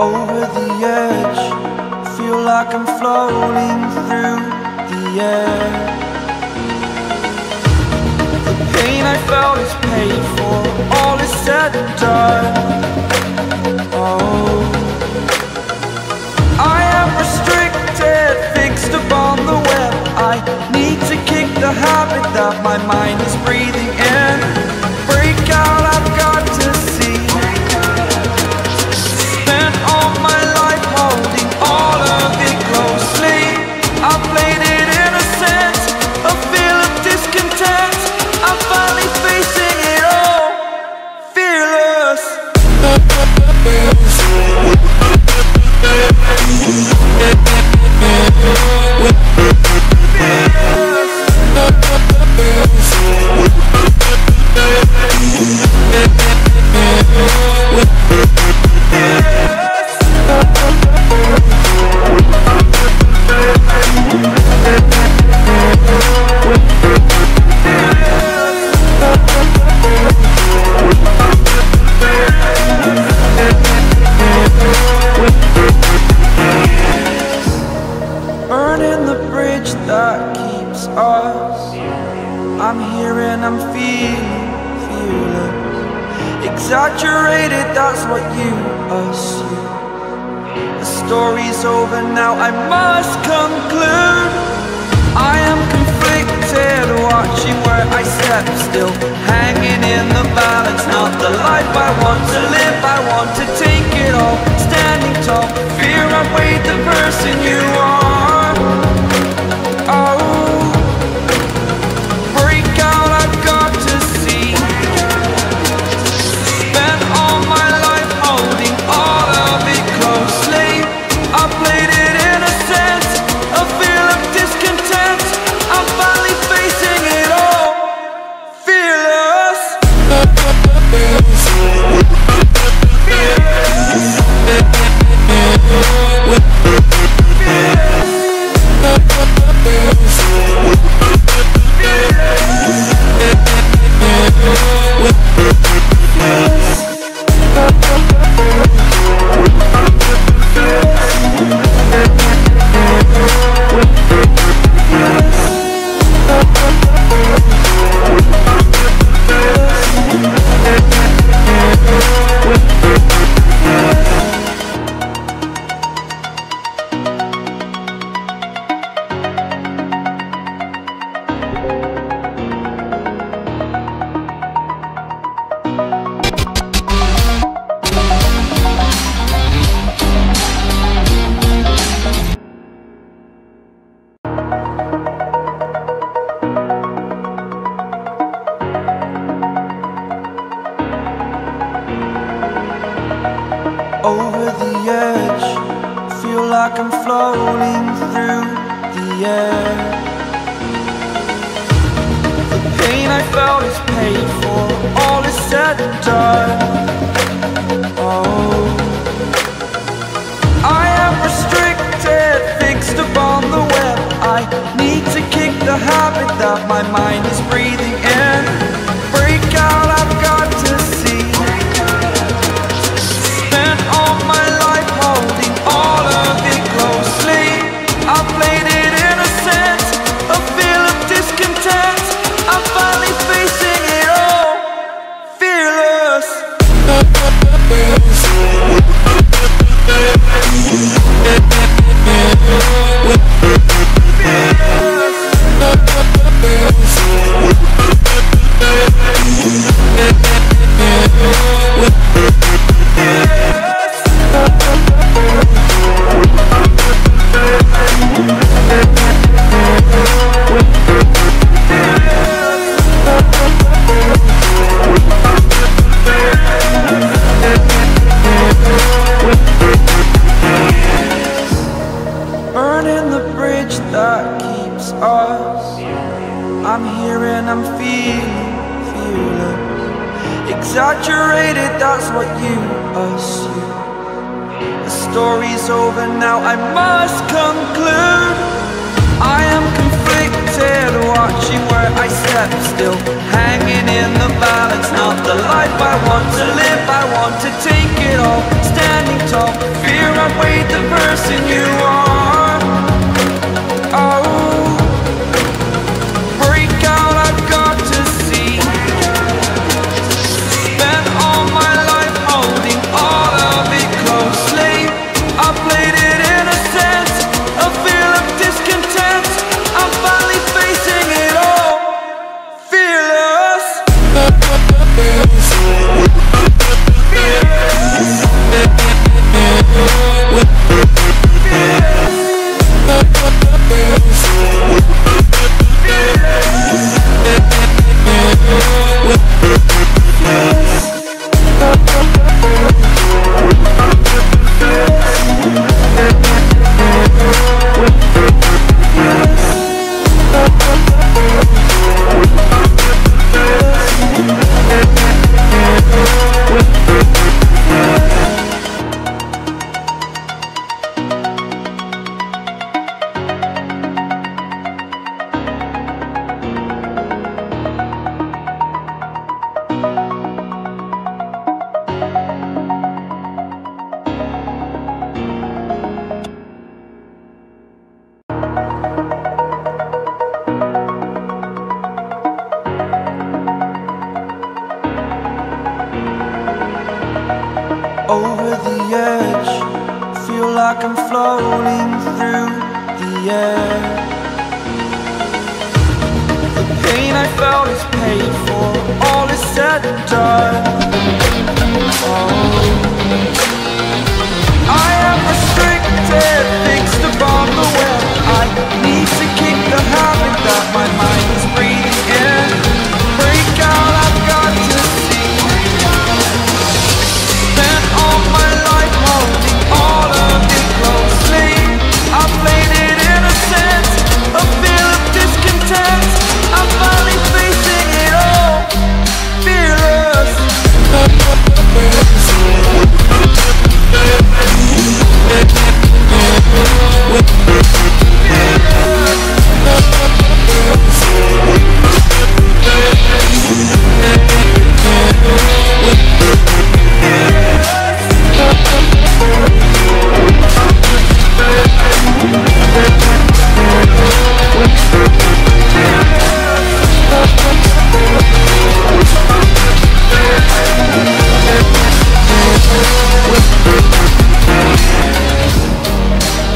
Over the edge, feel like I'm floating through the air. The pain I felt is paid for, all is said and done. Oh, I am restricted, fixed upon the web. I need to kick the habit that my mind is breathing in. Break out, I've got to see. Spent all my life holding all of it closely. I played it innocent, a feel of discontent. I'm finally facing it all, fearless. Burning the bridge that keeps us. I'm here and I'm feeling fearless. Exaggerated, that's what you assume. The story's over now, I must conclude. I am conflicted, watching where I step still, hanging in the balance, not the life I want to live. I want to take it all, standing tall. Fear outweighed the person you are. Oh, break out, I've got to see. Spent all my life holding all of it closely. I played it innocent, a feel of discontent. I'm finally facing it all, fearless. Over the edge, feel like I'm floating through the air. The pain I felt is paid for, all is said and done. Oh, I am restricted, fixed upon the web. I need to kick the habit that my mind is breathing in. Break out, I've got to see. Spent all my life holding all of it closely. I played it innocent, a feel of discontent. I'm finally facing it all, fearless. Burning the bridge that keeps us. I'm here and I'm feeling fearless. Exaggerated, that's what you assume. The story's over now, I must conclude. I am conflicted, Conflicted, watching where I step still, hanging in the balance. Not the life I want to live, I want to take it all. Standing tall, fear outweighed the person you are. Oh, break out, I've got to see. Spent all my life holding all of it closely. I played it innocent, a feel of discontent. I'm finally facing it all, fearless. Over the edge, feel like I'm floating through the air. The pain I felt is paid for, all is said and done. Oh. I am restricted, fixed upon the web. I need to kick the habit that my mind is breathing in. Break out, I've got to see. Spent all my life holding all of it closely. I played it innocent, a feel of discontent. I'm finally facing it all, fearless.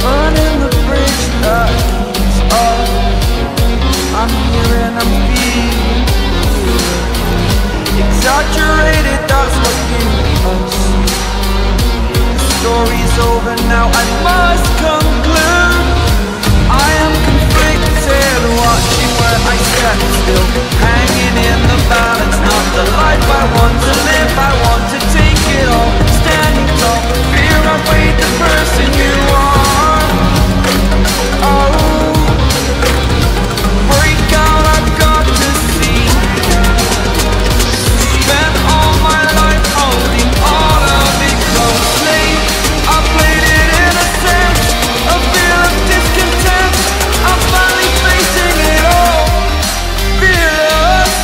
Burning the bridge that keeps us. I'm here and I'm feeling exaggerated, that's what you assume. The story's over now, I must conclude. I am conflicted, watching where I step still, hanging in the balance. Not the life I want to live, I want to take it all. Standing tall, fear outweighed the person you are. Oh, break out, I've got to see. Spent all my life holding all of it closely. I played it innocent, a feel of discontent. I'm finally facing it all, fearless.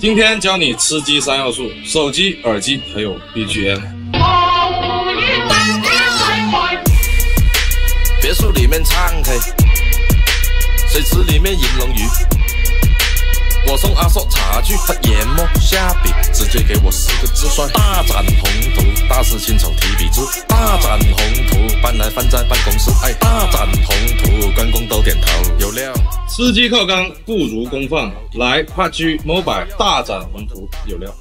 今天教你吃鸡三要素：手机、耳机还有 BGM。别墅里面唱 K，水池里面银龙鱼。我送阿硕茶具，他研墨下笔，直接给我四个字帅。大展宏图，大师亲手提笔字。大展宏图，搬来放在办公室。哎，大展宏图，关公都点头，有料。吃鸡靠刚不如公放，来 PUBG Mobile 大展宏图，有料。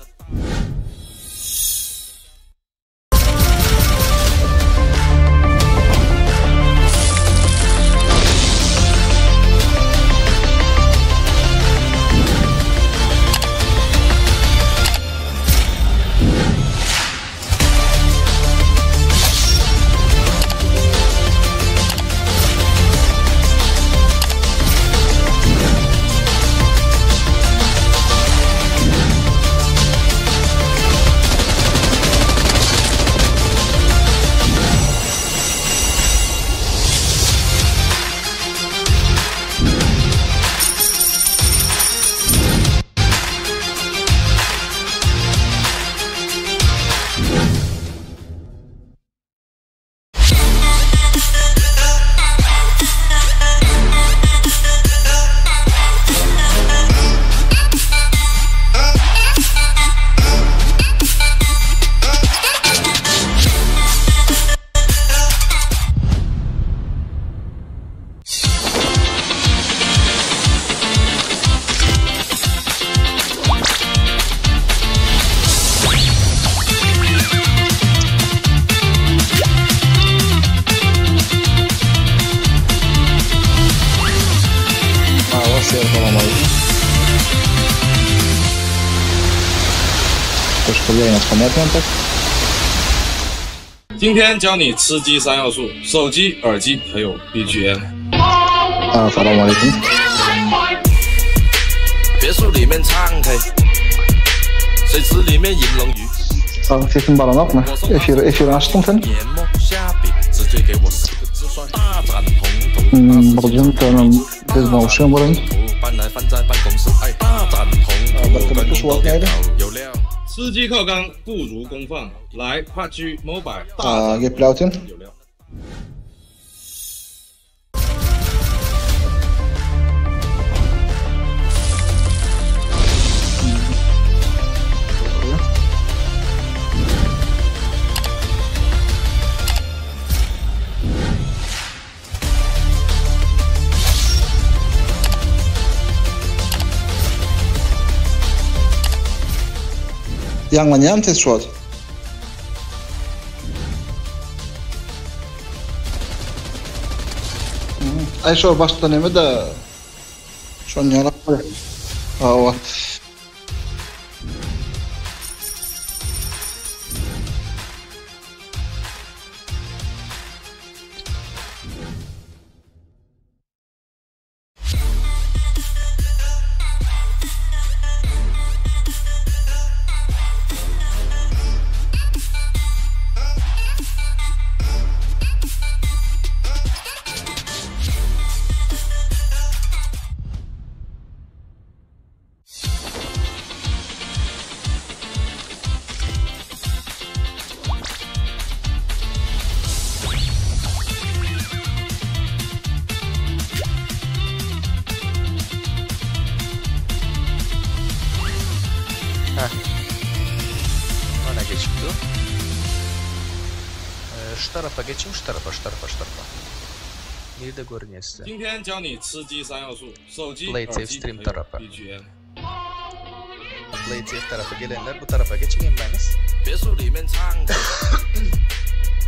今天教你吃鸡三要素：手机、耳机还有 BGM。 Salam aleýkum. 别墅里面唱 K，水池里面银龙鱼。 Sesim baranokmy? Efir efir açdyň sen? 研墨下笔，直接给我四个字帅。大展宏图， Boljan tamam. Biz nauşyň bolan. 搬来放在办公室。哎，大展宏图，关公都点头，有料。吃鸡靠刚不如公放，来 PUBG Mobile 大展 Gepläp 有料。 Ýaňlanýarmy ses şu wagt? Aý şo başda neme-de şony ýalak Hawa. Heh. Bana geçip dur. Şu tarafa geçin, şu tarafa, şu tarafa, şu tarafa. Nerede görünüyor size? 今天教你吃鸡三要素：手机、 Play 耳 safe 机 stream 还有 tarafı. BGM。 Play safe tarafa gelenler bu tarafa geçin hemmäňiz. 别墅里面唱 K，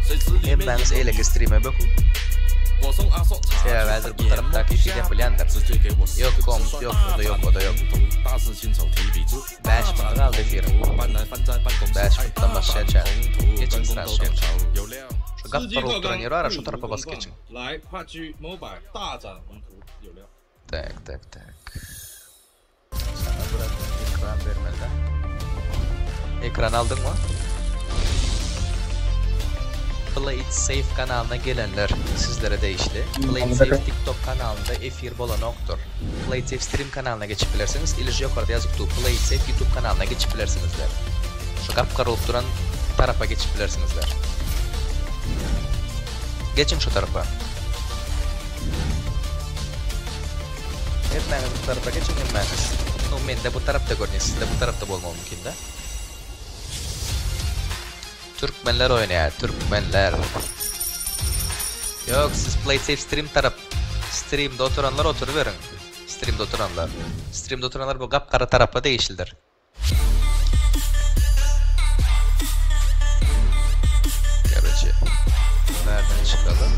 水池里面 Hemmäňiz eýleki streame bakın. 我送阿硕茶 Sebäbi häzir bu tarapdaky efir ýapylýandyr. 直接给我四 Ýok 个字 komp 帅。 ýok o-da ýok o-da ýok. 大师亲手提笔字， Bäş minut galdy efiriň. 搬来放在办公室。 Bäş minutdan başlaýança. 宏 Geçin 图，关公 sraz 都点 şoň. 头，有料。 Şu 吃 gapdal 鸡靠 bolup duran 刚 ýer bar 不 şu 如 tarapa 公 basyp 放 geçiň. 来 PUBG Mobile 大展宏图，有料。 Tak tak tak. Sana bırakın ekran bermeli. Ekran aldın mı? Play it safe kanalyna gelenler sizlere degişli. Play it safe tiktok kanalynda efir bolanokdyr. Play it safe stream kanalyna geçip bilersiňiz ili şu ýokarda ýazyp dur Play it safe youtube kanalyna geçip bilersiňizler. Şu gap-gara bolup duran tarapa geçip bilersiňizler. Geçiň şu tarapa. Hemmäňiz bu tarapa geçiň hemmäňiz. No mende bu tarapda görünýär sizde bu tarapda bolmagy mümkindä. Türkmenler oýnaýar türkmenler. Ýok siz play safe stream tarap streamde oturanlar oturyberiň. Streamde oturanlar. Streamde oturanlar bu gap gara tarapa degişlidir. Karoçe nereden çykalım?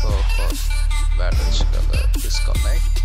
Co-host nereden çykaly? Disconnect.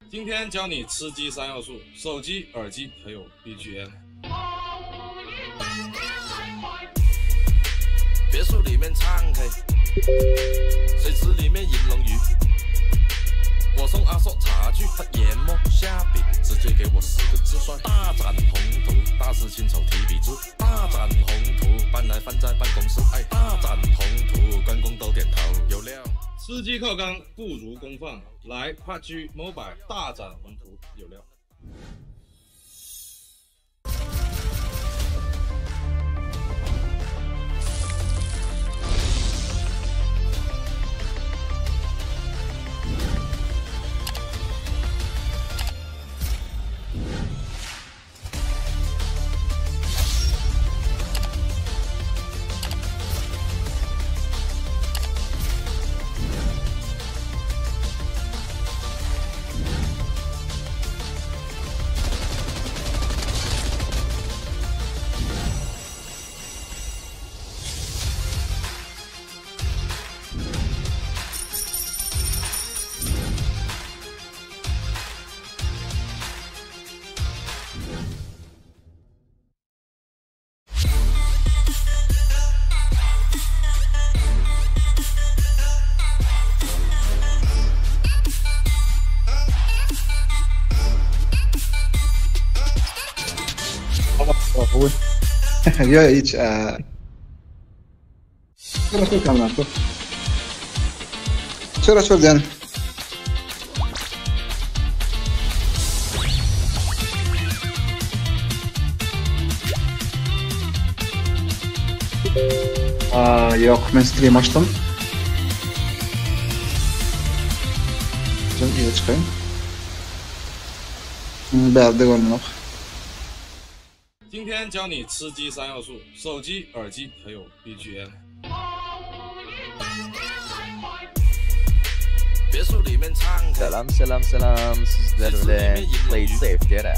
今天教你吃鸡三要素：手机、耳机还有 BGM。 别墅里面唱 K， 水池里面银龙鱼。我送阿硕茶具，他研墨下笔，直接给我四个字帅：大展宏图。大事亲手提笔字，大展宏图，搬来放在办公室，哎，大展宏图，关公都点头，有料。 吃鸡靠刚不如公放，来 PUBG Mobile 大展宏图，有料。 Ýok hiç. Şöyle kamera. Şöyle şuradan. Aa, ýok men stream açdym. Şunu iyi çıkayım. Bärde görünok. 今天教你吃鸡三要素：手机、耳机还有 BGM。 别墅里面唱 K， Selam selam selam sizler 水池里 bilen 面银龙 Play 鱼。 Safe diýere.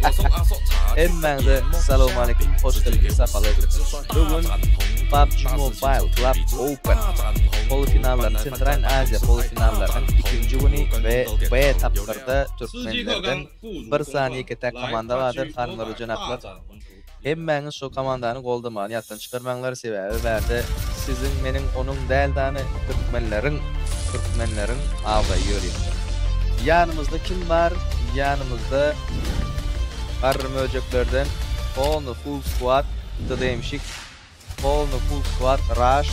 我送阿硕茶具， Hemmäňize 他研墨 salam 下 aleyküm, 笔， hoş 直接 geldiňiz, 给我 sapalar 四个字 getirdiňiz. 帅： Bu 大 gün 展宏图， PUBG 大事亲 Mobile 手提 Club 笔字， Open 大展宏图， polufinallar 搬来放在 Central 办公 Aziýa 室，哎，大 polufinallarynyň 展 ikinji 宏图， güni 关 we 公都点 B 头，有料。 tapgyrda 吃鸡靠 türkmenlerden 刚不如 bir 公 sany 放， ýeke-täk 来 komanda bardyr PUBG hanymlar we Mobile 大 jenaplar. 展宏图，有料。 Hemmäňiz şo komandany goldamagyny ýatdan çykarmaňlar sebäbi bärde siziň meniň onuň däl dany türkmenleriň türkmenleriň abraýy ýörýär. Ýanymyzda kim bar? Ýanymyzda garry möjeklerden polny full squad TDMşik polny full squad Rush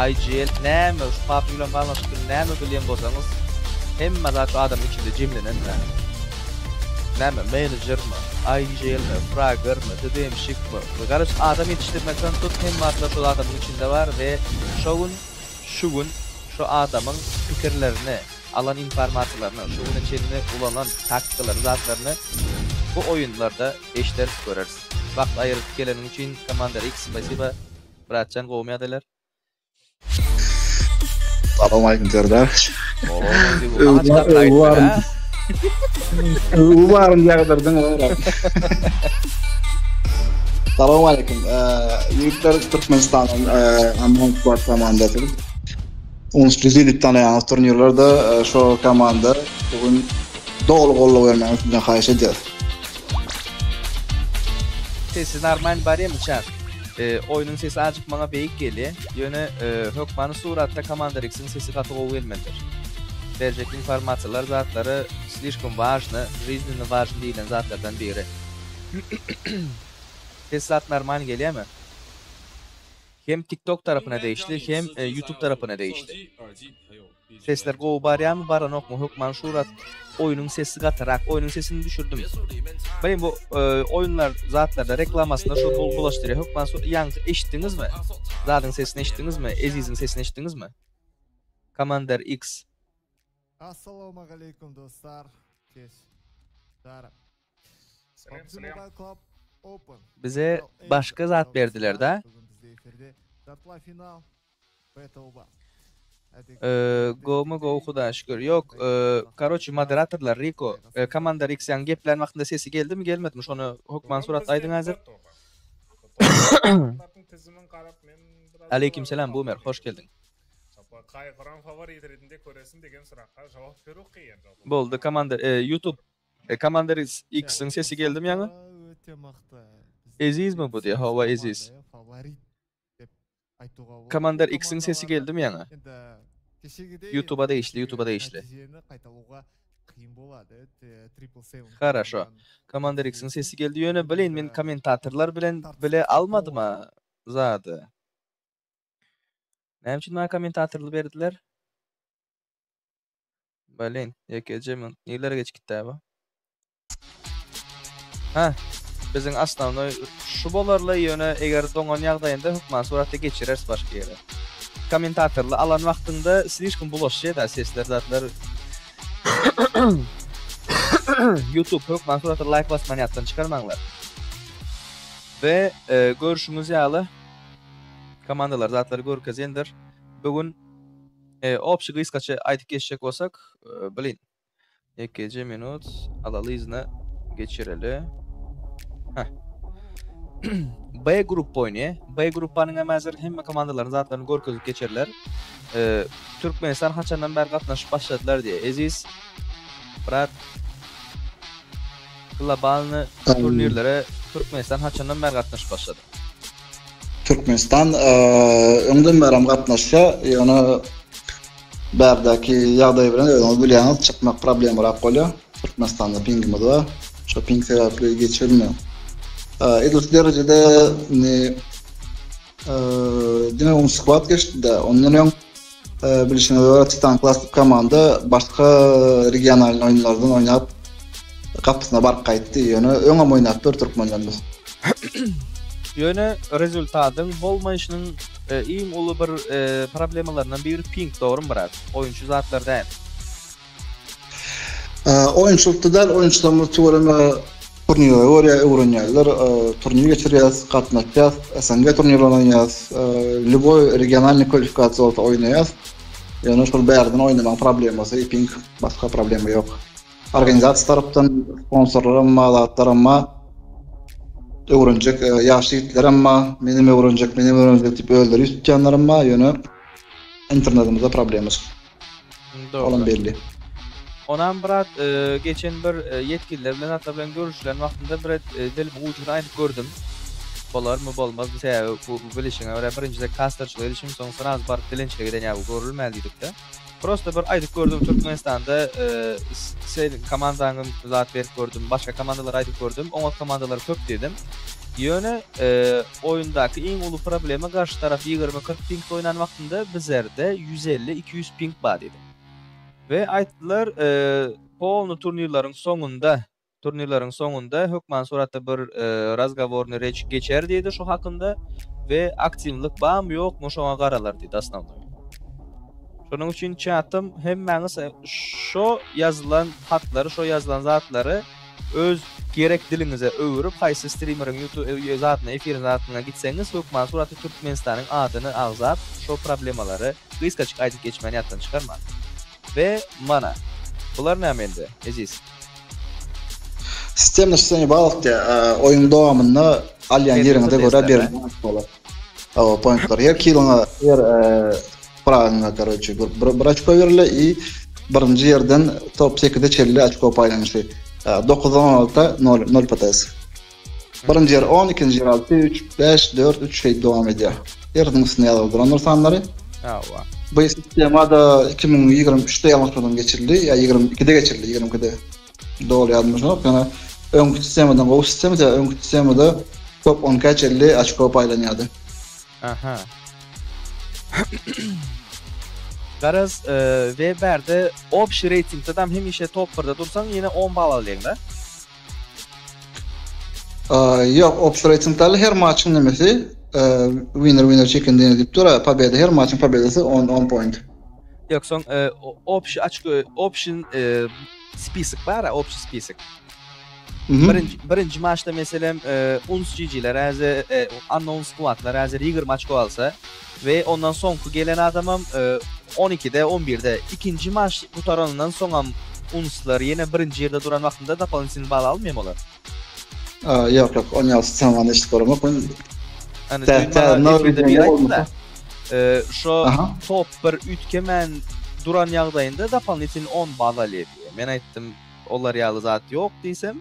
IGL näme şu PUBG bilen baglanyşykly näme bilýän bolsaňyz hemme zat şu adamyň içinde jemlenen dä. Näme menejermi, IGL-mi, fraggermi, TDMşikmi, garyş adam ýetişdirmekden tut hemme zatlar şol adamyň içinde bar we şo gün şu gün şu adamyň pikirlerini, alan informasiýalaryny, şu güne çenli ulanan taktikalaryny, zatlaryny bu oýunlarda eşderis, göreris. Wagt aýyryp geleniň üçin Commander X spasiba. Bratjan gowmy ýagdaýlar? Salam aleyküm Serdar. Aç kapla Öwwarym. ha. Öwwarym ýagdyrdyň ogra. Salowmaleýkim. Ýigitler Türkmenistanyň Amon Sport komandasy. Unusly diýip tanaýaňyz turnirlerde şo komanda bu gün doly goldaw bermegiňizi sizden haýyş edýäris. Sesi normal barýamy çat? Oýnuň sesi azjyk maňa beýik gelýä. Ýöne hökmany suratda Commander X-iň sesi gaty gowy gelmelidir. Berjek informasiýalar zatlary slişkom wažny, жизненно wažny diýilen zatlardan biri. Ses zat normal gelýämi? Hem TikTok tarapyna degişli hem YouTube tarapyna degişli. Sesler gowy barýamy baranokmy hökman şurat oýnuň sesi gatyrak oýnuň sesini düşürdim. Bilim bu oýunlar zatlarda reklamasynda şu bul bulaşdyrýar hökman su ýaňky eşitdiňizmi? Zadyň sesini eşitdiňizmi? Eziziň sesini eşitdiňizmi? Commander X. Assalaumagaleýkum dostlar. Keş. Dara. PUBG Mobile Club Open. Bize başga zat berdiler da. Bugün bizde efirde yartılay final Battle Bus. Gowmy gowy hudaýa şükür. Ýok, karoçi moderatorlar Riko, Commander X ýaňy geplän wagtynda sesi geldimi gelmedimi şony hökman suratda aýdyň häzir. Aleýkim selam Boomer hoş geldiň. Boldy Commander YouTube Commander X-iň sesi geldimi ýaňy? Ezizmi bu diýýär hawa Eziz. Commander X-iň sesi geldimi ýaňy? YouTube'a degişli, YouTube'a degişli. Haraşo. Commander X-iň sesi geldi. Ýöne bileýin men kommentatorlar bilen bile almadym-a zady. Näme üçin maňa kommentatorly berdiler? Bileýin, ýekeje minut. Nirelere geçip gitdi bu? Hä, biziň osnownoý şu bolarly, ýöne eger doňan ýagdaýynda hökman suratda geçireris başga ýere. Kommentatorly alan wagtyňda slişkom bulaşýa-da sesler zatlar. YouTube hökman suratda laýk basmany ýatdan çykarmaňlar. We görşüňiz ýaly komandalar zatlary görkezendir. Bu gün obşi gysgaça aýdyp geçjek bolsak, blin. Ýekeje minut alaly yzyna geçireli. Heh. B gruppa oýnaýar. B gruppanyň hem häzir hemme komandalaryň zatlaryny görkezip geçerler. Ee, Türkmenistan haçandan bäri gatnaşyp başladylar diýe. Eziz brat globalny turnirlere Türkmenistan haçandan bäri gatnaşyp başlady? Türkmenistan öňden bäri hem gatnaşýar. Ýöne Bärdäki ýagdaý bilen özüňiz bilýäňiz çykmak problemarak bolýar. Türkmenistanda pingimiz bar. Şo ping sebäpli geçirilmeýär. Edil şu derejede indi diňe on squad geçdi-de, ondan öň bilşiňize görä Titan Classic komanda başga regional oýunlardan oýnap gapysyna baryp gaýtdy. Ýöne öňem oýnap dur türkmenler biz. Ýöne rezultatyň bolmaýşynyň Iň uly bir problemalaryndan biri ping dogrymy brat? Oýunçy zatlar däl. Oýunçylykda däl, oýunçylarymyz tüweleme turnirlere görýär, öwrenýärler. Turnir geçirýäs, gatnaşýas, SNG turnirlerini oýnaýas, lýuboý regionalnyý kwalifikasiýa bolsa oýnaýas. Ýöne şol bärden oýnamagyň problemasy ping, başga problema ýok. Organizasiýa tarapdan sponsorlaram bar, zatlaram bar. Öwrenjek e, ýaş ýigitlerem bar. Menem öwrenjek, menem öwrenjek diýip özleri ýüz tutýanlaram bar. Ýöne internetimizde problema çykdy. Dogry. Olam belli. Onam brat e, geçen bir e, ýetgililer bilen atlar bilen görüşilen wagtynda bir e, dilimiň ujuny aýdyp gördüm. Bolarmy bolmazmy sebäbi bu bilişiňe görä birinjide kasterçilik edişim soň sraz baryp dilençilik eden ýaly görülmäli diýdikde. Prosta bir aýdyp gördüm Türkmenistanda sen komandaňy zat berip gördüm başga komandalara aýdyp gördüm oňat komandalar köp diýdim. Ýöne oýundaky iň uly problema garşy tarap 20-40 pingde oýnan wagtynda bizerde 150-200 ping bar diýdim. We aýtdylar polny turnirleriň soňunda turnirleriň soňunda hökman suratda bir razgoworny reç geçer diýdi şu hakynda we aktiwlik barmy ýokmy şoňa garalar diýdi osnownoý. Şonuň üçin çatym hemmäňiz şo ýazylan hatlary şo ýazylan zatlary öz gerek diliňize öwürip haýsy strimeriň ýutube zadyna efirin zadyna gitseňiz hökman suratda Türkmenistanyň adyny agzap şo problemalary gysgajyk aýdyp geçmäni ýatdan çykarmaň. We mana. Bular näme indi Eziz? Sistemde şeýle baglyk diýýär. Oýuň dowamynda Alýan ýeriňize görä berilýän oçkolar. Hawa, pointlar. Her kiliňe, her fragyňa, karoçe, bir, bir oçko berilýär i birinji ýerden top 8-e çenli oçko paýlanyşy. 9-dan 16-a 0, 0 PTS. Birinji ýer 10, ikinji ýer 6, 3, 5, 4, 3 şeýdip dowam edýär. Hersiniň üstünde ýazylyp durandyr sanlary. Hawa. Bu sistema-da 2023-de ýalňyşmasam geçirildi, ýa 22-de geçirildi, 22-de. Doly ýadymda şonok, ýöne öňki sistemadan gowy sistema, sebäbi öňki sistemada top 12-ä çenli oçko paýlanýardy. Aha. Garaz, we bärde obşi reýtingde dam hemişe top 1-de dursaň ýene 10 bal alýaň-da. Ýok, obşi reýting däl, her maçyň nemesi winner winner chicken dinner diýip dur, pobeda, her maçyň pobedasy 10 10 point. Ýok, soň obşi açko, obşi spisok bar, obşi spisok. Birinji birinji maçda meselem Uns GG-ler häzir Unknown Squad-lar häzir 20 açko alsa we ondan soňky gelen adamam 12-de, 11-de. Ikinji maç gutaranyndan soňam Unslar ýene birinji ýerde duran wagtynda dopolinitelny bal almaýarmy olar? Ýok, ýok, on ýaly sistemany eşidip göremok men. Hani düýn maňa efirde biri aýtdy-da. Şo top bir üýtgemän duran ýagdaýynda dopolinitelny 10 bal alýar diýýär. Men aýtdym, Olar ýaly zat ýok diýsem,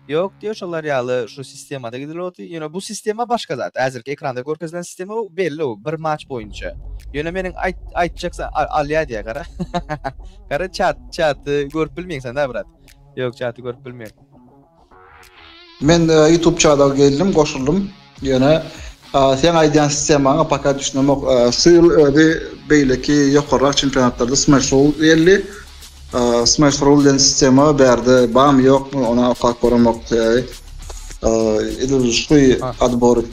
ýok diýýär, şolar ýaly şu sistemada gidilip otyr. Ýöne bu sistema başga zat. Häzirki ekranda görkezilen sistema bu belli bu bir maç boýunça. Ýöne meniň aýt aýtjak alýar diýýär gara. Gara çat çaty görüp bilmeýäň sen da brat. Ýok çaty görüp bilmeýän. Men YouTube çada geldim, goşuldym. Ýöne seň aýdýan sistemaňa paka düşünemok. Şu ýyl özi beýleki ýokarrak çempionatlarda Smash Rule geldi. Smash Rule diýen sistema bärde barmy ýokmy ony okap göremok. Sebäbi edil şu adbor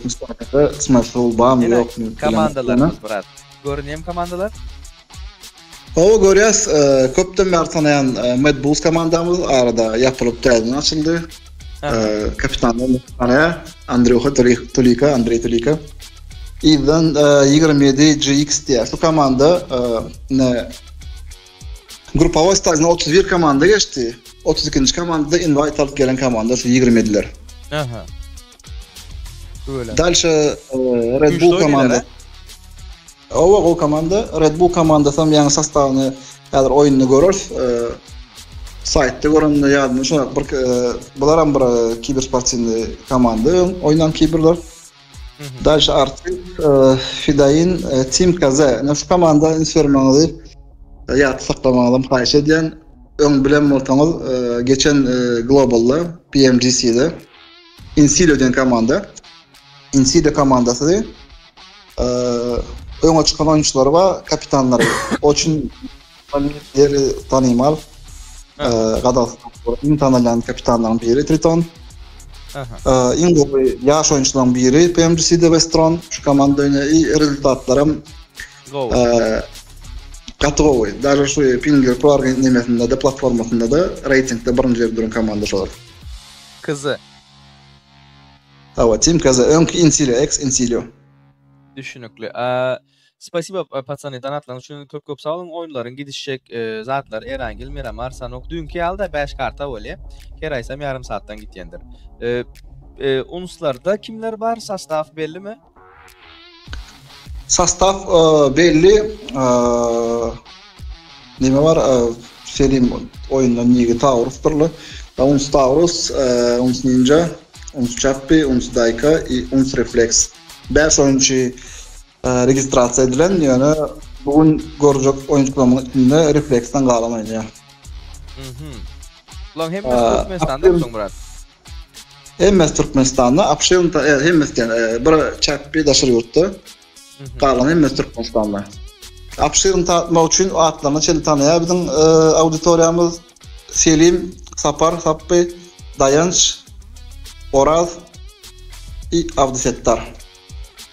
Smash Rule barmy ýokmy Komandalarymyz brat. Görünýärmi komandalar? Hawa görýäs, köpden bäri tanaýan Mad Bulls komandamyz arada ýapylyp täzeden açyldy. Kapitanlar tanaýar, Andrýuha Tulika, Andreý Tulika. Yzdan 27 GX diýär. Şu komanda ne Grupowoý stadiýasyna 31 komanda geçdi. 32-nji komandada invite alyp gelen komanda şu 27-ler. Aha. Dalşa Red Bull komanda. Owa gowy komanda. Red Bull komandasy hem ýaňy sostawyny häzir oýunda göreris. Saýtda görende ýadyma düşen bir bular hem bir kibersportiwny komanda öň oýnan kiberler. Dalşa Artik, Fidain, Team KZ. Ine şu komanda üns bermegiňizi, ýatda saklamagyňyzy haýyş edýän. Öň bilen bolsaňyz, geçen Globalda, PMGC-de Insilio diýen komanda. Insilio komandasy öňe çykan oýunçylary bar, kapitanlary. O üçin ýeri tanymal. Gazagystan iň tanalýan kapitanlaryň biri Triton. Iň gowy ýaş oýunçylaryň biri PMGC-de Westron. Şu komanda oýnaýar. Rezultatlaram gowy. Gaty gowy. Daže şu Finger Pro nemesinde-de, platformasynda-da reýtingde birinji ýerde duran komanda şolar. KZ. Hawa, Team KZ. Öňki Insilio, ex Insilio. Düşünikli. Spasibo patsany donatlaryňyz üçin köp köp sag boluň. Oýunlaryň gidişjek zatlar Erangel, Miramar, Sanok düýnki ýaly-da 5 karta bolýa. Her aýsam ýarym saatdan gitýändir. Unslarda kimler bar? Sostaw bellimi? Sostaw belli. Neme bar? Selim oýundan ýigi Taurus durly. Uns Taurus, Uns Ninja, Uns Çappi, Uns Dayka i Uns Reflex. 5 oýunçy registrasiýa edilen, ýöne bu gün görjek oýunçylarymyň içinde Reflexden galan oýnaýar. Mhm. Bularyň hemmesi Türkmenistanda soň brat. Hemmesi Türkmenistanda, Apşeron e, hemmesi diýen, e, bir çäkli daşary ýurtda. Galan hemmesi Türkmenistanda. Apşeron tanatmak üçin atlaryny çenli tanaýar biziň e, auditoriýamyz. Selim, Sapar, Sapby, Daýanç, Oraz i Abdysetdar.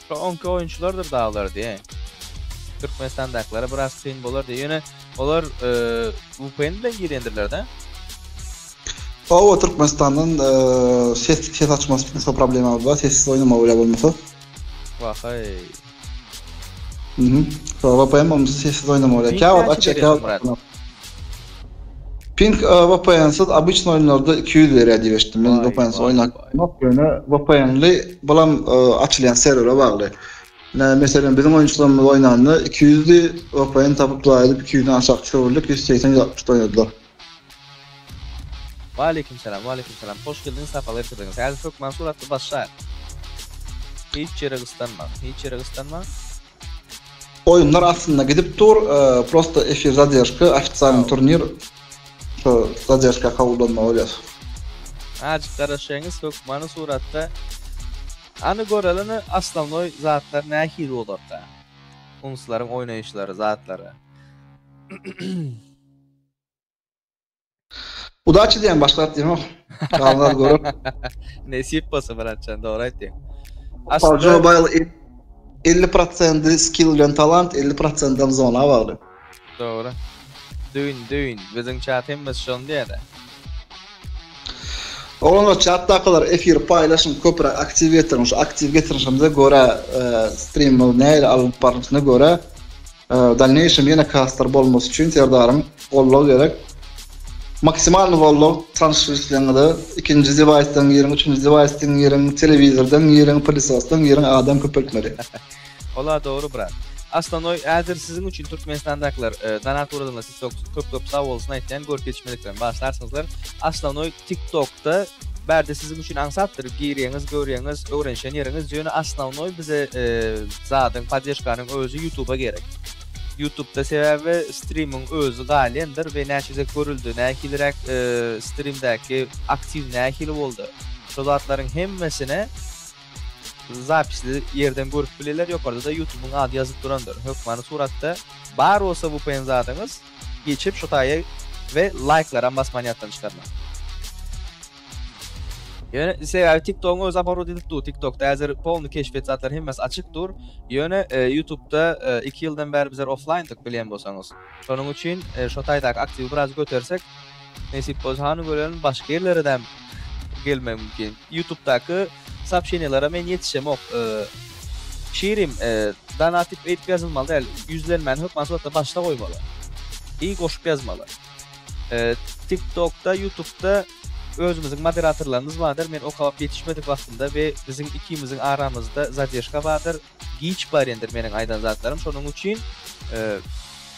Şu onki oýunçylardyr daglar diýe. Türkmenistandakylara biraz kyn bolar diýe. Ýöne olar e, VPN bilen girýändirler-de. Hawa Türkmenistandan ses ses açmasy üçin şo problemamyz bar. Sessiz oýnamaly bolýar bolmasa. Wahaý. Mhm. Şo VPN bolmasa sessiz oýnamaly bolýar. Käwagt açýar, käwagt açanok. Ping VPN-siz obyçny oýunlarda 200 berýär diýip eşitdim. Men VPN-siz oýnap ýöne VPN-li bulam açylýan serwere bagly. Nä meselem biziň oýunçylarymyz oýnanda 200-di, VPN tapyp dua edip 200-den aşak düşürdik, 180 160 oýnadylar. Waleýkim salam, waleýkim salam. Hoş geldiňiz, sapalar getirdiňiz. Häzir hökman suratda başlar. Hiç ýere gysdanma, hiç ýere gysdanma. Oýunlar aslynda gidip dur, prosto efir zadержka, ofitsialnyý turnir şo zadержka kabullanma bolýar. Azjyk garaşaýyňyz hökmany suratda Any görelini osnownoý zatlar nähili bolarka? Unslaryň oýnaýyşlary zatlary. Udaçi diýen başga zat diýemok. Galan zady görer. Nesip bolsa bratjan dogry aýtdyň. PUBG Mobile 50 prosendi skill bilen talant, 50 prosendem zona bagly. Dogry. Düýn düýn biziň çat hemmesi şony diýýärä. Oglanlar çatdakylar efiri paýlaşyň köpräk aktiw getiriň şu aktiw getirişimize görä streamimiz nähili alynyp barlyşyna görä dalneýşem ýene kastlar bolmasy üçin Serdaryň goldagy gerek. Maksimalny goldaw tanyş bilişleriňize ikinji dewaýsdan giriň üçünji dewaýsdan giriň telewizordan giriň pylesosdan giriň adam köpeltmeli. Ola dogry brat. Aslanoi häzir siziň üçin Türkmenistandakylar donat ugradanlar tiktok köp köp sag bolsun aýtýan görüp ýetişmediklerini bagyşlarsyňyzlar. Aslanoi tiktokda bärde siziň üçin aňsatdyr girýäňiz görýäňiz öwrenişen ýeriňiz ýöne asnawnoý bize zadyň poddežkanyň özi ýutuba gerek. Ýutubda sebäbi strimiň özi galýandyr we näçe gezek görüldi nähiliräk strimdäki aktiw nähili boldy şo zatlaryň hemmesine Zapisli ýerden görüp bilirler ýokarda-da ýutubyň ady ýazyp durandyr. Hökmany suratda bar bolsa vpn zadyňyz geçip şo taýa we laýklaram basmany ýatdan çykarmaň. Ýöne sebäbi tiktogyň özi aporot edip dur tiktokda häzir polny keşfet zatlar hemmesi açyk dur. Ýöne ýutubda iki ýyldan bäri bizler oflaýndyk bilýän bolsaňyz. Şonuň üçin şo taýdaky aktiwi biraz götersek nesip bolsa hany görelim başga ýerleredem gelmek mümkin. Ýutubdaky soobşeniýalara men ýetişemok. Şirim donat diýip eýdip ýazylmaly däl. Ýüzlenmäni hökman suratda başda goýmaly. I goşup ýazmaly. Tiktokda ýutubda özümiziň moderatorlarymyz bardyr. Men okap ýetişmedik wagtymda we biziň ikimiziň aramyzda zadержка bardyr. Giç barýandyr meniň aýdan zatlarym şonuň üçin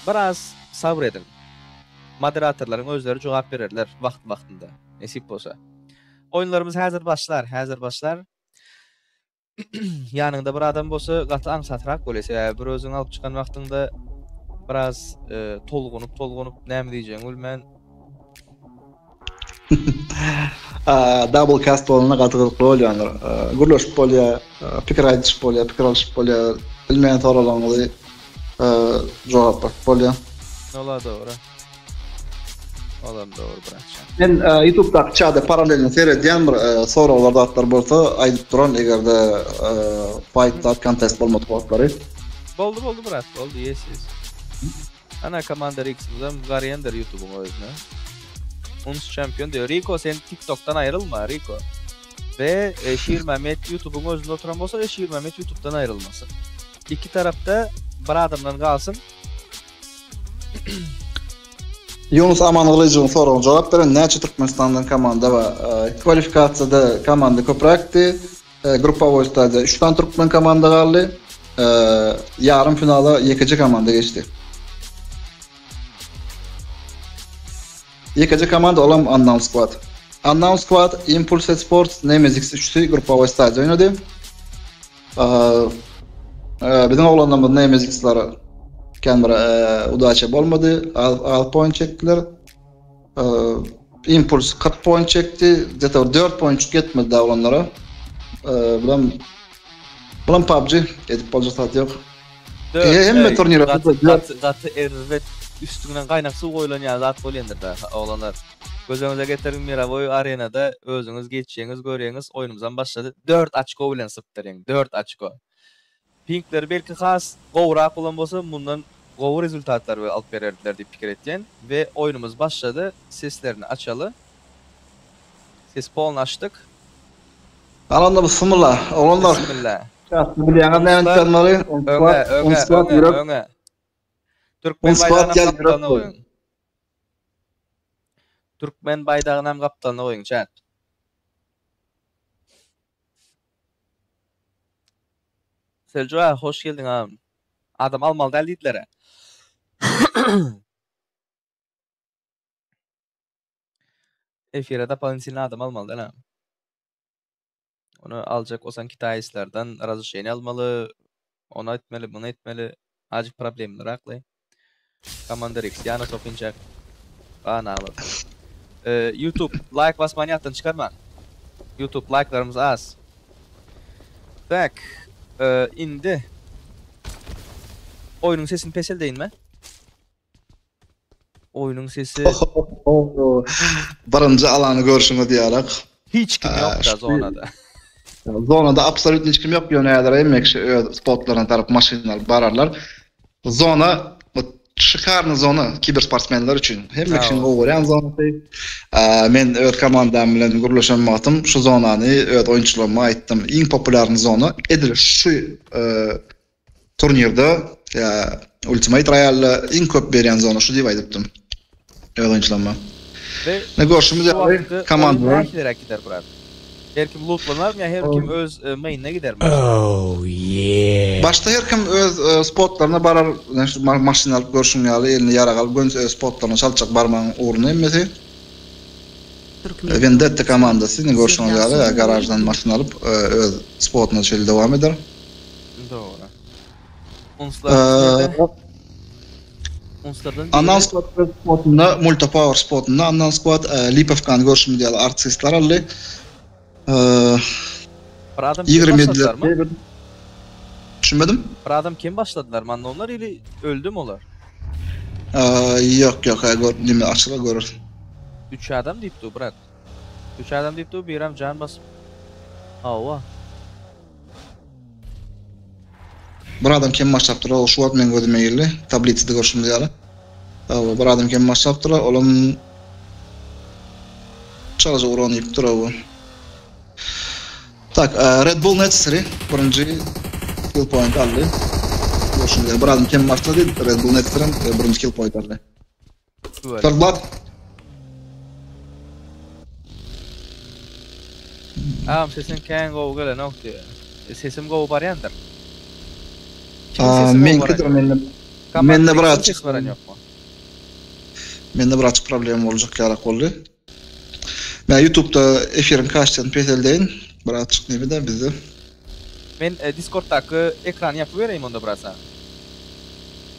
biraz sabyr ediň. Moderatorlaryň özleri jogap bererler wagt wagtynda. Nesip bolsa. Oýunlarymyz häzir başlar, häzir başlar. Ýanyňda bir adam bolsa gaty aňsatrak bolýar. Sebäbi bir özüň alyp çykan wagtyňda biraz tolgunyp tolgunyp näme diýjegiňi bilmän Double cast bolanda gaty gyzykly bolýandyr. Gürleşip bolýar, pikir aýdyşyp bolýar, pikir alyşyp bolýar, bilmeýän soraglaryňyzy jogap berip bolýar. Ola dogry. Olam dogry bratjan. Men YouTube'daky çada paralelno seredýän bir soraglar zatlar bolsa aýdyp duran egerde fight zat kontest bolmadyk wagtlary. Boldy boldy brat boldy yes yes. Ana Commander X-imizem garýandyr YouTube'yň özüne. Uns çempion diýýär. Riko sen TikTok'dan aýrylma Riko. We e, Şirmämmet YouTube'yň özünde oturan bolsa e, Şirmämmet YouTube'dan aýrylmasyn. Iki tarapda bir adamdan galsyn. Ýunus Amangylyjowyň soragyna jogap beren näçe Türkmenistandan komanda bar? E, kwalifikasiýada komanda köpräkdi. Gruppawoý stadiýa üç sany türkmen komanda galdy. Ýarym finala ýekeje komanda geçdi. Ýekeje komanda olam Unknown Squad. Unknown Squad, Impulse Sports, Nemesis üçüsi gruppawoý stadiýa oýnady. Biziň oglanlarymyz Nemesisler kän bir udaça bolmady. Az, az point çekdiler. Impuls 40 point çekdi. Gde-to 4 point ýetmedi da olanlara. Bulam Bulam PUBG edip boljak zat ýok. Hemme turnir gaty gaty erbet üstüňden gaýnak suw goýlan ýaly zat bolýandyr da oglanlar. Göz öňüňize getiriň mirowoý arenada özüňiz geçýäňiz görýäňiz oýnumyzam başlady 4 oçko bilen sypdyrýaň 4 oçko. Pinkleri belki has gowurak bolan bolsa mundan gowy rezultatlar alyp bererdiler diýip pikir etýän we oýnumyz başlady seslerini açaly ses polny açdyk. Galanda bismillah oglanlar. Bismillah. Bilýäňiz näme etmeli? Öňe öňe öňe öňe. Türkmen baýdagyna gapdalyny goýuň. Türkmen baýdagynam gapdalyna goýuň chat. Seljuk aga hoş geldiň agam. Adam almaly däl diýdiler-ä. Efire dopolinitelny adam almaly däl-ä. Ony aljak bolsaň kitaýslardan razrešeniýe almaly, ony etmeli, muny etmeli. Azjyk problemler akly. Commander X ýana sokynjak. Gan aglasyn. Youtube like basmany ýatdan çykarmaň. Youtube likelarymyz az. Tak. Indi oýnuň sesini peseldeýinmi? Oýnuň sesi Birinji alany görşüňiz ýalak. Hiç kim ýok da zonada. Zonada absolýut hiç kim ýok, ýöne häzir hemme kişi öz spotlaryna tarap maşyn alyp bararlar. Zona bu şikarny zona kibersportsmenler üçin. Hemme kişiniň gowy görýän zonasy. Men öz komandam bilen gürleşen wagtym şu zonany öz oýunçylaryma aýtdym. Iň populýarny zona edil şu turnirde ýa Ultimate Royale iň köp berýän zona şu diýip aýdypdym. Öz oýunçylaryma. Ve Ne görşümiz şu ýaly wagtky komanda oýun nähiliräk gider brat? Her kim lootlanarmy ýa her kim öz e, mainine gidermi? Başda her kim öz e, spotlaryna barar, yani şu ma- maşyn alyp görşüň ýaly eline ýarag alyp gönüsi öz spotlaryna çaltjak barmagyň ugruna hemmesi. Türkmen Vendetta komandasy indi görşüňiz ýaly Serdar garaždan maşyn alyp e, öz spotyna şeýle dowam eder. Dogry. Unslar nerede? Unslardan Annan biri Squad öz spotunda, Multi Power spotunda Annan Squad e, Lipovkany görşümiz ýaly artistler aldy. E, bir adam kim 27 başladylar mı? Düşünmedim. Bir adam kim başladylar? Manda onlar ili öldü mü olar? E, yok yok, ha, gör, nime açıla görür. 3 adam deyip dur brat. 3 adam deyip dur bir can basıp. Ava. Bir adam kim başlapdyr, ol şu wagt men gözüme geldi. Tablitsada görşümiz ýaly. Hawa, bir adam kim başlapdyr, olam çalaja uran ýypdyr o. Tak, e, Red Bull Necessary birinji kill point aldy. Görşümiz ýaly bir adam kim başlady, Red Bull Necessary e, birinji kill point aldy. Güzel. Third blood. Ağam sesin kän gowy gelenok diýýär. E, Sesim gowy barýandyr. Kimin Aa, sesi gowy Menkidir barýan? mende. Commander Mende X'in biraz sesi baran ýokmy? Mende biraz problem boljak ýarak boldy. Men YouTube'da efiriň kaçtan peseldeýin. Biraz çykmayı da bizde. Men e, Discord'daky ekrany yapıp vereyim onda biraz ha.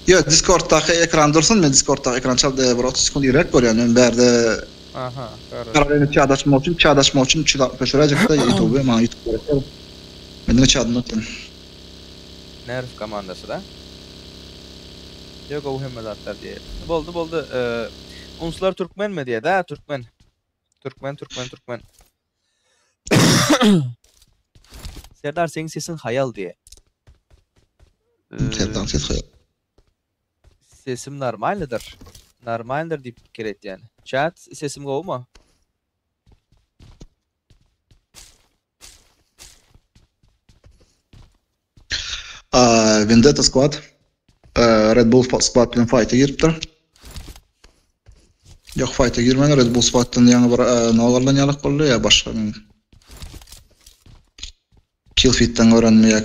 Yo Discord'daky ekran dursun, men Discord'daky ekran çaldy bir 30 sekund ýürek görýän. Men bärde Aha, хорошо. Paralel çağdaşmak üçin, çağdaşmak üçin 360 lira YouTube'u, maňa YouTube gerek. Men de çağdım ötdüm. Nerf komandasy da. Yok o hemme zatlar diye. Boldy boldy. E, Unslar Türkmen mi diye da Türkmen. Türkmen Türkmen Türkmen. Serdar senin sesin hayal diye. Ee, Serdar ses hayal. sesim normaldir. Normaldir deyip pikir et yani. Chat sesim gowy mu? Aa, Vendetta Squad. Ee, Red Bull Squad bilen fight'a giripdir. Yok fight'a girmedi. Red Bull Squad'dan ýaňy bir e, nolardan ýalak boldy ya başga men Kill feed'den öğrenmeye ya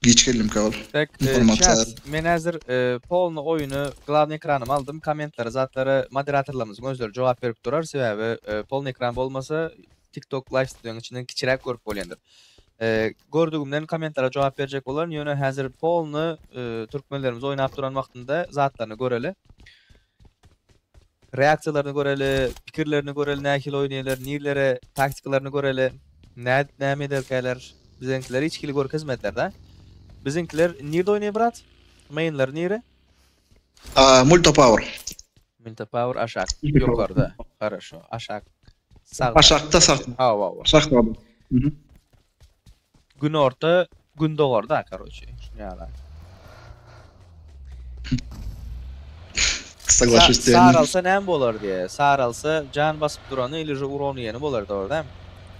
geç geldim ki ol. Tek e, Informasiýa. chat men häzir e, polny oýuny glawny ekranyma aldym. Kommentlere zatlara moderatorlarymyzyň özleri jogap berip durar. Sebäbi e, polny ekran bolmasa TikTok live studioň içinden kiçiräk görüp bolýandyr. E, gördügümden kommentlere jogap berjek bolan ýöne häzir polny e, türkmenlerimiz oýnap duran wagtynda zatlaryny göreli. Reaksiýalaryny göreli, pikirlerini göreli, nähili oýnaýarlar, nirlere, taktikalaryny göreli. Nä näme ederkäler? Biziňkiler hiç hili görkezmediler da. Biziňkiler nirde oýnaýar brat? Mainler nire? Aa, Multi Power. Multi Power aşak ýokarda. Хорошо, aşak. Sagda. Aşakda sag. Hawa, hawa. Aşakda. Mhm. Günorta, gündogarda, короче. Şuňa. Соглашусь. Saralsa näme bolar diye. Saralsa can basyp durany ili je urony ýene bolar dogry dämi?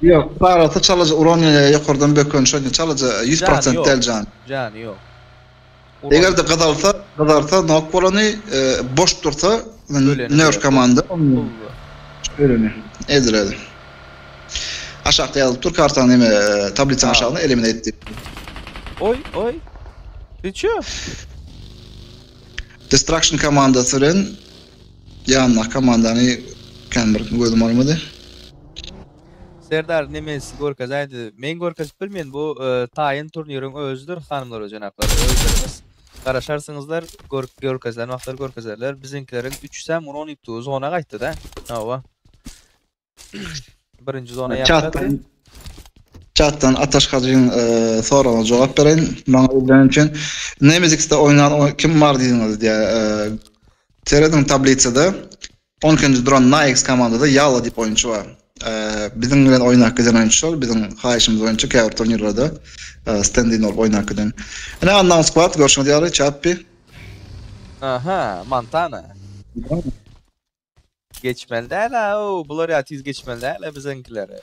Yok, saralsa çalyjy urony ýokardan bökön şony çalyjy 100% ýok. del can. Jany ýok. Eger de gazalsa, gazarsa nok bolany e, boş dursa Öleni Nerf diýer. komanda. Pullu. Ölümi. Edil edil. Aşakda ýazylyp dur kartanyň neme tablitsanyň aşagynda eliminate diýip. Oý oý. Ty çö? Destruction komandasy bilen ýanyndaky komandany kän bir gözüm almady. Serdar nemes görkezäýdi. Men görkezip bilmen bu taýyn turniriň özüdir hanymlar we jenaplar özleriňiz garaşarsyňyzlar görkezilen wagtlar görkezerler biziňkileriň üçüsem uron ýykdy zona gaýtdy da hawa birinji zona ýapyşdy. Çatdan Ataş Hajyň soragyna jogap bereýin. Maňa ýüzlenen üçin Nemezixde oýnan kim bar diýdiňiz diýä. Serediň tablitsada 12-nji duran Naix komandada Ýala diýip oýunçy bar. Biziň bilen oýnap giden oýunçy şol, biziň haýyşymyz boýunça käbir turnirlerde stand-in bolup oýnap giden. Ine Unknown Squad görşüňiz ýaly Çappi. Aha, Montana. Geçmeli däl-ä, bular ýa tiz geçmeli däl-ä biziňkileri.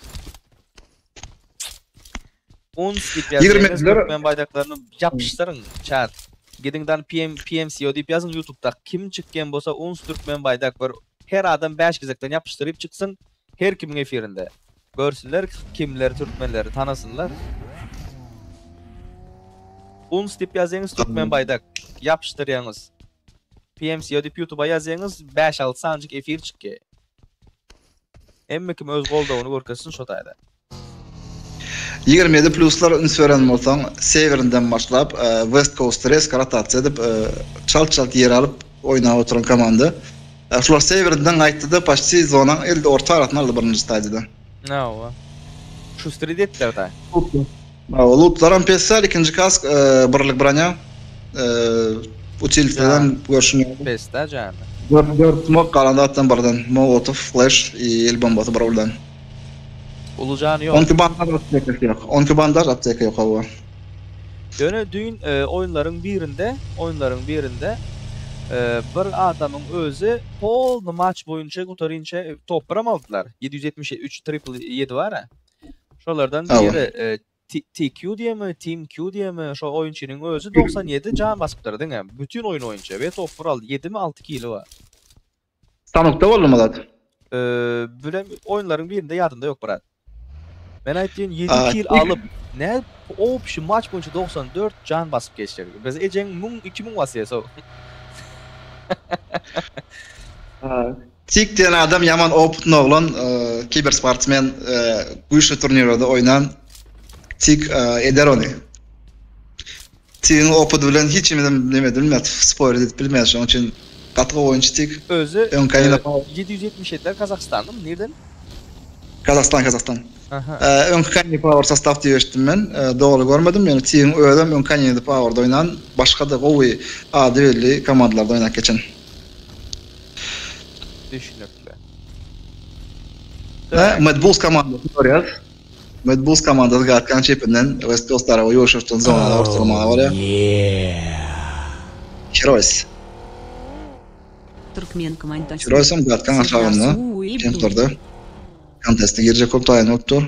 Uns diýip ýazýaňyz türkmen baýdaklaryny ýapyşdyryň çat. Gidiň dan PM PMCO diýip ýazyň ýutubda kim çykýan bolsa uns türkmen baýdak bir her adam 5 gezekden ýapyşdyryp çyksyn her kimiň efirinde. Görsünler kimler türkmenleri tanasynlar. Uns diýip ýazýaňyz türkmen baýdak ýapyşdyrýaňyz. PMCO diýip ýutuba ýazýaňyz 5-6 sanjyk efir çykýar. Hemme kim öz goldawyny görkezsin şo taýda. 27 pluslar üns beren bolsaň Severinden başlap West Coast reska rotasiýa edip çalt çalt ýer alyp oýnap oturan komanda. Şular Severinden gaýtdyda paçti zonaň elde orta arasyny aldy birinji stadiýada. Hawa. Şustry etdiler da. Hawa lutlaram pes däl ikinji kask birlik bronýa. Utiliteden görşüň ýaly. Pes da jany. 4 smok galan zatdan birden molotow, flash i el bombasy bir uldan. Uly jany ýok. 12 bandaž aptekasy ýok. 12 bandaž apteka ýok hawa. Ýöne düýn oýunlaryň birinde, oýunlaryň birinde bir adamyň özi polny maç boýunça gutarynça top biram aldylar. 773 triple 7 bar-a. Şolardan biri TQ diýemi, Team Q diýemi, şo oýunçynyň özi 97 jan basypdyr diňe. Bütin oýun boýunça we top bir aldy. 7 mi 6 kili bar. Stanokda boldumy zat? Bilen oýunlaryň birinde ýadymda ýok brat. Men aýtdym 7 kil alyp, nädip obşi maç boýunça 94 jan basyp geçjek. Biz ejeň 1000 2000 basýa so. Tik diýen adam ýaman opytny oglan, kibersportsmen, güýçli turnirlerde oýnan. Tik eder ony. Tigiň opydy bilen hiç kimem neme edilmez, spoýler edip bilmez, şonuň üçin gaty gowy oýunçy Tik. Özi Öňki Aina 777-ler Kazagystandanmy, nirden? Kazahstan, Kazahstan. Öňki Kanye Power sostaw diýip eşitdim men. Doly görmedim, ýöne Tigiň özem öň Kanye Powerda oýnan, başga-da gowy ady belli komandalarda oýnap geçen. Düşünikli. Ve Mad Bulls komandasyny görýäs. Mad Bulls komandasy Gatkan çepinden West Coast tarapa ýuwaş-ýuwaşdan zonany ortalamaga barýar. Heroes. Türkmen komandasy. Heroes hem Gatkan aşagynda kemplerde konteste girjek bolup taýyn bolup dur.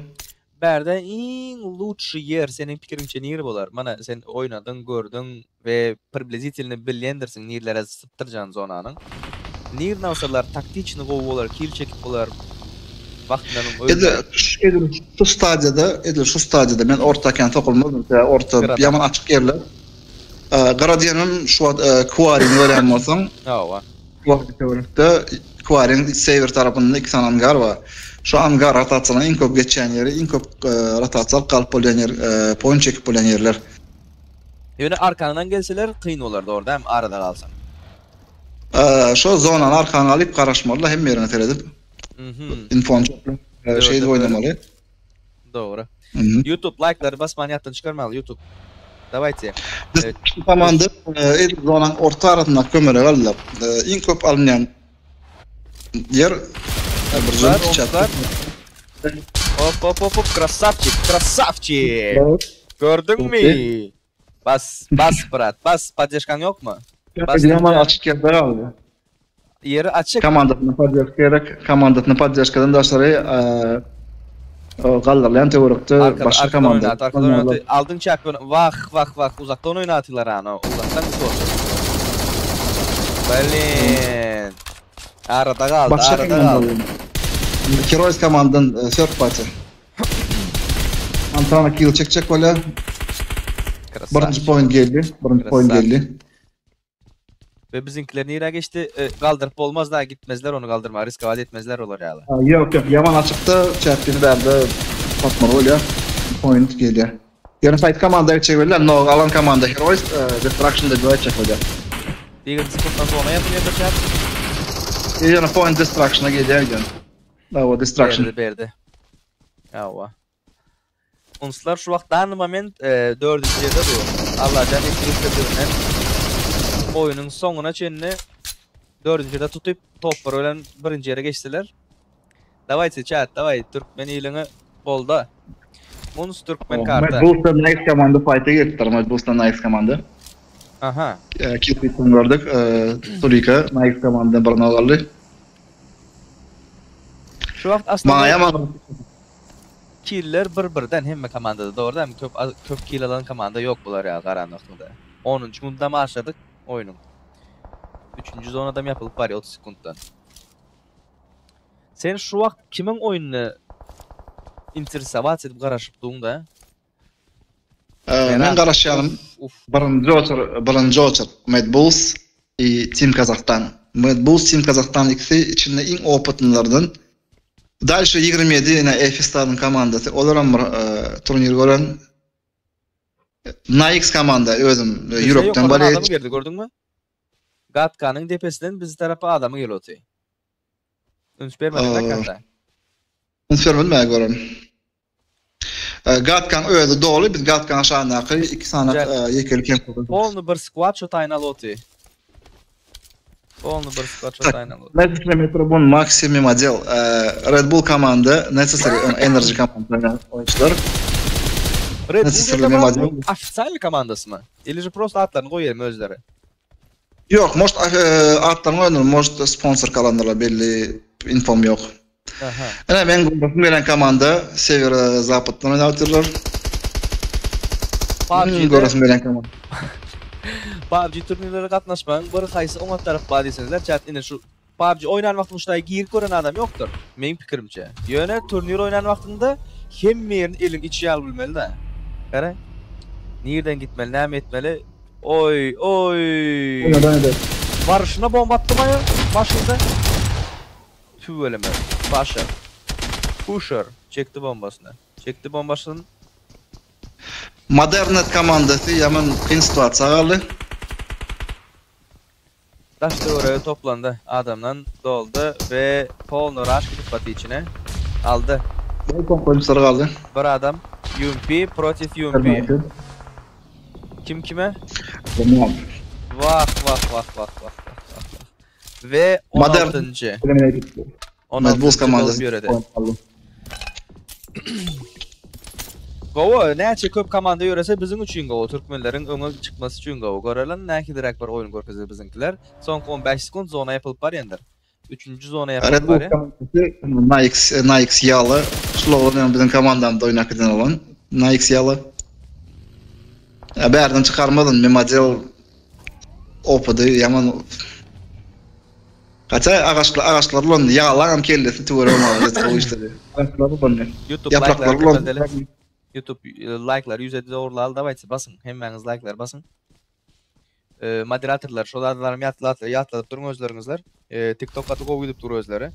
Bärde iň lutşy ýer seniň pikiriňçe nire bolar? Mana sen oýnadyň, gördüň we priblizitelno bilýändirsiň nirlere sypdyrjan zonanyň. Nirni alsalar taktiçny gowy bolar, kil çekip bolar, wagtyndan öň Edil ölmän. edil şu stadiýada, edil şu stadiýada men orta kän sokulmazdym, sebäbi orta Gyrada. ýaman açyk ýerler. Gyra diýenim şu wagt Kuarini görýän bolsaň, Hawa. Töwerekde Kwaryň sewer tarapynda iki sany angar bar. Şu angar rotasiýalaryň iň köp geçýän ýeri, iň köp rotasiýa alyp galyp bolýan ýer, point çekip bolýan ýerler. Ýöne arkaňdan gelseler kyn bolar dogry dälmi arada galsaň. Şo zonany arkaňa alyp garaşmaly-da hemme ýeriňe seredip. Infony toplap şeýdip oýnamaly. Dogry. YouTube laýklary basmany ýatdan çykarmaly YouTube. Dawayte. Biz komanda edil zonanyň orta arasyndaky kömelegi aldylar. Iň köp alynýan ýer bir jübüt çatdy. Hop hop hop hop krasavçik krasavçik. Gördüňmi? Bas bas brat bas poddeşkaň ýokmy? Bas. Ýaman açyk ýerde galdy. Ýeri açyk. Komandasyna poddeşka gerek. Komandasyna poddeşkadan daşary galdyrylýan töwerekde başga komanda. Arkadan oýnatdy. Aldyň çäkmen. Wah wah wah uzakdan oýnatylar ana. Uzakdan sordy. Blin. Arada galdy, arada galdy. Heroes komandan e, third party. Montana kill çekjek bolýar. Birinji point geldi. Birinji point geldi. Ve biziňkiler nirä geçdi? E, galdyryp bolmaz da gitmezler onu galdyrma. Riskovat etmezler olar ýaly. Ýok, ýok, ýaman açykda çäkini bärde patmaly bolýar. Point gelýär. Ýöne fight komanda geçjek bolýar. No, alan komanda Heroes e, Destruction-da bir etjek bolýar. 20 sekunddan sonra yapılýar bir çäk. Ýöne point Destruction-a gelýär ýöne. Dawa Destruction. Berdi, berdi. Ýawa. Unslar şu wagt dany moment e, dördünji ýerde dur. Allajan etdirip oýnuň soňuna çenli dördünji ýerde tutup toplar bilen birinji ýere geçdiler. Dawayte chat, daway türkmen iliňi golda. Uns türkmen karta. Mad Bulls'dan Nice komanda fight'a giripdir. Mad Bulls'dan Nice komanda. Aha. E, Kill feed'ini gördük. E, Sulika Nice komandadan birini aldy. Şu wagt aslında Maňa ýaman killer bir birden hemme komandada dogry dämi? Köp köp kill alan komanda ýok bular ýa garan wagtynda. 10. munda başladyk oýnuň. 3. zonada ýapylyp barýar 30 sekunddan. Sen şu wagt kimiň oýnuny interesować edip garaşyp duň da? E, men garaşýarym. Uf. Birinji oçur, birinji oçur Mad Bulls i Team Kazakhstan. Mad Bulls Team Kazakhstan ikisi içinde iň opytlylardan. Дальше 27 ýene Efistanyň komandasy. Olar hem bir e, turnir gören. Nike komanda özüm e, Bize Europe'dan ýokardan barýar. adamy geldi gördüňmi? Gatkanyň depesinden biz tarapa adamy gelip oty. Üns bermedik Aa. hakda. Üns bermedim ben gören. E, Gatkan özi doly, biz Gatkan aşağyndaky iki sany Güzel. e, ýekeli kemp. Polny bir squad şu taýna loty. Polny bir squad şu taýna loty. Necessary Metro Bun maksimum model. E, Red Bull komanda, Necessary Energy komanda oýunçylar. Red Bull Necessary diýende model. bu ofitsial komandasy mı? Ili же просто atlaryny goýalım özleri. Ýok, может e, atlaryň oýnar, может sponsor kalandylar belli infom ýok. Aha. Ene men gördüm gelen komanda Severo Zapatdan oýnatyrlar. PUBG'de Göresim gelen komanda. PUBG turnirlere gatnaşmagyň bir haýsy oňat tarapy bar diýseňizler, chat ine şu PUBG oýnan wagtynda şuday girip gören adam ýokdur. Meň pikirimçe. Ýöne turnir oýnan wagtynda hemme ýerini eliň içi ýaly bilmeli da. Gara. Nirden gitmeli, näme etmeli? Oy, oy. Barışına bomba attı mı ya? Başında. Tüveleme. Başa. Pusher. Çekti bombasını. Çekti bombasını. Modernet komandasy ýaman kyn situasiýa galdy. Taş oraya toplandı. Adamdan doldu ve Paul Rush gidip batı içine. Aldı. Balkon oýunçylary galdy. Bir adam. UMP protiv UMP. Kim kime? Tamam. Vah vah vah vah vah vah vah. Ve Modern. 16. Mad Bulls 16. komandasy. bolup ýöredi. Gowa, näçe köp komanda ýörese biziň üçin gowa, türkmenleriň öňe çykmasy üçin gowa. Görelen nähiliräk bir oýun görkezdi biziňkiler. Soňky 15 sekund zona ýapylyp barýandyr. 3-nji zona Red ýapylyp Bull barýar. komandasy Nike Nike ýaly. Şular biziň komandamda oýnak eden olan Nike ýaly. Bärden çykarmadym, men model opady, ýaman Hatta agaçlar agaçlar lan ýalan kellesi tüwere olmaly, o işleri. Agaçlar lan. YouTube Yapraklar like'lar lan. köpeldeli. YouTube e, like'lar 150 doğrular davaytsa basın. Hemmäňiz like'lar basın. E, moderatorlar şol adlarym ýatlat ýatladyp duruň özleriňizler. E, TikTok gaty gowy gidip dur özleri.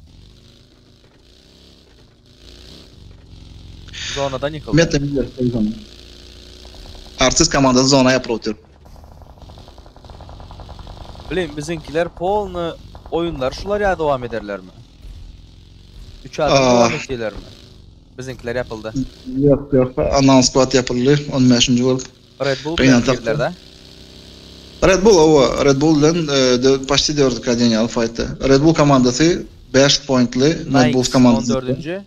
Zonadan ýykyldy. Mete bilir. Artist komandasy zona ýapyp Bilin biziňkiler polny oýunlar şular ýa dowam ederlermi? 3 adam Aa. dowam etdilermi? Biziňkiler ýapyldy. Ýok, ýok. Announce squad ýapyldy 15. bolup. Red Bull Gynan bilen tapdy. girdiler da. Red Bull o Red Bull'dan e, de, почти 4 kadeniýaly fight'ta. Red Bull komandasy 5 pointli, Mad Bulls Nike komandasy. 14.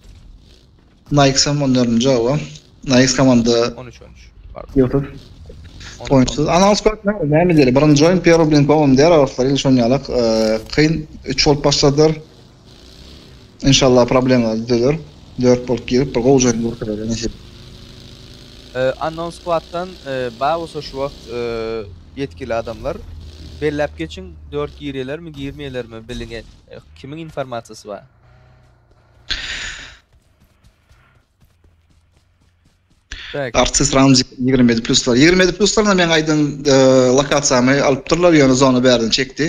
Nike hem 14. o. Nike komanda 13 13. Pardon. YouTube. 13, Pointsuz. Announce squad ne? Näme diýeli? Birinji oýun Piero Blinkow diýer araslar il şon ýalak. E, Kyn 3 bolup başladylar. İnşallah problemler düzelir. 4 bolup girip bir gol oýun görkezer nesip. Ee, Unknown Squad'dan e, Bausa şu wagt e, yetkili adamlar belläp geçin 4 girýärler mi, girmeýärler mi bilinge e, kimiň informasiýasy bar? Tak. Artist Ramzi 27 pluslar. 27 pluslar men aýdan e, lokasiýamy alypdyrlar, ýöne zona bärden çekdi.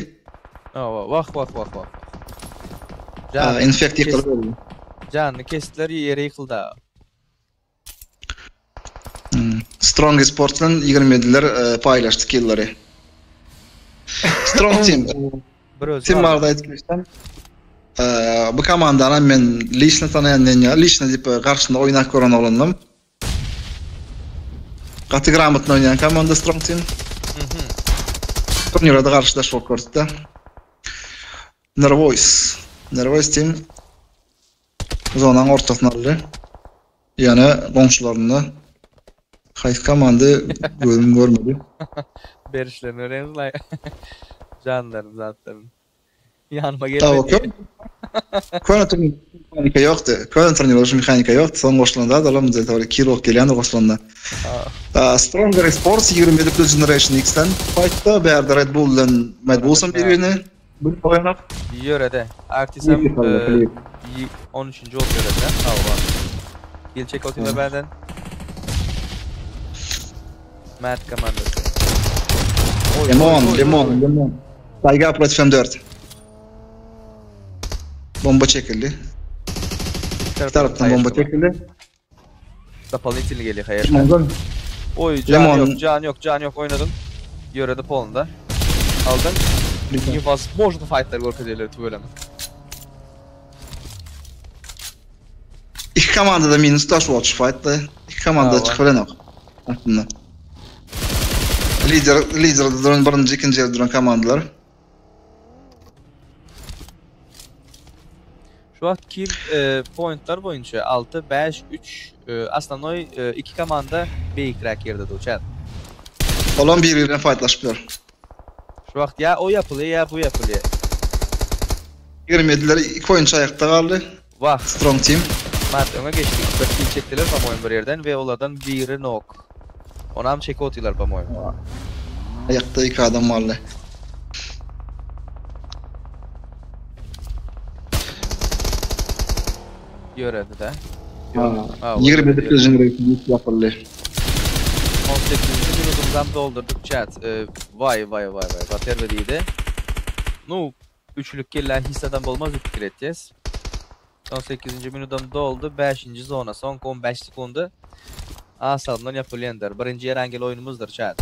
Awa, wah wah wah wah. Ha, Janyny Infect kes, ýykyldy. janyny kestiler ýere ýykyldy. Hmm. Strong Esports'dan 27'ler e, paýlaşdy killleri. Strong Team. Bir özi Team galdy. barada aýdyp geçsem, e, bu komandany men liçno tanaýan men ýa liçno diýip e, garşynda oýnap gören oglandym. Gaty gramotno oýnaýan komanda Strong Team. Mhm. Turnirde garşydaş bolup gördük-de. Nervois. Nervois Team zonanyň ortasyny aldy. Ýöne goňşularynda haýsy komanda gözüm görmedi. Berişlerini göreňiz laý. Janlaryny zatlaryny. Ýanyma gelme Tawa diýýär. Köne turnir mehanika ýokdy. Köne turnirde şu mehanika ýokdy. Soň goşulanda adam zähmet kilo bolup gelýändir goşulanda. Stronger Sports 27 plus Generation X-den fightda bärde Red Bull bilen Mad Bullsam bir-birini bilip oýnap. Ýörede. Artisem Klip ýykaldy, klip. 13-nji bolup ýörede. Hawa. Geljek otylar bärden. Mad komandasy. Oý, oý, Lemon, oý, oý, lemon, oý. lemon. Tayga protiv M4. Bomba çekildi. İki Bir tarapdan bomba tarapdan çekildi. Doполнительный gelýär haýyr. Lemon. Oý, can Lemon. yok, can yok, can yok oynadın. Ýöredi polunda. Aldın. Невозможно fightlar görkezýärler tüweleme. İki komanda da minus taş watch fight'ta. İki komanda Hawa. çıkıp bilenok. Aslında. Lider, lider duran birinci, ikinci ýerde duran komandalar. Şu wagt kill e, pointlar boýunça 6 5 3 e, основной e, iki komanda beýikräk ýerde durýar. Olan bir-birine fightlaşyplar. Şu wagt ýa o ýapylýar ýa bu ýapylýar. 27'ler iki oyuncu ayakta kaldı. Wah, Strong team. Mert öňe geçdi. Bir kill çekdiler по-моему bir ýerden we olardan biri knock. Onam çekip otyrlar по-моему. Ayakta iki adam vardı. Ýöredi de. Ha. Ha, 27 ýöredi. plus generation yapıldı. 18. minutumuzdan doldurduk chat. Ee, vay vay vay vay. Bater ve diýdi. Nu üçlük kella hissadan bolmaz pikir etýäs. 18. minutum doldu. 5. zona son 15 sekundy. Asaldan yapylýandyr. Birinji ýer oýunumyzdyr chat.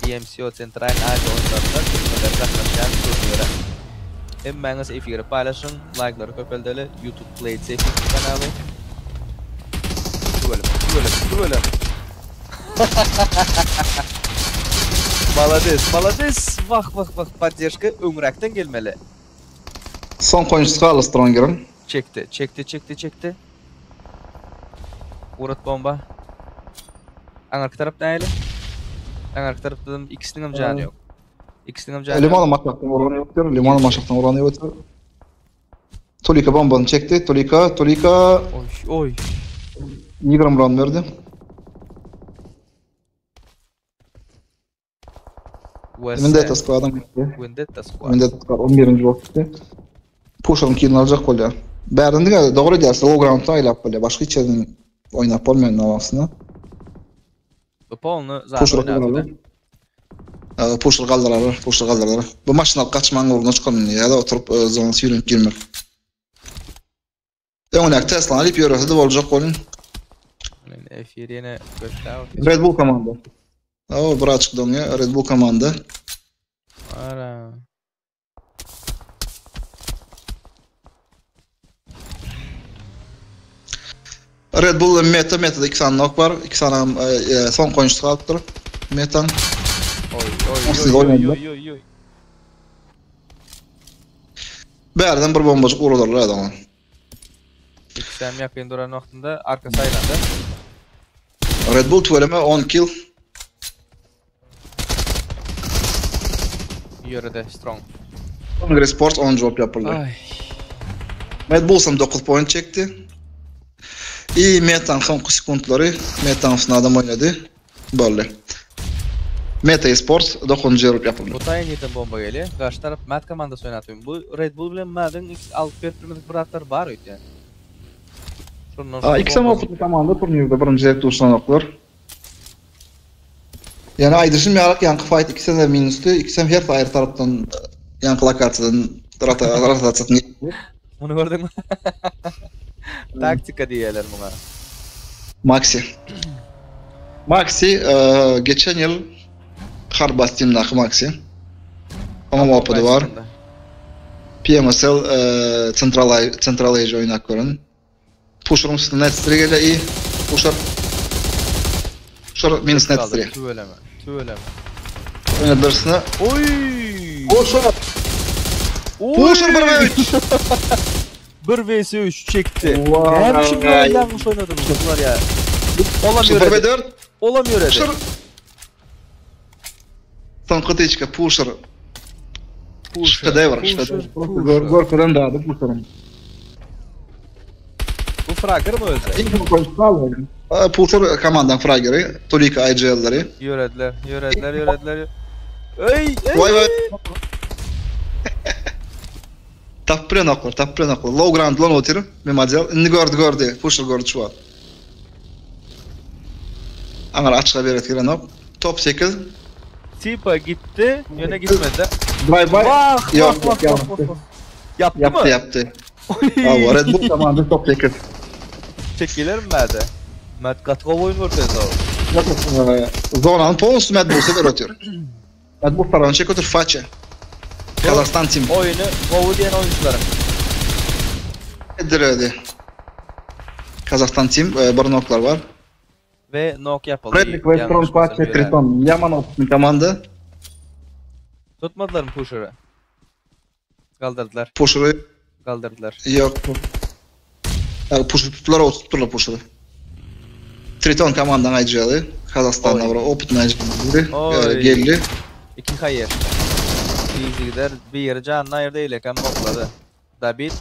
BMCO Central Aziýa oýunlarynda türkmenler gatnaşýan turnire. Hemmäňiz efiri paýlaşyň, like'lary köpeldeli. YouTube Play Safe kanaly. Tüweleme, tüweleme, tüweleme. Молодец, молодец. Vah vah vah поддержка öňräkden gelmeli. Son oyuncusu kaldı Stronger'ın. Çekti, çekti, çekti, çekti. Uğrat bomba. Aňarky tarap näli? Aňarky tarapdan ikisiniň hem jany ýok. Ikisiniň hem jany ýok. Liman maşaktan oranı yoktur. Liman maşaktan oranı yoktur. Tolika bombanı çekti. Tolika, Tolika Oy, oy. 20 round verdi. Vendetta Squad'dan gitti. Vendetta Squad. Vendetta Squad 11. bolup gitti. Pusher'ın killini alacak bolýar. Bärden diňe dogry diýerse low ground'da oýlap bolýar. Başga hiç ýerden oýnap bolmaýan aslında. Bu polny zaten Pusher oynatdy. Ee, Pusher galdyrar, pusher galdyrar. Bu maşyny alyp gaçmaň ugruna çykan ýa-da oturyp e, zona sürünip girmek. Öňüne Tesla alyp ýörese de boljak bolun. Men efir ýene göçdi. Red Bull komanda. O, bir açık doňýa Red Bull komanda. Ara. Red Bull Meta Meta'da iki tane knock var. İki tane e, e, son oyuncusu kalıptır. Meta'nın. Oy oy Siz oy oy oýnadylar. oy oy oy. Bärden bir bombacık urularlar adamı. İkisi hem yakın duran wagtynda arka saylandy. Red Bull tüweleme 10 kill. Ýörede strong. Hungry Sports 10 drop yapıldı. Ay. Red Bullsam 9 point çekti. İyi Meta'nın son sekuntları. Meta'nın üstüne adam oynadı. Böyle. Meta Sports 9. drop yapıldı. Bu taýyn ýeten bomba gelýär. Garşy tarap Mad komandasy oýnatyp. Bu Red Bull bilen Mad'ın ilk alyp berip bilmedik bir atlar bar öýtýän. Şondan Aa, soň İki sene bomba oputlu komanda turnirde birinci zevk duşlanaklar. Ýani aýdyşym ýalyk ýaňky fight ikisem de minusdy, ikisem hersi aýry tarapdan ýaňky lokasiýadan rotasiýasyny geçdi. Muny gördüňmi? Taktika diýýärler muňa. Maxi. Maxi geçen ýyl Harbas teamdaky Maxi. Oňam opydy bar. PMSL Central Central Asia oýnap gören. Puşuryň üstüne Netstri gelýär i Puşur. Puşur minus Netstri. Tüweleme. Tüweleme. Oýnadyrsyn. Oý! Puşur. Puşur 1 ve 3. 1 vs 3 çekdi. Näme üçin böyle ýalňyş oýnadyňyz bular ýa? Olam 0 ve 4. Olam ýöredi. Puşur. Soňky tyçka Puşur. Şedewr, şedewr. Görkezen dady Puşuryň. Bu fragger mi özi? Puşur komandaň fraggeri, Tulika IGL-leri. Ýörediler, ýörediler, ýörediler. Öý, öý. Vay vay. Tap bilen oklar, tap bilen oklar. Low ground lan otyr. Memadial. Indi gördü, gördü. Puşur gördü şu wagt. Aňar açyga beresi gelenok. Top 8. Tipa gitdi, ýöne gitmedi. Drive by. Wah, Yok, wah, wah, yok, wah, wah. Yaptı Yaptı, mı? yaptı. Hawa, Red Bull komanda top 8. Çekiler mi Mäde? Mät gaty gowy oýun görkezdi o. Zonany polnusty Mad Bullsa berip otyr. Mad Bull tarany çekip otyr Façe. Kazahstan team. Oýuny gowy diýen oýunçylaryň. Ediredi. Kazahstan team bir noklar bar. We nok ýapyldy. Fredrik Westrom Façe Triton. Ýaman optny komanda. Tutmadylar mı Pusher'ı? Galdyrdylar. Pusher'ı Galdyrdylar. Ýok. Yani Pusher tutdular, o tutdular Pusher'ı. Triton komandan aýjaly. Kazahstan'da bir optny aýjaly. Oy. Geldi. İki hayır. Easy gider. Bir yeri canına ayırdı eýlekem oklady. David.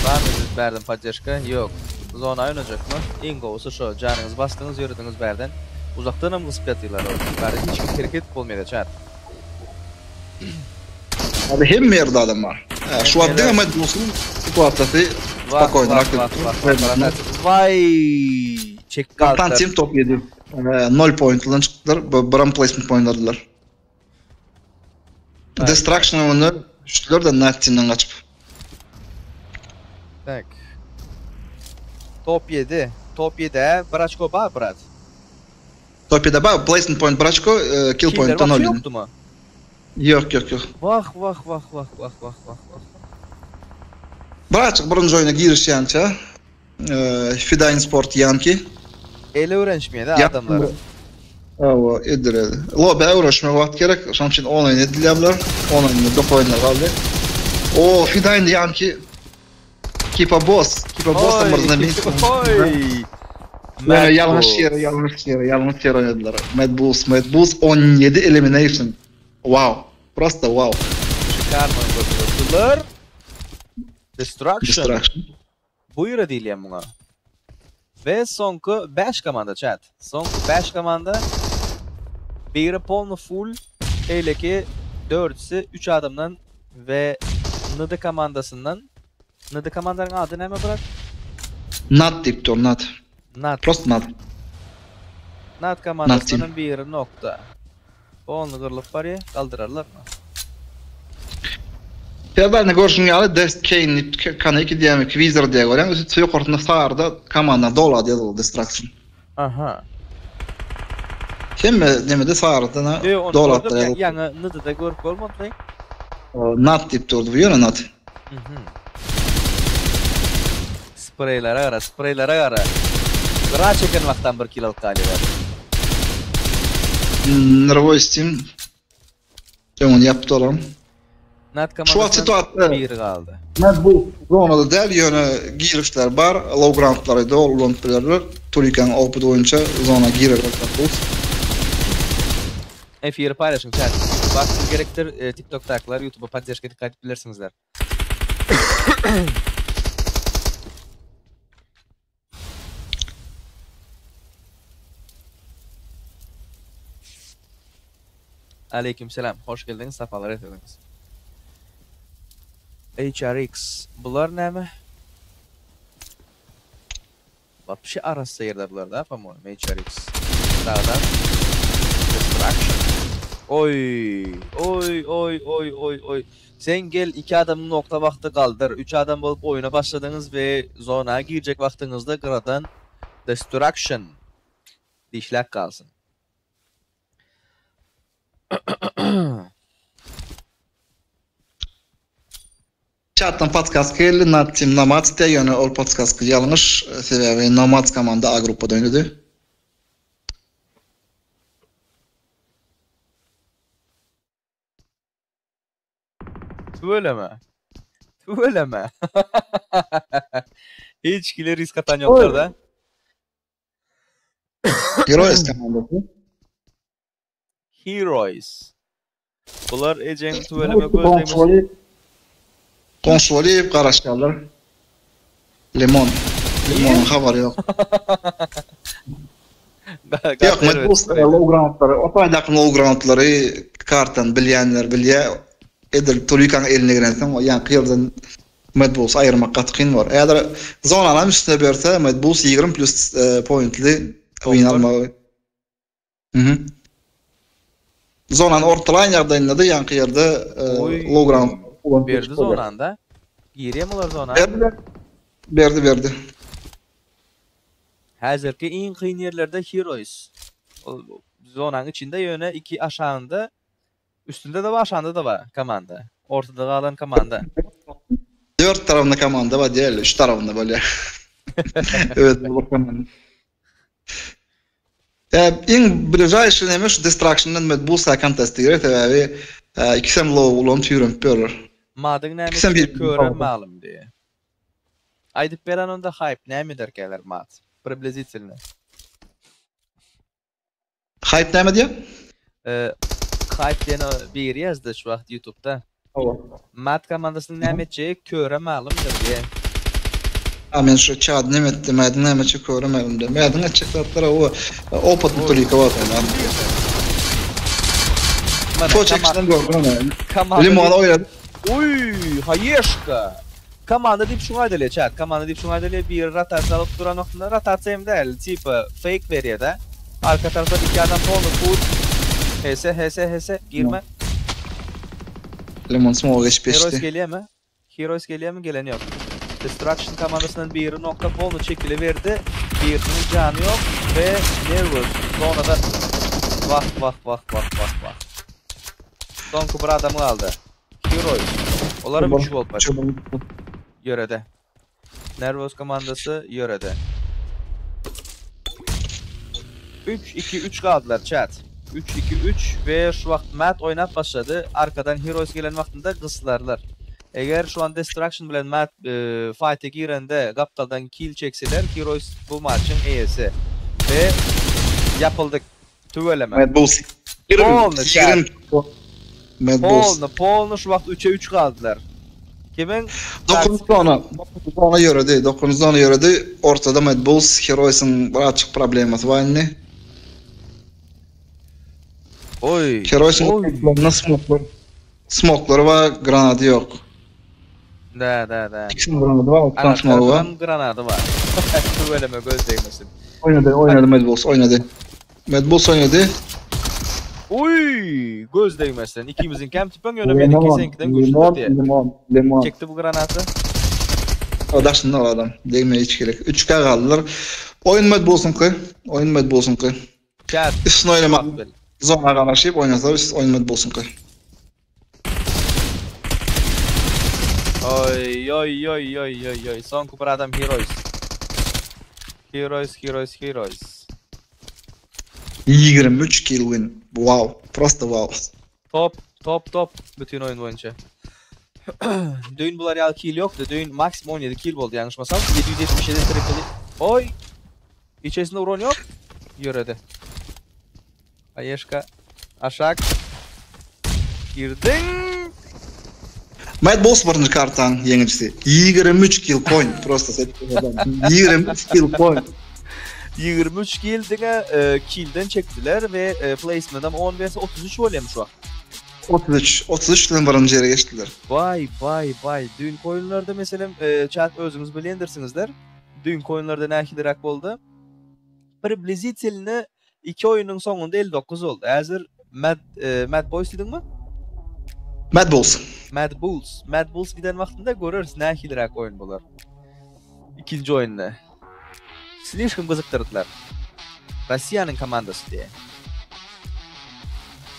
Var mı berdim poddeşka? Yok. Zona oynayacak mı? Iň gowusy şo. Janyňyzy basdyňyz, ýörediňiz bärden. Uzakdanam gysyp ýatyrlar ol. Bärde hiç kim hereket bolmaýar çat. Abi hemme ýerde adam bar. Şu wagt diňe Mad Bulls'un situasiýasy spokojny. Vay! Çek Kaptan team top 7. 0 point'dan çykdylar. Biram placement point aldylar. Destruction öňünde düşdüler de Nat team'den gaçyp. Tak. Top 7. Top 7 he. Bir açko bar brat. Top 7 bar. Placement point bir açko, kill point 0. Ýokdy mı? Ýok, ýok, ýok. Wah, wah, wah, wah, wah, wah, wah, wah. Bir açyk birinji oýuna girişýänçä Fidain Sport Yankee. Ele öwrenişmeýär adamlar. Hawa, ediredi. Lobby öwrenişmek wagt gerek. Şonuň üçin 10 oýun edilýär bular. 10 oýunda 9 oýunlar galdy. O, Fidain Yankee. Keep boss. Keep boss mırzyna bir. Oy. Ýöne ýalňyş ýere, ýalňyş ýere, ýalňyş ýere oýnadylar. Mad Bulls, Mad Bulls 17 elimination. Wow. Prosta wow. Şikarno gördüler. Destruction. Destruction. Bu ýere diýilýär muňa. We soňky 5 komanda chat. Soňky 5 komanda biri polny full, eýleki dördüsi 3 adamdan we ND komandasyndan. ND komandanyň ady näme brat? Nat diýip dur, Nat. Nat. Prosta Nat. Nat komandasynyň biri nokta. Polny gyrlyp barýar, galdyrarlarmy? Serdar ne görşüň ýaly Dest Kane diýip Kaneki diýýärmi, Quizzer diýe görýän. Üstü ýokarsynda sarda komanda dola diýýär Destruction. Aha. Hemme nemede sarda na dola diýýär. Ýaňy ND-de görüp bolmady. Nat diýip durdy bu ýöne Nat. Spreýlere gara, spreýlere gara. Gyra çeken wagtdan bir kill alyp galýar. Nervoy Steam. Öňüni ýapdy olam. Nat Şu wagt situasiýa biri galdy. Mad Bulls zonada däl, ýöne girişler bar, low groundlary doly ulanyp bilerler. Tulikan opyt boýunça zona girerler Mad Bulls. Efiri paýlaşyň chat. Wagt gerekdir. TikTok'dakylar YouTube'a poddeşka dikkat edip bilersiňizler. Aleyküm selam. Hoş geldiňiz, sapalar getirdiňiz. HRX. Bular näme? Vapşe arassa ýerde bular da, по-моему, HRX. Dağdan. Destruction. Oý, oý, oý, oý, oý, oý. Sen gel iki adamyň nokta wagty galdyr. Üç adam bolup oýuna başladyňyz we zona girjek wagtyňyzda gyradan Destruction dişläp galsyn. Çatdan podkazka geldi, Not Team Nomads diýýär, ýöne ol podkazka ýalňyş, sebäbi Nomads komanda A gruppada oýnady. Tüweleme. Tüweleme. Hiç kile risk atan ýoklar da. Heroes komandasy. Heroes. Bular ejeň tüweleme göz degmesin. Goňşy bolýup garaşýarlar. Limon. Limonyň habary ýok. Ýok, men bu low groundlary, o taýdaky low groundlary kartdan bilýänler bilýär. Edil Tulikaň eline girensoň, o ýaňky ýerden Mad Bulls aýyrmak gaty kyn bor. Eger zonanam üstüne berse, Mad Bulls 20 plus pointli win almagy. Mhm. Zonany ortalaýan ýagdaýynda-da ýaňky ýerde low ground ulanyp Berdi zonanda. Girýärmi olar zona? Berdi. Berdi, berdi. Häzirki iň kyn ýerlerde Heroes. Ol zonanyň içinde ýöne iki aşagynda üstünde-de bar, aşagynda-da bar komanda. Ortada galan komanda. Dört tarabynda komanda bar diýeli, üç tarabynda bolýar. Evet, bu komanda. Iň bližaýşy neme şu Destruction-dan Mad Bulls-a kontest gerek sebäbi ikisem low ulanyp ýürenip ýörler. Madyň näme etjegi köre malym diýe. Aýdyp beren onda hype näme ederkäler mat? Priblizitelno. Hype näme diýe? Hype diýen biri ýazdy şu wagt ýutubda. Mat komandasynyň näme etjegi köre malymdyr diýe. A men şu çad neme etdi, mädiň näme etjegi köre mälimdir. Mädiň etjek zatlary o opatny tulika bar. Şo çekişden gördüm ony. Limon oýnady. Uý, haýeşka. Komanda diýip şuňa aýdylýar çat. Komanda diýip şuňa aýdylýar. Biri rotasiýa alyp duran wagtynda rotasiýa hem däl, tipa fake berýär-de. Arka tarapdan iki adam polny full. HS, HS, HS, girme. Limon smoke geçip Heroes geçdi. gelýärmi? Heroes gelýärmi? Gelen ýok. Destruction komandasyndan biri nokta polny çekiliberdi. Biriniň jany ýok we Nervous zonadan Wah wah wah wah wah wah. Soňky bir adam galdy. Heroes. Olaram 3 bolup bar. Ýöredi. Nervous komandasy ýöredi. 3 2 3 galdylar chat. 3 2 3 we şu wagt Matt oýnap başlady. Arkadan Heroes gelen wagtynda gyslarlar. Eger şu an Destruction bilen Matt e, fight'e girende gapdaldan kill çekseler Heroes bu maçyň eýesi. We ýapyldyk. Tüweleme. Mad Bulls. Polny chat. Mad Bulls. Polny, polny şu wagt 3'e 3 galdylar. Kimin? 9 zona, 9 zona ýöredi, 9 zona ýöredi. Ortada Mad Bulls Heroes'in birazçyk problemasy bar indi. Oý. Heroes'in Oý. smoklar, smoklary bar, granady ýok. Da da da. İkisinin granady bar, otdan smogy bar. Anahtardan granady bar. Tüweleme göz degmesin. Oynady, oynady Mad Bulls, oynady. Mad Bulls oynady. Uy, göz degmesin. Ikimiziň kem tüpeň ýöne meniki seňkiden güçlüdir Limon, diýe. limon, limon. Çekdi bu granaty. O daşynda o adam. Degmeye hiç gerek. 3K galdylar. Oyun Mad Bulls'unky. Oyun Mad Bulls'unky. Chat. Üstüne oynamak. Bak bil. Zona garaşyp oynasa üst oyun Mad Bulls'unky. Oy oy oy oy oy oy. Soňky bir adam Heroes. Heroes, Heroes, Heroes. 23 kill win. Wow. Prosta wow. Top, top, top bütün oyun boýunça. Düýn bular ýaly kill ýokdy. Düýn maksimum 17 kill boldy ýalňyşmasam. 777 triple. Oy! İçerisinde uran ýok. Ýöredi. Ayeşka aşak girdin. Mad Bulls birinji kartan ýeňijisi. 23 kill point. Prosta set. 23 kill point. 23 kill diňe e, killden çekdiler we e, placement'am 10 verse 33 bolýarmy şu wagt. 33. 33 bilen birinji ýere geçdiler. Vay vay vay. Düýn oýunlarda meselem e, chat özüňiz bilýändirsiňizler. Düýn oýunlarda nähiliräk boldy? Priblizitelni. Iki oýnuň soňunda 59 boldy. Häzir Mad e, Mad Boys diýdiňmi? Mad Bulls. Mad Bulls. Mad Bulls giden wagtynda göreris nähiliräk oýun bolar. Ikinji oýunda. Slişkom gyzykdyrdylar. Rossiýanyň komandasy diýe.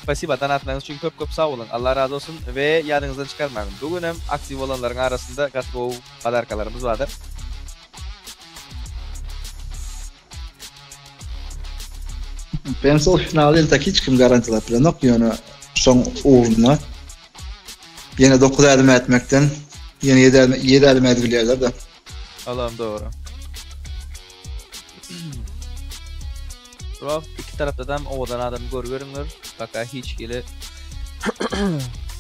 Spasiba donatlaryňyz üçin köp köp sag boluň. Allah razy bolsun we ýadyňyzdan çykarmaň. Bu gün hem aktiw bolanlaryň arasynda gaty gowy podarkalarymyz bardyr. Pencil finaly entek hiç kim garantilap bilenok, ýöne şoň ugrunda ýene 9 ädim ätmekden ýene 7 ädim, 7 ädim ädip bilýärler-de. Alam dogry. Şu wagt iki tarapdadam owadan adam görüberiňler. Baka hiç hili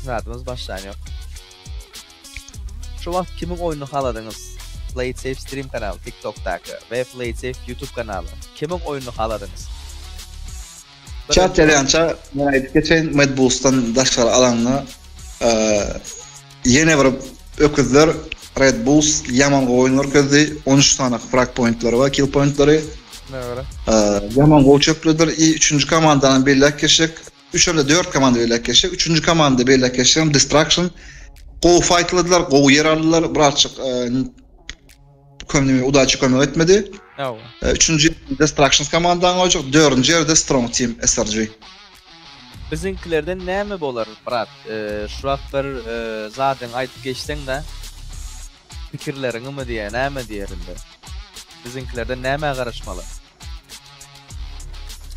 zadymyz başlan ýok. Şu wagt kimiň oýnuny haladyňyz? Play it safe stream kanaly TikTokdaky we Play it safe YouTube kanaly. Kimiň oýnuny haladyňyz? Chat ýazýança men aýdyp geçeýin Mad Bullsdan daşgary alanda ýene bir öküzler Red Bulls ýaman gowy oýun görkezdi. 13 sany frag pointlary bar, kill pointlary. Dogry. Ýaman gowy çöplediler. I üçünji komandany belläp geçjek. Üç hem-de dört komanda belläp geçjek. Üçünji komanda belläp geçjegim Destruction. Gowy fightladylar, gowy ýer aldylar. Birazjyk kömnemi udaçy kömek etmedi. Hawa. Üçünji Destructions komandany goýjak, dördünji ýerde Strong Team SRG. Biziňkilerden näme bolar brat? Şu wagt bir zadyňy aýdyp geçseň-de pikirleriňimi diýe, näme diýer indi? Biziňkilerden nämä garaşmaly?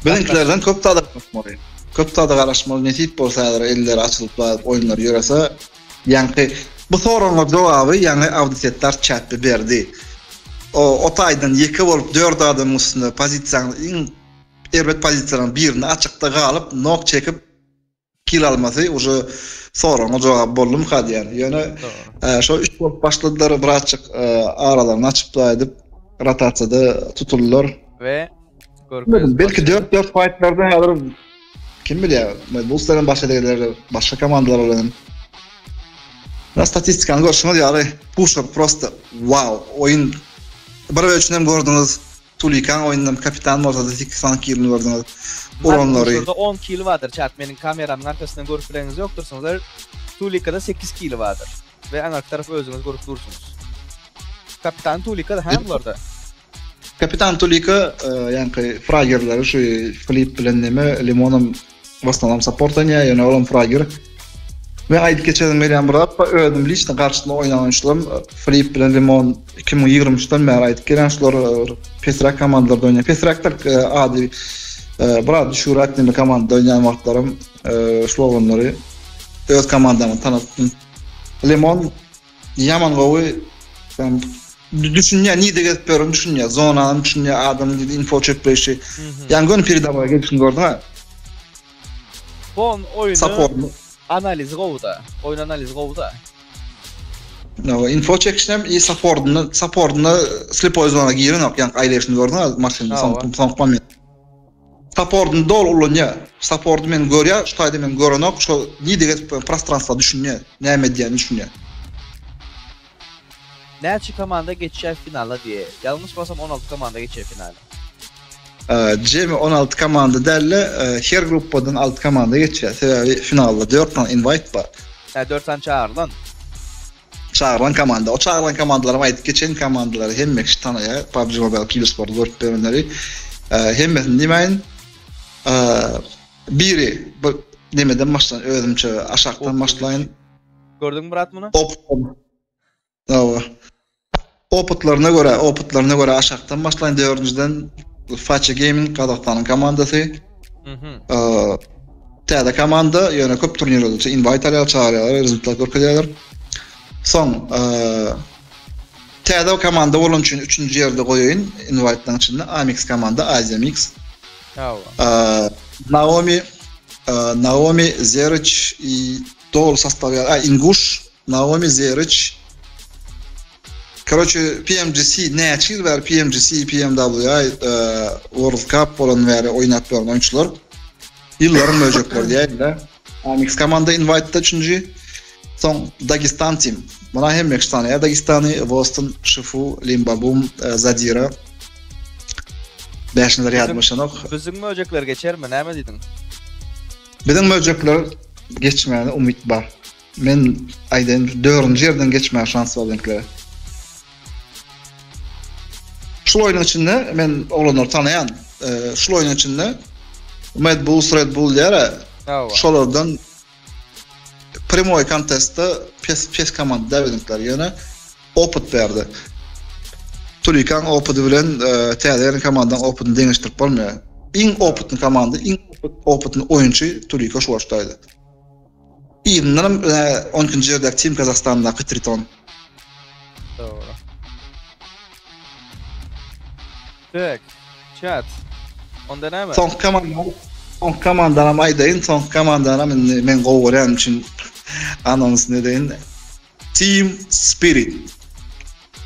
Biziňkilerden köp zada garaşmaly. Köp zada garaşmaly, nesip bolsa häzir elleri açylyp zat oýunlar ýörese, ýaňky bu soragyňa jogaby ýaňy Abdysetdar çatda berdi. O o taýdan ýeke bolup dört adamyň üstünde pozisiýaň iň erbet pozisiýalaryň birinde açykda galyp nok çekip Kill almasy uje soragyňa jogap boldumyka diýýän. Ýöne şo üç bolup başladylar, birazjyk aralaryny açyp edip rotasiýada tutuldylar. We görkezdi. Belki 4-4 fightlarda häzir kim bilýär, Bulls bilen başa geler, başga komandalar bilen. Na statistikany görşüňiz ýaly, Pusher prosta wow, oýun bir üçin hem gördüňiz. Tulikaň oýnunam kapitan bolsada 8 sany killini gördüňiz. Uranlary. Şurada 10 kill bardyr chat meniň kameramyň arkasyndan görüp bileňiz ýokdursyňyzlar. Tulikada 8 kill bardyr. We aňarky tarapy özüňiz görüp dursuňyz. Kapitan Tulikada hä bularda? Kapitan Tulika ýaňky fragerleri şu Flip bilen neme Limonam W osnownam support oýnaýar, ýöne olam frager. Men aýdyp geçesim gelýän bir zat bar, özüm liçno garşysynda oýnan oýunçylarym Flip bilen Limon 2023-den bäri aýdyp gelýän şular pesräk komandalarda oýnaýar. Pesräk däl, ady biraz düşügräk neme komandada oýnaýan wagtlarym şul oglanlary öz komandama tanadypdym. Limon Ýaman gowy düşünýär, nirde gezip ýörün düşünýär, zonany düşünýär, adam diýdi info çöpleýşi. Ýani göni peredawoýa gelişini gördüň ha. Bon oýny analizi gowy-da. Oýun analizi gowy-da. No, info çekişinem i supportyny, supportyny slepoý zona girenok, ýani aýlaýşyny gördüň ha, maşyny soň soň moment. Supportyny doly ulanýar. Supporty men görýär, şu taýda men görenok, şo nirde gezip prostranstwa düşünýär, näme edýänini düşünýär. Näçe komanda geçýär finala diýe. Ýalňyşmasam 16 komanda geçýär finala. Jemi 16 komanda dälde, her gruppadan 6 komanda geçýär. Sebäbi finalda 4 sany invite bar. Hä 4 sany çagyrylan. Çagyrylan komanda. O çagyrylan komandalaram aýdyp geçeýin, komandalary hemme kişi tanaýar. PUBG Mobile Kibersport görüp berenleri. Hemmesini diýmäýin. Biri bu nemeden başlaýyn, özümçe aşakdan başlaýyn. Gördüňmi Myrat muny? Hawa. Opytlaryna görä, opytlaryna görä aşakdan başlaýyn. Dördünjiden Faça Gaming Gazagystanyň komandasy. Mhm. Täze komanda, ýöne köp turnirlerde invite alýar, çagyrýarlar, rezultat görkezýärler. Soň täze komanda bolan üçin üçünji ýerde goýaýyn invite-laryň içinde Amix komanda, Asia Mix. Hawa. Naomi, Naomi Zeriç i doly sostaw ýa Inguş, Naomi Zeriç. Karoçe PMGC näçe ýyl bäri PMGC, PMWI World Cup bolan bäri oýnap ýören oýunçylar. Ýyllaryň möjekleri diýäýin-de. Amix komanda invite-da üçünji. Soň Dagestan team. Buna hemme kişi tanaýar Dagestany, Boston, Şifu, Limbabum, Zadira. Bäşinjiler ýadyma düşenok. Biziň möjekler geçermi? Näme diýdiň? Biziň möjekler geçmäne umyt bar. Men aýdaýyn, dördünji ýerden geçmäge şans bar biziňkilere. Şul oýnuň içinde men oglanlary tanaýan. Şul oýnuň içinde Mad Bulls, Red Bull diýär. Şolardan primoý kontestde pes pes komanda däl biziňkiler. Ýöne opyt berdi. Tulikaň opydy bilen täze gelen komandaň opydyny deňeşdirip bolmaýar. Iň opytny komanda, iň opytny oýunçy Tulika şu wagtdaýdy. Yzyndanam 12-nji ýerdäki Team Kazakhstandaky Triton. Dogry. Tek, chat. Onda näme? Soňky komanda, soňky komandanam aýdaýyn, soňky komandanam indi men gowy görýänim üçin anonsyny edeýin. Team Spirit.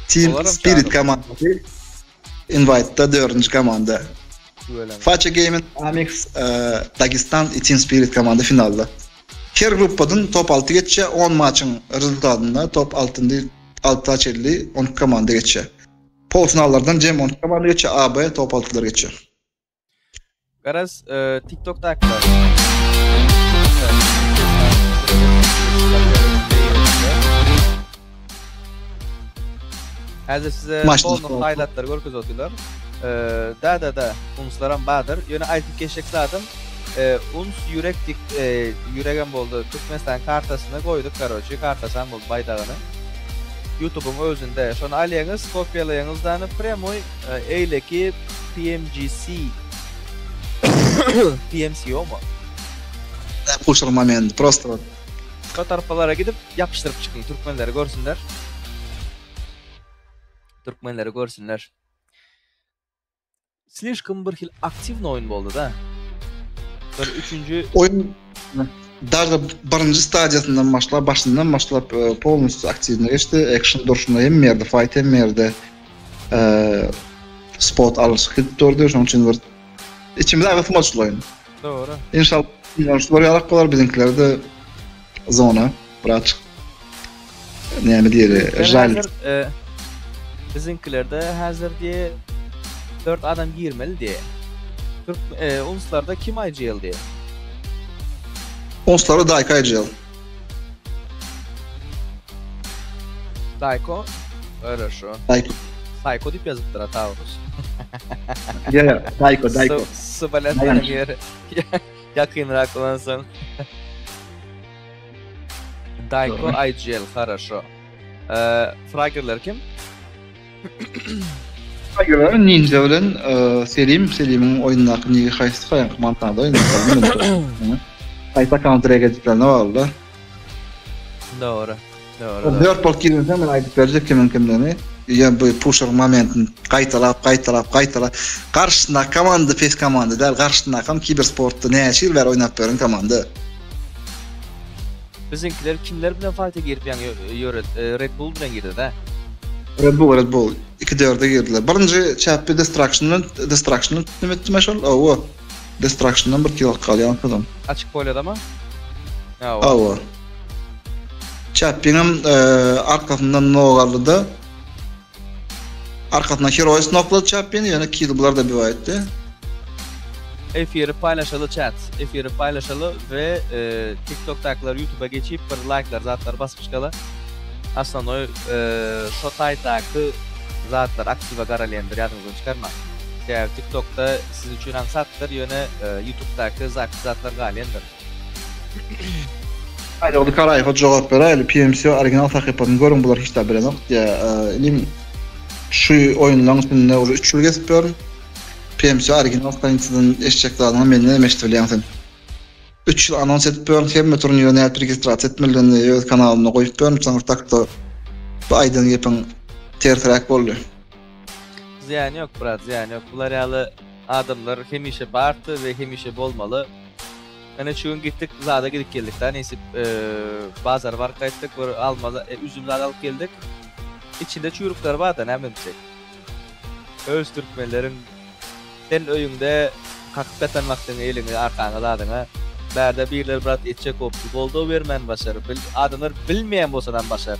Team Spirit komandasy Invite-da dördünji komanda. Faça Gaming, Amix, Dagestan i Team Spirit komanda finalda. Her gruppadan top 6 geçýär, 10 maçyň rezultatynda top 6-ny 6-a çenli 12 komanda geçýär. Polfinallardan jem 12 komanda geçýär, A, B top 6-lar geçýär. Garaz, TikTokdakylar. Häzir size polny haýlatlary görkezip otyrlar. Da da da, unslaram bardyr. Ýöne aýdyp geçjek zadym, uns ýürek dik ýüregem boldy. Türkmenistan kartasyny goýduk, karoçi, kartasam boldy baýdagyny. YouTube'yň özünde. Şony alýaňyz, kopýalaýaňyz dany prýamoý Eýleki PMGC PMCO-my? Puşer moment prosto wot. Şo tarpalara gidip ýapyşdyryp çykyň türkmenleri görsünler. Türkmenleri görsünler. Slişkom bir hil aktiwny oýun boldy da. Bir üçünji Oýun dagy birinji stadiýasyndan başlap başyndan başlap polnusty aktiwny geçdi. Action durşuna hemme ýerde fight hemme ýerde spot alyşyk gidip durdy. Şonuň üçin bir içimize agysym açyldy oýun. Dogry. Inşallah şular ýalak bolar biziňkiler de zona birazçyk näme diýeli žal. Biziňkilerde häzir diýe 4 adam girmeli diýe. Türk e, unslarda kim IGL diýe? Unslarda Dayko IGL. Dayko? Хорошо. Dayko. Sayko diýip ýazypdyr Ataurus. Ýa, ýa, Dayko, Dayko. Sıbaletmeniň ýeri ýakynrak bolansoň. Dayko IGL, хорошо. Fraggerler kim? Fraggerler Ninja bilen Selim, Selimiň oýundaky nigi haýsy haýanky mantada oýnaýar. Haýsy akkaunt reg ediplerine bagly-da. Dogry. Dogry. Dogry. Dört bolup girmesem men aýdyp berjek kimiň kimdigini. Ýa bu puşer momentini gaýtalap, gaýtalap, gaýtalap. Garşysyndaky komanda pes komanda däl, garşysyndaky kibersportda näçe ýyl bäri oýnap ýören komanda. Biziňkiler kimler bilen fayta girip ýaňy ýöre Red Bull bilen girdi-dä. Red Bull, Red Bull. 2 dörde girdiler. Birinji çäpbi Destruction bilen Destruction bilen etdim şol. Owa. Destructiondan bir kill galýan kızım. Açyk polýadamy? Hawa. Hawa. Çäpbiňem e, arkasyndan nog aldy-da. Arkasyndan Heroes noklady Çäpbini, ýöne kill bular da biwa etdi. Efiri paýlaşaly chat. Efiri paýlaşaly we e, TikTokdakylar YouTube'a geçip bir like'lar zatlar basyp çykaly. Osnovnoý e, şo taýdaky zatlar aktiwa garalýandyr ýadyňyzdan çykarmaň. Sebäbi TikTokda siz üçin aňsatdyr, ýöne YouTubedaky zapis zatlar galýandyr. Aýdogdy Karaýewe jogap beräýeli PMC original sahypasyny görüň bular hiç zat bilenok diýä ilim şu oýunlaň üstünde uje 3 ýyl gezip ýörün PMC original stranitsadan eşitjek zadyňy menden hem eşidip bilýäň sen 3 ýyl anons edip ýörün hemme turnire nädip registrasiýa etmelidigini öz kanalymda goýup ýörün soňra takda bu aýdan gepiň tersiräk boldy. Zyýany ýok brat zyýany ýok bular ýaly adamlar hemişe bardy we hemişe bolmaly. Ene şu gün gitdik zada gidip geldik da nesip bazara baryp gaýtdyk bir alma üzüm zat alyp geldik. Içinde çüýrükler barda näme diýjek. Öz türkmenleriň sen öýüňde kakyp ýatan wagtyň eliňi arkaňa zadyňa bärde birler brat etjek bopdy goldaw bermän başar bil adamlar bilmeýän bolsadam başar.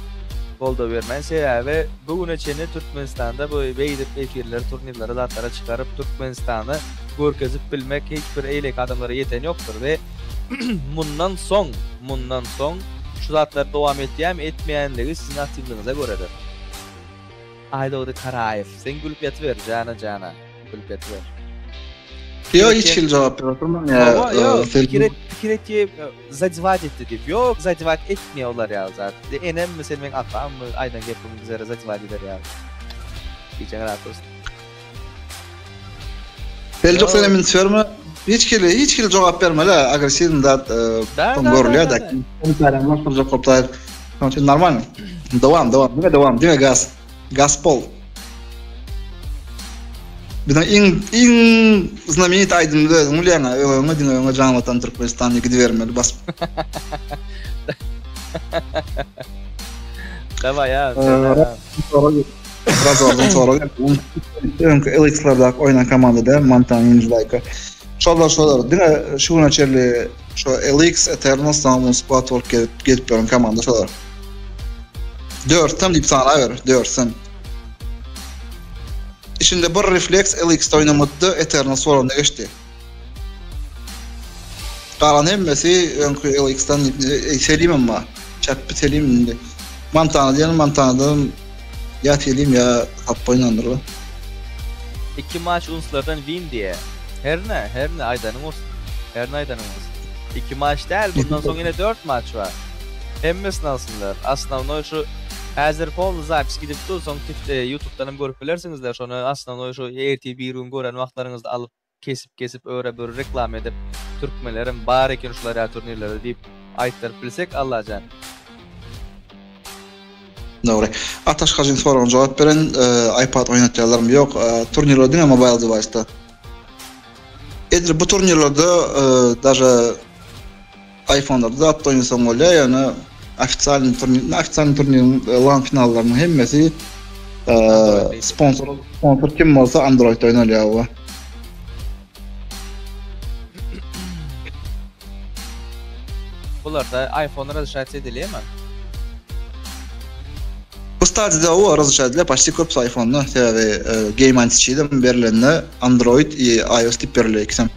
Goldaw bermän sebäbi bu güne çenli Türkmenistanda bu beýdip efirleri turnirleri zatlara çykaryp Türkmenistany görkezip bilmek hiç bir eýleki adamlara ýeten ýokdur we mundan soň mundan soň şu zatlar dowam etýämi etmeýänligi siziň aktiwligiňize göredir. Aýdogdy Karaýew sen gülüp ýatyber jana jana gülüp ýatyber. Ýok hiç hili jogap berip oturmaň ýa. Hawa ýok pikir et pikir etýä zadewat etdi diýip. Ýok zadewat etmeýär olar ýaly zat. Enemmi sen meň atammy aýdan gepiň bizlere zadewat eder ýaly. Gijäň rahat bolsun. Seljuk senem üns berme. Hiç hili hiç hili jogap bermeli agressiwny zat soň görülýär da. Kommentariýaňy basdyrjak bolup zat. Şonuň üçin normalny. Dowam dowam diňe dowam diňe gaz. Gaz pol. Biziň iň iň znamenit aýdymymyz özüň bilýäň öňe öňe diňe öňe jan watan Türkmenistan diýip gidibermeli bas. Daway ya. Razordan sorag Öňki LX-lardäki oýnan komanda däl, Montana Ninja Like. Şolar şolar diňe şu güne çenli şu LX Eternals Down Squad bolup gelip gelip ýören komanda şolar. Dörtsem diýip sanaber, dörtsem. Içinde bir refleks LX-de oýnamady, Eternals bolanda geçdi. Galan hemmesi öňki LX-den diýip, Selimem bar. Çäpbi Selim indi. Montana diýen Montanadan ýa Selim ýa Sappa oýnandyr o. Iki maç unslardan win diýe. Herne, herne aýdanyň bolsun. Herne aýdanyň bolsun. Iki maç däl, bundan soň ýene dört maç bar. Hemmesini alsynlar. Osnownoý şu häzir polny zapis gidip dur, soň Ýutubdan hem görüp bilersiňizler şony. Osnownoý şu ertir bir gün gören wagtlaryňyzda alyp kesip kesip öre böre reklama edip türkmenlerem bar eken şular ýaly turnirlerde diýip aýtdyryp bilsek Allajan. Dogry. Ataş Hajyň soragyna jogap beren iPad oýnatýarlarmy? Ýok, turnirler diňe mobile device-da. Edil bu turnirlerde daže iPhone-larda zat oýnasaň bolýar, ýöne ofitsialnyý turnir, ofitsialnyý turniriň LAN finallarynyň hemmesi sponsor sponsor kim bolsa Android-da oýnalýar bu. Bularda iPhone razrešaýat edilýärmi? Bu stadiýada o razrešaýat edilýär, почти köpüsi iPhone-da, sebäbi Game Anti-Cheat berlende Android i iOS diýip berilýär ikisem.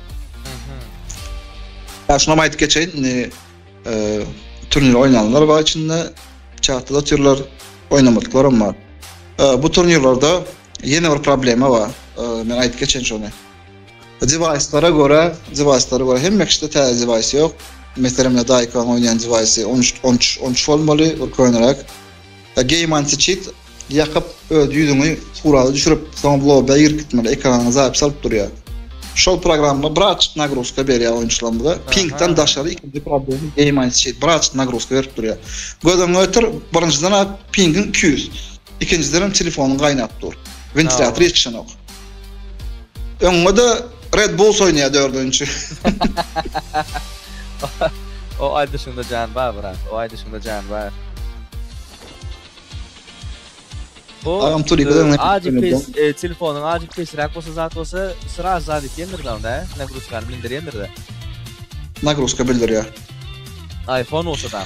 Ýa şunam aýdyp geçeýin, indi turnir oýnanlar bar içinde, çatda da otyrlar, oýnamadyklaram bar. Bu turnirlerde ýene bir problema bar, men aýdyp geçeýin şony. Dewaýslara görä, dewaýslara görä hemme kişide täze dewaýs ýok. Meselem, ine Daýkaň oýnaýan dewaýsy 13 13 13 bolmaly, bir köneräk. Game anti-cheat ýakyp öz ýüzüňi surata düşürip, soň lobä girip gitmeli, ekranyňa zapis alyp durýar. Şol programma birazjyk nagruzka berýär oýunçylarymyza. Pingden daşary ikinji problema Game anti-cheat birazjyk nagruzka berip durýar. Göz öňüňe getir, birinjiden pingiň 200, ikinjidenem telefonyň gaýnap dur. Wentilýator ýetişenok. Öňňe-de Red Bulls oýnaýar dördünji. O aýdyşyňda jan bar brat, o aýdyşyňda jan bar. Bu Agam Turika öňe ajy pes, e, telefonyň ajy pesräk bolsa zat bolsa sraz zat etýändir-de onda, hä? Nagruzkany bildirýändir-de. Nagruzka bildirýär. iPhone bolsa da.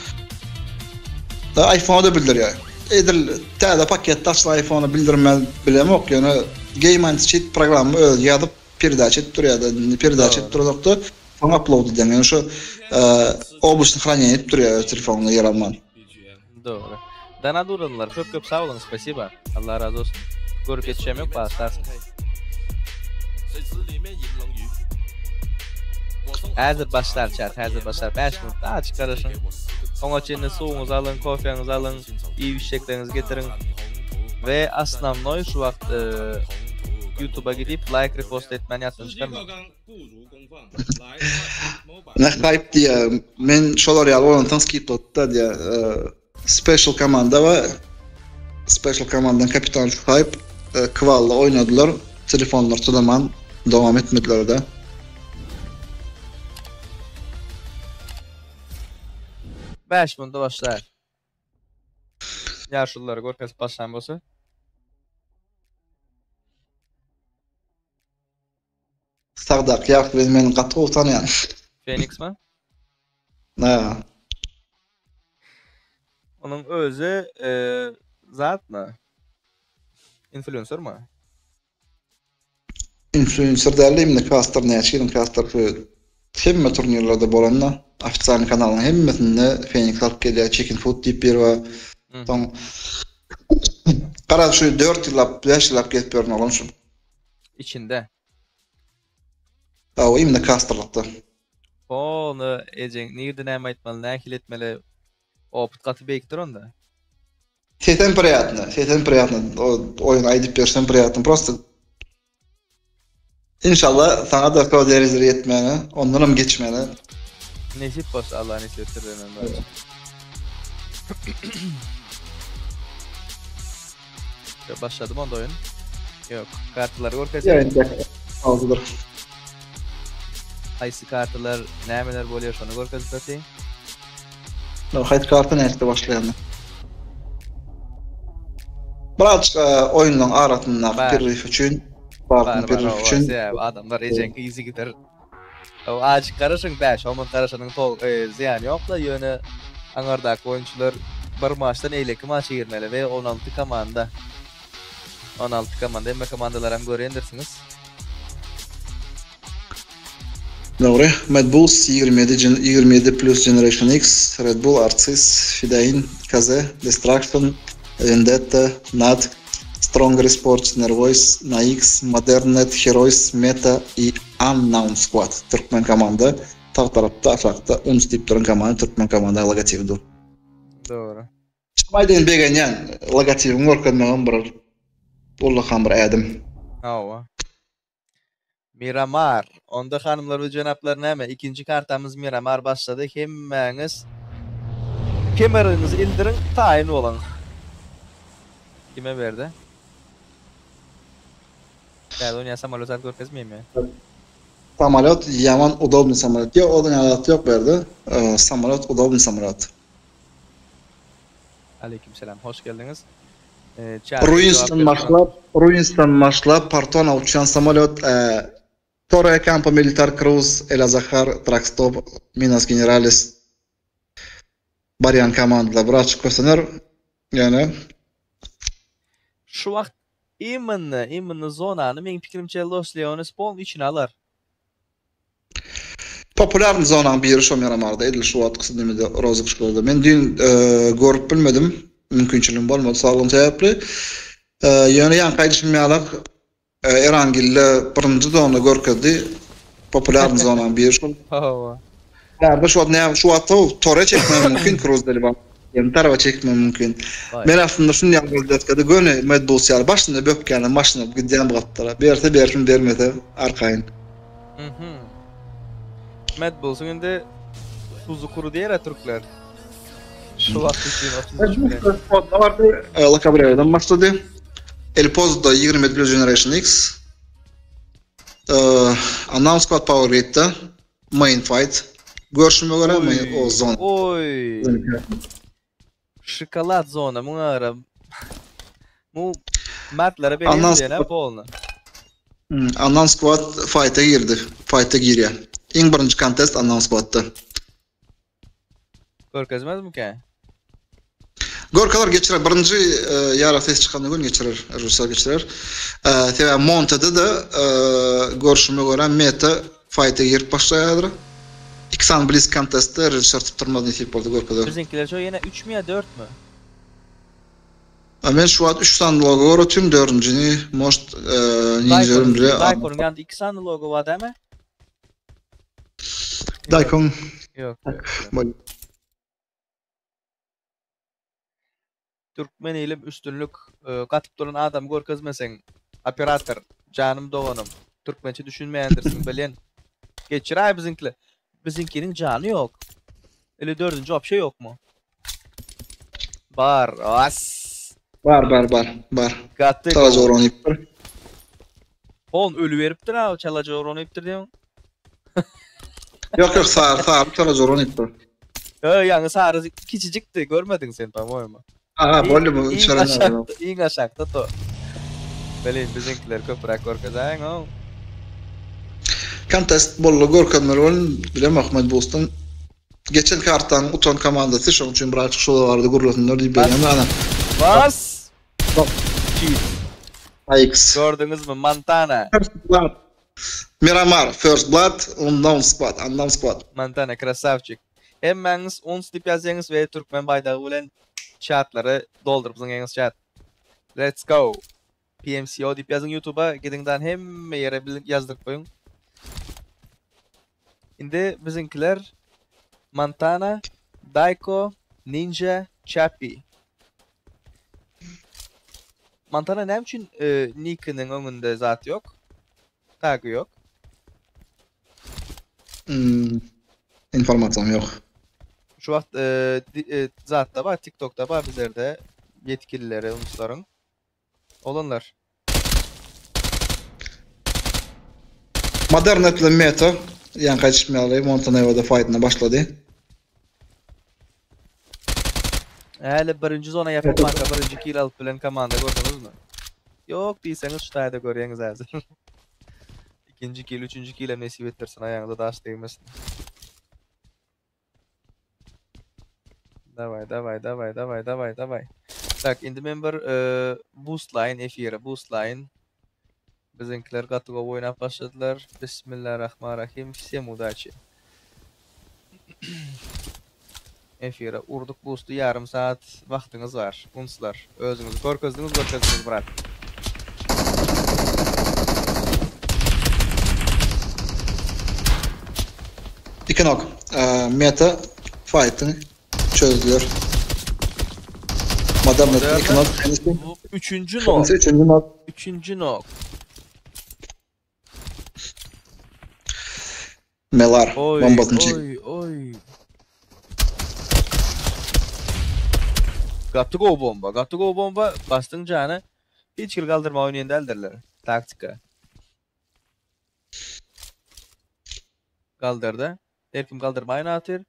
Da iPhone-da bildirýär. Edil täze paketde açylan iPhone-a bildirmez bilemok, ýöne Game Anti-Cheat programma özi ýazyp peredaça edip durýar-da, indi peredaça edip duranokda soň upload edýäň. Ýöne şu oblaçny hraneniýe edip durýar öz telefonyňda ýer alman. Dogry. Dana duranlar köp köp sag boluň spasiba. Allah razy bolsun. Görüp ýetişem ýok bagyşlarsyňyz. Häzir başlar çat häzir başlar 5 minut azajyk garaşyň. Oňa çenli suwuňyzy alyň, kofeňizi alyň, iýip içjekleriňizi getiriň. We osnownoý şu wagt YouTube'a gidip like repost etmän ýatdan çykarmaň. Ne hype diýýär. Men şolar ýaly bolansoň skiplatdy diýýär. Special komanda we Special komandaň kapitany Hype Kwalla oýnadylar. Telefonlar çydaman dowam etmediler-de. Bäş munda başlar. Ýaşululary görkezip başlan bolsa. Sagdaky ýagty bilen men gaty gowy tanýan. Feniks mi? Ha. Onuň özi e, zatmy? Influencermy? Influencer dälde imni kaster näçe ýylyň kaster şu hemme turnirlerde bolanda ofitsialnyý kanalyň hemmesinde Fenix alyp gelýär Chicken Food diýip biri bar. Soň garaz şu 4 ýyllap 5 ýyllap gezip ýörün oglan şu. Içinde. Hawa imni kasterlykda. Ony ejeň nirde näme aýtmaly nähili etmeli opyt gaty beýikdir onda. Sesem priýatny, sesem priýatny. Oýun aýdyp berşem priýatny. Prosta Inşallah saňa da şo derejelere ýetmäne, ondanam geçmäne. Nesip bolsa Allah nesip etdir demem bar. Başladym onda oýun. Ýok, kartalary görkezýär. Ýa aldylar. Haýsy kartalar, nämeler bolýar şony görkezip berseň. No, haýsy karta näçede başlaýandy? Birazjyk e, oýunlaryň arasyndaky Bar. perif üçin, bartyň Bar bar perif o üçin. sebäbi adamlar ejeň yzy gider. O azjyk garaşyň 5 10 minut garaşanyň to e, zyýany ýok-da ýöne aňardaky oýunçylar bir maçdan eýleki maça girmeli we 16 komanda. 16 komanda hemme komandalaram görýändirsiňiz. Dogry. Mad Bulls 27 gen 27 plus Generation X, Red Bull, Artsis, Fidain, KZ, Destruction, Vendetta, NAD, Stronger Sports, Nervois, NAX, Modernet, Heroes, Meta i Unknown Squad. Türkmen komanda sag tarapda aşakda UNS diýip duran komanda türkmen komanda logotipi dur. Dogry. Aýdyn begenýän logotipiň görkezmegem bir ullakan bir ädim. Hawa. Miramar. Onda hanymlar we jenaplar näme? Ikinji kartamyz Miramar başlady. Hemmäňiz kemeriňizi indiriň, taýyn boluň. Kime berdi? Täze oýnaýan samolýot zat görkezmeými? Samolýot ýaman udobny samolýot. Ýok, o dünýä zat ýok bu ýerde. Samolýot udobny samolýot. Aleykümselam, hoş geldiňiz. Çaga jogap Ruinsdan berip başlap, Ruinsdan başlap Partona uçýan samolýot, Torre Campo Militar Cruz, El Azahar, Truckstop, Minas Generales barýan komandalar bir açyk kösener. Ýöne Şu wagt imенно, imенно zonany meň pikirimçe Los Leones polny içine alar. Populýarny zonaň biri şo Miramarda edil şu wagtkysy nemede rozygryşlarda. Men düýn görüp bilmedim. Mümkinçiligim bolmady saglygym sebäpli. Ýöne ýaňky aýdyşym ýalak Erangille birinji zona görkezdi. Populýarny zonaň biri şol. Hawa. Bärde şu wagt näme şu wagtda tore çekmegem mümkin Cruz del Val. Ýene taraba çekmegem mümkin. Men aslynda şuny ýaly rozwedkada göni Mad Bulls ýaly başynda bökýän maşyn alyp gidýän bu gapdala. Berse bersin bermese arkaýyn. Mhm. Mad Bullsuň indi tuzy kuru diýer türkler. Şu wagt üçin 33 bilen. Bardy. La Cabrera'dan başlady. El Pozo'da 27 Blue Generation X. Unknown Squad Power Grid'de Main Fight. Görşüme görä main o zona. Oy. Şokolad zona muňa gara. Bu mertlere Andan berýän diýen polny. Hmm, Unknown Squad fight'a girdi. Fight'a girýär. Iň birinji contest Unknown Squad'da. Görkezmezmikä? Görkeler geçirer. Birinji e, ýara ses çykanda gün geçirer. Rejissör geçirer. E, sebäbi Monte'de de e, görşüme görä Meta fight'a girip başlaýardyr. Iki sany Blitz contestde rejissör tutdurmaz nesip boldy görkezer. Biziňkiler şo ýene 3 mi ýa 4 mi? A men şu wagt 3 sany logo görüp dördünjini может e, ninja bile. Daikonyň ýanynda 2 sany logo bar dämi? Daikon. Ýok. Bol. Türkmen ilim üstünlik e, gatyp duran adam görkezmeseň operator janym doganym türkmençe düşünmeýändirsiň bilen. Geçir biziňkiler. Biziňkiniň jany ýok. Ele dördünji wapşe ýokmy? Bar. As. Bar bar bar bar. Gaty. Çalaja oranıpdyr. Hon ölü beripdir ha, çalaja oranypdyr diýen. Ýok ýok sar sar çalaja oranypdyr. Ö, ýaňy sary kiçijikdi, görmediň sen po-moýemu. Aha boldy bu Iň içeren. aşakda, iň aşakda to. Bilin biziňkiler köpräk görkezäýiň o. Contest boldy görkezmeli bolun bilem Ahmet Bustan. Geçen kartdan utan komandasy şoň üçin bir açyk şola bardy gurlasynlar diýip berýän ana. Bas! Cheat. AX. Gördüňizmi Montana. First Blood. Miramar First Blood Unknown Squad Unknown Squad. Montana krasavçik. Hemmäňiz uns diýip ýazýaňyz we türkmen baýdagy bilen çatlary dolduryp zyňýaňyz çat. Let's go. PMCO diýip ýazyň YouTube'a gidiň dan hemme ýere ýazdyryp goýuň. Indi biziňkiler Montana, Daýko, Ninja, Chappy. Montana näme üçin nikiniň öňünde zat ýok? Tagı ýok. Hmm, informasiýam ýok. Şu wagt zatda bar, TikTokda bar bizlerde ýetkilileri unuslaryň. Olanlar. Modernet bilen Meta ýaňky aýdyşym ýaly Montanewada faýdyna başlady. Häli birinji zona ýapylmanka birinji kill alyp bilen komanda gördüňizmi? Ýok diýseňiz şu taýda görýäňiz häzir. Ikinji kill, üçünji kill hem nesip etdirsin aýagyňyza daş degmesin. Daway, daway, daway, daway, daway, daway. Tak, indi men bir e, boostlaýyn efiri, boostlaýyn. Biziňkiler gaty gowy oýnap başladylar. Bismillahirrahmanirrahim. Всем удачи. Efire urduk boosty ýarym saat wagtyňyz bar. Unslar. Özüňizi görkezdiňiz, görkezdiňiz brat. Iki nok. Meta fightyny çözdüler. Modern iki nok. Üçünji nok. Üçünji nok. Üçünji nok. Melar Oý, bombasyny çek. oý, oý. Gaty gowy bomba, gaty gowy bomba. Basdyň jany. Hiç hili galdyrma oýnaýan däldirler. Taktika. Galdyrdy. Her kim galdyrmaýyn atyr.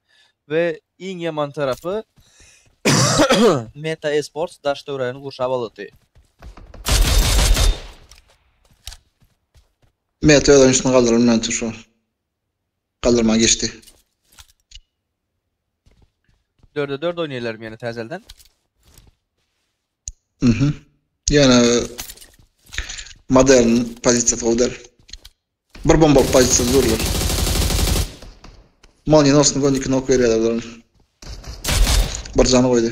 We iň ýaman tarapy Meta Esports daş töweregini gurşap alypdy. Meta öz oýunçysyny galdyrar bilen şu. Galdyrma geçdi. Dörde dört oýnaýarlar ýene täzelden. Mhm. Ýöne modern pozisiýasy gowy däl. Bir bomba pozisiýada durlar. Molniýanosny göni iki nok berýärler olara. Bir jany goýdy.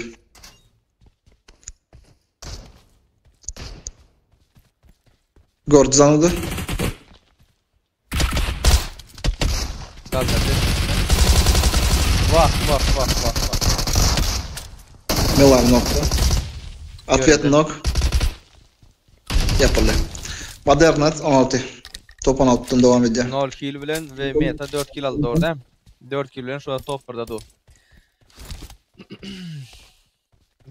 Gördü zanydy. Galdyrdy. Wah, wah, wah, wah, wah. Milan nokta. Atwet nok. Ýapyldy. Modernet 16. Top 16-dan dowam edýär. 0 kill bilen we Meta 4 kill aldy dogry däl? 4 kill bilen şu wagt top 1-de dur.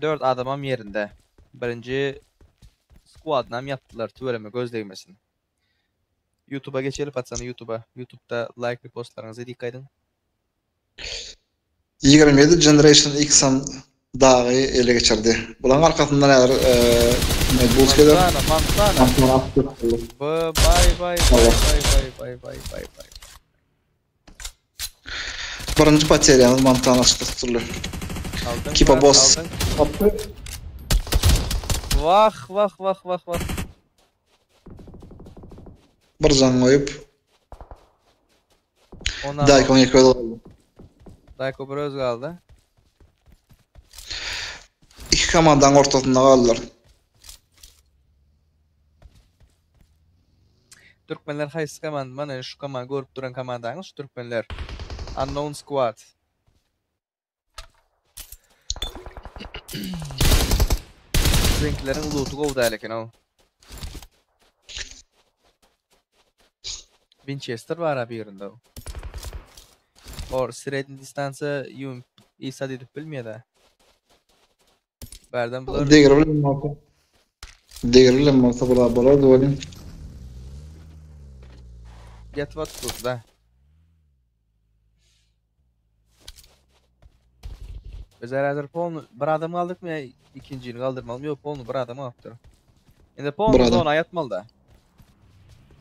4 adamam ýerinde. Birinji squadynam ýapdylar tüweleme göz degmesin. Youtube'a geçeli patsany Youtube'a. Youtube'da like repostlaryňyzy edip gaýdyň. 27 Generation X-am dagy ele geçirdi. Bularyň arkasyndan häzir Mad Bulls geler. Montana, Montana. Montana atyp tutdy. Bay bay bay bay bay bay bay bay bay. Birinji poterýamyz Montana açyp tutuldy. Aldyň. Kipa brat, boss. aldyň. Atdy. Wah wah wah wah wah. Bir jan goýup Ona Daýkon ýeke özi galdy. Dayko bir öz galdy. Iki komandaň ortasynda galdylar. Türkmenler haýsy komanda? Mana şu komanda görüp duran komandaňyz şu türkmenler. Unknown Squad. Biziňkileriň looty gowy däl eken o. Winchester bar birinde. Or srednji distansiýa UMP isat edip bilmeýär. Bärden bular Degir bilen bolsa. Degir bilen bolsa bular bolardy welin. Ýatyp atyp da. Biz häzir polny bir adam galdyk ýa ikinjini galdyrmalymy? Ýok, polny bir adam galypdyr. Indi polny Bir adam. zona ýatmaly da.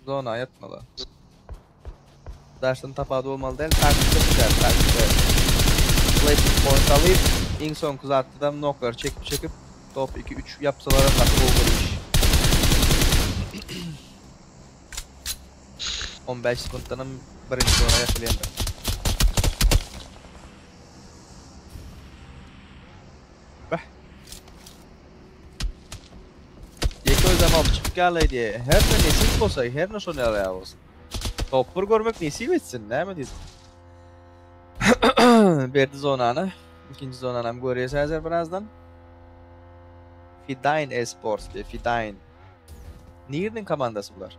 Zona ýatmaly. Daşdan tapawudy bolmaly däl, taktika güzel, taktika. Placing point alyp, iň soňky zatda noklar çekip çekip. Top 2 3 ýapsalaram gaty gowy bir iş. 15 sekuntdanam birinji zona ýapylýandyr. Beh. Ýeke özem alyp çykyp galaý diýe. Her ne nesip bolsa, her ne şony ýaly bolsun. Top 1 görmek nesip etsin, näme diýsin. Berdi zonany. Ikinji zonanam görýäs häzir birazdan. Fidain Esports diýe, Fidain. Niriniň komandasy bular?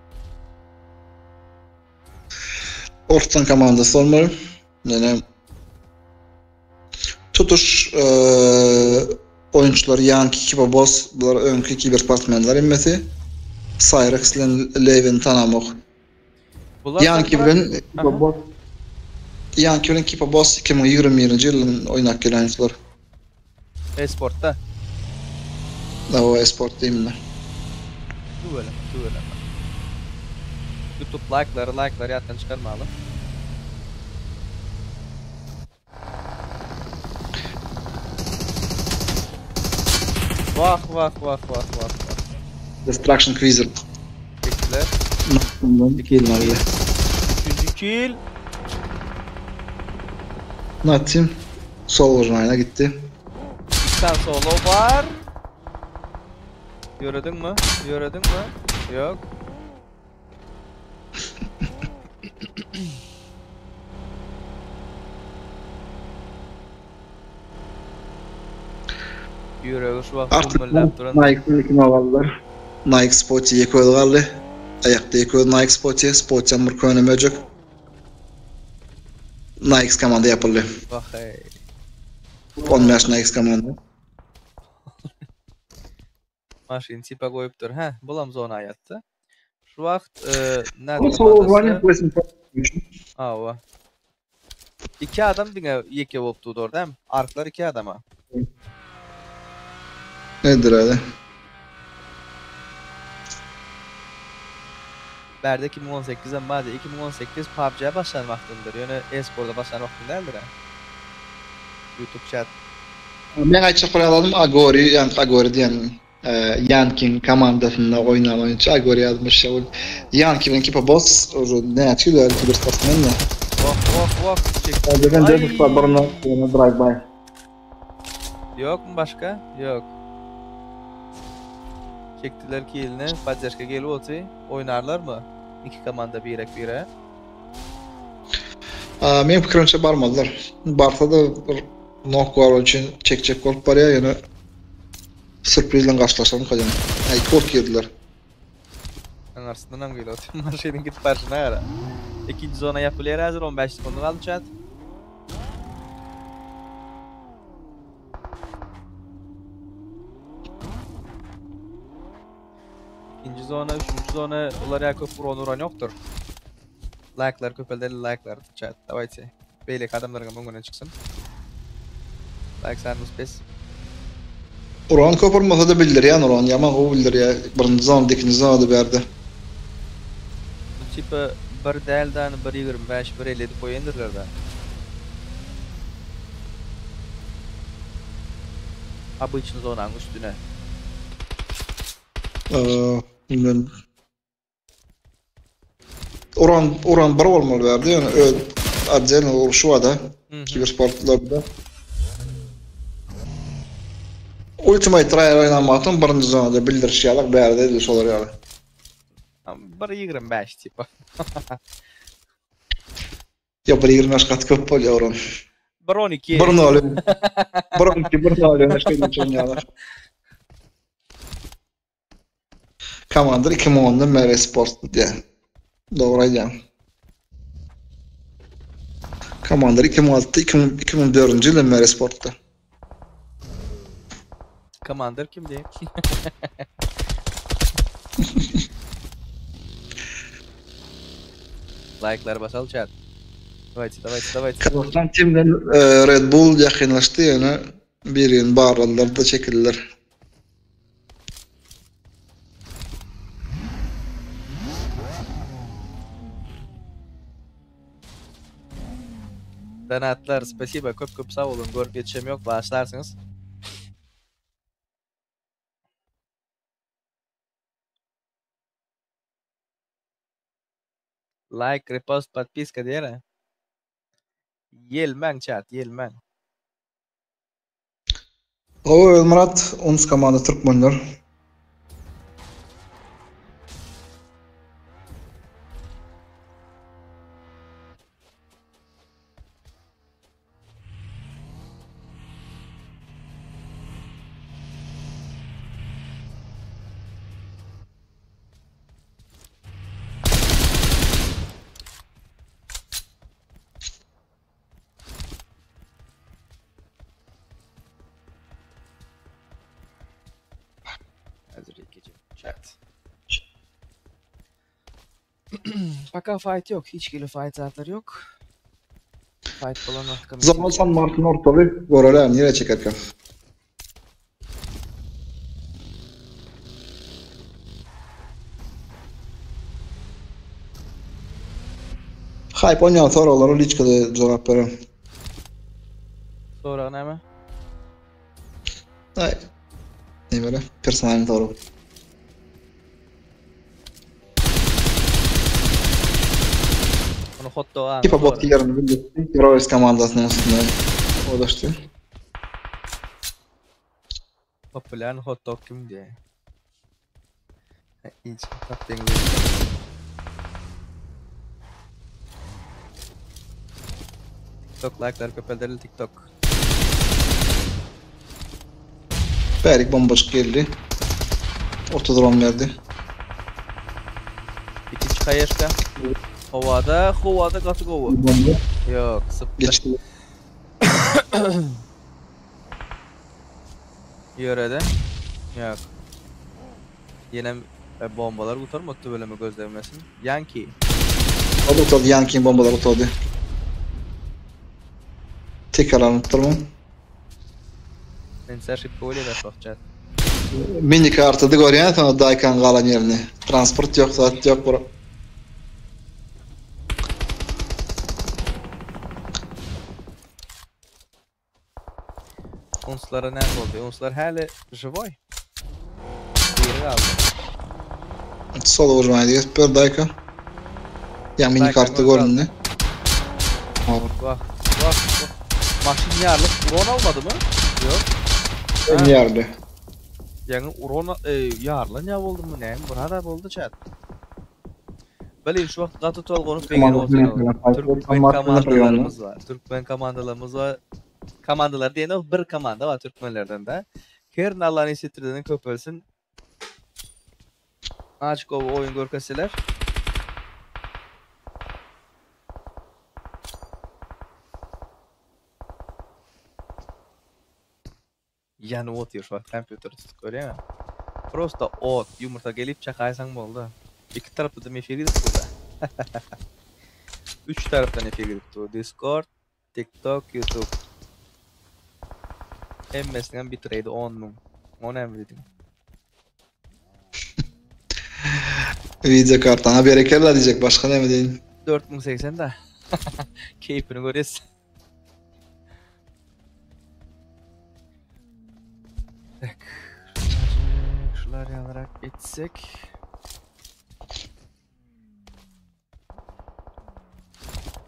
Orsdan komandasy bolmaly. Ýöne tutuş oýunçylar Ýanki Kiba Boss bular öňki kibersportmenler hemmesi. Cyrex bilen Lewin tanamok. Bular Ýanki bilen Kiba Boss Ýanki bilen Kiba Boss 2021-nji ýyldan oýnap gelen oýunçylar. E-sportda. Hawa, e-sport diýmler. Tüweleme, tüweleme. YouTube laýklary, laýklary ýatdan çykarmaly. Wah, wah, wah, wah, wah, wah. Destruction Quizer. Çekdiler. Bundan kill aldy. Üçünji kill. Natim sol ujuna gitdi. Bir tane solo var. Ýöredin mi? Ýöredin mi? Yok. Ýüregi şu wagt Artık gümmülläp duran. Nike kim aldylar. Nike Spotty ýeke özi galdy. Aýakda ýeke özi Nike Spotty, Spotty bir köne möjek. Nike komanda ýapyldy. Wah hey. 15 Nike komanda. Maşyn tipa goýupdyr. Hä, bulam zona ýatdy. Şu wagt e, näde Bu solo Awa. Iki adam diňe ýeke bolup durdy orada, hem arklar iki adama. Nedir öyle? Bärde 2018 hem bardy. 2018 PUBG-a başlan wagtyndyr. Ýöne e-sporda başlan wagtyn däldir ha. YouTube chat. Men aýtjak bolýan Agori, ýa Agori diýen Yankin komandasynda oýnan oýunçy Agori ýazmyş. Ol Yanki bilen Kipa Boss уже näçe ýyl bäri kibersportmen de. Wah wah wah. Çekdi. Ben Ay. de bu barna drive by. Yok mu başka? Yok. Çektiler kilini. Poddeşka gelip oty. Oynarlar mı? İki komanda birek bire. Men pikirimçe barmadylar. Barsa da bir knock var üçin çekjek bolup barýar ýöne sürprizle garşylaşalım kajan. Ay kort girdiler. Aňarsyndan hem gelip oty. Maşynyň gidip barşyna gara. İkinci zona yapılıyor hazır 15 sekundu kaldı chat. İkinci zona, üçüncü zona ular ya köp vuran uran yoktur. Like'lar köpeldeli like'lar chat. Давайте. Beýleki adamlaryň öňüne çyksyn. Like sanımız pes. Uran köpürmese da bildirýän Uran ýaman gowy bildirýär. Birinji zona, ikinji zona da berdi. Bu tipi bir dälden 1.25 1.50 edip goýandyrlar da. Обычный zonanyň üstüne. Ee, bilmem. Uran Uran bir bolmaly berdi. Yani öz отдельно uruşy bar da kibersportlarda. Ultimate Trial oýnamakdan birinji zonada bildiriş ýaly bärde edil şolar ýaly. 1.25 tipa. Ya 1.25 gat köp bolýar Uran. 1.12. 1.0. 1.12 1.0 ýöne şeýle ýaly. Commander 2010'da MR Sport diýe. Dogry aýdýan. Commander 2006 2004 ýylda MR Sport'ta. Commander kim diýip? Like'lar basal chat. Давайте, давайте, давайте. Kazakistan timden e, Red Bull ýakynlaşdy ýöne birini barladylar da çekildiler. Donatlar, спасибо. Köp köp sag bolun. Görüp ýetişem ýok. Başlarsyňyz. Like, repost, podpiska diýer. Ýelmäň chat, ýelmäň. Gowy Özmyrat, uns komanda türkmenler. Hazır gece. Chat. Paka fight yok. Hiç gele fight zatlar yok. Fight bolan wagtkam Zaman San Martin ortaly göreli nirä çekerkä. Hype oýnaýan soraglara liçkada jogap beren. Sorag näme? Ay. Ne böyle? Personalny sorag. Onu hot dog aňy Tipa bot sorag. ýerini bildirdi. Heroes komandasynyň üstüne odaşdy. Populär hot dog kim diýe. Hiç tap deňiz. TikTok like'lar köpelderli TikTok. Bärik bombaçyk geldi. 30 ron berdi. İkinci kayaşka. Howada, howada gaty gowy. Bomba Yok, sıptı. geçti. Yörede. Yok. Yine e, bombalar gutarmadı bölümü gözlemesin. Yankee. O da utandı. Yankee bombalar utandı. Tekrar anlattırmam. Men şipke bolýar şohçat. Mini kartada görýän sonra Daykan galan ýerini. Transport ýok, zat ýok bura. Unslara näme boldy? Unslar häli живой. Biri galdy. Solo vurmayı diýip bir Daykan. Ya mini Daykan kartta gol göründü. Bak, bak, bak. Maşyn ýarlyk uron almady mı? Yok. En ýerde. Ýaňy uron e, ýarlan ýa boldy mı näme? Burada boldy chat. Beli şu wagt gaty tolgonyp begenip oturan. Türkmen komandalarymyz var. Türkmen komandalarymyz var. Komandalar diýen bir komanda var türkmenlerden de. Her Allah'ın istirden köpelsin. Açık o oyun görkeseler. Yani ot ýer şu wagt kompýuter tutup görýän. Prosta ot, yumurta gelip çakaysan boldy. İki tarafta da mefir gidip burada. Üç taraftan efir gidip dur. Discord, TikTok, YouTube. Hemmesinden bitrate 10 mum. O näme dedim? Video kartana berekella diyecek. Başka ne mi diyeyim? 4080 da. Keyfini görýäs. Tak. Şular ýalyrak etsek.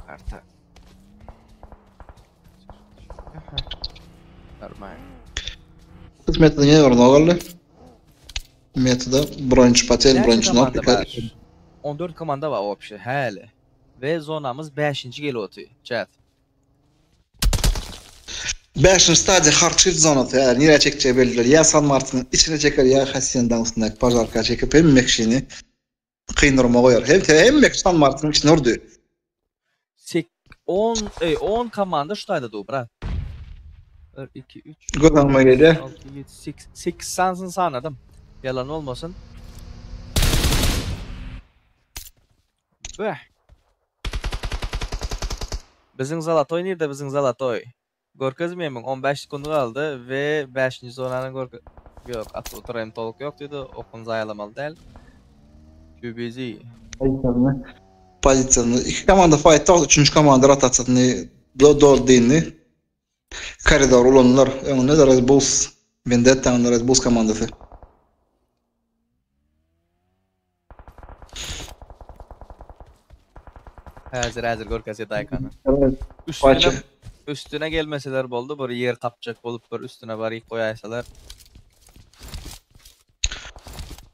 Karta. Normal. Metoda ne var ne Metoda bronç patel Näçe bronç komanda not. var? 14 komanda var obşi häli. Ve zonamız 5. gel oty. Chat. 5. stadiya hard zonası yani nire çekeceği bellidir. Ya San Martin'in içine çeker ya Hacienda'nın üstüne pajarka çekip hem mekşini kıynırma koyar. Hem hem mek San Martin'in içine ordu. 10 ey 10 komanda şutaýda du brat. 1 2 3 Göz alma geldi. 6 7 8 8 sansın sanadım. Yalan olmasın. Beh. Bizim Zalatoy nerede bizim Zalatoy? Görkezmeýmin 15 sekund galdy we 5. zonany görke Yok, at oturayım toluk yok dedi. Okun zaýalamaly däl. QBZ. Pozisyonunu. Pozisyonunu. İki komanda fight üçüncü komanda rotasyonu do do dinli. Koridor ulanlar. Önünde de Red Bulls. Vendetta'nın Red Bulls komandası. Häzir häzir görkezýär Daýkany. Üstüne üstüne gelmeseler boldy bir ýer kapjak bolup bir üstüne baryp goýaýsalar.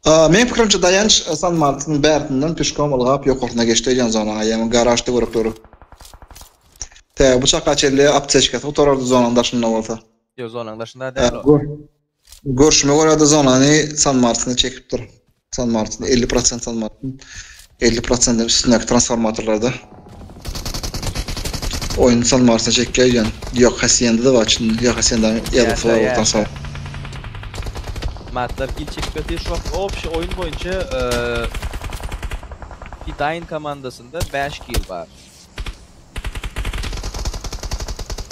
Meň pikirimçe Daýanç San Martin bärsinden pişkom ylgap ýokarsyna geçdi öýdýän zonaga ýa garaž töwerekleri. Tä bu çaka çenli apteçkasy gutarardy zonanyň daşynda bolsa. Ýok zonanyň daşynda däl o. Görşüme görä-de zonany San Martine çekipdir. San Martin 50 prosent San Martin 50 prosentden üstündäki transformatorlarda. Oýun San Martine çekýär öýdýän. Ýok Hacienda-da bar içinde. Ýok Hacienda ýazgysy bar Ýaşa ortaň ýaşa. Matlar kill çekip ýatyr şu wagt obşi oýun boýunça Fidain komandasynda 5 kill bar.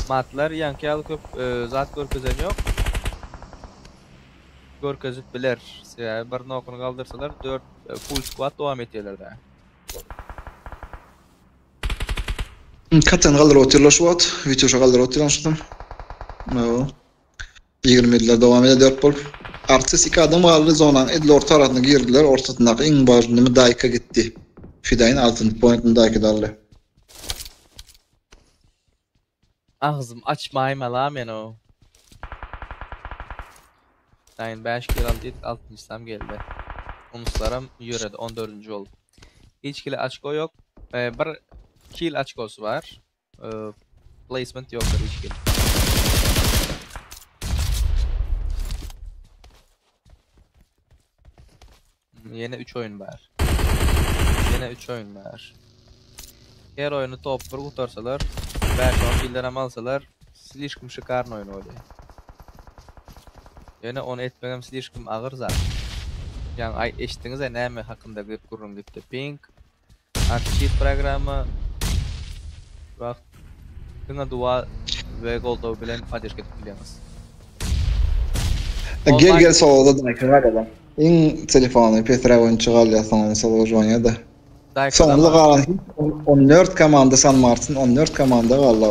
Matlar ýaňky ýaly köp zat görkezen ýok. Görkezip biler. Sebäbi bir nokuny galdyrsalar 4 full squad dowam etýärler da. Katen galdyryp otyrlar şu wagt. Witýuşa galdyryp otyrlar şudan. No. 27-ler dowam edýär 4 bolup. Artist 2 adam galdy zonanyň edil orta arasyna girdiler. Ortasyndaky iň başynda Daýka gitdi. Fidaýyn 6-njy pointyny Daýka aldy. Agzym açmaýmala men o. Daýyn 5 kill aldy diýdik, altynjysam geldi. Unuslaram ýöredi 14-nji bolup. Hiç kile açko ýok. E, bir kill açkosy bar. E, placement ýokdur hiç kile. Ýene 3 oýun bar. Ýene 3 oýun bar. Her oýunu top 1 gutarsalar, 5-10 killerem alsalar, slişkim şikarny oýun bolýar. Ýöne ony etmegem slişkim agyr zat. Ýaňy aý eşitdiňiz-ä näme hakynda gep gürrüň gitdi. Ping, anti-cheat programma, wagt diňe dua we goldaw bilen poddežka edip bilýäňiz. Gel gel soloda Daýka galýar. Iň telefony pesräk oýunçy galýar soňam solo žwanýada. Soňunda galan 14 komanda San Martin 14 komanda galdy.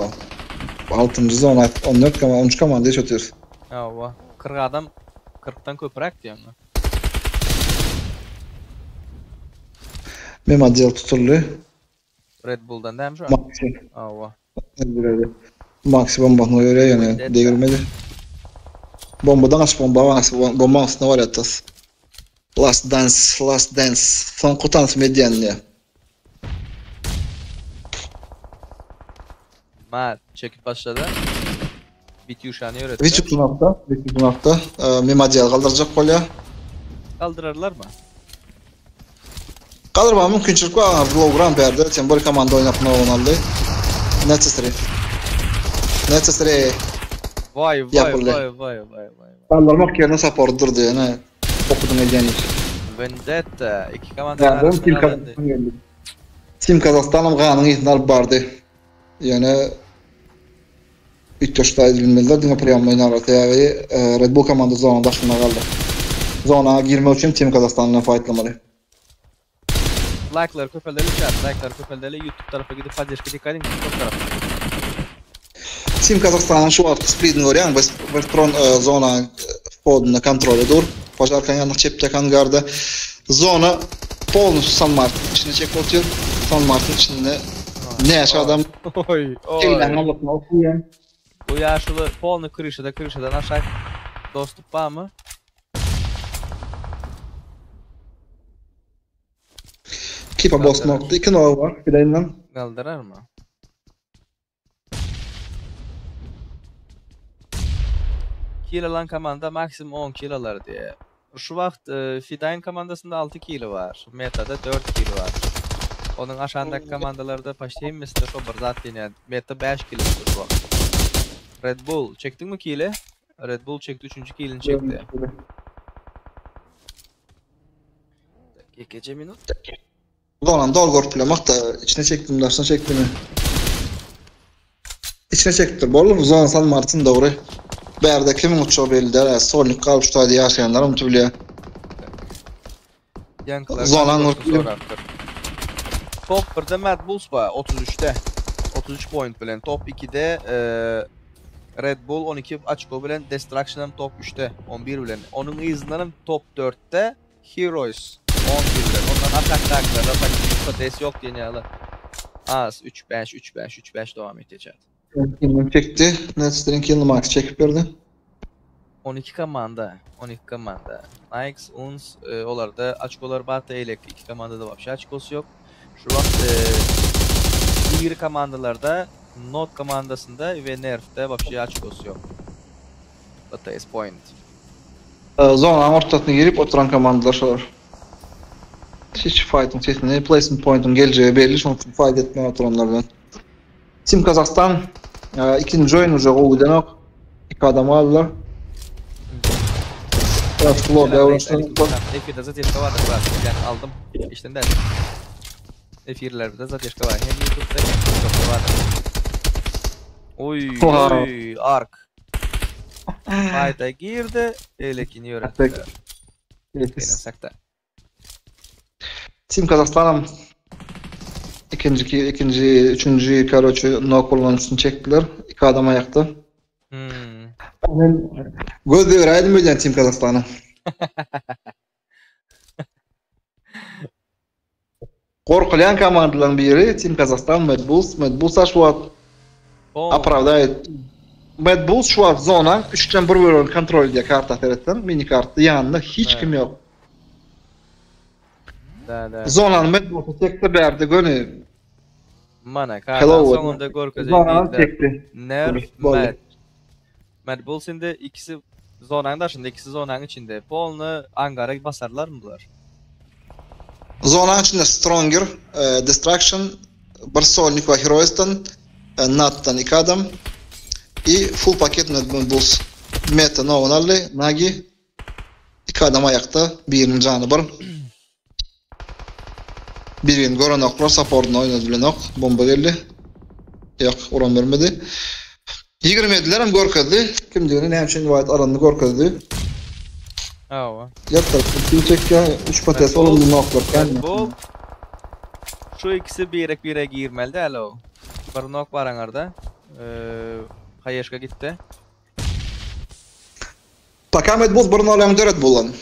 6-njy zona 14 komanda 13 komanda hiç otyr. Hawa, 40 adam 40-dan köpräk diýýäňmi? Mem odel tutuldy. Red Bull'dan dämi şu? Maxi. Hawa. Maxi bombasyny goýberýär ýöne degirmedi. Bombadan gaçyp bomba Maxi bombaň üstüne barýar tas. Last dance, last dance. Soňky tans edýän diýýär. Ma çekip başlady. Bitýuşany ýöretdi. Wiçuk nokta, Wiçuk nokta. Memadial galdyrjak bolýar. Galdyrarlarmy? Galdyrmaga mümkinçilik bar. Low berdi. Tem bir komanda oýnap nowun aldy. Necessary. Necessary. Vay vay vay vay vay vay. Galdyrmak ýerine support durdy ýene. Okudyň edýän işi. Vendetta iki komanda arasynda geldi. Team Kazakhstanam ganyň yzyny alyp bardy. Ýöne üýtgeşik edilmediler, diňe priýomda oýnarlar. Sebäbi Red Bull komanda zona daşynda galdy. Zona girmek üçin Team Kazahstan bilen faýtlamaly. Laýklary köpeldeli chat, laýklary köpeldeli YouTube tarapa gidip poddežka dikkat ediň TikTok tarapa. Team Kazahstanyň şu wagtky splidini görýäň, Westron zona whodunda kontrolda dur. Požarkanyň ýanynda çepdeki angarda. Zona polnusy San Martin içine çekip otyr. San Martin içinde näçe adam Oý, oý. Eýläň allasyna okuýan. Bu ýaşuly polny kryşada kryşadan aşak dostup barmy? Kipa boss nokta 2 nol var. Bileğinden. Galdyrarmy? Kill alan komanda maksimum 10 kill alar diýe. Şu wagt e, Fidain komandasynda 6 kill bar. Meta'da 4 kill bar. Onuň aşandaky komandalarda почти hemmesinde şo bir zat diýen. Meta 5 kill şu wagt. Red Bull çekdiňmi kill'i? Red Bull çekdi 3. killini çekdi. Gece minut. Zonan dol görüp bilemak da içine çektim, daşına çektim. İçine çektir. Bolur Zona San Martin doğru. Bärde kimin uçağı belli değil. Solnik kalıp şu taýda ýaşaýanlar unutup bilýär. Yankılar Zonan sorapdyr. Top 1-de Mad Bulls bar 33-de. 33 point bilen. Top 2-de e, Red Bull 12 açko bilen Destruction hem top 3-te 11 bilen. Onun yzyndan top 4-te Heroes 11 bilen. Ondan atak taklar, atak des yok diýen ýaly. Az 3 5 3 5 3 5 dowam etýär chat. Kim çekdi? Netstring kill max çekip berdi. 12 komanda, 12 komanda. Nikes, Uns, e, olarda açkolar bar, eýleki iki komandada wapşe açkosy ýok. Şu wagt e, iri komandalarda Not komandasynda we Nerfde wapşe açkosy ýok. BTS point. Zonanyň ortasyna girip oturan komandalar şolar. Hiç fightyň sesini, placement pointyň geljegi belli, şonuň üçin fight etmän oturanlar bilen. Team Kazahstan ikinji oýun uje gowy gidenok. Iki adam galdylar. Biraz lobby Efirde zadержka vardı brat. Yani aldım. İşten değil. Efirlerde zadержka var. Hem YouTube'da hem TikTok'ta vardı. Oy oy ark. Fight'a girdi. Eýlekini ýöretdiler. Gynansak-da. Team Kazahstanam ikinji, ikinji, üçünji, karoçe, nok bolan üstüni çekdiler. Iki adam aýakda. Hmm. Men göz degräýdim öýdýän Team Kazahstana. Gorkulýan komandalaryň biri Team Kazahstan, Mad Bulls. Mad Bulls şu wagt opravdaýt. Mad Bulls şu wagt zona 3-den 1 bölegini kontrol edýär karta seretseň, mini kartda ýanynda hiç kim ýok. Da da. Zonany Mad Bullsa çekdi bärde göni. Mana karta soňunda görkezýär. Zonany çekdi. Nerf Mad. Mad Bulls indi ikisi zonanyň daşynda, ikisi zonanyň içinde. Polny angara basarlarmy bular? Zonanyň içinde Stronger, Destruction, bir Solnik we Heroes'dan, Nat'dan iki adam i full paket Mad Bulls. Meta nowun aldy, Nagi. Iki adam aýakda, biriniň jany bir. Birini görenoklar, supportyny oýnady bilenok. Bomba geldi. Ýok, uran bermedi. 27-ler hem görkezdi. Kimdigini, näme üçin invite alanyny görkezdi. Hawa. Ýatdyr, kim çekýär? 3 pates olundy noklar. Bu şu ikisi birek bire girmeli däl o. Bir nok bar aňarda. Eee, Haýeşka gitdi. Пока Mad Bulls bir nol öňde Red Bull'dan.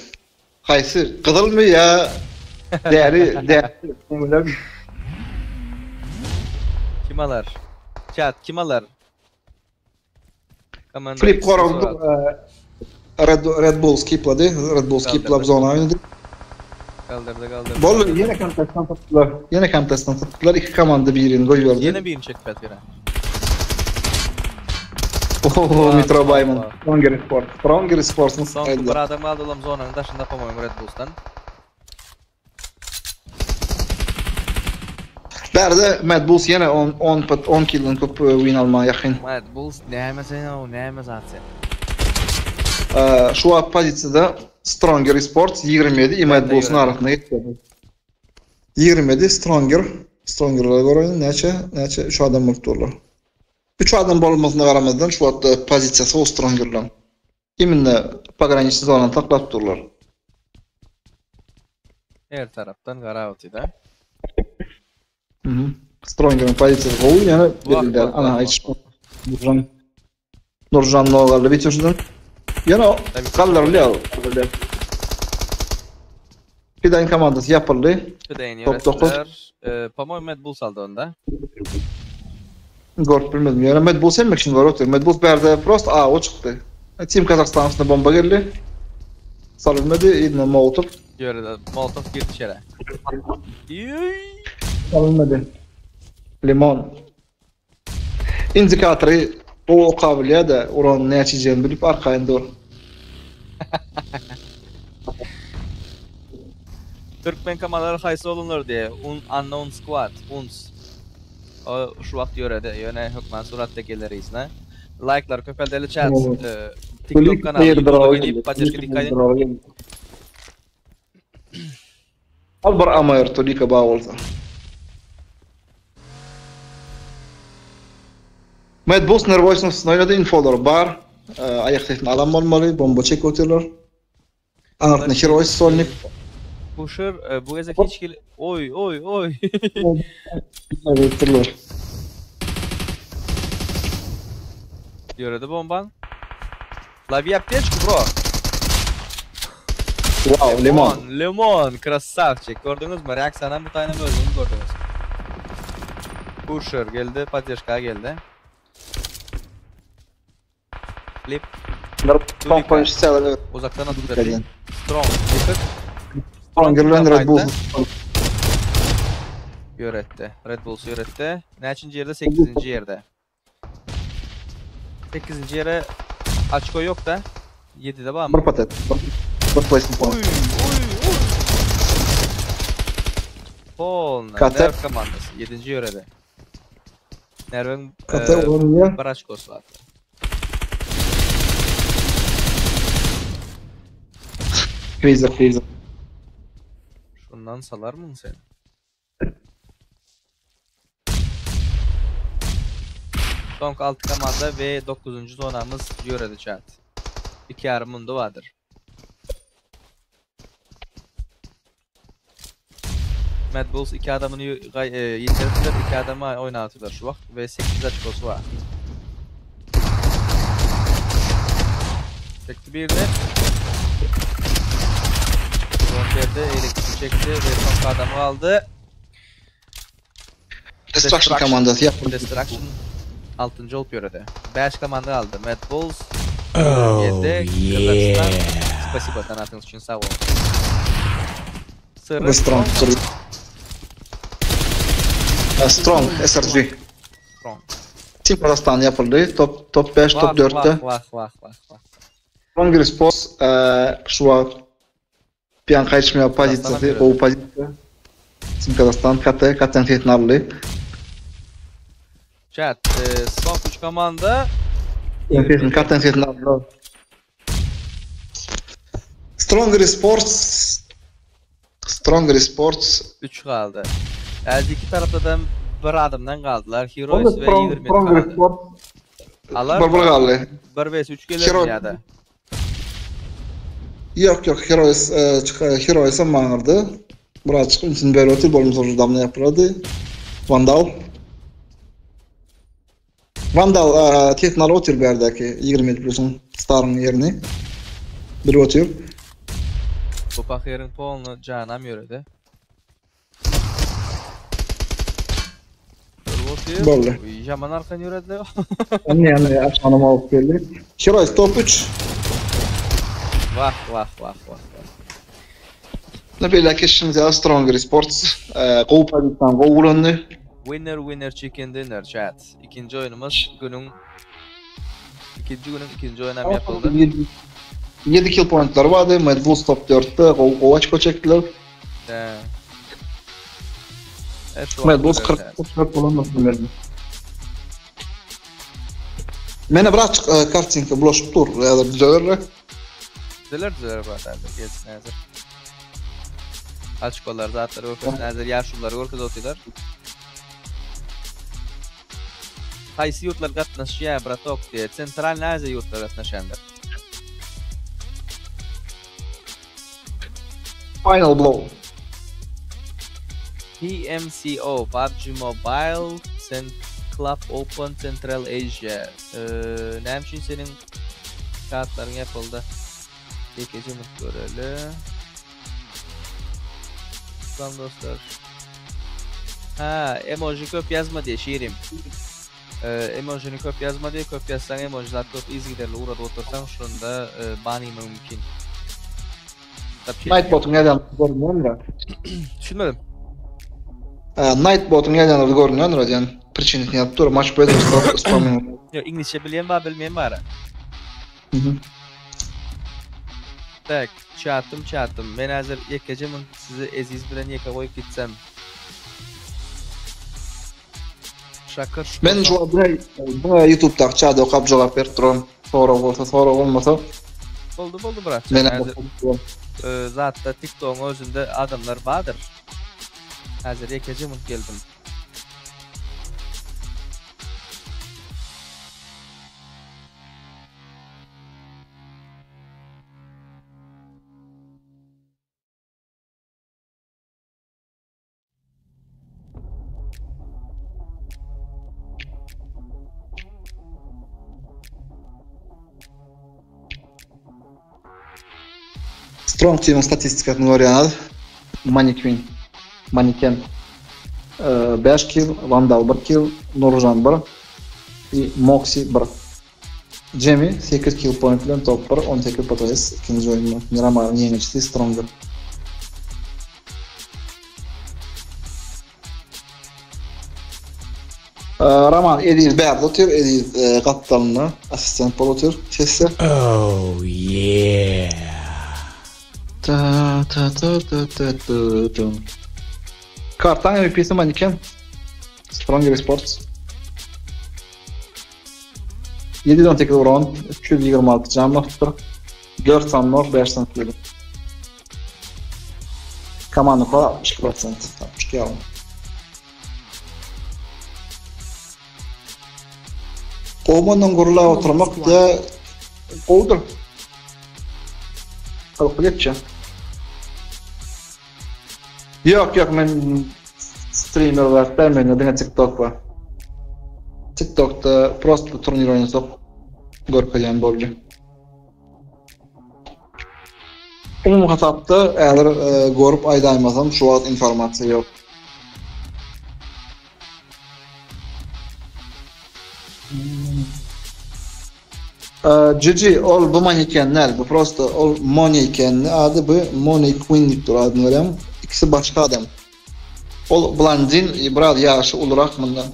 Haýsy? Gyzylmy ýa däri, däri? Kim alar? Chat kim alar? Komanda Flip goragda Red, Red Bull skiplady. Red Bull skiplap zona oýnady. Kaldırdı kaldırdı. Boldy ýene kontestden tutdular. Ýene kontestden tutdular. Iki komanda birini goýberdi. Ýene birini çekip ýatyr. Oho, Mitro Bayman. Stronger Sport. Stronger Sports'un Soňky bir adam galdy olam zonanyň daşynda po-moýemu Red Bulls'dan. Bärde Mad Bulls ýene 10 10 10 killden köp win almaga ýakyn. Mad Bulls näme sen o näme zat sen? Şu wagt pozisiýada Stronger Esports 27 i Mad Bulls'un arasynda geçýär. 27 Stronger. Strongerlere göre näçe näçe 3 adam bolup durlar. 3 adam bolmasyna garamazdan şu wagtda pozisiýasy o Strongerlaryň. Imенно pograniçny zonany saklap durlar. Her tarapdan garap otyr-da. Mhm. Strongeriň pozisiýasy gowy, ýöne belli däl. Ana aýdyş. Nurjan Nurjan Nogally bitirdi. Ýöne galdyrylýar. Fidaýyn komandasy ýapyldy. Fidaýyn Top 9. ýöretdiler. Po-moýemu Mad Bulls aldy onda. Görüp bilmedim. Ýöne Mad Bulls hemme kişini görüp otyr. Mad Bulls bärde prosta awa çykdy. Team Kazahstan üstüne bomba geldi. Salynmady, yzyna Molotov. Ýöredi, Molotov girdi içeri. Salynmady. Limon. Indikatory gowy okabilýär-de, uranyň näçe iýjegini bilip arkaýyn dur. Türkmen komandalar haýsy bolunlar diýe, un unknown squad, uns. O şu wagt ýöredi, ýöne hökman suratda geler yzyna. Laýklary köpeldeli chat. TikTok kanaly YouTube'a gelip poddeşka dikkat edin. Al bir Amair Tolika bar bolsa. Mad Bulls Nervoýsyň üstüne oýnady, infolary bar. Aýak sesini alan bolmaly, bomba çekip otyrlar. Aňyrsynda Heroes Solnik. Pusher bu gezek hiç hili oý oý oý. Durlar. Ýöredi bombaň. Lovi aptečku bro. Wow, limon. Limon, krasavçik. Gördüňizmi? Reaksiýanam bu taýynam özüňiz gördüňiz. Pusher geldi, poddeşka geldi. Flip. Strong point isteýärler. Uzakdan atyp berdi. Strong. Yıkık. Strong girilen Red Bull. Ýöretdi. Red Bulls ýöretdi. Näçinji ýerde? 8-nji ýerde. 8-nji ýere açko ýok da. 7-de barmy? Bir patet. Bir placement point. Uy, uy, uy. Polna. Nerv komandasy 7-nji ýöredi. Nerwiň e, bir açkosy bar. Freezer, freezer. Şundan salarmyň sen? Soňky 6 komanda we 9-njy zonamyz ýöredi chat. 2 ýarym mundy bardyr. Mad Bulls 2 adamyny ýitiripdir, 2 adama oýnatylar şu wagt we 8 açkosy bar. Çekdi birini. Frontier'de elektrik çekti ve son adamı aldı. Destruction komandasy ýapyldy. Destruction 6-njy bolup ýöredi. 5 komanda aldy. Mad Bulls, oh, yeah. Spasibo donatyňyz üçin sag boluň. Syrry Strong. Strong SRG. Strong. Team Kazakistan ýapyldy. Top top 5, top 4-de. Wah, wah, wah, wah. Strong Sports şu wagt Pian gaýçmaýar pozisiýasy, gowy pozisiýa. Team Kazakistan KT, KT-niň sesini aldy. Chat, son 3 komanda. KT-niň sesini aldy. Stronger Sports Stronger Sports 3 galdy. Äzi iki tarapda bir adamdan galdylar. Heroes we 20 Stronger Sports Alar. Bir bir galdy. 1 vs 3 geler ýa-da. Ýok ýok Heroes Heroes hem maňyrdy. Birazjyk ünsüni berip otyr bolmasa judamny ýapyrady. Vandal. Vandal sesini alyp otyr bärdäki 27 plusyň staryň ýerini. Bilip otyr. Bu pahyryň polny janam ýöredi. Boldy. Ýaman arkan ýörediler. Indi ýany açanam alyp geldi. Heroes top 3. Wah wah wah wah. Ne beýleki işimiz ýaly Stronger Sports gowy pozisiýany gowy ulandy. Winner winner chicken dinner chat. Ikinji oýnumyz günüň ikinji günüň ikinji oýny hem ýapyldy. 7 kill pointlary bardy. Mad Bulls top 4-de gowy gowy açko çekdiler. He. Mad Bulls 44 bolandyr bilerdim. Mene birazçyk kartinka bulaşyp dur, ýa-da düzelerler. Düzeler düzeler brat häzir gelsin häzir. Açkolar zatlar görkezsin häzir ýaşulular görkezip otyrlar. Haýsy ýurtlar gatnaşýar bratok diýe. Sentralny Aziýa ýurtlary gatnaşýandyr. Final blow. PMCO, PUBG Mobile, Cent Club Open Central Asia. Näme üçin seniň kartlaryň ýapyldy? Ýekeje minut göreli. Salam dostlar. Ha, emoji köp ýazma diýe şirim. Emojini köp ýazma diýe, köp ýazsaň emojiler köp yzygiderli ugradyp otursaň şonda ban iýmek mümkin. Nightbot'uň ýazýany görünýändir. Düşünmedim. Nightbot'uň ýazýanlary görünýändir diýen priçinisini ýazyp dur. Much better stop spamming. Ýok, iňlisçe bilýän bar, bilmeýän bar. Tak, çatym çatym. Men häzir ýekeje minut sizi Eziz bilen ýeke goýup gitsem. Şakir şu Men jogap diňe YouTube'daky çada okap jogap berip duran. Sorag bolsa sorag bolmasa. Boldy boldy brat. Men zatda TikTok'yň özünde adamlar bardyr. Häzir ýekeje minut geldim. Strong Team'iň statistikasyny görýäňiz. Money Queen. Maniken. 5 kill, Vandal 1 kill, Nurjan 1 i Moxie 1. Jemi 8 kill point bilen top 1, 18 PTS ikinji oýunda Miramaryň ýeňijisi Stronger. Roman Eziz bärde otyr, Eziz gapdalynda assistent bolup otyr sesde. Oh yeah. Ta ta ta ta ta ta ta. Kartaň MVP-si maniken. Stronger Sports. 718 uran, 326 can basypdyr. 4 sany nor, 5 sany kill. Komanda 62%, 62 ýarym. Gowmandan gurlap oturmak da gowudyr. Halky geçýär. Ýok, ýok, men streamer zat däl, mende diňe TikTok bar. TikTokda prosto turnir oýnasak görkezýän boldy. Umumy hasapda häzir görüp aýdaýmasam şu wagt informasiýa ýok. GG ol bu maneken däl bu prosto ol Moneyken ady bu Money Queen diýip dur adyny görýäňmi? Ikisi başga adam. Ol blandin biraz ýaşy ulurak mundan.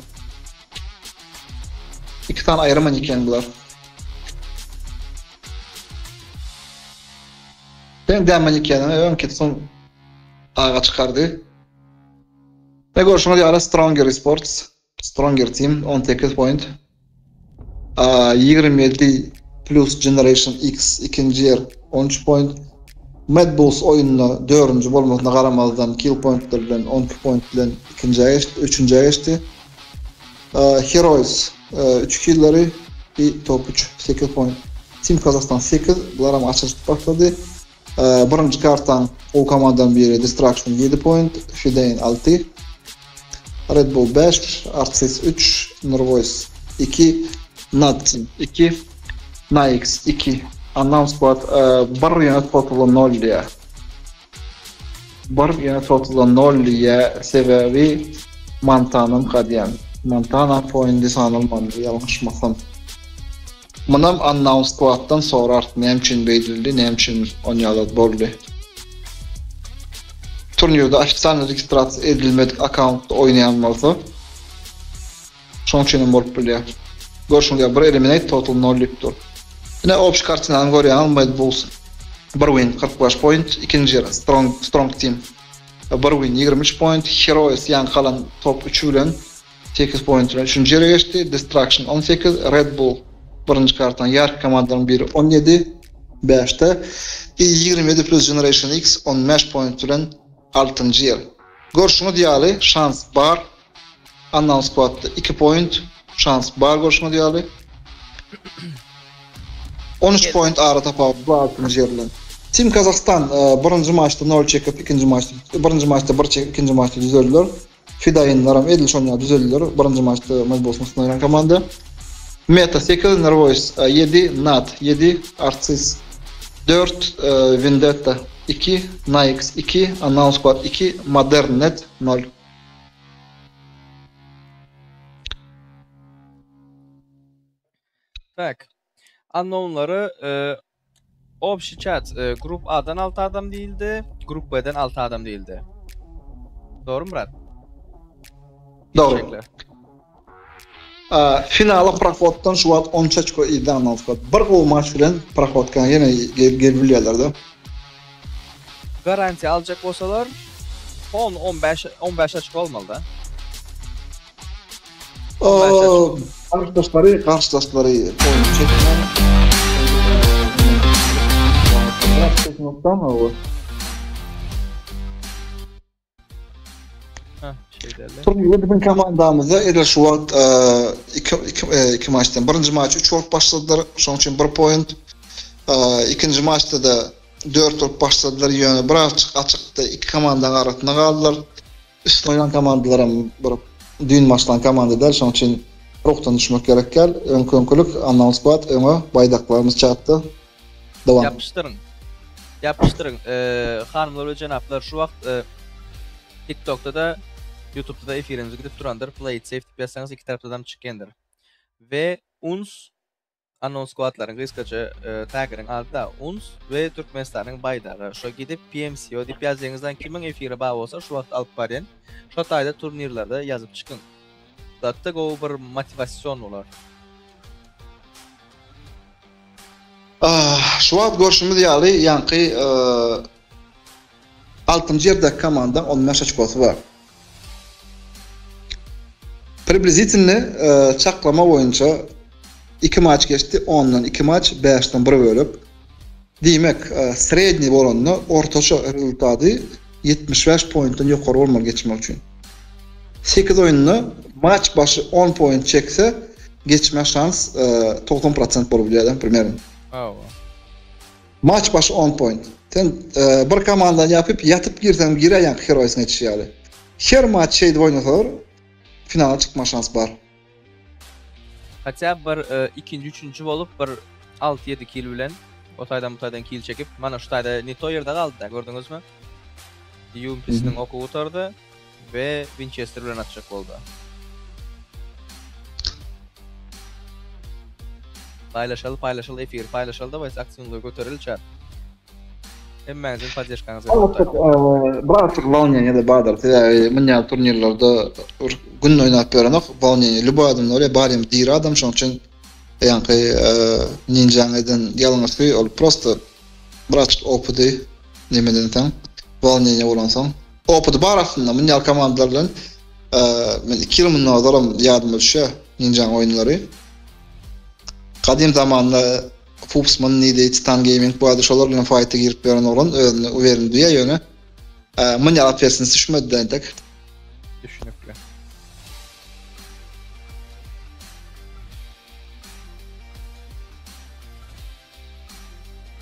Iki sany aýry maneken bular. Seň däl manekeniňi öňki soň aga çykardy. Ne görşüňiz ýaly Stronger Esports Stronger Team 18 point. 27 plus Generation X ikinji ýer 13 point. Mad Bulls oýunda dördünji bolmasyna garamazdan kill pointler bilen 12 point bilen ikinjä geçdi, üçünjä geçdi. Heroes 3 killleri i top 3 8 point. Team Kazakhstan 8, bular hem açylyşyp başlady. Birinji kartaň gowy komandaň biri Destruction 7 point, Fidain 6, Red Bull 5, Artsis 3, Nurvoice 2, Nat Team 2, Naix 2, Unknown Squad 1 ýöne total 0 diýýär. 1 ýöne total 0 diýýär, sebäbi Montanamka diýen. Montana pointi sanalmandyr ýalňyşmasam. Munam Unknown Squaddan sorarys näme üçin beýdildi, näme üçin onýalar boldy. Turnirde ofitsialny registrasiýa edilmedik akkauntda oýnaýan bolsa, şoň üçin hem bolup bilýär. Görşüňiz ýaly bir eliminate total nol diýip dur. Ine obşi kartinany görýäňiz Mad Bulls bir win 45 point, ikinji ýer Strong Strong Team bir win 23 point, Heroes ýaňky alan top 3 bilen 8 point bilen üçünji ýere geçdi. Destruction 18, Red Bull birinji kartanyň ýarky komandalaryň biri 17, bäşde i 27 plus Generation X 15 point bilen altynjy ýer. Görşüňiz ýaly şans bar. Unknown Squad-da 2 point şans bar görşüňiz ýaly. 13 point ara tapawut bu altynjy ýer bilen. Team Kazakhstan birinji maçda 0 çekip, ikinji maçda birinji maçda 1 çekip, ikinji maçda düzeldiler. Fidaýynlaram edil şonuň ýaly düzeldiler. Birinji maçda Mad Bullsyň üstüne oýnan komanda. Meta 8, Nervois 7, Nat 7, Artsis 4, Vendetta 2, Naix 2, Unknown Squad 2, Modern Net 0. Tak. Unknownlary e, Obşi chat e, grup A'dan 6 adam değildi, grup B'den 6 adam değildi. Doğru Murat? Dogry. Teşekkürler. Finala prohoddan şu wagt 13 oçko yzda Unknown Squad. Bir gowy maç bilen prohodka ýene gelip bilýärler-de. Garanti alacak bolsalar 10 15 15 açık olmalı da. Garşydaşlary garşydaşlary oýun çekmän. Turnirde biziň komandamyzda edil şu wagt iki iki iki maçdan birinji maç 3 bolup başladylar. Şonuň üçin 1 point. Ikinji maçda-da 4 bolup başladylar. Ýöne birazçyk açykda iki komandanyň arasynda galdylar. Üstün oýnan komandalaram bir düýn başlan komanda däl, şonuň üçin ruhdan düşmek gerek däl. Öňki öňkülik Unknown Squad öňe baýdaklarymyz çatdy. Dowam. Ýapyşdyryň. Ýapyşdyryň. Hanymlar we jenaplar şu wagt TikTokda-da. Ýutubda-da efirimiz gidip durandyr. Play it safe diýip ýazsaňyz iki tarapdadam çykýandyr. We uns Unknown Squadlaryň gysgaça taginiň ady-da uns we Türkmenistanyň baýdagy. Şo gidip PMCO diýip ýazýaňyzdan kimiň efiri bar bolsa şu wagt alyp barýan. Şo taýda turnirlerde ýazyp çykyň. Zatda gowy bir motiwasion bolar. Şu wagt görşümiz ýaly ýaňky Altynjy ýerdäki komandaň 15 oçkosy bar. Priblizitelny çaklama boýunça 2 maç geçdi, ondan 2 maç, 5-den 1 bölek. Diýmek, sredniý bolanda ortaça rezultady 75 pointden ýokary bolmaly geçmek üçin. 8 oýunda maç başy 10 point çekse, geçme şans 90 prosent bolup bilýär, primerno. Hawa. Maç başy on point. Sen bir komandany ýapyp ýatyp girseň giräýýäň Heroes'yň etişi ýaly. Her maç şeýdip oýnasalar finala çykma şans bar. Hatda bir ikinji üçünji bolup bir alty ýedi kil bilen o taýdan bu taýdan kil çekip mana şu taýda ne to ýerde galdy gördüňizmi? Ýumpisiniň oky gutardy. We Winchester bilen atjak boldy. Paýlaşaly paýlaşaly efiri paýlaşaly dawayt aktiwnylygy götereli çat. Hemmäňiziň poddeşkaňyz gerek. Birazjyk wolneniýe de bardyr. Sebäbi munýal turnirlerde bir gün oýnap ýörenok. Wolneniýe lýuboý adamda bolýar. Barym diri adam şonuň üçin ýaňky ninjaň eden ýalňyşy ol prosto birazjyk opydy nemeden soň wolneniýe bolansoň. Opydy bar aslynda mundial komandalar bilen men 2 ýyl mundan ozalam ýadyma düşýär Ninjaň oýunlary. Gadym zamanda Fupsman diýdi, Titan Gaming bardy, şolar bilen faýta girip ýören oglan özüni uwerin duýýar ýöne mundial atwetsinsi düşmedi entek. Düşnükli.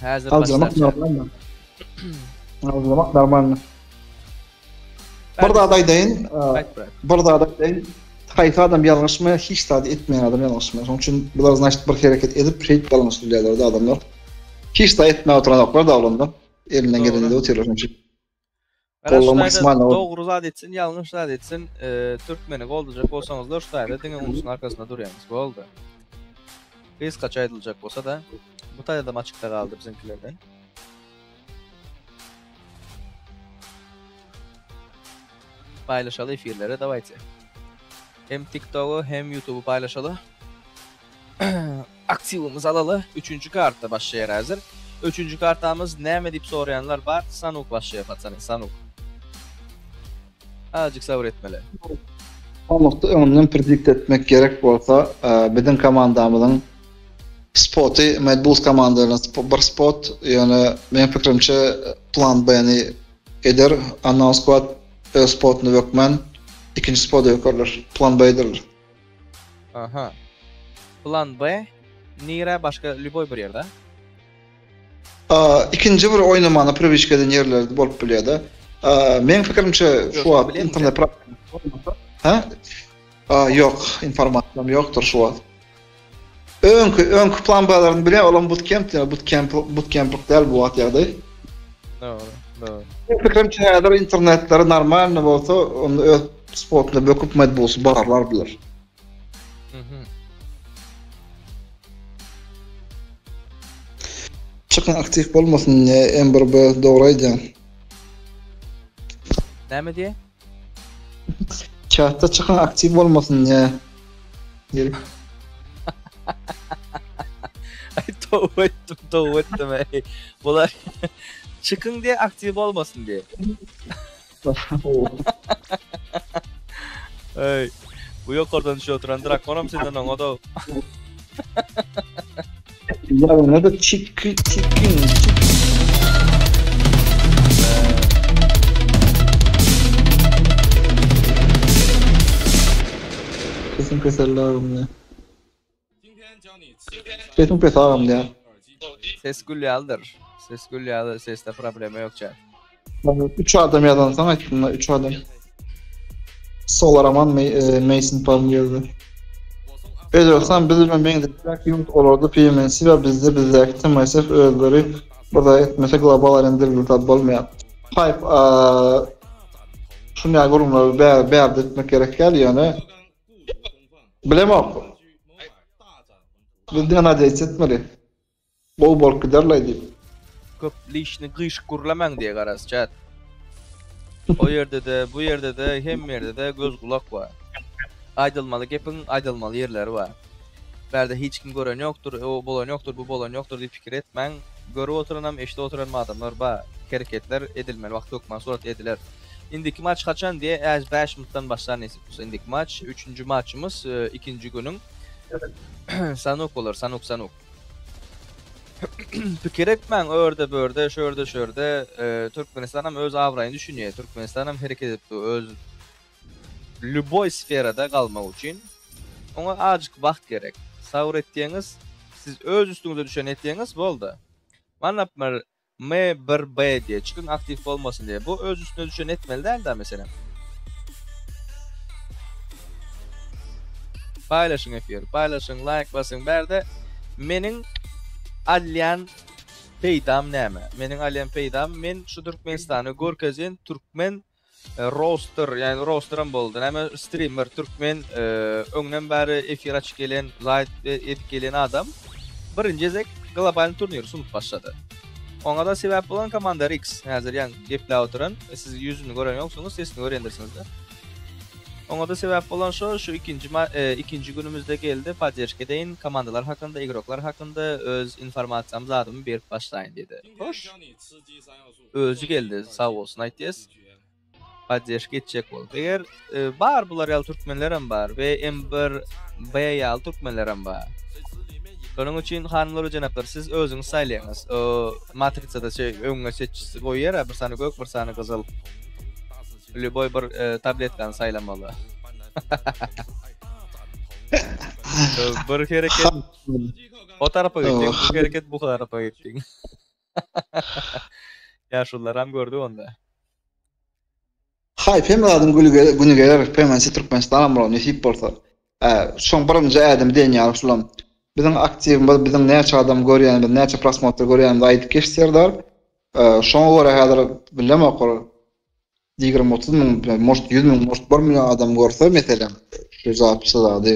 Häzir Aljyramak normalny. Aljyramak normalny. Bir zat aýdaýyn, bir zat aýdaýyn. Haýsy adam ýalňyşmaýar, hiç zady etmeýän adam ýalňyşmaýar. Şonuň üçin bular znaçt bir hereket edip, şeýdip ýalňyş bilýärler-de adamlar. Hiç zat etmän oturanoklar da oglanda. Elinden gelenini edip otyrlar şonuň üçin. Gara şu taýda dogry zat etsin, ýalňyş zat etsin, türkmeni goldajak bolsaňyzlar şu taýda diňe unusyň arkasynda durýaňyz. Boldy. Gysgaça aýdyljak bolsa-da, bu taýda-da açykda galdy biziňkilerden. Paýlaşaly efirleri dawayte. Hem TikTogy hem YouTube'y paýlaşaly. Aktiwimizi alaly. Üçünji karta başlaýar häzir. Üçünji kartamyz näme diýip soraýanlar bar. Sanuk başlaýar patsany, Sanuk. Azajyk sabyr etmeli. Sanukda öňünden predikt etmek gerek bolsa, biziň komandamyzyň spoty Mad Bulls komanda bilen bir spot, ýöne meň pikirimçe plan B-ni eder. Unknown Squad öz spotyny bökmän, ikinji spota bökerler. Plan B ederler. Aha. Plan B nire başga lýuboý bir ýerde? Ikinji bir oýnamana priwiçka eden ýerleri bolup bilýär-de. Meň pikirimçe şu wagt internet bolmasa, ha? Ýok, informasiýam ýokdur şu wagt. Öňki, öňki plan B-lerini bilýän, olam bootcamp diýýär, bootcamp, bootcamplyk däl bu wagt ýagdaý. Dogry, dogry. Meň pikirimçe häzir internetleri normalny bolsa, onda öz spotuna böküp Mad Bulls barlar biler. Mhm. Çykyň aktiw bolmasyn diýe Ember B dogry aýdýaň. Näme diýe? Çatda çykyň aktiw bolmasyn diýe. Gelip. Ay toba etdim, toba etdim ey. Bular çykyň diye aktiw bolmasyn diye. Ey, bu ýokardan düşüp oturan drakonam senden oňa da. Ya ne de çiki çikin. Sesim keserli agam ya. Sesim pes agam ya. Ses gül ýalydyr. Ses gül ýaly, sesde problema ýok çat. 3 adam ýazansoň aýtdym 3 adam. Solaraman e, Mason Palm geldi. Özbegistan biz bilen meňzeşräk ýurt olarda PMNC we bizde bizdäki TMSF özleri bir zat etmese global arenda rezultat bolmaýar. Hype şu. Şuny ýaly gürrüňleri bärde etmek gerek däl ýöne bilemok. Biz diňe nadýeýts etmeli. Gowy bolup giderlaý diýip. Köp lişni gyşyk gürlemäň diýe garaz chat. O ýerde-de, bu ýerde-de, hemme ýerde-de göz gulak bar. Aýdylmaly gepiň aýdylmaly ýerleri bar. Bärde hiç kim gören ýokdur, o bolan ýokdur, bu bolan ýokdur diýip pikir etmäň. Görüp oturanam, eşidip oturanam adamlar bar. Hereketler edilmeli wagty hökman surat ediler. Indiki maç haçan diýe, äž bäş minutdan başlar nesip bolsa indiki maç. Üçünji maçymyz ikinji günüň Sanuk bolar, Sanuk, Sanuk. Pikir etmäň örde börde şörde şörde Türkmenistanam öz abraýyny düşünýär Türkmenistanam hereket edip dur öz lýuboý sferada galmak üçin oňa azjyk wagt gerek sabyr etýäňiz siz öz üstüňize düşeni etýäňiz boldy mana naprimýer M bir B diýe çykyň aktiw bolmasyn diýe bu öz üstüne düşeni etmeli däl da meselem. Paýlaşyň efiri paýlaşyň laýk basyň bärde meniň alýan peýdam näme meniň alýan peýdam men şu Türkmenistany görkezýän türkmen Roster, ýagny rosteram boldy. Näme streamer türkmen öňden bäri efir açyp gelen, laýt edip gelen adam birinji gezek global turnir sunup başlady. Oňa da sebäp bolan Commander X, häzir ýaňy gepläp oturan, siz ýüzüni gören ýoksuňyz, sesini görýändirsiňiz-de. Oňa da sebäp bolan şo, şu ikinji ikinji günümizde geldi, podderžka edeýin, komandalar hakynda, igroklar hakynda öz informasiýamy zadymy berip başlaýyn diýdi. Hoş. Özi geldi sag bolsun aýtýas. Poddeşka etjek bolup. Eger bar bular ýaly türkmenlerem bar we M bir B ýaly türkmenlerem bar. Şonuň üçin hanymlar we jenaplar siz özüňiz saýlaýaňyz. O matrisada şeý öňüňe seçjisi goýýar bir sany gök bir sany gyzyl. Lýuboý bir tabletkany saýlamaly. Bir hereket o tarapa gitdiň, bu hereket bu tarapa gitdiň. Ýaşulularam gördi onda. Haýp hemme zadyň güli güni geler PMC Türkmenistanam bolar nesip bolsa. Şoň birinji ädimi diýen ýaly şulam. Biziň aktiwimiz biziň näçe adam görýänimiz näçe prosmotr görýänimizi aýdyp geç Serdar. Şoňa görä häzir bilemok ol 20-30 müň, может 100 müň, может 1 million adam görse meselem şu zapisi zady.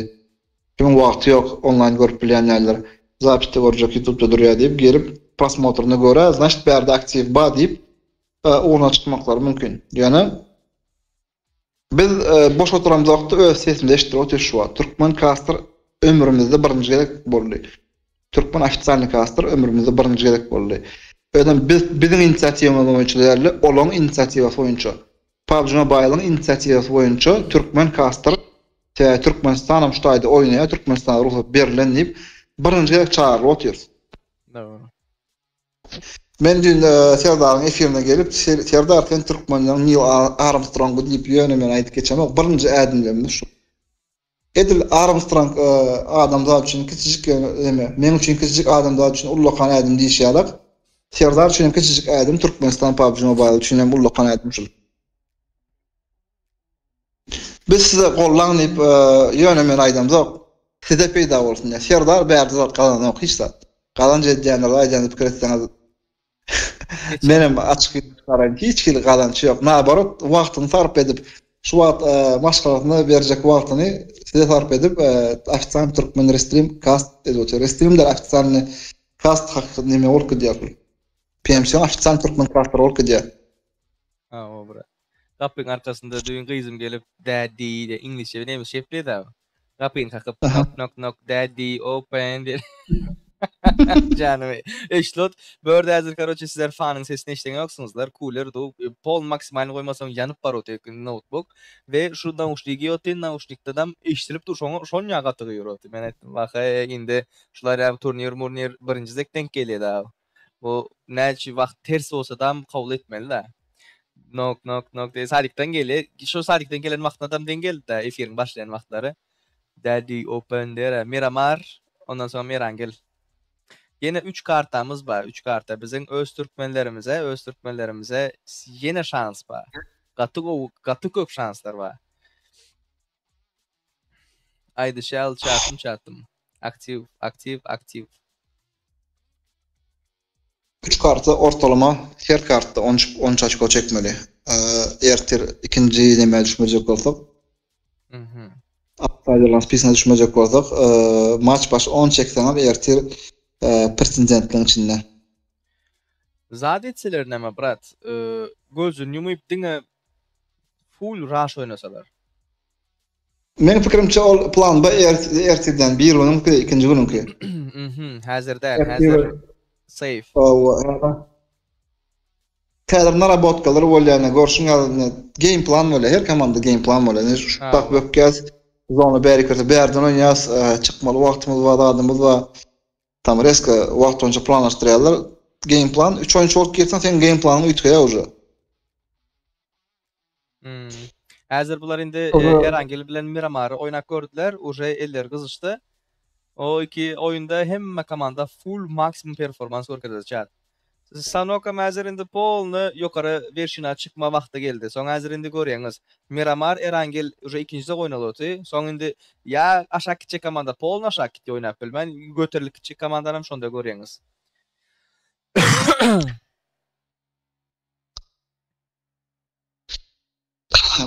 Kimiň wagty ýok onlaýn görüp bilýän ýalylar zapisde görjek ýutubda durýar diýip girip prosmotryny görä znaçt bärde aktiw ba diýip ugruna çykmaklary mümkin. Ýöne biz boş oturamzokda öz sesimizi eşitdirip otyrys şu wagt. Türkmen kaster ömrümizde birinji gezek boldy. Türkmen ofitsialnyý kaster ömrümizde birinji gezek boldy. Özem biz biziň inisiatiwamyz boýunça däldi, olaň inisiatiwasy boýunça. PUBG Mobile-yň inisiatiwasy boýunça Türkmen kaster Sebäbi Türkmenistanam şu taýda oýnaýar, Türkmenistana rugsat berlen diýip, birinji gezek çagyrylyp otyrys. Dogry. Men düýn Serdaryň efirine gelip, Serdar sen türkmenleriň Nil Armstrongy diýip ýöne men aýdyp geçemok, birinji ädimlerimiz şu. Edil Armstrong adamzat üçin kiçijik ýöne meň üçin kiçijik adamzat üçin ullakan ädim diýişi ýalak, Serdar üçin hem kiçijik ädim, Türkmenistan PUBG Mobile üçin hem ullakan ädim şul. Biz size gollaň diýip ýöne men aýdamzok. Size peýda bolsun diýip. Serdar bärde zat gazanok hiç zat. Gazanç edýänler aýdýan pikir etseňiz menem açyk ýüzümi çykaraýyn. Hiç hili gazanç ýok. Naoborot wagtyny sarp edip şu wagt maşgalasyna berjek wagtyny size sarp edip ofitsialny türkmen restream kast edip otyr. Restream däl ofitsialny kast hakykat neme bolup gidýär. PMC-niň ofitsialny türkmen kastlary bolup gidýär. Hawa bra. Gapyň arkasynda düýn gyzym gelip daddy diýip iňlisçe nemes gepleýär da. Gapyny kakyp knock knock knock daddy open diýip. Janymy. Eşidot. Bu ýerde häzir karoçe sizler fanyň sesini eşiden ýoksuňyzlar. Kuler du pol maksimalny goýmasaň ýanyp bar otyr noutbuk. We şu nauşnigi otyr nauşnikdedem eşidilip dur şoňa şonýa gaty gygyryp otyr. Men aýtdym wah-eý indi şular ýaly turnir murnir birinji zek denk gelýär da. Bu näçe wagt ters bolsadam kabul etmeli-dä. Nok nok nok diýip sadikden gelýär. Şo sadikden gelen wagtynadam deň geldi-dä efiriň başlaýan wagtlary. Daddy open diýer-ä. Miramar, ondan soň Mirangel. Ýene üç kartamyz bar, üç karta. Biziň öz türkmenlerimize, öz türkmenlerimize ýene şans bar. Gaty gowy, gaty köp şanslar bar. Aýdyşy ýaly çatym çatym. Aktiw, aktiw, aktiw. Üç karta ortalama her kartda on on üç oçko çekmeli. Ertir ikinji nemä düşmejek bolsak. Mhm. Outsiderlaryň spisyna düşmejek bolsak, maç baş 10 çekseňem ertir pretendentleň içinde. Zat etseler näme brat, gözüni ýumyp diňe full rush oýnasalar. Meň pikirimçe ol plan B ertirden bir günüňki, ikinji günüňki. Mhm, häzir däl, häzir safe. Hawa, Täze narabotkalar bolýar, ine görşüň ýaly ine game plan bolýar, her komanda game plan bolýar. Ine şu bak bökýäs, zona bäri kirse bärden oýnaýas, çykmaly wagtymyz bar, zadymyz bar. Tam reska wagt boýunça planlaşdyrýarlar. Game plan 3 oýunçy bolup girseň seň game planyň üýtgeýär uje. Hmm. Häzir bular indi Erangel bilen Miramary oýnap gördüler, uje elleri gyzyşdy. O iki oýunda hemme komanda full maksimum performans görkezdi chat. Sanokam häzir indi polny ýokary werşina çykma wagty geldi. Soň häzir indi görýäňiz. Miramar Erangel uje ikinji de oýnalypdy. Soň indi ýa aşak gitjek komanda polny aşak gitdi oýnap bilmän, göterilip gitjek komandanam şonda görýäňiz.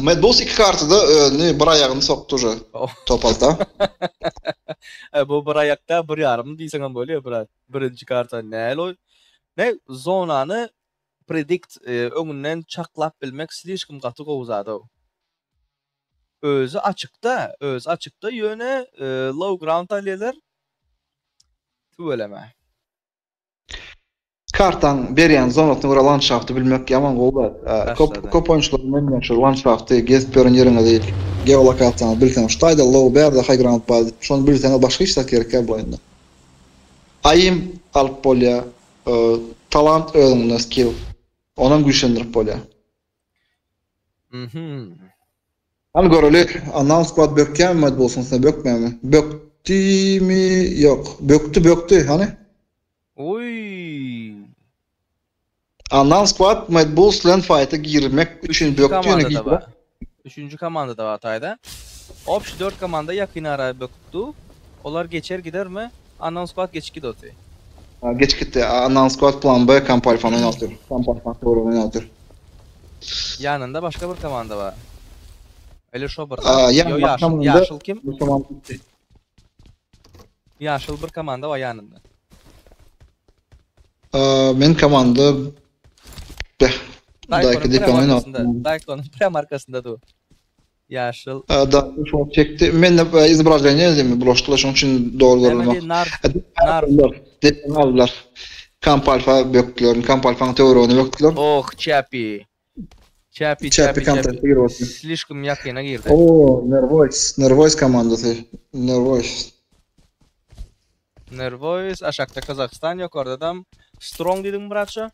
Mad Bulls iki kartada özüni bir aýagyny sokdy uje top alta. E, bu bir aýakda bir ýarym diýseň hem bolýar brat. Birinji karta näl oý? Ne zonany predict e, öňünden çaklap bilmek slişkom gaty gowy zat o. Özi açykda, özi açykda ýöne e, low ground alýarlar. Tüweleme. Kartaň berýän zonasyna görä landşafty bilmek ýaman gowy zat. Köp köp oýunçylar men bilen şu landşafty gezip ýören ýeriňizi, geolokasiýaňyzy bilseňiz, şu taýda low bärde high ground bar diýip, şony bilseňiz başga hiç zat gerek däl bu oýunda. Aim alyp bolýar, talant özüňde skill, onam güýçlendirip bolýar. Mhm. Hany göreli, Unknown Squad bökýärmi Mad Bullsuň üstüne bökmeýärmi? Bökdimi? Ýok. Bökdi, bökdi. Hany? Oý. Unknown Squad Mad Bulls bilen fighta girmek üçin bökdi ýöne girdi. Üçünji komanda da bar taýda. Obşi 4 komanda ýakyn ara böküpdi. Olar geçer gidermi? Unknown Squad geçip gidoti. Geçip gitdi. Unknown Squad Plan B Kamp Alfany oýnatyr. Kamp Alfany töweregini oýnatyr. Ýanynda başga bir komanda bar. Ele şo bir. Ýa ýaşyl, ýaşyl kim? Ýaşyl bir komanda bar ýanynda. Men komanda Beh. Daýko depanyň Daýkonyň prem arkasynda dur. Ýaşyl. Da, şol çekdi. Men de izobrazheniýe edimi bulaşdylar, şonuň üçin dogry görülmek. Nar, nar. Depan aldylar. Kamp alfa bökdüler. Kamp alfanyň töweregine bökdüler. Oh, Çapi. Çapi, Çapi, Çapi. Slişkom ýakyna girdi. Oo, Nervoys, Nervoys komandasy. Nervoys. Nervoys, aşakda Kazakystan, ýokardadam Strong diýdiňmi bratça?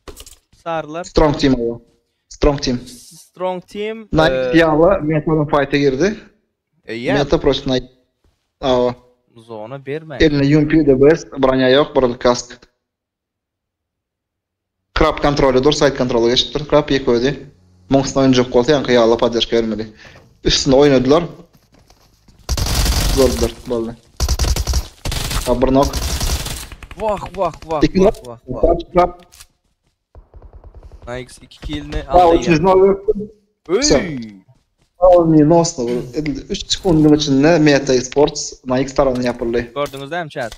Sarylar. Strong team o. Strong team. Strong team. Nike ýaly Meta'dan fight'a girdi. Eýýäm. Meta protiv Nike. Awa. Zona berme. Eline UMP the best, bronya ýok, bir kask. Krab kontroly dur, side kontroly geçipdir. Krab ýek özi. Muň üstüne oýnajak bolsa ýaňky ýaly poddežka bermeli. Üstüne oýnadylar. Gördüler, boldy. Ha bir nok. Wah wah wah wah wah wah. Krab Nike 2 killini aldy. Üçünji nok. Öý! Olny nosno. 3 sekundyň içinde Meta Esports Nike tarapyndan ýapyldy. Gördüňiz dämi chat?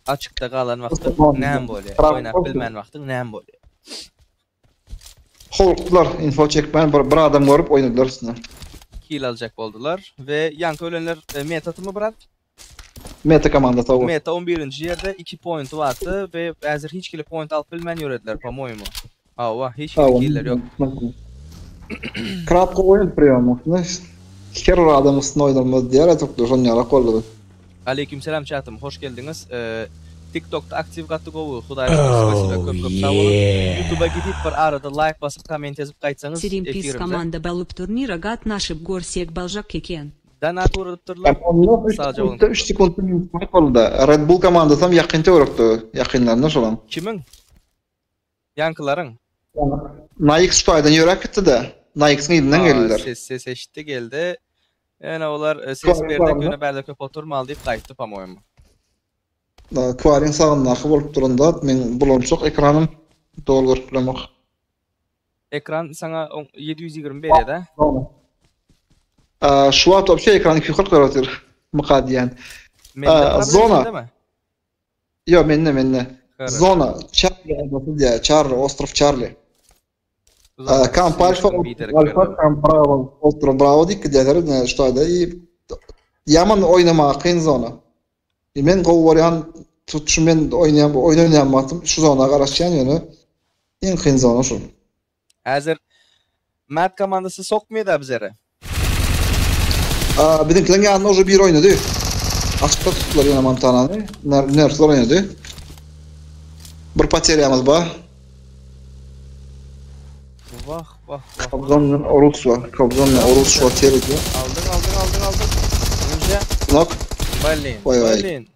Açykda galan wagtyň näme bolýar? Oýnap bilmän wagtyň näme bolýar? Howlukdylar, info çekmän bir, bir adam görüp oýnadylar üstüne. Kill aljak boldular we ýaňky ölenler e, metatymy brat? Meta komandasy o. Meta 11-nji ýerde 2 pointy bardy we häzir hiç kili point alyp bilmän ýörediler, po-moýemu. Hawa, hiç hili killer ýok. Krab gowy oýnady priýom üstüne. Her bir adam üstüne oýnalmaz diýer, aýtykdy, şonun ýalak boldy. Aleýkümselam çatym, hoş geldiňiz. TikTokda aktiw gaty gowy, Hudaýa şükür spasiba köp köp sag boluň. Ýutuba gidip bir arada laýk basyp komment ýazyp gaýtsaňyz Terim pis efirimize. komanda bolup turnira gatnaşyp görsek boljak eken. Donat ugradypdyrlar. Sagja boluň. 3 sekuntda minus point boldy. Red Bull komandasy hem ýakyn töwerekde, ýakynlarynda şolaň. Kimiň? Ýaňkylaryň. Naix şu taýdan ýöräp gitdi-de. Naix-iň yzyndan geldiler. Ses ses eşitdi geldi. Ýöne olar ses berdik ýöne bärde köp oturmaly diýip gaýtdy po-moýemu. Kwaryň sagyndaky bolup duran zat meň bulançak ekranym doly görüp bilemok. Ekran saňa 720 berýär-dä? Şu wagt wapşe ekran 240 berip otyr. Myka diýýän. Zona. Ýok, mende, mende. Zona, Çarli adasy diýýär. Çarli, ostrow Çarli. Kamp Alfa, Alfa, Kamp Bravo, ostrow Bravo diýip gidýärler, ine şu taýda. Ýaman oýnamaga kyn zona. Men gowy görýän, tut şu men oýnaýan, oýun oýnaýan wagtym şu zona garaşýan ýöne iň kyn zona şu. Häzir Mad komandasy sokmaýda bizere. Aa, biziňkileriň ýanynda uje biri oýnady. Açykda tutdular ýene Montanany. Nerfler oýnady. Bir poterýamyz bar. Wah, wah, wah. Kobzon bilen Orus bar. Kobzon bilen Orus şu wagt ýeride. Aldyk, aldyk, aldyk, aldyk. Uje. Nok. Blin, Oý, oý. blin.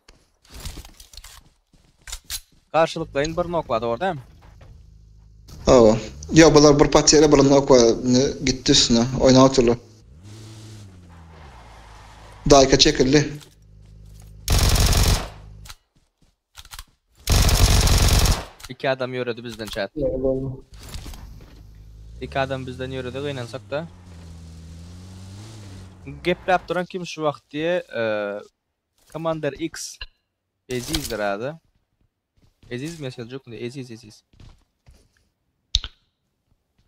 Garşylyklaýyn bir nok bar, dogry dämi? Hawa. Ýok, bular bir poterýa, bir nok bar. Indi gitdi üstüne. Oýnap otyrlar. Daýka çekildi. Iki adam ýöredi bizden chat. Iki adam bizden ýöredi gynansak-da. Gepläp duran kim şu wagt diýe Commander X Ezizdir ady. Ezizmi Seljukmy Eziz Eziz.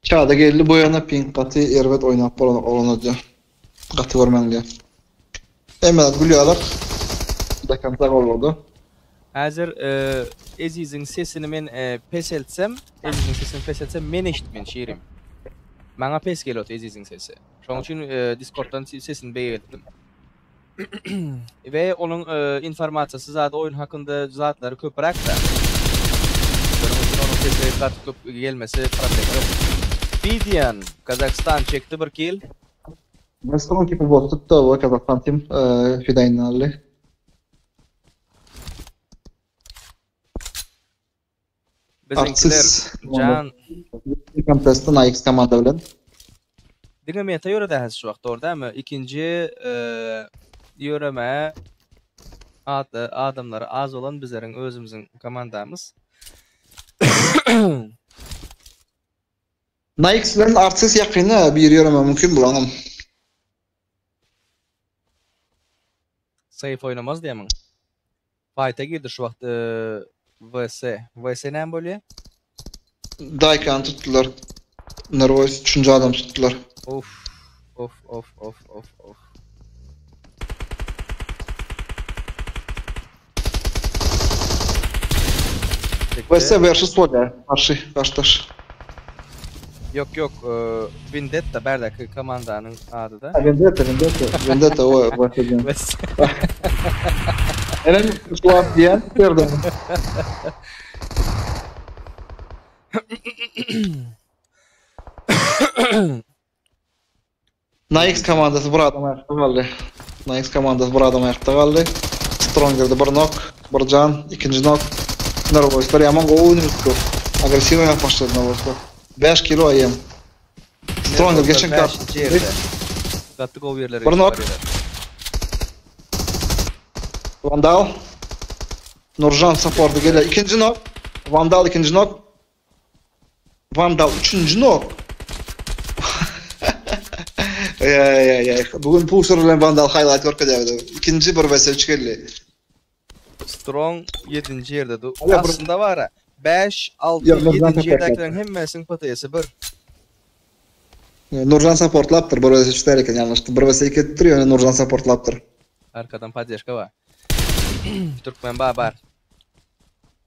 Çada geldi bu ýana ping gaty erbet oýnap bolanok oglanlar diýýär. Gaty görmäň diýýär. Hemmeler gülýärler. Do konca boldy. Häzir Eziziň sesini men peseltsem, Eziziň sesini peseltsem men eşitmen şirim. Maňa pes gelýär Eziziň sesi. Şonuň üçin Discorddan sesini beýgeltdim. We onuň informasiýasy zady oýun hakynda zatlary köpräk-dä. Şonuň üçin onuň sesi gaty köp gelmesi problem ýok. Fidian, Kazakhstan çekdi bir kill. Westron kipi bot tutdy o Kazakhstan tim Fidaýyny aldy. Biziňkiler jan. Kontestde Nike komanda bilen. Diňe meta ýöredi häzir şu wagt dogry dälmi? Ikinji ýöreme adamlary az bolan bizleriň özümiziň komandamyz. Nike bilen Artsis ýakynda bir ýöreme mümkin bulaňam. Safe oýnamaz diýemiň. Faýta girdi şu wagt WS. WS näme bolýa? Daýkany tutdular. Nervoýs üçünji adam tutdular. Of of of of of of. WS versus bolýar. Garşy, garşydaş. Ýok ýok, Vendetta bärdäki komandanyň ady-da. Vendetta, Vendetta, Vendetta o WS. Eren şu wagt diýen ýerde. Nike komandasy bir adam aýakda galdy. Nike komandasy bir adam aýakda galdy. Stronger'de bir nok, bir jan, ikinji nok. Nervoýslar ýaman gowy oýnaýar. Agressiw oýnap başlady Nervoýslar. 5 kilo aýam. Stronger geçen kart. Gaty gowy ýerlere Bir nok. Vandal. Nurjan supporty gelýär. Ikinji nok. Vandal ikinji nok. Vandal üçünji nok. Ey ey ey. Bugün Pusher bilen Vandal highlight görkezýär. Ikinji 1 vs 3 geldi. Strong 7-nji ýerde du. Aslynda bar 5, 6, 7-nji ýerdäkileriň hemmesiniň PTS-i bir. Nurjan supportlapdyr. 1 vs 3 däl eken ýalňyşdy. 1 vs 2 edipdir ýöne Nurjan supportlapdyr. Arkadan poddeşka bar. Türkmen bar bar.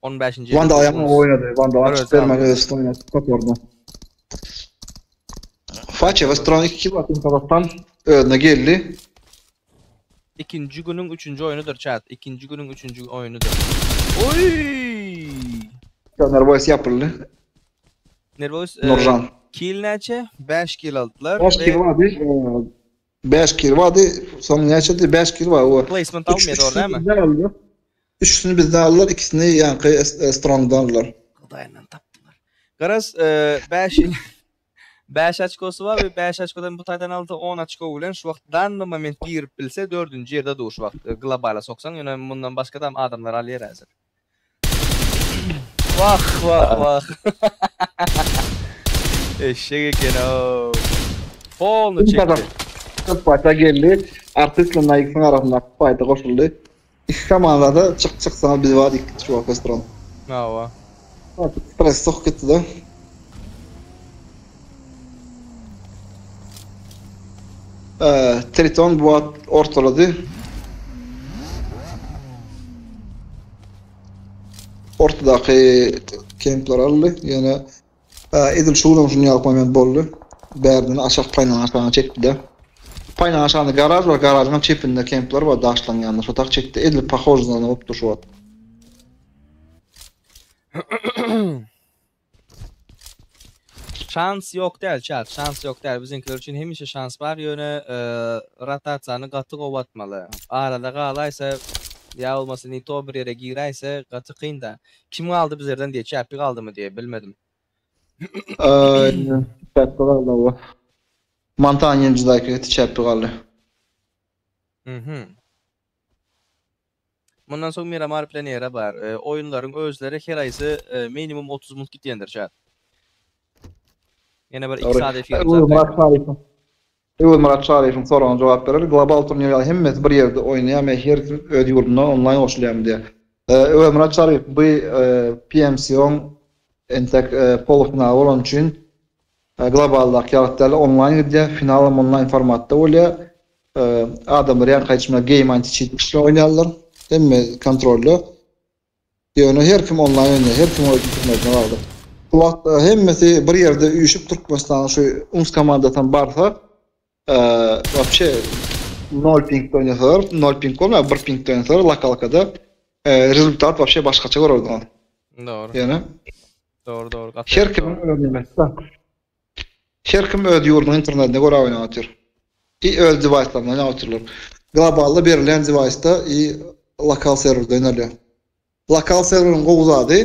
15-nji Vandal ýaman oýnady. Vandal açyp bermän öz oýnady. Köp orda. Façe ve Strong 2 kill atyn tarapdan özüne geldi. Ikinji günüň üçünji oýnudyr chat. Ikinji günüň üçünji oýnudyr. Oý! Nervoys ýapyldy. Nervoys Nurjan. Kill näçe? 5 kill aldylar. 5 kill bardy. 5 kill bardy. Soň näçedi? 5 kill bar. O. Placement almaýar dogry dälmi? Üçüsini bizden aldylar, ikisini ýaňky Strongdan aldylar. Hudaýyndan tapdylar. Garaz, 5 5 oçkosy bar we 5 oçkodan bu taýdan aldy 10 oçko bilen şu wagt danny moment girip bilse 4-nji ýerde dur şu wagt globala soksaň ýöne mundan başga-da adamlar alýar häzir. Wah wah wah. Eşek eken-ow. Polny çekdi. Fayta geldi. Artist bilen Nike'ın arasyndaky fayta goşuldy. Iki komanda-da çyk çyksaňyz biz bar diýip gitdi şu wagt Westron. Hawa. Stres sokup gitdi-de. Triton bu wagt ortalady. Ortadaky kempler aldy. Ýöne edil şu günem şuny ýaly moment boldy. Bärden aşak paýnanyň aşagyna çekdi-de. Paýnanyň aşagynda garaž bar, garažyň hem çepinde kempler bar, daşlaryň ýanynda. Şo tak çekdi. Edil pahož zona bolupdyr şu wagt. Şans ýok däl çat, şans ýok däl. Biziňkiler üçin hemişe şans bar, ýöne rotasiýany gaty gowy atmaly. Arada galaýsa ýa bolmasa ne to bir ýere giräýse gaty kyn-da. Kim galdy bizlerden diýe, Çäppi galdymy diýe, bilmedim. Çäppi galdy hawa. Montana ýenjidaky Çäppi galdy. Mhm. Mundan soň Miramar Plenera bar. Oýunlaryň özleri her aýsy minimum 30 minut gidýändir şat. Ýene bir 2 saat efirimiz arkaýyn. Öwezmyrat Çaryýewiň soragyna jogap berer. Global turnir ýaly hemmesi bir ýerde oýnaýarmy ýa her kim öz ýurdunda onlaýn goşulýarmy diýýär. Öwezmyrat Çaryýew bu PMCO-nyň entek polufinaly bolany üçin globaldaky ýaly däl onlaýn gidýär. Finalam onlaýn formatda bolýar. Adamlar ýaňky aýdyşym ýaly game anti cheat bilen oýnaýarlar. Hemme kontrolda. Ýöne her kim onlaýn oýnaýar, her kim öz internetine bagly. Bu wagt hemmesi bir ýerde üýşüp Türkmenistanyň şu uns komandasam barsa, wapşe nol pingde oýnasalar, nol ping bolmaýar, bir pingde oýnasalar lokalkada rezultat wapşe başgaça görerdiňiz. Dogry. Ýöne Dogry, dogry. Her kimiň öz nemesi. Her kim öz ýurdunyň internetine görä oýnap otyr. I öz dewaýslarynda oýnap otyrlar. Globalda berilýän dewaýsda i lokal serwerde oýnalýar. Lokal serweriň gowy zady,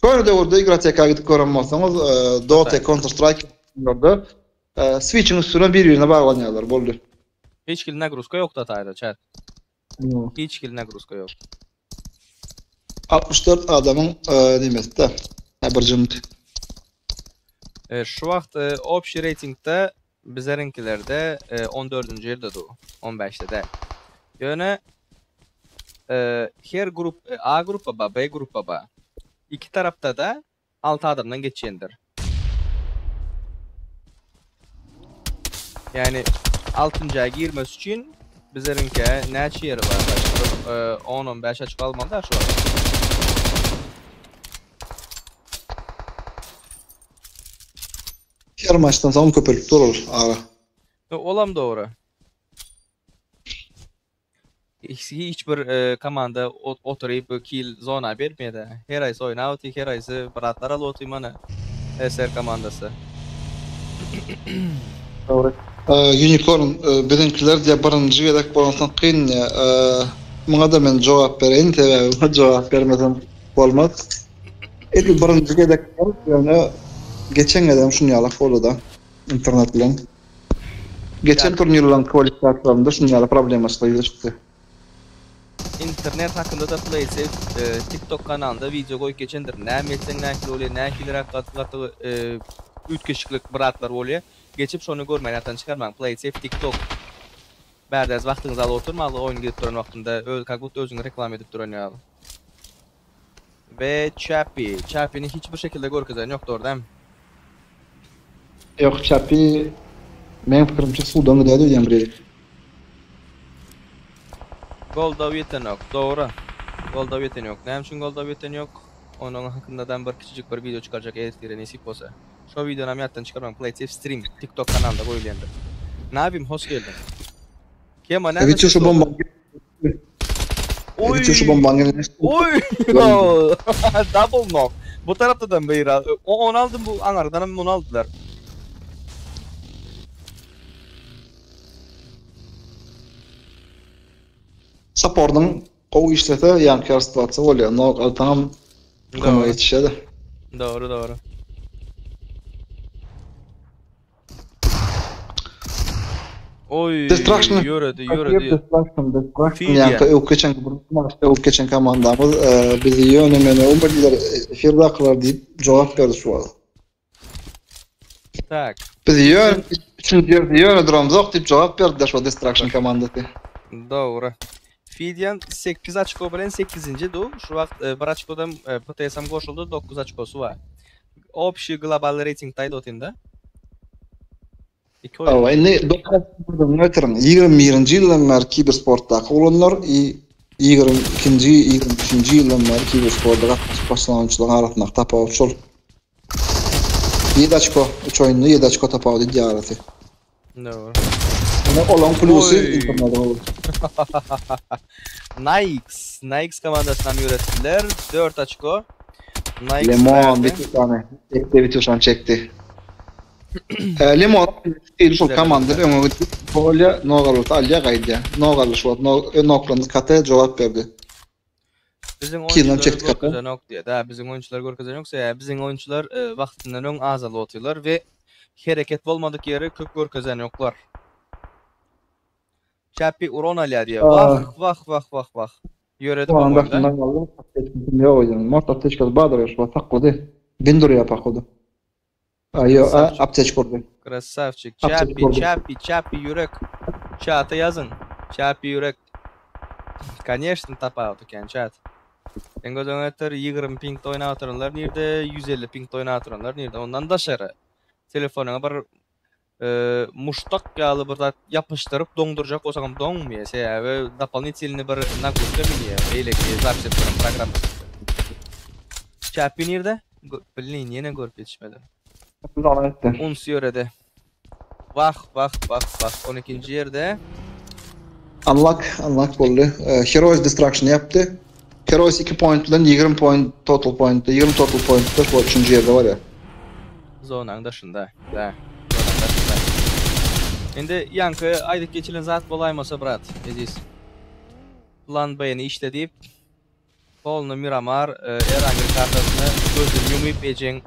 köne döwürde igroteka gidip gören bolsaňyz, Dota, Counter Strike ýaly switchiň üstüne bir-birine baglanýarlar, boldy. Hiç hili nagruzka ýok dataýda chat. Hiç hili nagruzka ýok. 64 adamyň nemesi-de, bir jümmüti. Şu wagt obşi reýtingde bizeriňkilerde 14-nji ýerde dur, 15-de däl. Ýöne her grup A gruppa ba, B gruppa ba. Iki tarapda-da 6 adamdan geçýändir. Ýagny altynja girmesi üçin bizleriňkä näçe ýeri bar? 10-15 açyk almaly da şu wagt. Her maçdan soň köpelip dur ol ara. Olam dogry. Hiç bir komanda oturyp kill zona bermeýär. Her aýsy oýnap otyr, her aýsy bir zatlar alyp otyr mana SR komandasy. Dogry. Unicorn biziňkiler diýýär birinji gezek bolansoň kyn diýýär. Muňa-da men jogap bereýin, sebäbi muňa jogap bermesem bolmaz. Edil birinji gezek däl, ýöne geçen gezegem şuny ýalak boldy-da internet bilen. Geçen turnirlaryň kwalifikasiýalarynda şunuň ýaly problemaçylyk ýüze çykdy. Internet hakynda-da PlaySafe TikTok kanalynda wideo goýup geçendir. Näme etseň nähili bolýar, nähiliräk gaty gaty üýtgeşiklik bir zatlar bolýar. Geçip şony görmän ýatdan çykarmaň. PlaySafe TikTok. Bärde wagtyňyzy alyp oturmaly oýun girip duran wagtynda öz как будто özüňi reklama edip duran ýaly. We Çapi. Çapini hiç bir şekilde görkezen ýok dogry dämi? Ýok Çapi meň pikirimçe suwdan gidädi öýdýän bir ýerik. Goldaw ýetenok dogry. Goldaw ýeten ýok. Näme üçin goldaw ýeten ýok? Onuň hakyndadam bir kiçijik bir wideo çykarjak ertire nesip bolsa. Şo wideonam ýatdan çykarmaň Playsafe stream tiktok kanalynda goýulýandyr. Nabim hoş geldiň. Kema näme Wiçe şu bomba Oy. Wiçe şu bombany Oy. Double knock. Bu tarapdan bir o onu aldım bu aňardan hem onu aldylar. Supportyň gowy işlese ýaňky situasiýa bolýar. Knock alsaňam kömek ýetişýär. Dogry dogry. Oy Destruction ýöredi ýöredi. Destruction Destruction ýaňky öwüp geçen öwüp geçen komandamyz bizi ýöne meni öwmediler efirdakylar diýip jogap berdi şu wagt. Tak. Biz ýöne üçünji ýerde ýöne duramzok diýip jogap berdiler şo Destruction komandasy. Dogry. Fidian 8 oçko bilen 8-nji du. Şu wagt e, bir oçkodan e, PTS-am goşuldy, 9 oçkosy bar. Общий global reyting taýda otynda. Iki oýun. Hawa, indi ötürin. 21-nji ýyldan bäri kibersportdaky bolanlar i 22-nji, 23-nji ýyldan bäri kibersporta gatnaşyp başlan oýunçylaryň arasyndaky tapawut şol. 7 oçko, 3 oýunda 7 oçko tapawut edýär arasy. Dogry. Ýöne olaň plusy internada boldy. Nikes, Nikes komandasyny hem ýöretdiler. 4 oçko. Nikes Lemon bir tane. Çekdi, bir tuşan çekdi. Lemon değil şol komanda öňe gidip bolýa, nogalyty alýa gaýdýa. Nogaly şu wagt noklandy kate jogap berdi. Biziň Killam oýunçylary çekdi kate. görkezenok diýýär. Da, biziň oýunçylar görkezenok, sebäbi biziň oýunçylar e, wagtyndan öň azalyp otyrlar we hereket bolmadyk ýeri köp görkezenoklar. Çäppi uran alýar diýýär. Wah, wah, wah, wah, wah. Ýöredi bu Onuň oýunda. daşyndan galdy. Aptečkasy ýok öýden. Mort aptečkasy bardyr şu wagt saklady. Bin durýar pakoda. Aý, ýok, Krasavçik. aptečka urdy. Krasavçik. Aptečka Çäppi, urdy. çäppi, çäppi ýürek. Çata ýazyň. Çäppi ýürek. Конечно, tapawut eken çat. Sen göz öňüne getir, 20 pingde oýnap oturanlar nirde, 150 pingde oýnap oturanlar nirde. Ondan daşary telefonyňa bir e, muştak ýaly bir zat ýapyşdyryp doňdurjak bolsaňam doňmaýar. Sebäbi doполнительный bir nagruzka minýär. Beýleki zapis edip duran programma. Çäppi nirde? Bilin, ýene görüp ýetişmedim. Zona etdi. Uns ýöredi. Wah, wah, wah, wah. 12-nji ýerde. Unlock, unlock boldy. Heroes Destruction ýapdy. Heroes 2 point bilen 20 point total point, 20 total point şu 3-nji ýerde bar ya. Zonaň daşynda. Da. Zonaň daşynda. Indi ýaňky aýdyp geçilen zat bolaýmasa brat, Eziz. Plan B-ni işle diýip, polny Miramar e, Erangel kartasyny gözüni ýumyp ejeň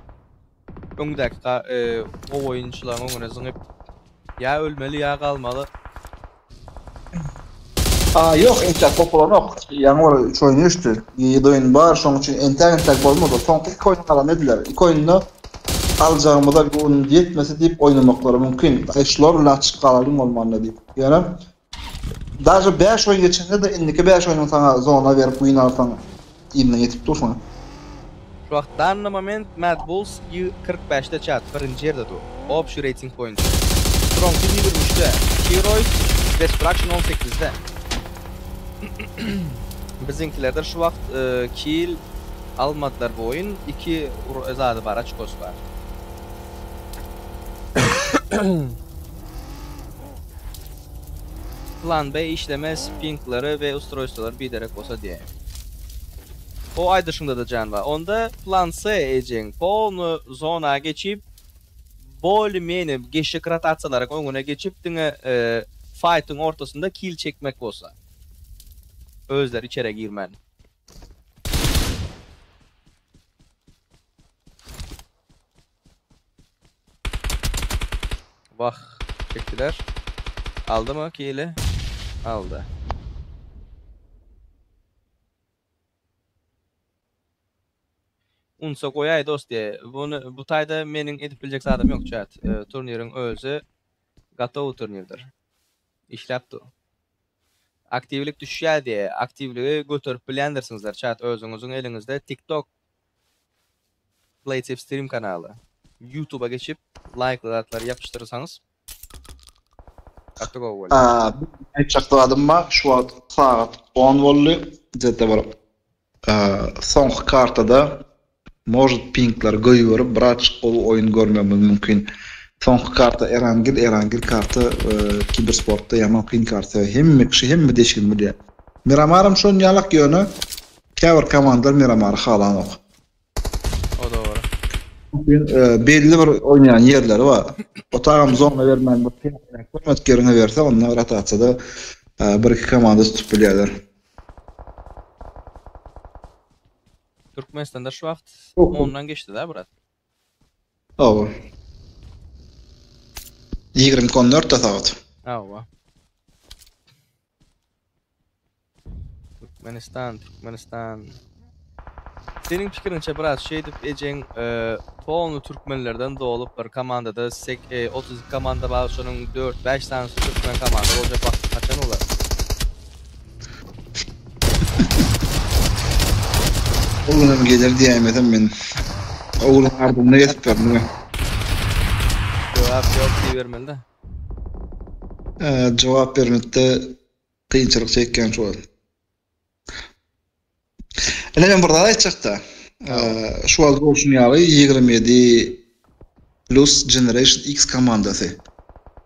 öňdäki ka- e, gowy oýunçylaryň öňüne zyňyp ýa ölmeli ýa galmaly. Aa yok entek populanok. Ýaňy bir 3 oýun geçdi. 7 oýun bar, şonuň üçin entek entek bolmady. Soňky 2 oýun galan ediler. 2 oýunda aljagymyza göwnüm ýetmese diýip oýnamaklary mümkin. Ay şular bilen açyk galalyň bolmanda diýip. Ýöne Daže 5 oýun geçende de indiki 5 oýnuň sana zona berip win alsaň ýylyna ýetip dursun. Şu wagt danny moment Mad Bulls 45-de çat birinji ýerde dur. Общий reyting boýunça. Strong Team 23-de, Heroes Destruction 18-de. Biziňkilerden şu wagt e, kill almadylar bu oýun. 2 zady bar, oçkosy bar. Plan B işlemez, pingleri we ustroýstwalary biderek bolsa diýe. O aýdyşyňda da jan bar. Onda plan C ejeň polny zona geçip bolее-менее geçjek rotasiýalaryň öňüne geçip diňe e, fightyň ortasynda kill çekmek bolsa. Özleri içeri girmän. Vah çektiler. Aldı mı kill'i? Aldı. Unsa goýaý dost diye. Bunu bu taýda meniň edip biljek zadym ýok chat. E, turniriň özi gotowy turnirdir. Işläp dur. Aktiwlik düşýär diye. Aktiwligi göterip bilýändirsiňizler chat özüňiziň eliňizde TikTok Playtip Stream kanaly. YouTube'a geçip like zatlary ýapyşdyrsaňyz gaty gowy bolýar. Aa, aýtjak zadym bar, şu wagt sagat 10 boldy. Zete bir soňky kartada может pingler goýberip birazçyk gowy oýun görmemiz mümkin. Soňky karta Erangel, Erangel karta e, kibersportda ýaman kyn karta. Hemme kişi hemme deşigini bilýär. Miramaram şon ýalak ýöne käbir komandalar Miramary halanok. O doğru. E, belli bir oýnaýan ýerleri bar. Otagam zona bermän bir görmedik ýerine berse onda rotasiýada e, bir iki komanda tutup bilýärler. Türkmenistanda şu wagt Yok. ondan geçdi da brat. Hawa. 20.14 de sagat. Hawa. Türkmenistan, Türkmenistan. Seniň pikiriňçe biraz şeýdip ejeň polny türkmenlerden dolup bir komandada sek 32 komanda bar şonuň 4-5 sanysy türkmen komanda boljak wagty haçan bolar? O günem geler diýäýmesem men. O günüň arzuwyna ýetip berdim. Jogap ýok diýibermeli-de. Jogap bermekde kynçylyk çekýän şu wagt. Ine men bir zat aýtjakda. Şu wagt bolşuň ýaly 27 plus Generation X komandasy.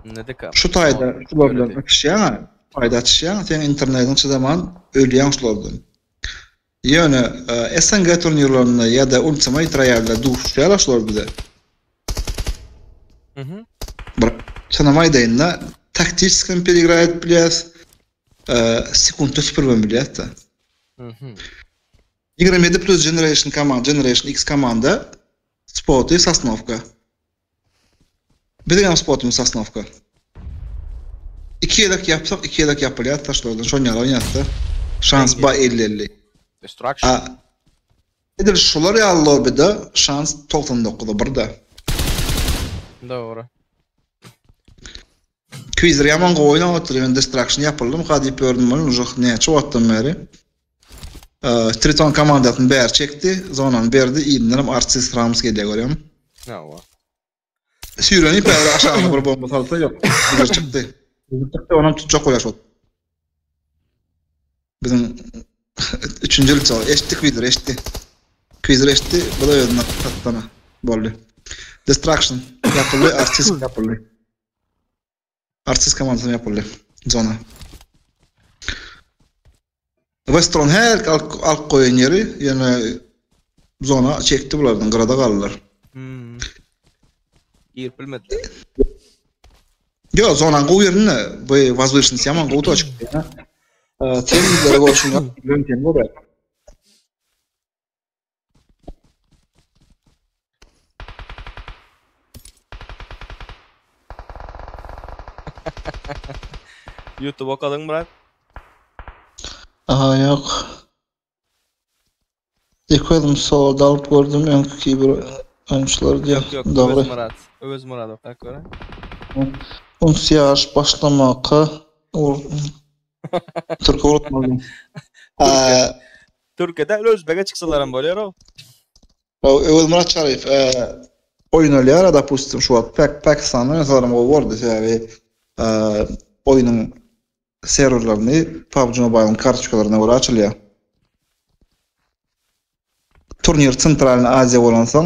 Ne deka? Şu taýda şular bilen öpüşýäň, taýda açyşýaň, seň internetiň çydaman ölýäň şulardan. Ýöne SNG turnirlerinde ýa-da Ultimate Royale-da duşuşýarlar şular bize. Mhm. Bir çynymy aýdaýyn-da, taktiçeski peregraý edip bilýäs, sekuntda süpüribem bilýäs-de. Mhm. 27 plus Generation komanda, Generation X komanda spoty Sosnowka. Biziň hem spotymyz Sosnowka. Iki gezek ýapsak, iki gezek ýapylýar taşlardan. Şon ýaly oýnatsa. Şans ba 50-50. Destruction. A, edil şular ýaly lobbyda şans 99-a 1-de. Dogry. Quizer ýaman gowy oýnap otyr. Men Destruction ýapyldym-ka diýip ýördüm welin, uje näçe wagtdan bäri. Triton komandasyny bäri çekdi, zonany berdi, yzyndan hem Artist Rams gelýär görýäňmi? Hawa. Süýrenip häzir aşagyna bir bomba salsa ýok. Quizer çykdy. Quizer çykdy, onam tutjak bolýar şol. Biziň üçünji ýyl eşitdi Quizer eşitdi. Quizer eşitdi, bu da özüne satdana boldy. Destruction ýapyldy, Artist ýapyldy. Artist komandasyna ýapyldy. Zona. Westron her alyp, alyp goýan ýeri ýöne zona çekdi bulardan gyrada galdylar. Hmm. Girip bilmediler. Ýo, zonaň gowy ýerinde bu возвышенность ýaman gowy toçka. Temizlere bolşun ýok, bolýar. YouTube okadyň Myrat? Aha ýok. Ilk özüm solda alyp gördüm öňki kiber oýunçylar diýen. Ýok ýok Dogry. Öwez Myrat. Öwez Myrat okap göre. Uns ýaş başlamaka Türk unutmadım. Türkiýede özbege çyksalar hem bolýar o. Öwez Murat Çaryýew oýnalýar, dopustim şu wagt Pak Pakistanda oýnasalar hem gowy bordy, sebäbi oýnuň serwerlerini PUBG Mobile-iň kartoçkalaryna görä açylýar. Turnir Tsentralny Aziýa bolansoň,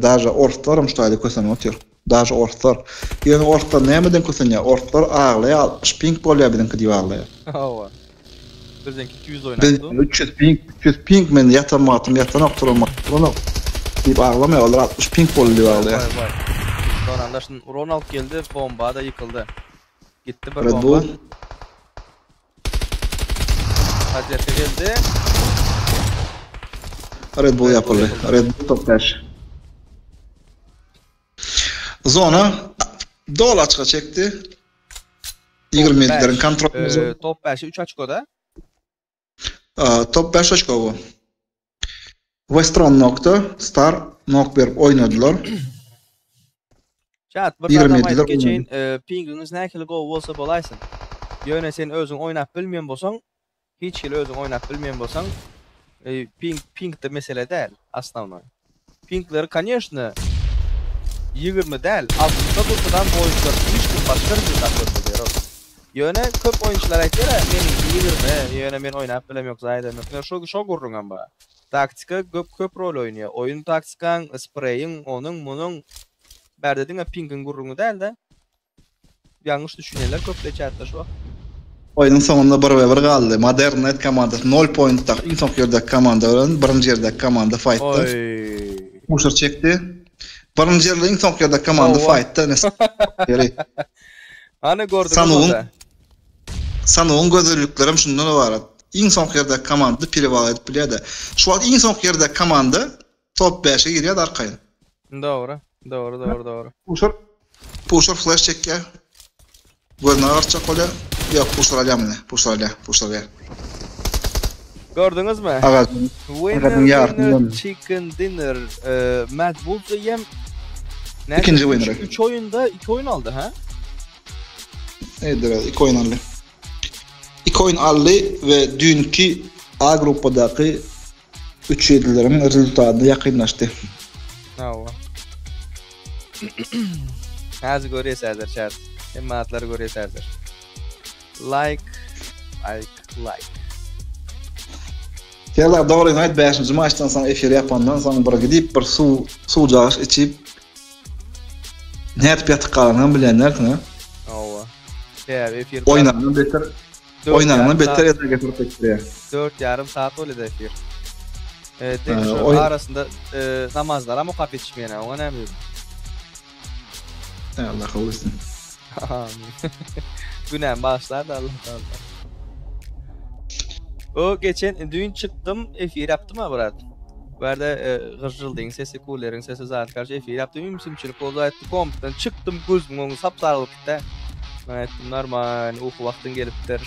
daže orslar hem şu taýda kösenip otyr. Daže orslar. Ýöne orslar nämeden kösenýär? Orslar aglaýar, 60 ping bolýar biziňki diýip aglaýar. Hawa. Biziňki 200 oýnap Biz dur. 300 ping, 300 ping men ýatan wagtym ýatanok, turan wagtym turanok diýip aglamaýar. Olar 60 ping boldy diýip Waý aglaýar. waý waý. Soňam daşyn Ronald geldi, bomba-da ýykyldy. Gitdi bir Red bomba. Bull. Podderka geldi. Red Bull ýapyldy. Red Bull top 5. Zona doly açyga çekdi. 27-leriň kontroly. Top 5 3 oçkoda. Top 5 oçko bu. Westron nokta, Star nok berip oýnadylar. Chat bir zadam aýdyp geçeýin, pingiňiz nähili gowy bolsa bolaýsyn. Ýöne sen özüň oýnap bilmeýän bolsaň, hiç hili özüň oýnap bilmeýän bolsaň, ping pingde mesele däl, osnownoý. Pingleri koneşno 20 däl, 60-da dursadan bu oýunçylar slişkom başga rezultat görkezýär ol. Ýöne köp oýunçylar aýtýar-a, meniňki 20, ýöne men oýnap bilemok, zaýadamok. Ýöne şo şo gürrüňem bar. Taktika köp köp rol oýnaýar. Oýun taktikaň, spreýiň, onuň, munuň Bärde diňe pingiň gürrüňi däl-de. Ýalňyş düşünýänler köp-le chatda şu wagt. Oýnuň soňunda bir we bir galdy. Modern Night komandasy nol pointdaky iň soňky ýerdäki komanda bilen birinji ýerdäki komanda faýtda. Oý. Puşer çekdi. Birinji ýerde iň soňky ýerdäki komanda Hawa. faýtda ine ýeri. Hany gördüňiz Sanugyň onda. Sanugyň gözelliklerem şundan ybarat. Iň soňky ýerdäki komanda perewal edip bilýär-de. Şu wagt iň soňky ýerdäki komanda Top 5-e girýär arkaýyn. Dogry. Dogry, dogry, dogry. Puşer Puşer flash çekýär. Gözüni agartjak bolýar. Ýok, puşer alýar muny. Puşer alýar, puşer alýar. Gördüňizmi? Agajyň Winner agadyň ýarysyny winner gördüm. chicken dinner. E, Mad Wolves eýýäm näçe? İkinji 3 winner. 3 oýunda 2 oýun aldy, ha? Eýdir, iki oýun aldy. Iki oýun aldy we düýnki A gruppadaky 3 ýedileriň rezultatyna ýakynlaşdy. Hawa. Häzir görýäs häzir chat. Hemme atlary görýäs häzir. Like, like, like. Serdar dogryňy aýt 5-nji maçdan soň efir ýapandan soň bir gidip bir suw suwjagaş içip nädip ýatyp galanyňam bilýän dälsiň ha. Hawa. Sebäbi efir Oýnandan beter oýnandan beter ýa getirip etdirýär. 4,5 saat bolýar efir. E, oý- arasynda e, namazlaram okap ýetişmeýän, oňa näme diýdim? Allah kabul etsin. Amin. Günämi bagyşlar da Allah Taala. O geçen düýn çykdym, efir ýapdym ha brat. Bu ýerde e, gyjyldyň sesi, kuleriň sesi zat karşı efir ýapdym. Ümsümçilik boldy aýtdy. Kompdan çykdym, gözümiň öňi sap-sary bolup gitdi. Men aýtdym, normal, uky wagtyň gelipdir.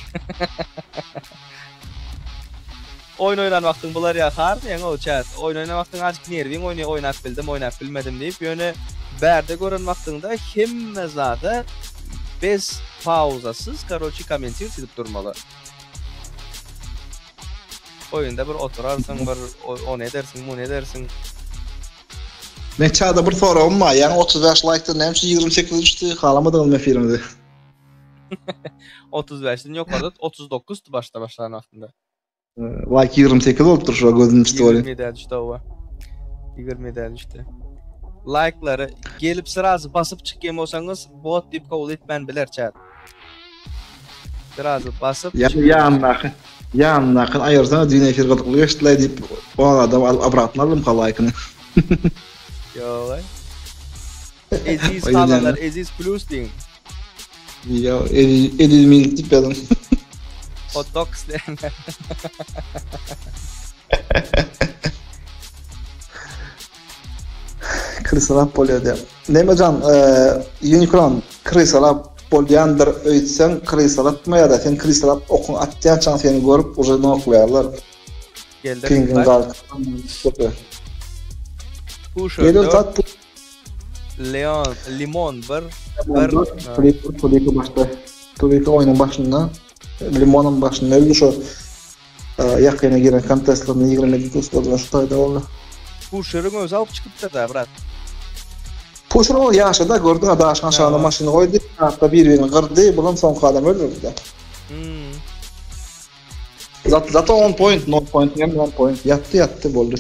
Oýun oýnan wagtyň bular ýa har diýen o chat. Oýun oýnan wagtyň azajyk nerwiň oýnaýar, oýnap bildim, oýnap bilmedim diýip, ýöne bärde gören wagtyňda hemme zada bez pauzasyz karoçi kommentirowat edip durmaly. Oýunda bir oturarsyň, bir ony edersiň, muny edersiň. Men çada bir soragym bar. Ýaňy 35 laýkdan näme üçin 28 düşdi? Halamadyňyzmy efirimizi? 35-den ýokarda 39-dy başda başlan wagtynda. Like 28 bolupdyr şu gözüm düşdi welin. 27-ä düşdi hawa. 27-ä düşdi. Like'lary gelip srazy basyp çykýan bolsaňyz bot diýip kabul etmän biler chat. Srazy basyp Ýa ýanyndaky ýanyndakyny aýyrsana düýn efir gyzykly geçdilaý diýip o adam alyp obratno aldymka laýkyny. Ýok. Eziz halanlar Eziz plus diýiň. Ýa Eziz minus diýip ýazyň. Hot dog isleýänler. Krysalap bolýar diýýär. Nemejan, Unicorn krysalap bolýandyr öýtseň krysalatmaýar-da, sen krysalap okuň atýançaň seni görüp uje noklaýarlar. Geldi. Pingiň galkyp. Pusher Gelir 4, tat Leon, Limon 1, 1. Tulika Tulika başda. Tulika oýnuň başynda, Limonam başynda öldü şu ýakyna giren kontestlerinde 27 pluslardan şu taýda boldy. Pusher'yň özi alyp çykypdyr da, brat. Pusher ol ýaşada gördüň ha daşyň aşagyna maşyny goýdy, hatda bir-birini gyrdy, bulam soňky adam öldürdi. Hmm. Zat zato 10 point, 0 point, hem 10 point. Ýatdy, ýatdy boldy.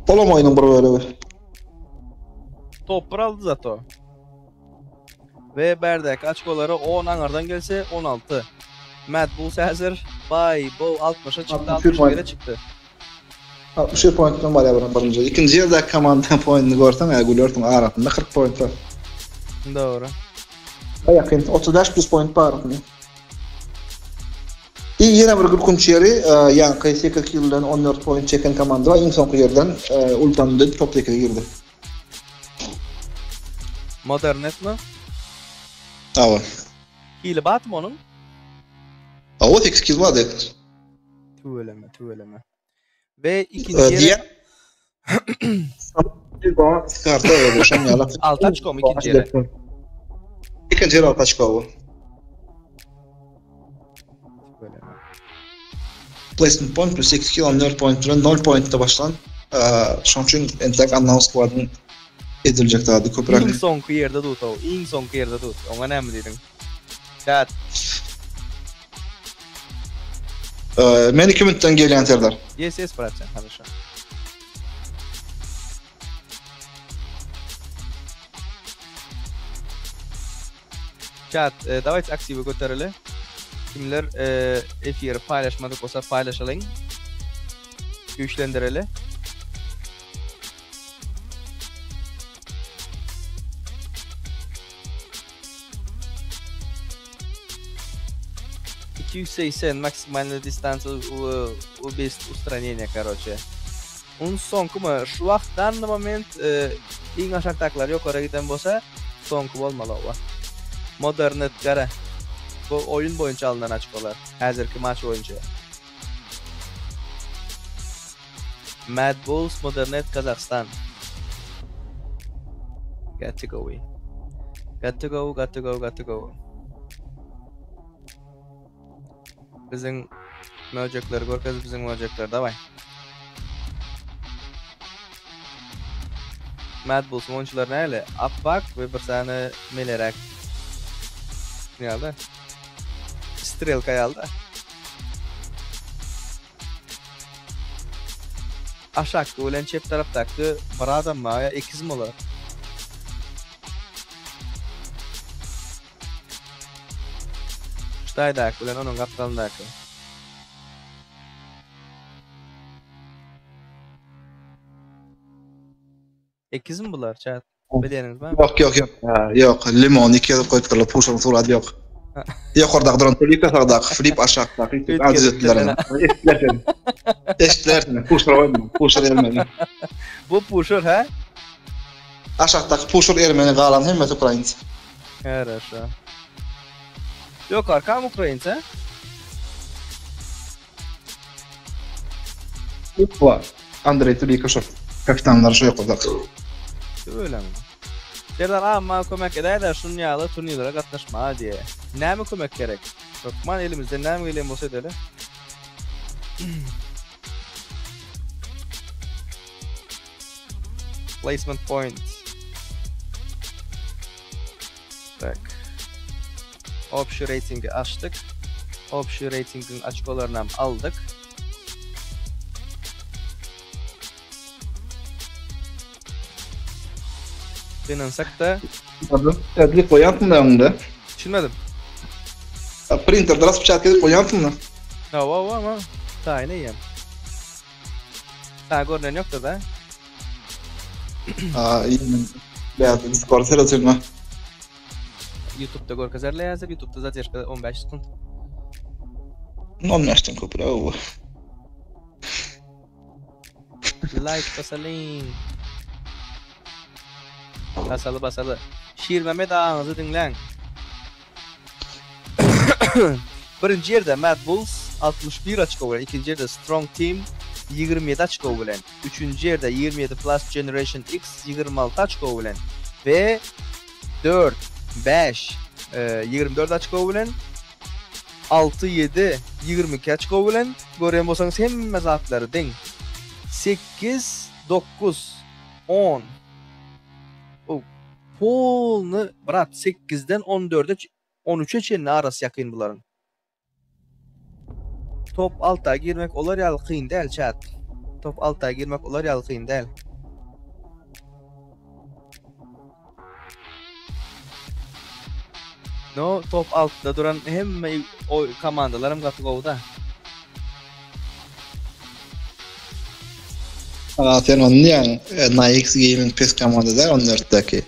Olam oýnuň bir bölegi. Top bir aldy zato. We bärdäki açkolary 10 aňardan gelse 16. Mad Bulls häzir baý bu 60-a çykdy, 61-e çykdy. 61 pointden barýar birinji. Birinji. Ikinji ýerdäki komanda pointini görseň, ä gülersiň arasynda 40 point bar. Dogry. Ýakyn 35 plus point bar arasynda. I ýene bir gülkünç ýeri, ýaňky 8 kill bilen 14 point çeken komanda iň soňky ýerden ultan dönüp top 8-e girdi. Modernet mi? Hawa. Hili batmy onuň? Hawa 8 kill bardy. Tüweleme, tüweleme. We ikinji ýere Karta öyle şoň ýaly. 6 oçko mu ikinji ýere? Ikinji ýere 6 oçko bu. Placement point plus 8 kill 14 point bilen 0 pointde başlan. Şoň üçin entek unknown squad'yň ediljek zady köpräk. Iň soňky ýerde tut o. Iň soňky ýerde tut. Oňa näme diýdiň? Chat. Men 2 minutdan gelýän Serdar. Yes, yes, bratjan, хорошо. Chat, e, давайте aktiwi götereli. Kimler e, efiri paýlaşmadyk bolsa paýlaşalyň. Güýçlendireli. 280 maksimalная дистанция у, у, без устранения, короче. Un soňky my? Şu wagt данный moment e, iň aşakdakylar ýokary giden bolsa, soňky bolmaly owa. Modernet gara. Bu oýun boýunça alynan açkolar. Häzirki maç boýunça. Mad Bulls Modernet Kazakhstan. Got to go. Got to go, got to go, got to go. Biziň möjekleri görkez biziň möjekleri daway. Mad Bulls oýunçylar näle? Appak we bir sany meleräk. Ýa-da Strelka ýaly-da. Aşakky bilen çep tarapdaky bir adammy ýa ekizmi olar? Şu taýdaky bilen onuň gapdalyndaky. Ekizmi bular chat? Bilýäniňiz barmy? Ýok ýok ýok. Ýok, limon iki ýazyp goýupdyrlar, puşaryň suraty ýok. Ýokardaky duran Filip sagdaky Filip aşakdaky düzetdiler. Eşitdiler seni. Eşitdiler seni. Puşar goýma. Puşar ermeni. Bu puşar hä? Aşakdaky puşar ermeni galan hemmesi ukrainç. Хорошо. Ýokarkam ukrainç hä? Bar. Andrey Tulika şo kapitanlar şo ýokardaky. Öyle mi? Serdar agam maňa kömek edäýdä şun ýaly turnirlere gatnaşmaga diýe. Näme kömek gerek? Hökman elimizden näme gelýän bolsa edeli. Placement point. Tak. Obşi ratingi açdyk. Obşi ratingiň açkolarynam aldyk. Gynansak-da. Edip goýansyň-da öňünde. Düşünmedim. Printerde raspečatka edip goýansyň-da. Hawa, hawa, hawa. Taýyn eýýäm. Saňa görnen ýokdur-da. Aa, iyi. Bäh, Discord seretme. YouTube'da görkezerler häzir. YouTube'da zadержka 15 sekund. 15-den köpräk bu. Like basalyň. Basaly basaly. Şirmehmet agaňyzy diňläň. Birinji ýerde Mad Bulls 61 oçko bilen, ikinji ýerde Strong Team 27 oçko bilen, üçünji ýerde 27 Plus Generation X 26 oçko bilen we 4, 5, 24 oçko bilen, 6, 7, 22 oçko bilen, görýän bolsaňyz hemme zatlary deň. 8, 9, 10. O polny brat 8-den 14-e 13-e çenli arasy ýakyn bularyň. Top 6-a girmek olar ýaly kyn däl chat. Top 6-a girmek olar ýaly kyn däl. No top 6-da duran hemme o komandalaram gaty gowy-da. Aa, sen onu diýýäň, NIX Gaming pes komanda däl 14-däki.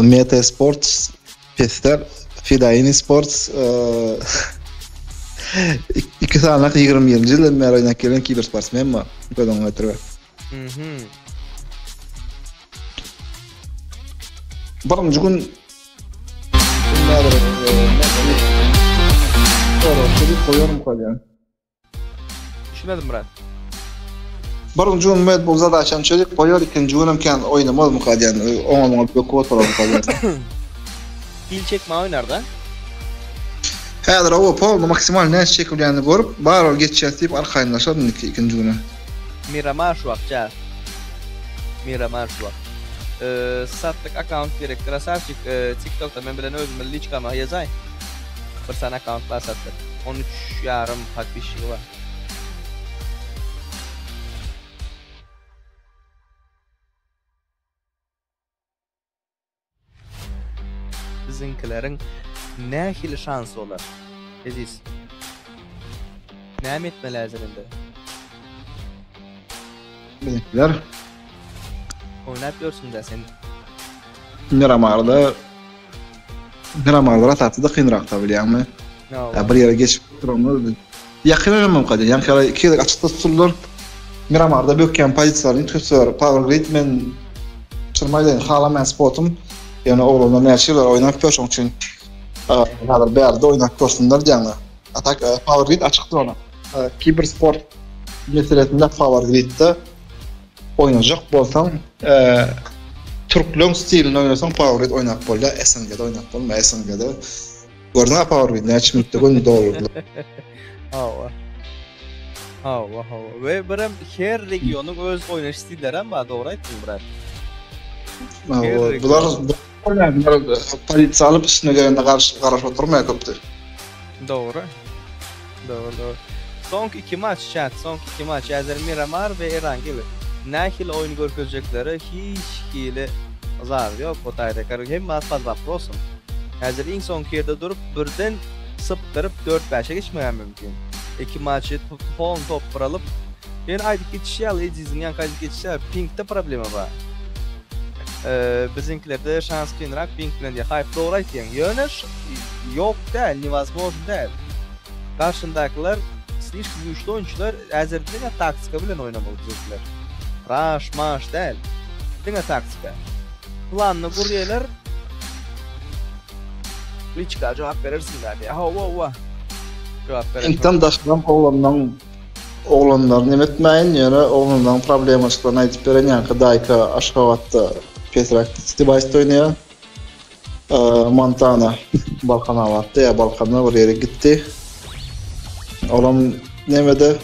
Meta Sports pes däl, Fidaini Sports iki sanyk 21-nji ýyldan bäri oýnap gelýän kibersportsmen bar. Göz öňüne getirip. Mhm. Birinji gün Goýarym Düşünmedim Murat. Birinji gün Mad Bulls zadaçany çözüp goýar, ikinji günem kän oýnamazmyka diýen, oňa muňa böküp oturarmyka diýen. Hil çekme oýnar-da. Häzir oba polny maksimal näçe çekilýänini görüp, barybir geçýäs diýip arkaýynlaşar indiki ikinji güne. Miramar şu wagt jas. Miramar şu wagt. Satlyk akkaunt gerek krasavçik tiktokda men bilen özüme liçkama ýazaý. Bir sany akkaunt bar satlyk. 13 ýarym podpisçigi bar. Biziňkileriň nähili şansy bolar? Eziz. Näme etmeli häzir indi? Biziňkiler. Oýnap ýörsüň-dä sen. Miramarda Miramarda rotasiýada kynrak-da bilýäňmi? Ýa bir ýere geçip duranda ýakyn oýnamam gaýda. Ýaňky ýaly iki gezek açykda tutuldylar. Miramarda bökýän pozisiýalaryny üýtgetseler, Power Grid men çynymy aýdaýyn halamaýan spotum. Ýöne oglanlar näçe ýyllar oýnap ýör şoň üçin häzir bärde oýnap görsünler diýýän. A tak Power Grid açykdyr ona. Kibersport meselesinde Power Gridde. Oýnajak bolsaň, türkleň stilinde oýnasaň Power Grid oýnap bolýar, SNG-de oýnap bolmaýar. SNG-de gördüň-ä Power Grid näçe minutda göni doldurdylar. Hawa. Hawa, hawa. We birem her regionyň öz oýnaş stilleri hem bar, dogry aýtdyň brat. Hawa, bular bular polisiýa alyp üstüne gelende garşy garaşyp oturmaýar köpde. Dogry. Dogry, dogry. Soňky iki maç chat, soňky iki maç häzir Miramar we Erangel nähili oýun görkezjekleri hiç hili zady ýok o taýda kar hemme zat pod waprosom. Häzir iň soňky ýerde durup birden sypdyryp dört bäşe geçmegem mümkin. Iki maçy polny topbur alyp ýöne aýdyp geçişi ýaly Eziziň ýaňky aýdyp geçişi ýaly pingde problema bar. Biziňkilerde şans kynrak ping bilen diýýär. Haýp dogry aýtýaň. Ýöne ýok däl, newozmojno däl. Garşyndakylar slişkom güýçli oýunçylar, häzir diňe taktika bilen oýnamaly biziňkiler. Raş, maş däl. Diňe taktika. Planyny gurýalar. Liçka jogap berersiň däl. Hawa, hawa. Jogap berersiň. Pinkden daşynam oglanlaň oglanlar neme etmäýin, ýöne oglanlaň problemaçyklaryny aýdyp beren ýaňky Daýka Aşgabatda pesräk dewaýsda oýnaýar. Montana Balkanabatda ýa Balkanda bir ýere gitdi. Olam nemede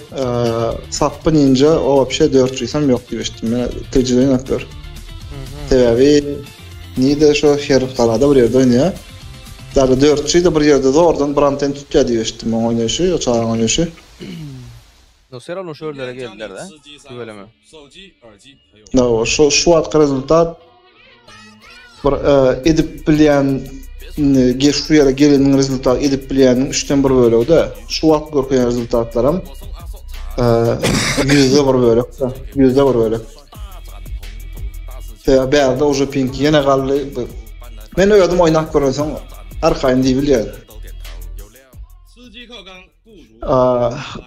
Sapby Ninja o wapşe 4 ýüzem ýok diýip eşitdim. Men tejribe oýnap ýör. Sebäbi nide şo her galada bir ýerde oýnaýar. Däli 4 de bir ýerde zordan bir anten tutýar diýip eşitdim oň oýnaýşy, o çagaň oýnaýşy. No все равно şu ýerlere geldiler-de. Tüweleme. No, şu şu wagtky rezultat bir e, edip bilýän indi şu ýere geleniň rezultat edip bilýäniň üçden bir bölegi-de. Şu wagt görkezýän rezultatlaram e, ýüzde bir bölek-de. Ýüzde bir bölek. Sebäbi bärde uje pink ýene galdy. Men özüm oýnap görensoň arkaýyn diýip bilýän.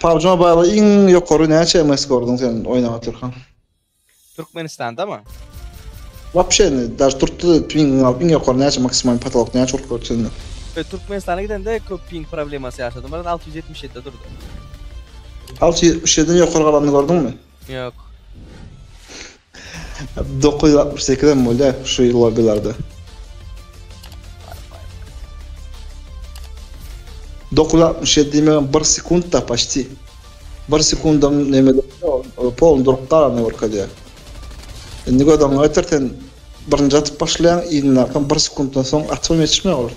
PUBG Mobile iň ýokary näçe MS gördüň sen oýnap otyrkaň? Türkmenistandamy? Wapşe indi daž turtdy pingiň alyp iň ýokary näçe maksimal potolok näçe urup gördü sende? Türkmenistana gidende köp ping problemasy ýaşadym. Biraz 677 de durdy. 677-den ýokary galanyny gördüňmi? Ýok. 968 hem bolýar şu lobbilerde. 967 diýmegem 1 sekundda почти. 1 sekundam neme polny durup galany görkezýär. Indi göz öňüňe getir sen birinji atyp başlaýaň, yzyndaky 1 sekunddan soň atybam ýetişmeýär olar.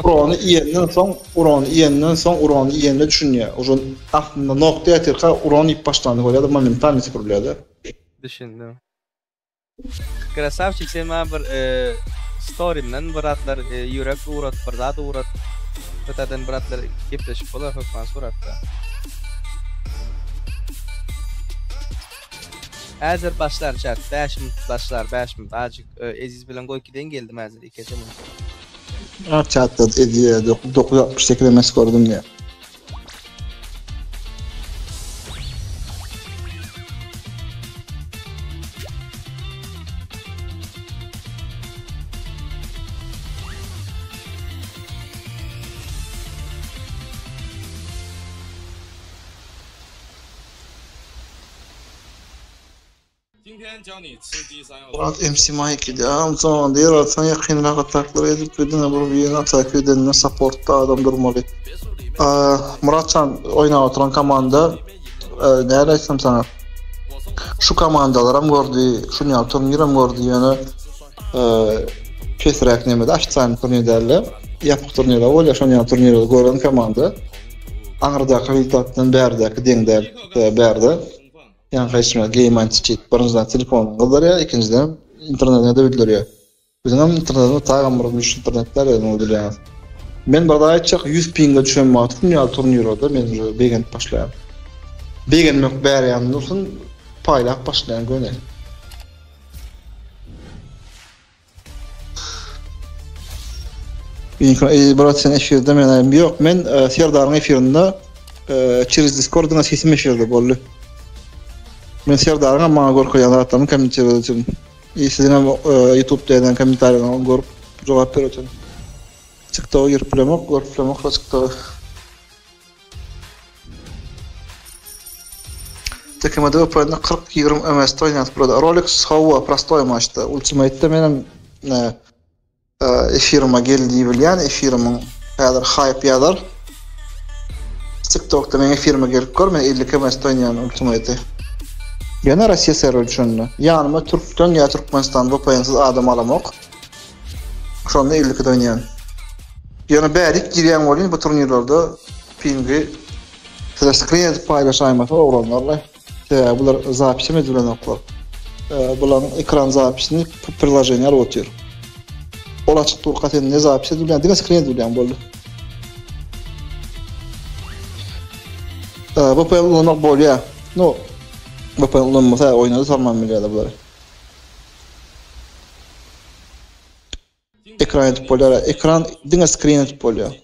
Urany iýenden soň, urany iýenden soň, urany iýende düşünýär. Uje aslynda nokta ýatyrka urany iýip başlanyny görýär-de momentalny süpürilýär-de. Düşündim. Krasawçik sen maňa bir storymdan bir zatlar ýürek ugrat bir zat ugrat. Şo taýdan bir zatlar gepleşip bolar hökman suratda. Häzir başlar çat 5 minut başlar 5 minut azjyk Eziz bilen goýki deň geldim häzir ikeje minut. Ah çatda Eziz 968 MS gördüm diýýär. Murat MC Mike diýýär. Agam soňa diýer atsaň ýakynrak ataklar edip we diňe bir birini ataka edende supportda adam durmaly. Muratjan oýnap oturan komanda näle aýtsam saňa. Şu komandalaram gördi, şuny ýaly turnirem gördi ýöne pesräk nemede ofitsialny turnir dälde ýapyk turnirler bolýar şony ýaly turnirleri gören komanda aňyrdaky rezultatdan bärdäki deň däl bärde. Ýaňky aýtşym ýaly game anti cheat birinjiden telefonyňy gyzdyrýar, ikinjiden internetiňe-de öldürýär. Biziňem internetimiz tagam bir güýçli internet däl özüňiz bilýäňiz. Men bir zat aýtjak 100 pinge düşen wagty şuny ýaly turnirlerde men uje begenip başlaýan. Begenmek bäri ýanynda dursun paýlap başlaýan göni. Eý brat sen efirde men aýym ýok men e, Serdaryň efirinde e, через Discord diňe sesim efirde boldy. Men Serdaryň hem maňa görkezýän zatlaryny kommentirowat etdim. I siziň hem e, YouTube'da eden kommentariýaňyzy görüp jogap berip öten. TikToka girip bilemok, görüp bilemok şo TikToky. Ultimate-de kime VPN-de 40 20 MS-de oýnaýas burada. Rolex hawa prostoý maçda. Ultimate-de menem ne efirime gel diýip bilýän, efirimiň häzir hype ýazar. TikTokda meň efirime gelip gör, men 50 MS-de oýnaýan Ultimate-i. Ýöne Russiýa serwer düşende. Ýanyma Türkden ýa Türkmenistan VPN-siz adam alamok. Şonda 52-de oýnaýan. Ýöne bärik girýän bolýan bu turnirlerde pingi size skrin edip paýlaşaýmasa oglanlarla. Sebäbi bular zapis hem edilenoklar. Bularyň ekran zapisini priloženiýe alyp otyr. Ol açyk durka sen ne zapis edilýän, diňe skrin edilýän boldy. VPN ulanmak bolýar. No, VPN ulanmasa oýnady salman bilýär bulary. Ekran edip bolýar. Ekran diňe skrin edip bolýar.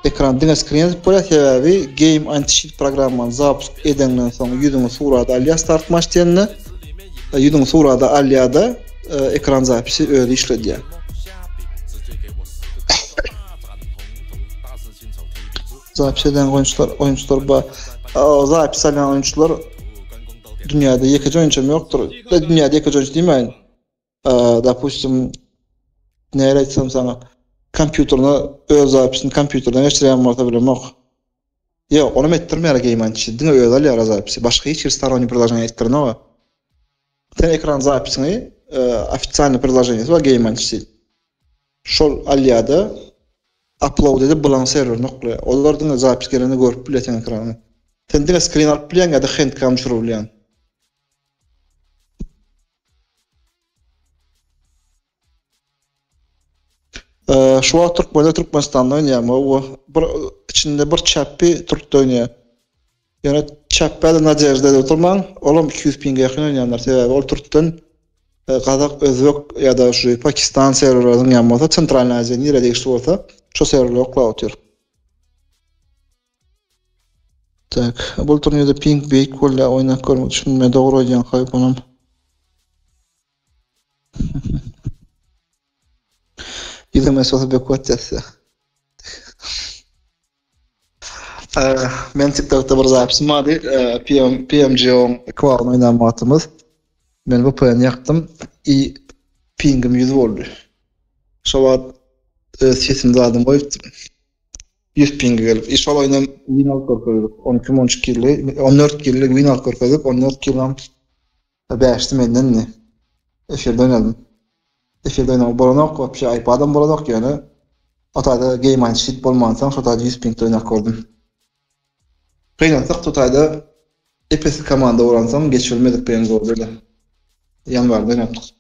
Ekran diňe skrin edip bolýar sebäbi Game Anti-Cheat programmany zapusk edenden soň ýüzüňi surada alýar start maç diýende. Ýüzüňi surada alýar-da ekran zapisi özi işledýär. Zapis eden oýunçylar, oýunçylar ba zapis alýan oýunçylar dünýäde ýekeje oýunçam ýokdur. Dünýäde ýekeje oýunçy diýmäýin. Dopustim, näle aýtsam saňa, kompýuterine öz zapisini kompýuterden geçirýän bolsa bilemok. Ýok, onam etdirmeýär Game Anti, diňe özi alýar zapisi. Başga hiç bir storonniý priloženiýe etdirenok. Sen ekran zapisiňi ofitsialnyý priloženiýesi bar Game Anti. Şol alýar-da upload edip bulaň serwerine oklaýar. Olar diňe zapis gelende görüp bilýär seň ekranyňy. Sen diňe skrin alyp bilýäň ýa-da handcam düşürip bilýäň. Şu wagt Türkmenler Türkmenistanda oýnaýar. O bir içinde bir çäppi türkde oýnaýar. Ýöne çäpbä-de nadejda edip oturmaň. Olam 200 pinge ýakyn oýnaýanlar. Sebäbi ol türkden gazak, özbek ýa-da şu Pakistan serwerleri zyňýan bolsa, Sentralnyý Aziýa nirä degişli bolsa, şo serwerleri oklap otyr. Tak, bu turnirde ping beýik bolýar, oýnap görmek düşünme, dogry aýdýaň haýp onam. Ýüzüme sosa böküp atýasy. Men TikTokda bir zapisim bardy, PM PMGO-nyň ekwalyny oýnan wagtymyz. Men VPN ýakdym i pingim 100 boldy. Şo wagt öz sesimi zadym goýupdym. 100 pingi gelip. I şol oýnam win alyp görkezdik. 12 13 killi, 14 killi win alyp görkezdik. 14 killam bäşdi mendendi. Efirde oýnadym. Efirde oýnamak bolanok, wapşe iPadam bolanok ýöne o taýda Game and Shit bolmansoň şo taýda 100 pingde oýnap gördüm. Gynansak şu taýda epesi komanda bolansoň geçibilmedik PMGO-da. Ýanwarda oýnapdyk.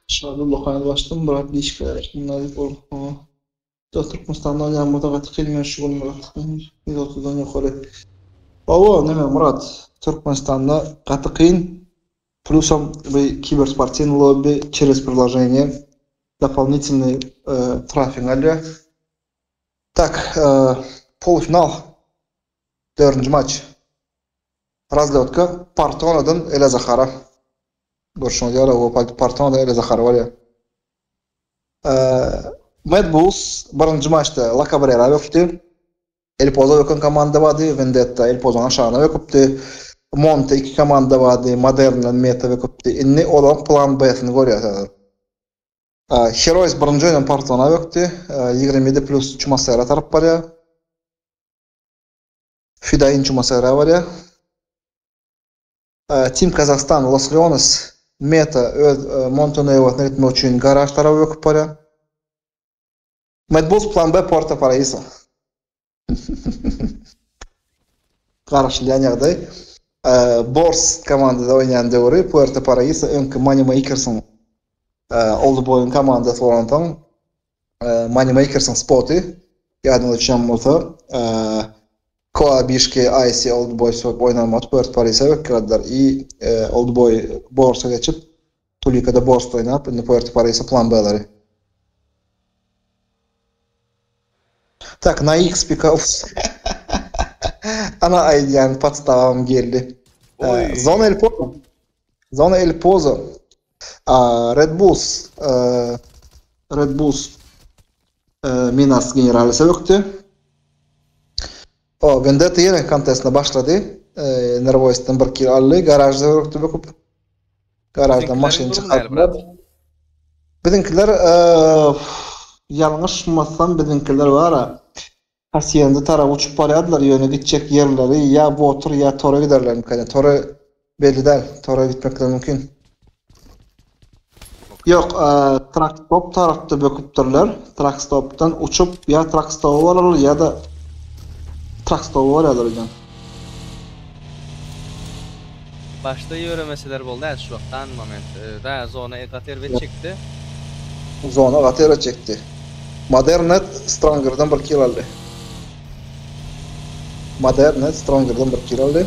Şaly lokal başdym brat dişka nazik ol. Türkmenistanda oýnaýan bolsa gaty kyn men şu gün 130-dan ýokary. Hawa, neme Murat, Türkmenistanda gaty kyn. Plusam bu kibersportiwnyý lobby через приложение дополнительный trafik alýar. Tak, polufinal. Dördünji maç. Razlýotka Partonadan Ele Zahara. Görşüňiz ýaly, o Partonadan Ele Zahara bolýar. Mad Bulls birinji maçda La Cabrera bökdi. El Pozo böken komanda bardy, Vendetta El Pozoň aşagyna böküpdi. Monte iki komanda bardy, Modern bilen Meta böküpdi. Indi olaryň plan B-sini görýäs häzir. Heroes birinji oýundan Partona bökdi. 27 plus Çumasera tarap barýar. Fidain Çumasera barýar. Team Kazakhstan Los Leones Meta öz Montenuewasyna gitmek üçin garaž taraba böküp barýar. Mad Bulls Plan B Puerto Paraiso. Garaşylýan ýagdaý. Bors komandada oýnaýan döwri Puerto Paraiso öňki Money Makersiň Old Boy'yň komandasy bolansoň Money Makersiň spoty ýadyňyza düşýän bolsa. Koa Bişki IC Old Boys bolup oýnalmadyk Puerto Parise ökgerdiler i Old Boy Borsa geçip Tulikada Borsda oýnap indi Puerto Parise plan B-leri. Tak na X pika Ana aýdýan podstawam geldi. Zona El Pozo. Zona El Pozo. Red Bulls Red Bulls Minas Generalise ökdi. O Vendetta ýene kontestine başlady. Nervoisden bir kill aldy. Garažda ökdi böküp. Garaždan maşyn çykardylar. Biziňkiler ýalňyşmasam biziňkiler bara Hasyenda tarap uçup barýardylar, ýöne gitjek ýerleri ýa Water ýa Tora giderlermikä? Tora belli däl, Tora gitmekleri mümkin. Ýok, Trakstop tarapda böküpdirler. Trakstopdan uçup ýa Trakstoba bararlar ýa-da Trakstoba barýarlar öýdýän. Başda ýöremeseler boldy hä şu wagt dan moment da zona gaty erbet çekdi. Zona gaty erbet çekdi. Modernet Strongerden bir kill aldy. Modernet Strongerden bir kill aldy.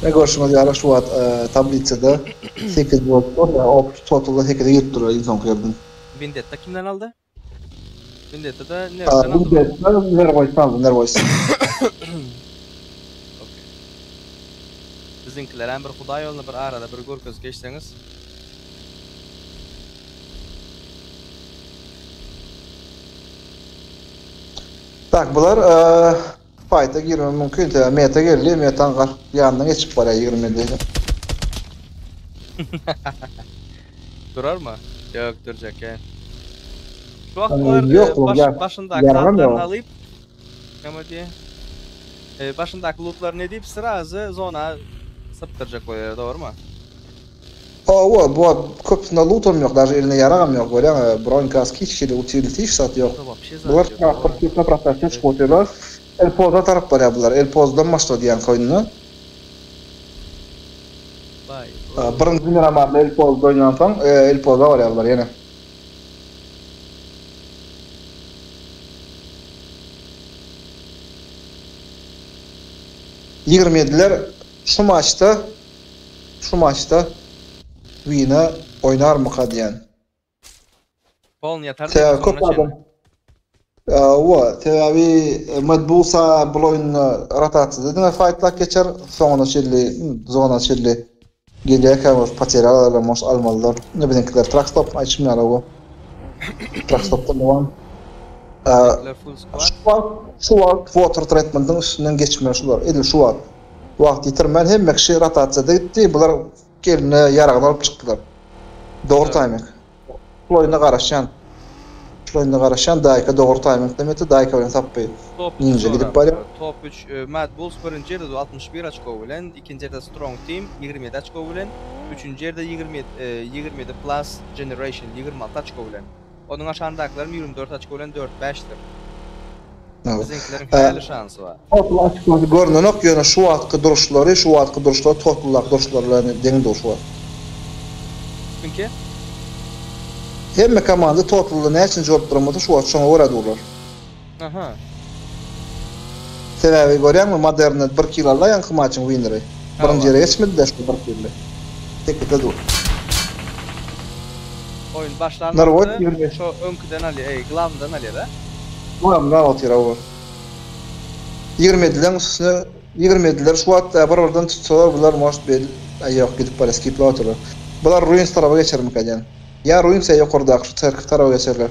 Ne görşüňiz ýaly şu wagt tablitsada 8 bolup dur. Ýa totalda 8-e girip dur iň soňky ýerden. Vendetta kimden aldy? Vendetta da nerwden aldy. Vendetta Nervoýsdan aldy, Nervoýs. Okey. Biziňkiler hem bir hudaý ýoluna bir arada bir görkezip geçseňiz. Tak bular fight'a girme mümkin. Te meta geldi, metan gar ýanyndan geçip barýar 27. Durarmy? Ýok, durjak ýa. Şu wagt bular Ýok, baş, ýa- başyndaky ýaramam zatlaryny ýok. alyp, näme diýe? Başyndaky lootlaryny edip, srazy zona sypdyrjak bolýar, dogrymy? Hawa, bu wagt köpüsinde lootam ýok, daže elinde ýaragam ýok, görýäňmi, bron kask hiç hili utility hiç zat ýok. Bular traktor protasiýa çykyp otyrlar. El Poza tarap barýar bular. El Pozdan başlady ýaňky oýunda. Birinji Miramarda El Pozda oýnansoň, El Poza barýar bular ýene. Ýigrimi ýediler şu maçda şu maçda wina oýnarmyka diýen. Polny ýatar Sebäbi köp adam Hawa, sebäbi Mad Bullsa bul oýunda rotasiýada diňe faýtlap geçer, soňuna çenli zona çenli gelýärkä boş poterýa alarlar, boş almalylar. Indi biziňkiler truck stop aýtşym ýaly bu. Truck stopdan dowam. Şu wagt, şu wagt water treatmentiň üstünden geçmeli şular, edil şu wagt. Wagt ýitirmän hemme kişi rotasiýada gitdi, bular Eline ýaragyny alyp çykdylar. Dogry taýming. Şul oýunda garaşýan. Şul oýunda garaşýan Daýka dogry taýming demeti Daýka bilen Sapby Top 3 Ninja gidip barýar. Top 3 Mad Bulls birinji ýerde 61 oçko bilen, ikinji ýerde Strong Team 27 oçko bilen, üçünji ýerde 20 27 Plus Generation 26 oçko bilen. Onuň aşagyndakylaram 24 oçko bilen 4-5-dir. Biziňkileriň häli şansy bar. Total oçkosy görnenok ýöne şu wagtky duruşlary şu wagtky duruşlary totaldaky duruşlar bilen deň dur şu wagt. Çünki? Hemme komanda totalda näçinji bolup duran bolsa şu wagt şoňa görä durlar. Aha. Sebäbi görýäňmi Moderna bir kill aldy ýaňky maçyň wineri. Birinji ýere geçmedi-de şol bir killi. Sekizde dur. Oýun başlan wagty şo öňküden alýar, eý, glawnydan alýar-a. Glawnydan otyr hawa. Ýigrimi ýedileň üstüne ýigrimi ýediler şu wagt bir birden tutsalar bular может bel aý ýok gidip barýar skiplap otyrlar. Bular ruins taraba geçermikä diýen. Ýa ruins ýa ýokardaky şu çerkew taraba geçerler.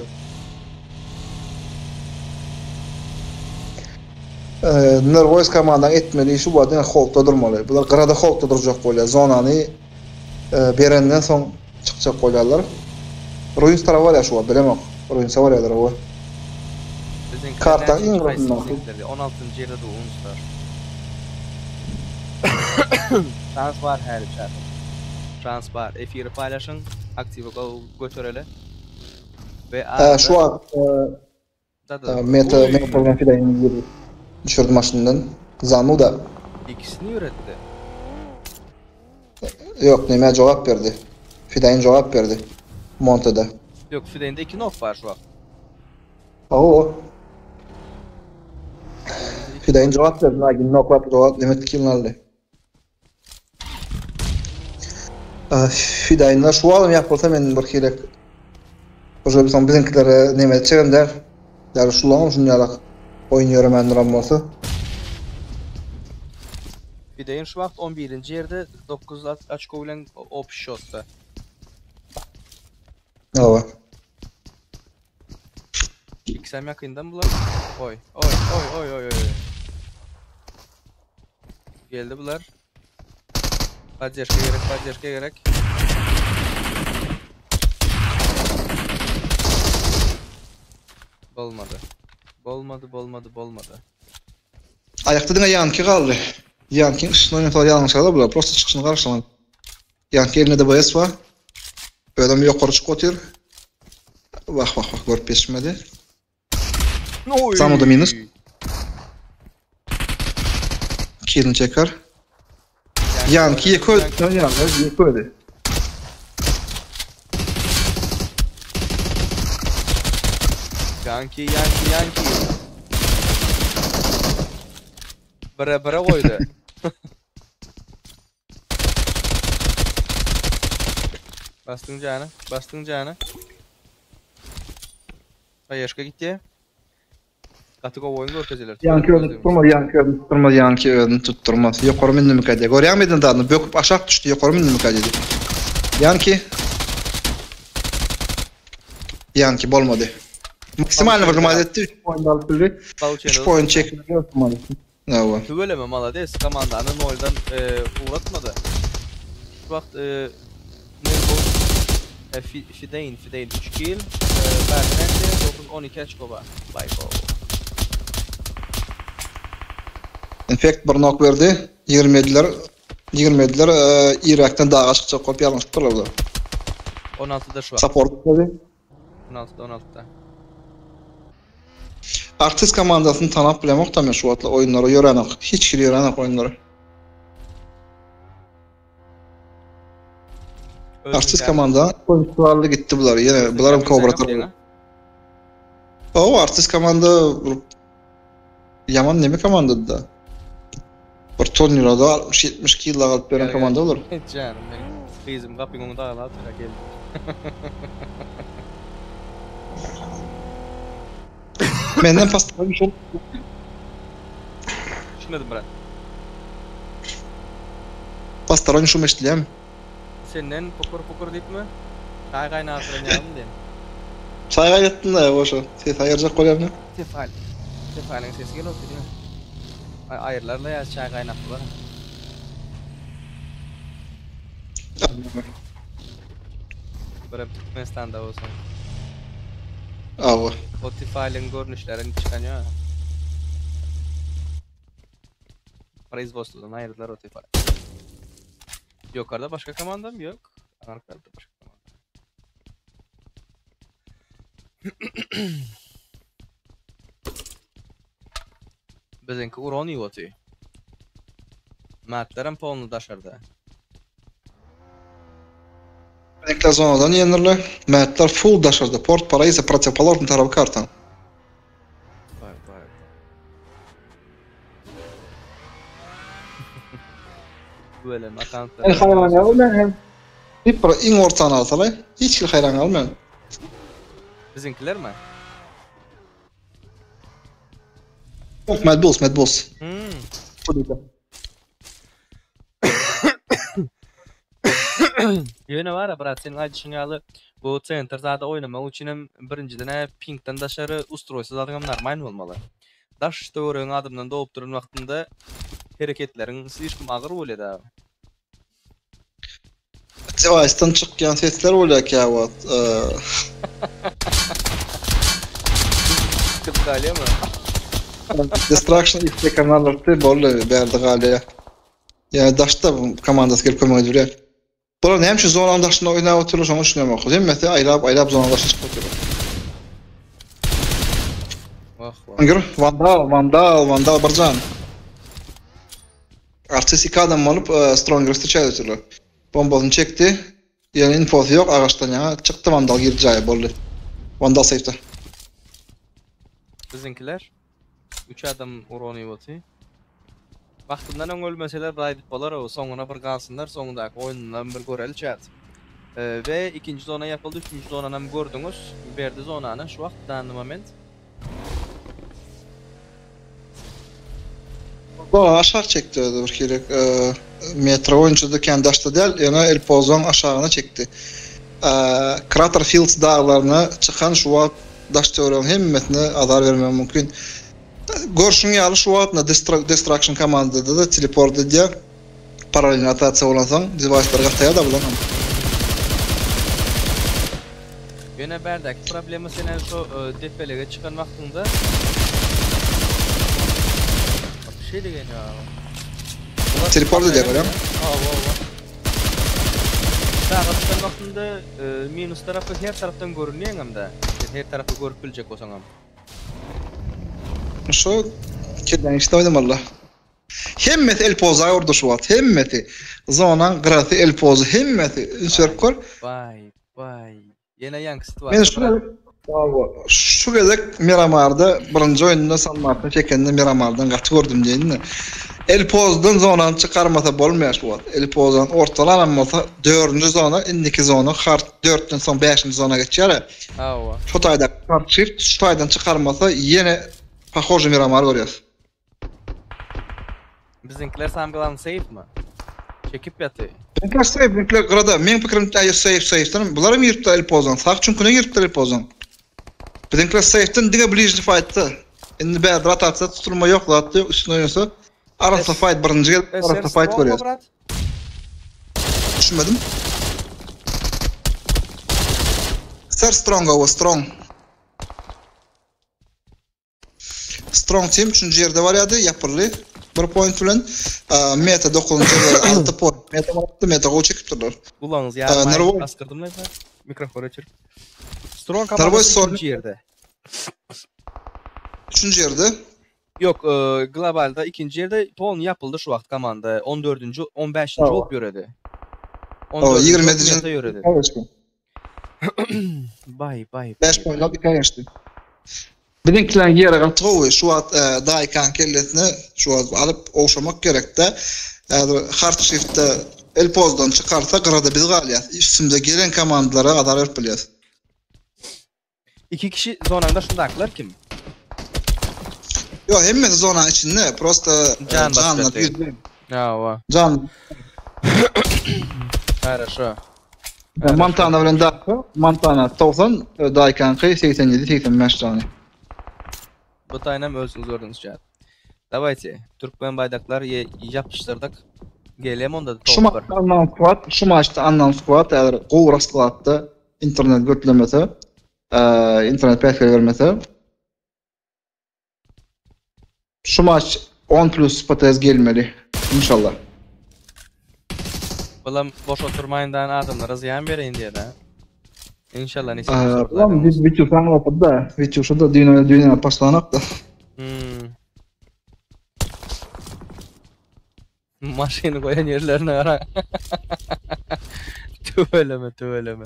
Nervoýs komandaň etmeli işi bu diňe holdda durmaly. Bular gyrada holdda durjak bolýar. Zonany berenden soň çykjak bolýarlar. Ruins taraba barýar şu wagt bilemok. Ruinse barýarlar hawa. Biziňkiler Kartaň iň näçinji haýsy gyrasyndaky. biziňkiler 16-njy ýerde Ruinslar. Şans bar häli çakyr. Şans bar. Efiri paýlaşyň, aktiwi götereli. We Şu arada wagt Da-da. Meta Uy! Meta bilen Fidaýyny girdi. Düşürdi maşyndan. Zanuda. Ikisini ýöretdi. Ýok, nämä jogap berdi. Fidaýyn jogap berdi. Montede. Ýok, Fidaýynda 2 nok bar şu wagt. Hawa. Fidaýyn jogap berdi, Nagin noklap jogap demet kill aldy. Fidaýynlar şu wagtam ýapylsa men bir hirek Уже soň biziňkilere neme etjegem däl. Ýa şulaňam şuny ýalak oýun ýöremän duran bolsa. Fidaýyn şu wagt 11-nji ýerde 9 oçko bilen opş şotda. Hawa. Ikisem ýakyndan bular. Oý, oý, oý, oý, oý, oý. Geldi bular. Poddeşka gerek, poddeşka gerek. Bolmady. Bolmady, bolmady, bolmady. Aýakda diňe Ýanki galdy. Ýankiň üstüne oýnasalar ýalňyşarlar bular. Prosta çykyşyny garşylaman. Ýanki elinde DBS bar. Özem ýokary çykyp otyr. Wah wah wah görüp ýetişmedi. Samuda minus. Killini çeker. Ýanki ýeke ödi. Ýanki ýeke ödi. Ýanki, Ýanki, Ýanki. Bire bire goýdy. Basdyň jany, basdyň jany. Aýaşka gitdi. Gaty gowy oýun görkeziler. Ýanki özüni tutdurmaz, ýanki özüni tutdurmaz, ýanki özüni tutdurmaz. Ýokary mündümika diýýär. Görýäňmi eden zadyny? Böküp aşak düşdi, ýokary mündümika diýdi. Ýanki. Ýanki bolmady. Maksimalny wyžimать etdi, 3 point alyp bildi. 3 point çekdi. Hawa. Tüweleme malades komandany noldan ugratmady. Şu wagt Nerboz Fideýin Fideýin 3 kill. Bärde näçe? 9 12 oçko bar. Baýbo. Infekt bir nok berdi. 27-ler 27-ler Irakdan daga çykjak bolup ýalňyşypdyrlar bular. 16-da şu wagt. Support etmedi. 16-da 16-da. Artist komandasyny tanap bilemok da men şu wagtlar oýunlara ýörenok. Hiç hili ýörenok oýunlara. Artist komanda oýunçylarly gitdi bular. Ýene bularam Kobra tarapy. O artist komanda bir ýaman neme komandady da. Bir turnirada 60-70 kill alyp beren komanda bular. Janym benim. Gyzym gapyň öňünde aglap otyr geldi. Menden pastda bir şey. Düşünmedim brat. Postoronniy şum eşidilýärmi? Senden pukur pukur diýipmi? Çaý gaýnatylan ýalymy diýen. Çaý gaýnatdym da boşa. Ses aýyrjak bolýan. Tefal. Tefalyň sesi gelip otyr diýen. Aý aýrylarla ýa çaý gaýnatdylar. Birem Türkmenistanda bolsaň. Awa. O Tefalyň görnüşlerini çykan ýok. Proizvodstwodan aýyrdylar o Tefaly. Ýokarda başga komandam ýok. Arkada başga komanda. Biziňki uran ýoty. Matlarem polny daşarda. Biziňkiler zonadan ýenirler. Matlar full daşarda. Port Paraisa противоположный tarapy kartaň. Vay vay. Tüweleme akkauntlar. Men haýran galman hem. Diýip bir iň ortany alsalar, hiç hili haýran galman. Biziňkilermi? Yok, Mad Bulls, Mad Bulls. Hmm. Ýöne bara brat seniň aýdyşyň ýaly bu sentr zada oýnamak üçinem birinjiden-ä pingden daşary ustroýstwo zadyňam normalny bolmaly. Daş töweregiň adamdan dolup duran wagtynda hereketleriň slişkom agyr bolýar dagy. Device-dan çykýan sesler bolýar käwagt. Çykyp galýarmy? Destruction istek alyrdy, boldy, bärde galýar. Ýa daşda komandasy gelip kömek edip Bular näme üçin zonanyň daşynda oýnap otyrlar, şoňa düşünemok. Hemmesi aýlap aýlap zonanyň daşyna çykyp otyrlar. Wah wah. Gör, Vandal, Vandal, Vandal bir jan. Artist iki adam bolup e, Stronger встречать otyrlar. Bombasyny çekdi. Ýöne infosy ýok agaçdan ýaňa çykdy Vandal girdi jaýa boldy. Vandal safe'de. Biziňkiler? Üç adam uranyp oty. Wagtyndan öň ölmeseler bir aýdyp bolar o soňuna bir galsynlar soňundaky oýnundan bir göreli chat. We ikinji zona ýapyldy üçünji zonanam gördüňiz berdi zonany şu wagt danny moment. Zona aşak çekdi özi bir hili metro boýunça da kän daşda däl ýöne El Pozoň aşagyna çekdi. Krater Fields daglaryna çykan şu wagt daş töweregiň hemmesine azar bermegi mümkin. Görşüň ýaly şu wagt Destruction komandada da teleport edýär. Paralelny rotasiýa bolansoň dewaýslar gataýar da bular. Ýöne bärdäki problema sen şu depelege çykan wagtyňda Şeýle gelýär. Teleport edýär görýäňmi? Hawa hawa. Daga çykan wagtyňda minus tarapy her tarapdan görünýäňem-de. Sen her tarapy görüp biljek bolsaňam. Şu kirden işte oýnamaly. Hemmesi el poza urdy şu wagt. Hemmesi. Zonaň gyrasy el pozy hemmesi. Üns berip gör. Baý, baý. Ýene ýaňky situasiýa. Men şu şu gezek Miramarda birinji oýunda San Martin çekende Miramardan gaty gördüm diýende. El pozdan zonany çykarmasa bolmaýar şu wagt. El pozdan ortalanam bolsa dördünji zona, indiki zona hard dörtden soň bäşinji zona geçýär. Hawa. Şu taýda hard shift şu taýdan çykarmasa ýene pahože Miramar görýäs. Biziňkiler sam glan safe mi? Çekip ýaty. Biziňkiler safe, biziňkiler gyrada. Meň pikirim aý safe safe'den. Bular hem giripdir el pozan. Sag çünküne giripdir el pozan. Biziňkiler safe'den diňe bližny fight'da. Indi bärde rotasiýa tutulma ýok zat ýok üstüne oýnasa. Arassa fight birinji gelip arassa fight görýäs. Düşünmedim. Sir strong owa strong. Strong team üçünji ýerde barýardy, ýapyldy. Bir point bilen. Meta 9-njy ýerde 6 point. Meta barypdy, meta gowy çekipdirler. Gulagyňyzy ýarym basgyrdym mikrofon öçürip. Strong komandasy üçünji ýerde. Üçünji ýerde. Ýok, globalda ikinji ýerde polny ýapyldy şu wagt komanda. 14-nji, 15-nji bolup ýöredi. 14-nji ýöredi. Baý, baý. 5 point alyp 2 geçdi. Biziňkileriň ýeri gaty gowy. Şu wagt Daýkan kellesine şu wagt alyp ogşamak gerekde. Häzir hard shiftde el pozdan çykarsa gyrada biz galýas. Üstümize gelen komandalara azar berip bilýäs. Iki kişi zonanyň daşyndakylar kim? Ýok, hemmesi zonanyň içinde, prosta Jan janlar basdy. ýüzde. Hawa. Jan. Хорошо. Montana bilen Dayka, Montana 90, Daykanky 87 85 jany. Bu taýynam özüňiz gördüňiz chat. Dawayte, türkmen baýdaklar ýapyşdyrdyk. Gelem onda Şu top bir. maçda Unknown Squad, şu maçda Unknown Squad eger gowy raskladda internet götlemese, internet päsgel bermese şu maç 10 plus PTS gelmeli. İnşallah. Bulam boş oturmaýyn adamlara zyýan bereýin diýe-de. İnşallah nesip bolsa. Ulan biz video saňlapdy da, video şu da düýne düýne başlanak da. Hmm. Maşyny goýan ýerlerine gara. Tüweleme, tüweleme.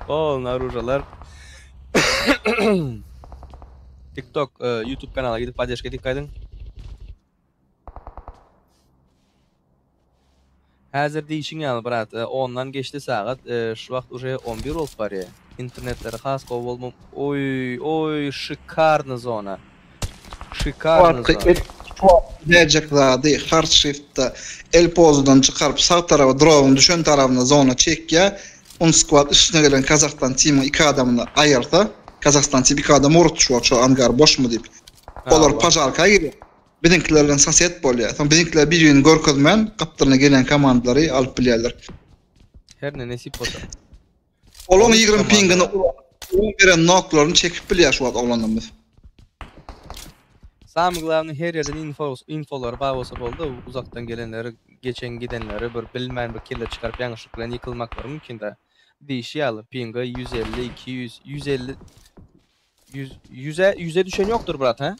Ol narujalar. TikTok, e, YouTube kanala gidip poddeşka edip gaýdyň. Häzir diýişiň ýaly brat, e, ondan geçdi sagat, e, şu wagt uje 11 bolup barýar. Internetleri has gowy bolma. Oý, oý, şikarny zona. Şikarny zona. Berjek zady hard shiftde el pozudan çykaryp sag taraba drogyň düşen tarabyna zona çekýär. On squad üstüne gelen Kazahstan teamyň iki adamyny aýyrsa, Kazahstan team iki adam urupdy şu wagt şu angar boşmy diýip. Olar pažarka girýär. Biziňkiler bilen sosed bolýar. Soň biziňkiler bir-birini görkezmän gapdalyna gelen komandalary alyp bilýärler. Her ne nesip bolsa. Olaň 20 pingini oň beren noklaryny çekip bilýär şu wagt oglanlarymyz. Samyý glawny her ýerden info infolary bar bolsa boldy. Uzakdan gelenleri, geçen gidenleri bir bilmän bir kelle çykaryp ýalňyşlyk bilen ýykylmaklary mümkin da. Diýişi ýaly pinga 150, 200, 150 100 100'e 100'e düşen ýokdur brat he?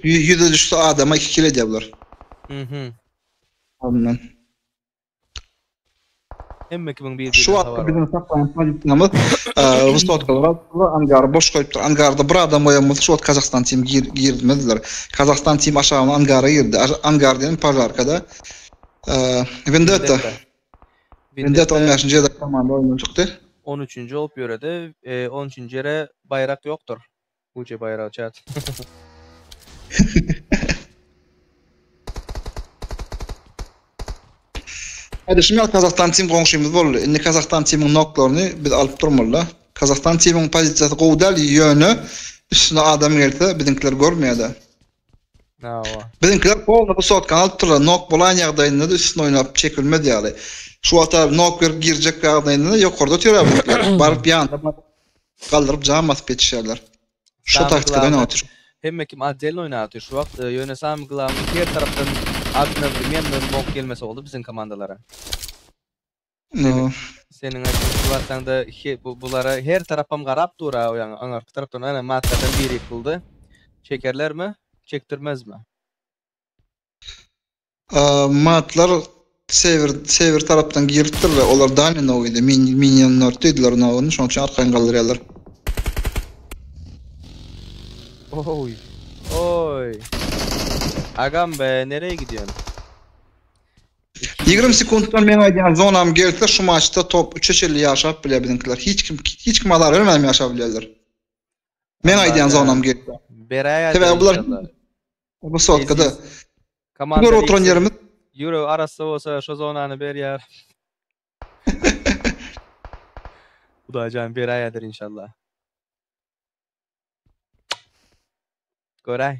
Ýüze düşse adama 2 kill edýär bular. Mhm. Ondan. Hemme kimiň bir Şu birinden wagtky habary bar. biziň saklaýan pozisiýamyz wysotkalar alypdyrlar, angary boş goýupdyr. Angarda bir adam goýan bolsa şu wagt Kazahstan team gir girmezdiler. Kazahstan team aşagyna angara girdi. Angar diýen požarkada. Vendetta. Vendetta. Vendetta Vendetta 15-nji ýerde komanda oýundan çykdy. 13-nji bolup ýöredi. 13-nji ýere baýrak ýokdur. Uce baýragy chat. Aýdyşym ýaly Kazahstan team goňşymyz boldy. Indi Kazahstan teamiň noklaryny biz alyp durmaly-da. Kazahstan teamiň pozisiýasy gowy däl, ýöne üstüne adam gelse biziňkiler görmeýär-de. Hawa. Biziňkiler polny bu sotkany alyp durlar. Nok bolaýan ýagdaýynda-da üstüne oýnap çekilmez ýaly. Şu wagta nok berip girjek ýagdaýynda-da ýokarda otyr-a biziňkiler. Baryp ýanyna baryp galdyryp jam basyp ýetişýärler. Şu Samy taktikada glawny oýnap otyr. hemme kim otdelno oýnap otyr şu wagt. Ýöne samy glawny her tarapdan odnowremenno nok gelmese boldy biziň komandalara. No. Seniň aýtmagyň barsaňda bulara her tarapam garap dur-a o ýaňy aňyrky tarapdan ana matlardan biri ýykyldy. Çekerlermi? Çekdirmezmi? Matlar sewer sewer tarapdan giripdirler. Olar dani nowydy. Minion nord diýdiler nowyny. Şonuň üçin arkaýyn galdyrýarlar. Oý. Oý. Agam be, nereye gidiyorsun? 20 sekuntdan meň aýdýan zonam gelse şu maçda top 3-e çenli ýaşap bilýär biziňkiler. Hiç kim hiç kim azar bermän ýaşap bilýärler. Meň aýdýan zonam gelse. Beräýer. Sebäbi bular bu sotkada. Komanda Görüp oturan ýerimiz ýüregi arassa bolsa şo zonany berýär. Hudaýjan beräýedir inşallah. Göräý.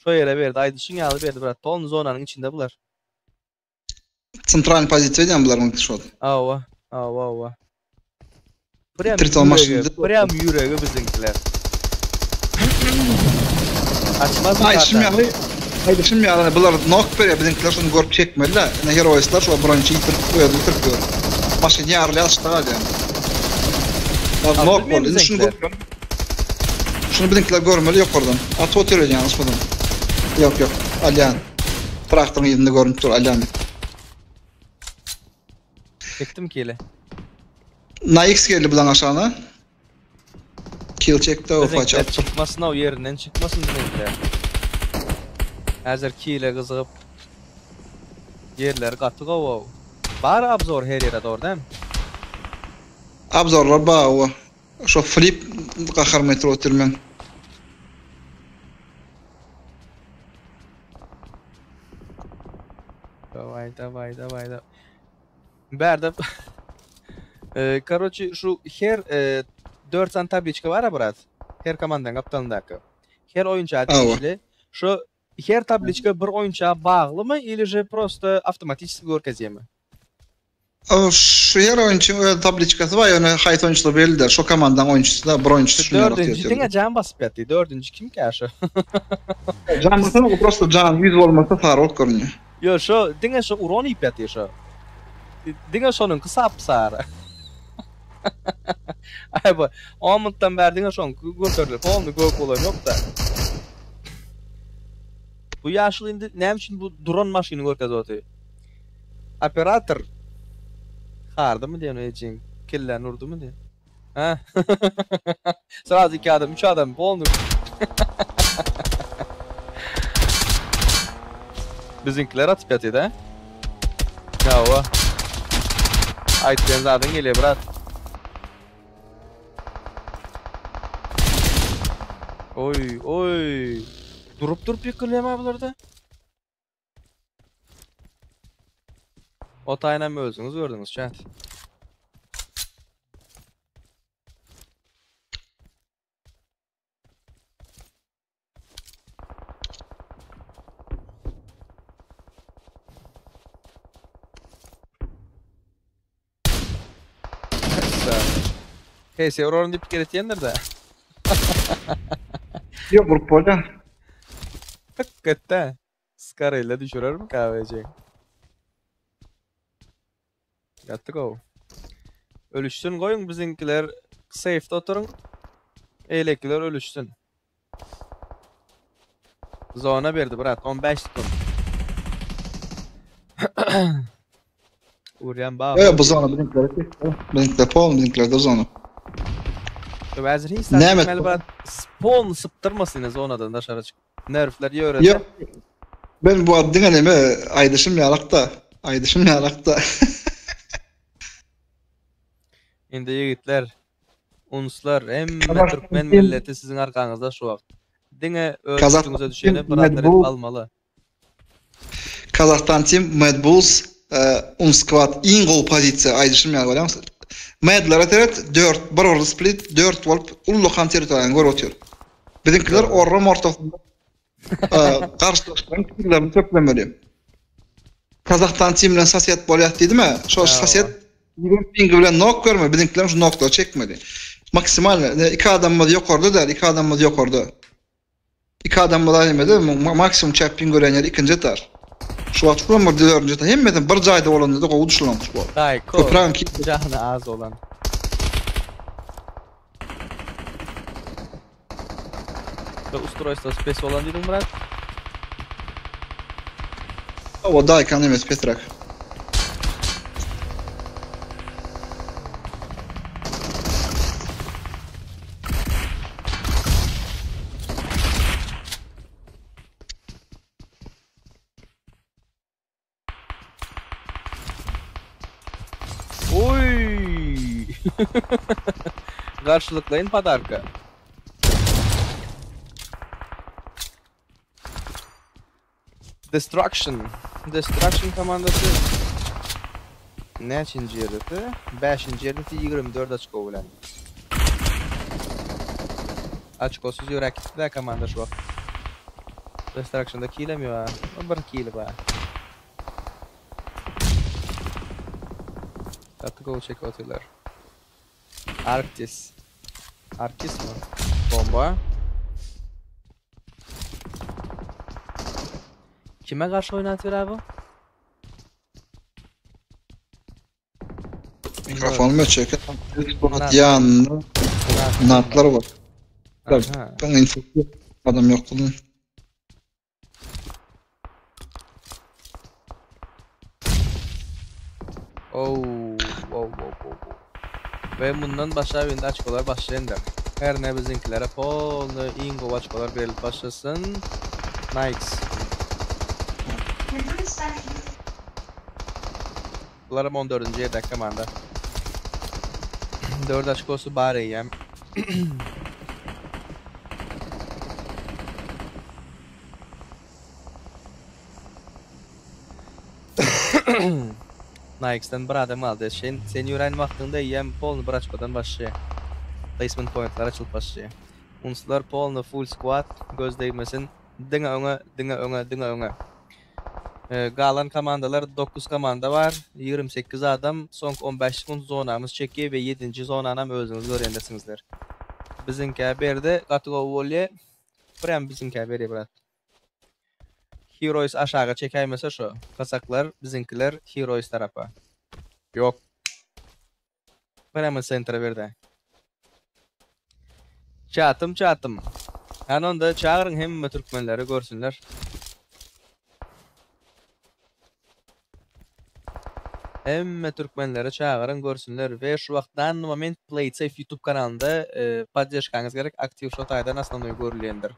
Şo ýere berdi. Aýdyşyň ýaly berdi brat. Polny zonanyň içinde bular. Sentralny pozisiýa edýän bularyň şol. Hawa, hawa, hawa. Prям Triton ýüregi, maşynda. prям ýüregi biziňkiler. Açmazmy Aýdyşym kartany? ýaly, aýdyşym ýaly bular nok berýär, biziňkiler şony görüp çekmeli-dä. Ine heroisler şo birinji ýitirip, özi ýitirip ýör. Maşyn ýarylýar, açykda galýar. Ýa Aldy nok men boldy. Indi şuny biziňkiler. görmeli. Şuny biziňkiler görmeli ýokardan. Atyp otyr öýdýän ýalňyşmasam. Ýok, ýok. Alýan. Traktoryň yzynda görünip dur, alýan. Çekdim kili. Na X geldi bulaň aşagyna. Kill çekdi o faç Biziňkiler atdy. çykmasyn o ýerinden çykmasyn biziňkiler. Häzir kile gyzygyp ýerleri gaty gowy. Bar obzor her ýere dogry dämi? Obzorlar bar o. Şo flip gaharymy getirip otyr meň. Daway daway daway da. Bärde e, Karoçi şu her e, 4 sany tabliçka bar brat. Her komandaň gapdalyndaky. Her oýunça degişli. Şu her tabliçka bir oýunça baglymy ili же prosto awtomatiski görkezýärmi? Şu her oýunçyň öz tabliçkasy bar, ýöne haýsy oýunçylar belli däl. Şo komandaň oýunçysy da bir oýunçysy Şu şuny ýaly dördünji diňe jan basyp ýatdy. Dördünji kimkä şu? Jan basana o prosto jan ýüz bolmasa sary bolup görünýär. Ýo şo diňe şo uran iýip ýatyr şo. Diňe şonuňky sap sary. Aý bu 10 minutdan bäri diňe şonuňky göterilip, polny gök bolan ýok-da. Bu ýaşuly indi näme üçin bu duran maşyny görkezip otyr? Operator hardymy diýen ejiň kelläni urdymy diýen. Ha? Sraz iki adam, üç adam polny. Biziňkiler atyp ýatyr da. Ýawa. Aýtýan zadyň gelýär brat. Oý, oý. Durup durup ýykylýar bularda. O taýynam özüňiz gördüňiz chat. Hey, sen orun diýip geretýändir de. Ýok, urup bolýar. Hakykatda. Skarella düşürermi KVC? Ýatdy gowy. Ölüşsin goýuň biziňkiler safe'de oturyň. Eýlekiler ölüşsin. Zona berdi brat 15 sekund. Urýan bar. Ýa bu zona biziňkiler. Biziňkiler polny biziňkiler zona. Ýok häzir hiç zat etmeli brat. Polny sypdyrmasyn ine zonadan daşary çykyp. Nerfler ýörede. Ýok. Ben bu wagt diňe neme aýdyşym ýalakda. Aýdyşym ýalakda. Indi ýigitler, unslar, hemme türkmen milleti siziň arkaňyzda şu wagt. Diňe öz üstüňize düşeni bratlar edip almaly. Kazahstan team Mad Bulls Unsquad iň gowy pozisiýa aýdyşym ýaly bolýar. Madlara seret 4 bir bir split 4 bolup ullakan territoriýany görüp otyr. Biziňkiler orram ortasynda garşydaşlaryň pikirlerini töklemeli. Kazahstan team bilen sosed bolýas diýdimi? Şo sosed pingi bilen nok görme, biziňkiler şu noklary çekmeli. Maksimal iki adamymyz ýokarda däl, iki adamymyz ýokarda. Iki adam bolar hemmede maksimum çäppiň görýän ýeri ikinji etar. Şu wagt şulam bir dördünji etar. Hemmesi bir jaýda bolanda da gowy düşülen şu wagt. Daýko. Köpräk jany az bolan. Ve ustroýstwosy pes bolan diýdiň Myrat? O daýkan emes pesräk. Oy! Garşylyklaýyn podarka. Destruction. Destruction komandasy näçinji ýerdeti? Bäşinji ýerdeti 24 oçko bilen. Oçkosyz ýöräp gitdi komanda şu wagt. Destructionda kilem ýok. Bir kili bar. Gaty gowy çekip otyrlar. Arktis. Arktis mi? Bomba. Kime garşy oýnatyr abi? Mikrofon öçek. Ýanynda natlar bar. Ben info adam ýok bunun. Oh, wow, wow, wow, wow. Ve bundan başa indi açkolar başlaýandyr. Her ne biziňkilere polny iň gowy açkolar berilip başlasyn. Nice. Bularam 14-nji ýerdäki komanda. 4 açkosy bar eýýäm. Nikes'den bir adam galdy. Sen, sen ýörän wagtyňda eýýäm polny bir açkodan başlaýar. Placement pointlar açylyp başlaýar. Unslar polny full squad göz degmesin. Diňe öňe, diňe öňe, diňe öňe. E, galan komandalar 9 komanda bar. 28 adam. Soňky 15 sekunt zonamyz çekýär we 7-nji zonanam özüňiz görýändirsiňizler. Biziňkä berde gaty gowy bolýar. Prem biziňkä berýär brat. Heroes aşaga çekäýmese şo. Kasaklar biziňkiler Heroes tarapa. Ýok. Prema sentra berdi. Çatym çatym. Hany onda çagyryň hemme türkmenleri görsünler. Hemme türkmenleri çagyryň görsünler we şu wagt danny moment PlaySafe YouTube kanalynda e, poddeşkaňyz gerek aktiw şo taýdan osnovnoý görülýändir.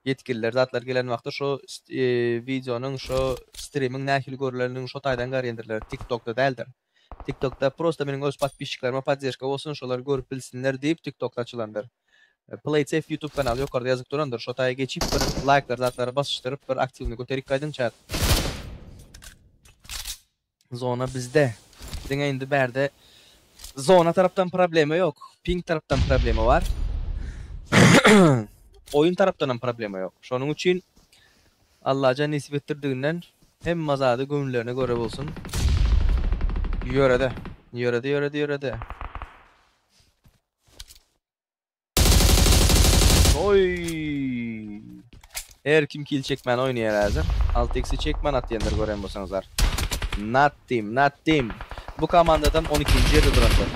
Ýetgililer zatlar gelen wagty şo e, wideonyň şo streamiň nähili görülendigini şo taýdan garýandirler TikTokda däldir. TikTokda prosta meniň öz podpisçiklerime poddeşka bolsun şolar görüp bilsinler diýip TikTokda açylandyr. PlaySafe YouTube kanaly ýokarda ýazyp durandyr. Şo taýa geçip bir laýklar zatlary basyşdyryp bir aktiwny göterik gaýdyň çat. Zona bizde. Diňe indi bärde zona tarapdan problema ýok. Ping tarapdan problema bar. Oýun tarapdan hem problema ýok. Şonuň üçin Allajan nesip etdirdiginden hemme zady göwünlerine göre bolsun. Ýörede. Ýörede, ýörede, ýörede. Oy! Her kim kill çekmän oýnaýar häzir. 6x-i çekmän atýandyr gören bolsaňyzlar. Not team, not team. Bu komandadan 12-nji ýerde durandyr.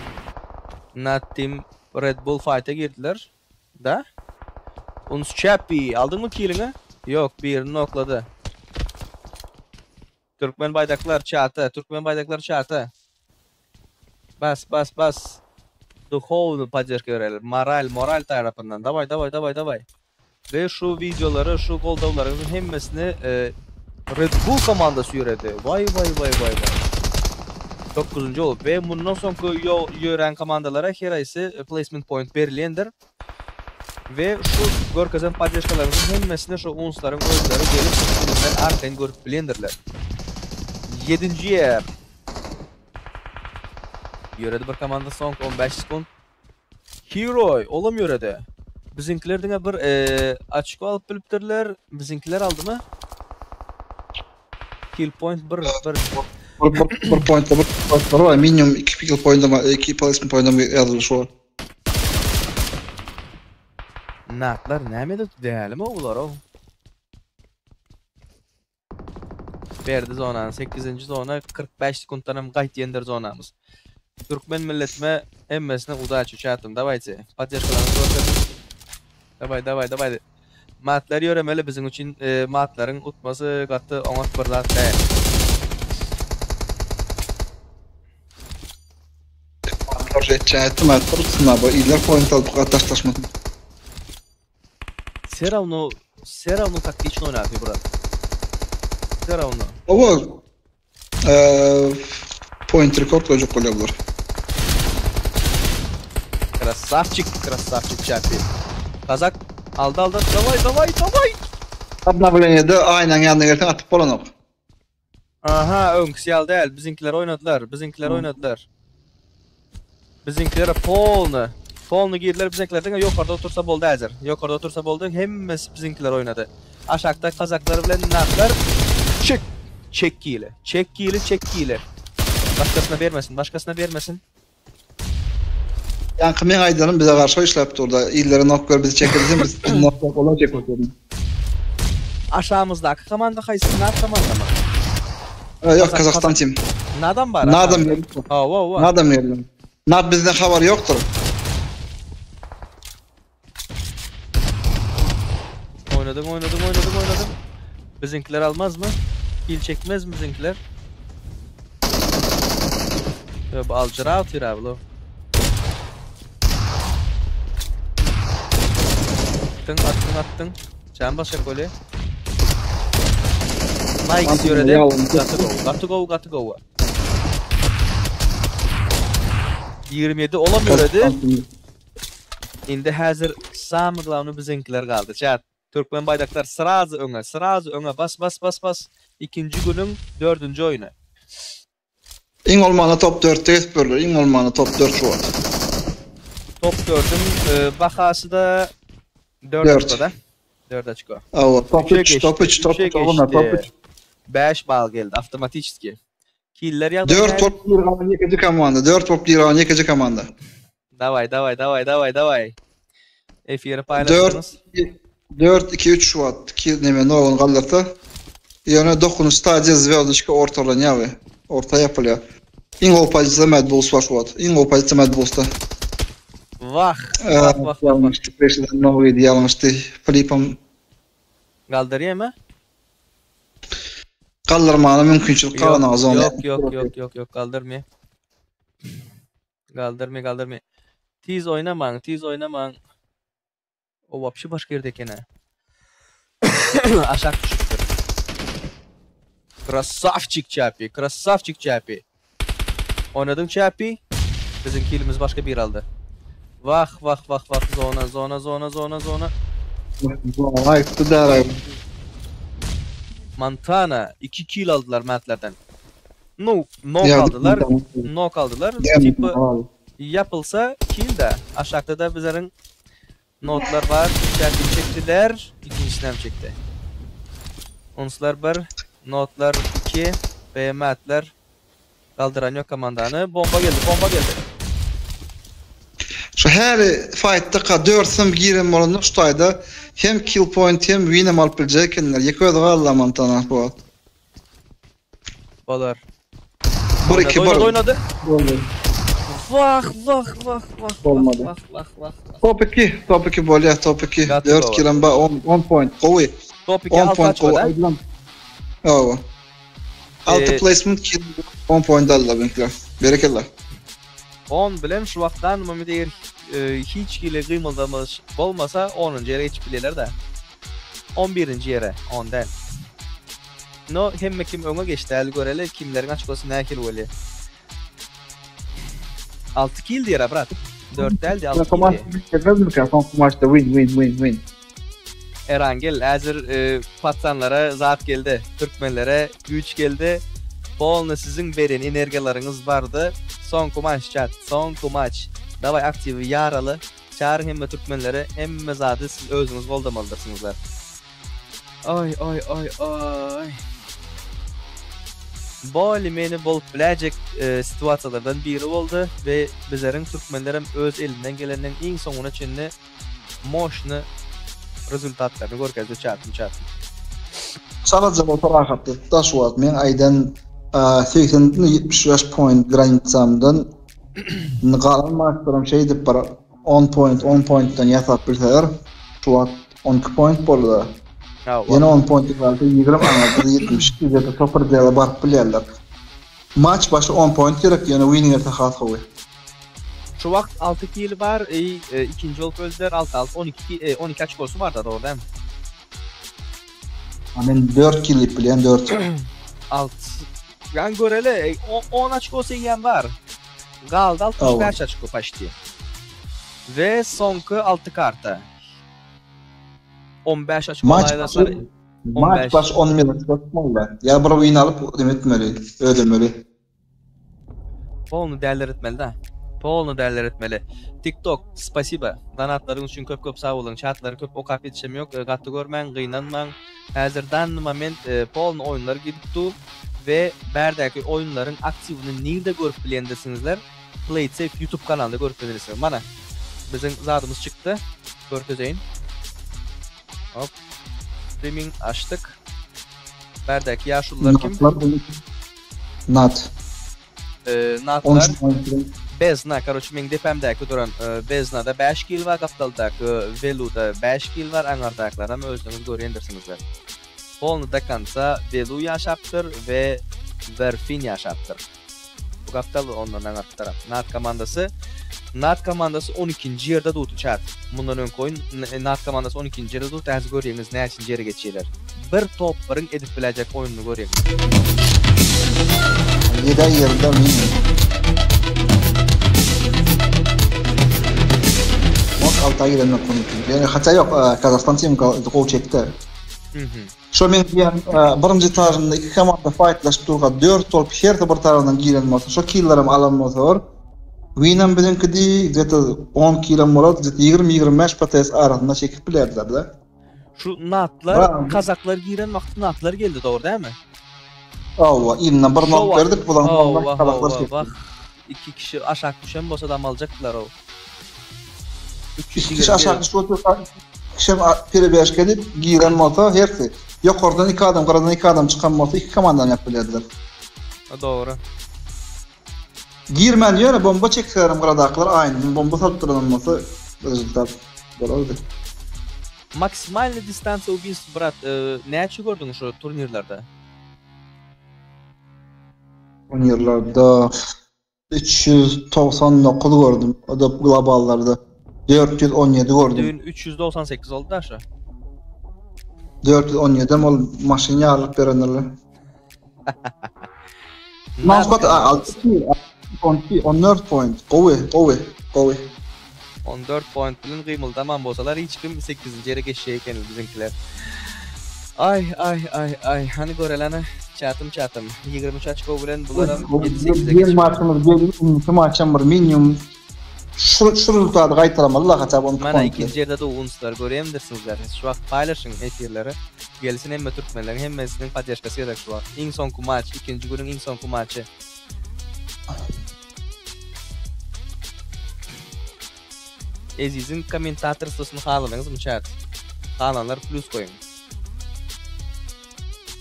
Not team Red Bull fight-a girdiler. Da? Uns Chappy, aldyňmy killiňi? Ýok, birini noklady. Türkmen baýdaklar çata, Türkmen baýdaklar çata. Bas, bas, bas. Duhowny podderşka bereli. Moral, moral tarapyndan. Daway, daway, daway, daway. We şu wideolary, şu goldawlaryňyzyň hemmesini e, Red Bull komandasy ýöredi. Waý, waý, waý, waý, waý. 9-njy bolup we mundan soňky ýörän komandalara her haýsy placement point berilýändir. We şu görkezen poddeşkalaryňyzyň hemmesini şu unslaryň özleri gelip bilimden arkaýyn görüp bilendirler. 7-nji ýer. Ýöredi bir komanda soňky 15 sekund. Hero olam ýöredi. Biziňkiler diňe bir e, açko alyp bilipdirler. Biziňkiler aldymy? Kill point 1 1 Bir, bir point bir point var. Minimum 2 kill point ama 2 placement point ama ýazylyş şu. Natlar näme dälimi olar o? Berdi zonany 8-nji zona 45 sekunddan hem gaýt ýendir zonamyz. Türkmen milletime hemmesine udaçi çatym. Dawayte. Poddeşkalaryňyzy görkezin. Daway daway daway. Matlar ýöremeli biziň üçin e, matlaryň utmasy gaty oňat bir zat däl. Proje ettim ettim. Bu iller point alyp gatnaşlaşmasyn. Все равно, все равно taktično oynatıyor brat. Все равно. Owa eee point rekord goýjak bolýar bular. Красавчик, красавчик Чапи. Kazak aldı aldı. Davay davay davay. Obnovleniýede aýnan ýanyna gelsen atyp bolanok. Aha, öňküsi ýaly däl. Biziňkiler oynadylar. Biziňkiler oynadylar. Biziňkiler polny. Polny girdiler biziňkiler diňe ýokarda otursa boldy häzir. Ýokarda otursa boldy. Hemmesi biziňkiler oynady. Aşakda kazaklar bilen naklar çek. Çek kili. Çek kili, çek kili. Başkasına vermesin, başkasına vermesin. Ýaňky men aýdanym bize garşy işläp durdy. Illere nok gör bizi çekilsin biz nok gör olar çekip Aşağımızdaki komanda haýsy? Nar komanda mı? Yok Kazakistan team. Nadam bar. Nadam Ha, wow, wow. Nadam yerli. Nad bizden habar yoktur. Oynadım, oynadım, oynadım, oynadım. Bizimkiler almaz mı? Kill çekmez mi bizimkiler? Yo, bu alcıra atıyor abi lo. Attın, attın, attın. Can başa golü. Nike yörede. Got to go, got to go, got to go. 27 olamıyor dedi. Indi hazır samı glavny bizimkiler kaldı. Chat. Türkmen baýdaklar sırazy öňe, sırazy öňe bas bas bas bas. İkinci günün dördüncü oyunu. Iň olmana top 4-te geçip berler. Iň olmana top 4 şu wagt. Top 4'ün e, bahası da 4 Dört. açıkoda. 4 açıko. Awa top Üçe 3 top geçti, 3 top üçe 3 olma top geçti. 3. 5 bal geldi avtomatički. Killer ýagdaý. 4 top 1 galan ikinji komanda. 4 top 1 galan ikinji komanda. Davay davay davay davay davay. Efiri paylaştınız. 4 2 3 şu wagt. Ki neme no galdyrsa. Ýöne 9 stadiýa zvezdochka ortalanýar we orta yapılýar. Iň gol pozisiýa Mad Bulls var şu wagt. Iň gol pozisiýa Mad Bulls'ta. Vah. Vah vah vah. vah. Yanlıştı. Peşinden no yanlıştı. Filip'im Kaldırıyor mu? kaldırmana mümkünçilik kalan zona. Yok yok yok yok yok kaldırmıyor. Kaldırmıyor kaldırmıyor. Tiz oynaman, tiz oynaman. O vapşi başka yerde eken ha. Aşak düşüptür. Красавчик Çapi, красавчик Çapi. Oynadın Çapi. Bizim killimiz başka bir aldı. Vah vah vah vah zona zona zona zona zona. Ay, der. Montana 2 kill aldılar Matlerden. No, knock Ya, aldılar. Knock aldılar. Ya, Tipi yapılsa kill de. Aşağıda da bizlerin notlar var. İçeride çektiler. İkincisini hem çekti. Unslar 1, notlar 2 ve Matler kaldıran yok komandanı. Bomba geldi, bomba geldi. Şu her fight'ta ka 4 sım giren bolanda şu taýda hem kill point hem win hem alyp biljek ekenler. Ýeke özi galdy Montana bu wagt. Balar. 1 2 Oynadı, 1. oynadı. Vah vah vah vah Olmadı. vah vah vah vah. Top 2, top 2 bolýar, top 2. Gatı 4 gowy. kill hem 10 10 point. Gowy. Top 2 10 altı point gowy. açmadan. Aýdylan. Awa. 6 placement kill 10 point aldylar benkiler. Berekella. 10 bilen şu wagtdan Mehmet eger hiç hili gymyldamyş bolmasa 10-njy ýere geçip bilýärler-de. 11-nji ýere, 10 däl. No hemme kim öňe geçdi häli göreli kimleriň açkosy nähili bolýar. 6 kill diýer brat. 4 däl de 6 kill. Soňky maçda win win win win. Erangel häzir patsanlara zat geldi. Türkmenlere güýç geldi. Polny siziň beren energiýalaryňyz bardy. Soňky maç chat. Soňky maç. Daway aktiwi ýaraly. Çagyryň hemme türkmenleri. Hemme zady siz özüňiz goldamalydyrsyňyzlar. Oý oý oý oý. Boli meni bolup biläýjek situasiýalardan biri boldy we bizleriň türkmenlerem öz elinden geleniň iň soňuna çenli moşny rezultatlaryny görkezdi çatym çatym. Çalaja bolsa rahatlyk-da şu wagt meň aýdan 80-75 point granitsamdan indi galan maçlaram şeýdip bir 10 point 10 pointden ýasap bilseler şu wagt 12 point boldy-da. Ýene 10 point galsa 20 aňyrda 72 ýa-da topar däle baryp bilýärler. Maç başy 10 point gerek ýöne win gelse has gowy. Şu wagt 6 kill bar, ikinji bolup öldüler 6 6 12 12 açkosy barda dogry dämi? Men 4 kill diýip bilýän 4. 6 Ýan göreli 10 açkosy eýýäm bar. Galdy 65 açko paçti. We soňky 6 karta. 15 açko alaýlar. Maç baş 10 minut tutmaly. Ýa bir win alyp dem etmeli, ödemeli. Polny däller etmeli da. Polny däller etmeli. TikTok, spasiba. Donatlaryň üçin köp köp sag boluň. Çatlary köp okap ýetişem ýok. Gaty görmäň, gynanmaň. Häzir danny moment polny oýunlar gidip dur we bärdäki oýunlaryň aktiwini nirde görüp bilýändirsiňizler? Play it safe YouTube kanalynda görüp bilirsiňiz. Mana biziň zadymyz çykdy. Görkezeýin. Hop. Streaming açdyk. Bärdäki ýaşulular kim? Nat. Natlar. Bezna, karoçe meň depämdäki duran Beznada 5 kill bar, gapdaldaky Weluda 5 kill bar, aňardakylaram özüňiz görýändirsiňizler. Polny do konca Welu ýaşapdyr we Werfin ýaşapdyr. Bu gapdal ondan aňarky tarap. Nat komandasy Nat komandasy 12-nji ýerde durdy çat. Mundan öňki oýun Nat komandasy 12-nji ýerde durdy. Häzir görýäňiz näçinji ýere geçýärler. Bir top birin edip biläýjek oýnuny görýäňiz. Ýedä ýerde minimum. Mok alta girenler mümkin. Ýöne haça ýok, Kazahstan team gowy çekdi. Şo men diýen birinji etažynda iki komanda faýtlaşyp durka dört bolup hersi bir tarapdan giren bolsa şo killerem alan bolsalar winam biziňkidi gde-to 10 kilem bolardy gde-to 20-25 PTS arasynda çekip bilerdiler-de. Şu natlar kazaklar giren wagty natlar geldi dogry dälmi? Hawa yzyndan bir nok berdik bulan kazaklar çekdi. Wah iki kişi aşak düşen bolsa dam aljakdylar o. 3 kişi aşak düşüp otursa kişem perebeşke edip giren bolsa hersi ýokardan iki adam gyradan iki adam çykan bolsa iki komandany ýap bilerdiler. Dogry. Girmän ýöne bomba çekselerem gyradakylar aýndan bomba salyp duranam bolsa rezultat bolardy. Maksimalnyý distansiýa ubiystw brat näçe gördüň şu turnirlerde? Turnirlerde 399 gördüm. O da globallarda. 417 gördüm. Düýn 398 oldy da şu. 417 ol maşyn ýarlyk berendirler. Maskot 6 12 14 point. Gowy, gowy, gowy. 14 point bilen gymyldaman bolsalar hiç kim 8-nji ýere geçjek eken biziňkiler. Ay ay ay ay hany görelene çatym çatym 23 açko bilen bularam 7-8'e geçip. Bir maçymyz geldi, iki maçam bir minimum şu şu rezultaty gaýtaramaly da haçap 12 Mana ikinji ýerde de unslar görýändirsiňizler. Şu wagt paýlaşyň efirleri. Gelsin hemme türkmenleriň hemmesiniň poddeşkasy gerek şu wagt. Iň soňky maç, ikinji günüň iň soňky maçy. Eziziň kommentatorstwosyny haladyňyzmy chat? Halanlar plus goýuň.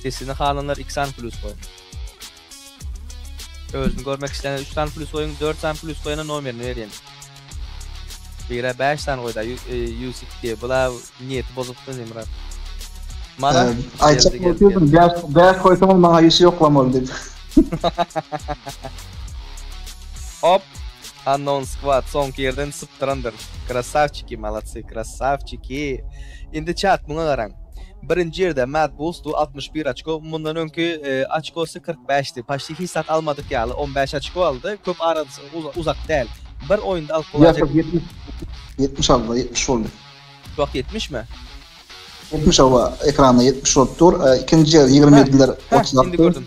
Sesini halanlar 2 sany plus goýuň. Özüni görmek isleýänler 3 sany plus goýuň, 4 sany plus goýana nomerini berýän. Bire 5 sany goýda Yusuf diýe. Bula niýeti bozukdy Emrah. Mana Aýtjak bolýardym, 5 5 goýsaňyz maňa işi ýoklamaly diýip. Hop. Unknown squad soňky ýerden sypdyrandyr. Krasavçiki, молодцы, krasavçiki. Indi chat muňa garaň. Birinji ýerde Mad Bulls du 61 oçko, mundan öňki oçkosy 45-di. Paçti hiç zat almadyk ýaly 15 oçko aldy. Köp arasy uzak däl. Bir oýunda alyp bolaýjak. 70 70 aldy, 70 boldy. Şu wagt 70 mi? 70 hawa, ekranda 70 bolup dur. Ikinji ýer 27-ler 36. Indi gördüm.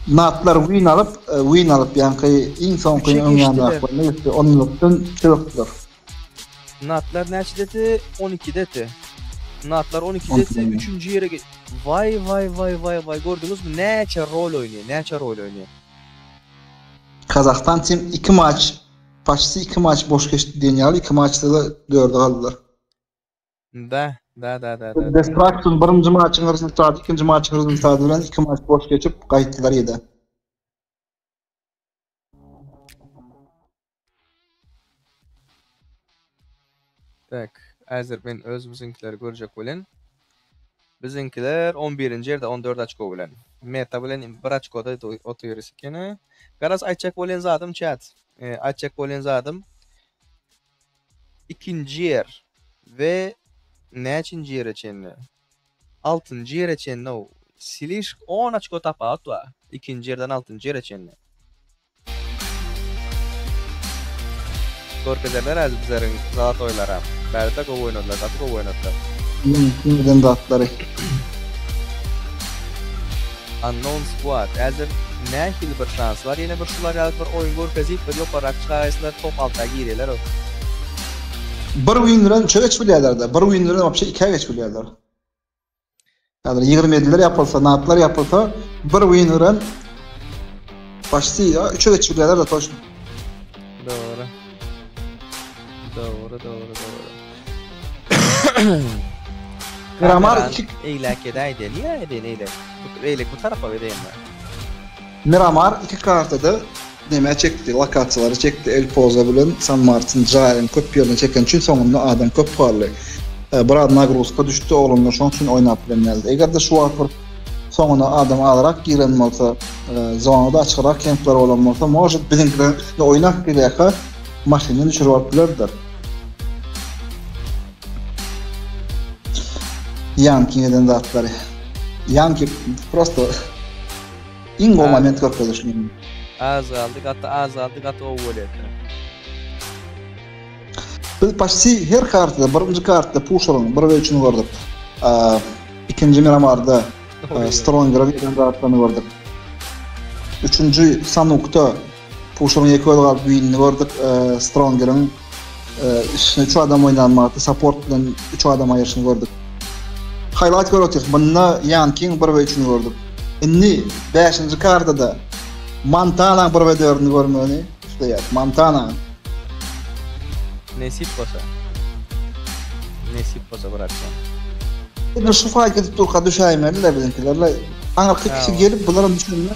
Natlar win alyp, win alyp ýaňky iň soňky öň ýandaky oýna gitdi. 14-den çökdüler. Natlar näçedeti? 12-deti. Natlar 12-deti, 3-nji ýere ge Waý waý waý waý waý gördüňizmi näçe rol oýnaýar, näçe rol oýnaýar. Kazahstan tim 2 maç, paçti 2 maç boş geçdi diýen ýaly, 2 maçda-da 4-e galdylar. Da, da, da, da, da. Destruction birinji maçyň rezultaty, ikinji maçyň rezultaty bilen 2 maç boş geçip gaýtdylar ýede. Tak, häzir men öz biziňkileri görjek welin. Biziňkiler 11-nji ýerde 14 oçko bilen. Meta bilen bir oçkoda otyrys ekeni. Garaz aýtjak bolýan zadym chat. E, aýtjak bolýan zadym ikinji ýer we näçinji ýere çenli? Altynjy ýere çenli o. Siliş 10 oçko tapawut bar. Ikinji ýerden altynjy ýere çenli. Görkezerler häzir bizleriň zalatoýlaram. Bärde gowy oýnadylar, gaty gowy oýnadylar. Mümkin zatlary. Unknown Squad häzir nähili bir şans bar ýene bir şular ýaly bir oýun görkezip bir ýokarrak çykaýsalar top alta girýärler o. Bir win bilen üçe geçip bilýärler-de, bir win bilen wapşe ikä geçip bilýärler. Häzir 27-ler ýapylsa, natlar ýapylsa, bir win bilen başty ýa üçe geçip bilýärler-de toçno. Dogry. Dogry, dogry, dogry. Miramar 2 eýläk edäýdi. Niýe edýän eýläk? Bu eýläk bu tarapa edýän. Miramar 2 kartada neme çekdi, lokasiýalary çekdi El Pozo bilen San Martin jaýyň köp ýerini çeken üçin soňunda adam köp galdy. Biraz nagruzka düşdi oglanlar şoň üçin oýnap bilen däldi. Eger-de şu wagt bir soňuna adam azrak giren bolsa, zonada açygrak kempler bolan bolsa, может biziňkileriň üstüne oýnap gelýärkä maşyndan düşürip alyp bilerdiler. Ýanki eden zatlary. Ýanki prosto iň gowy moment görkezdi şu gün. Az galdy, gaty az galdy, gaty gowy bolýar. Biz почти her kartada, birinji kartada Pusher'ın 1 ve 3'ünü gördük. Ikinji Miramar'da Stronger'ın eden zatlaryny gördük. Üçünji Sanuk'ta Pusher'ın ýeke özi galyp winini gördük. Stronger'ın üstüne 3 adam oýnan wagty support bilen 3 adam aýyryşyny gördük. Highlight görüp otyrys. Bunda Yanking 1 ve 3'ünü gördük. Indi 5-nji kartada Montana 1 ve 4'ünü görmegini isleýäris. Montana. Nesip bolsa. Nesip bolsa bratjan. Edil şu faýt edip durka düşäýmeli-le biziňkilerle. Aňyrky kişi gelip bularam düşende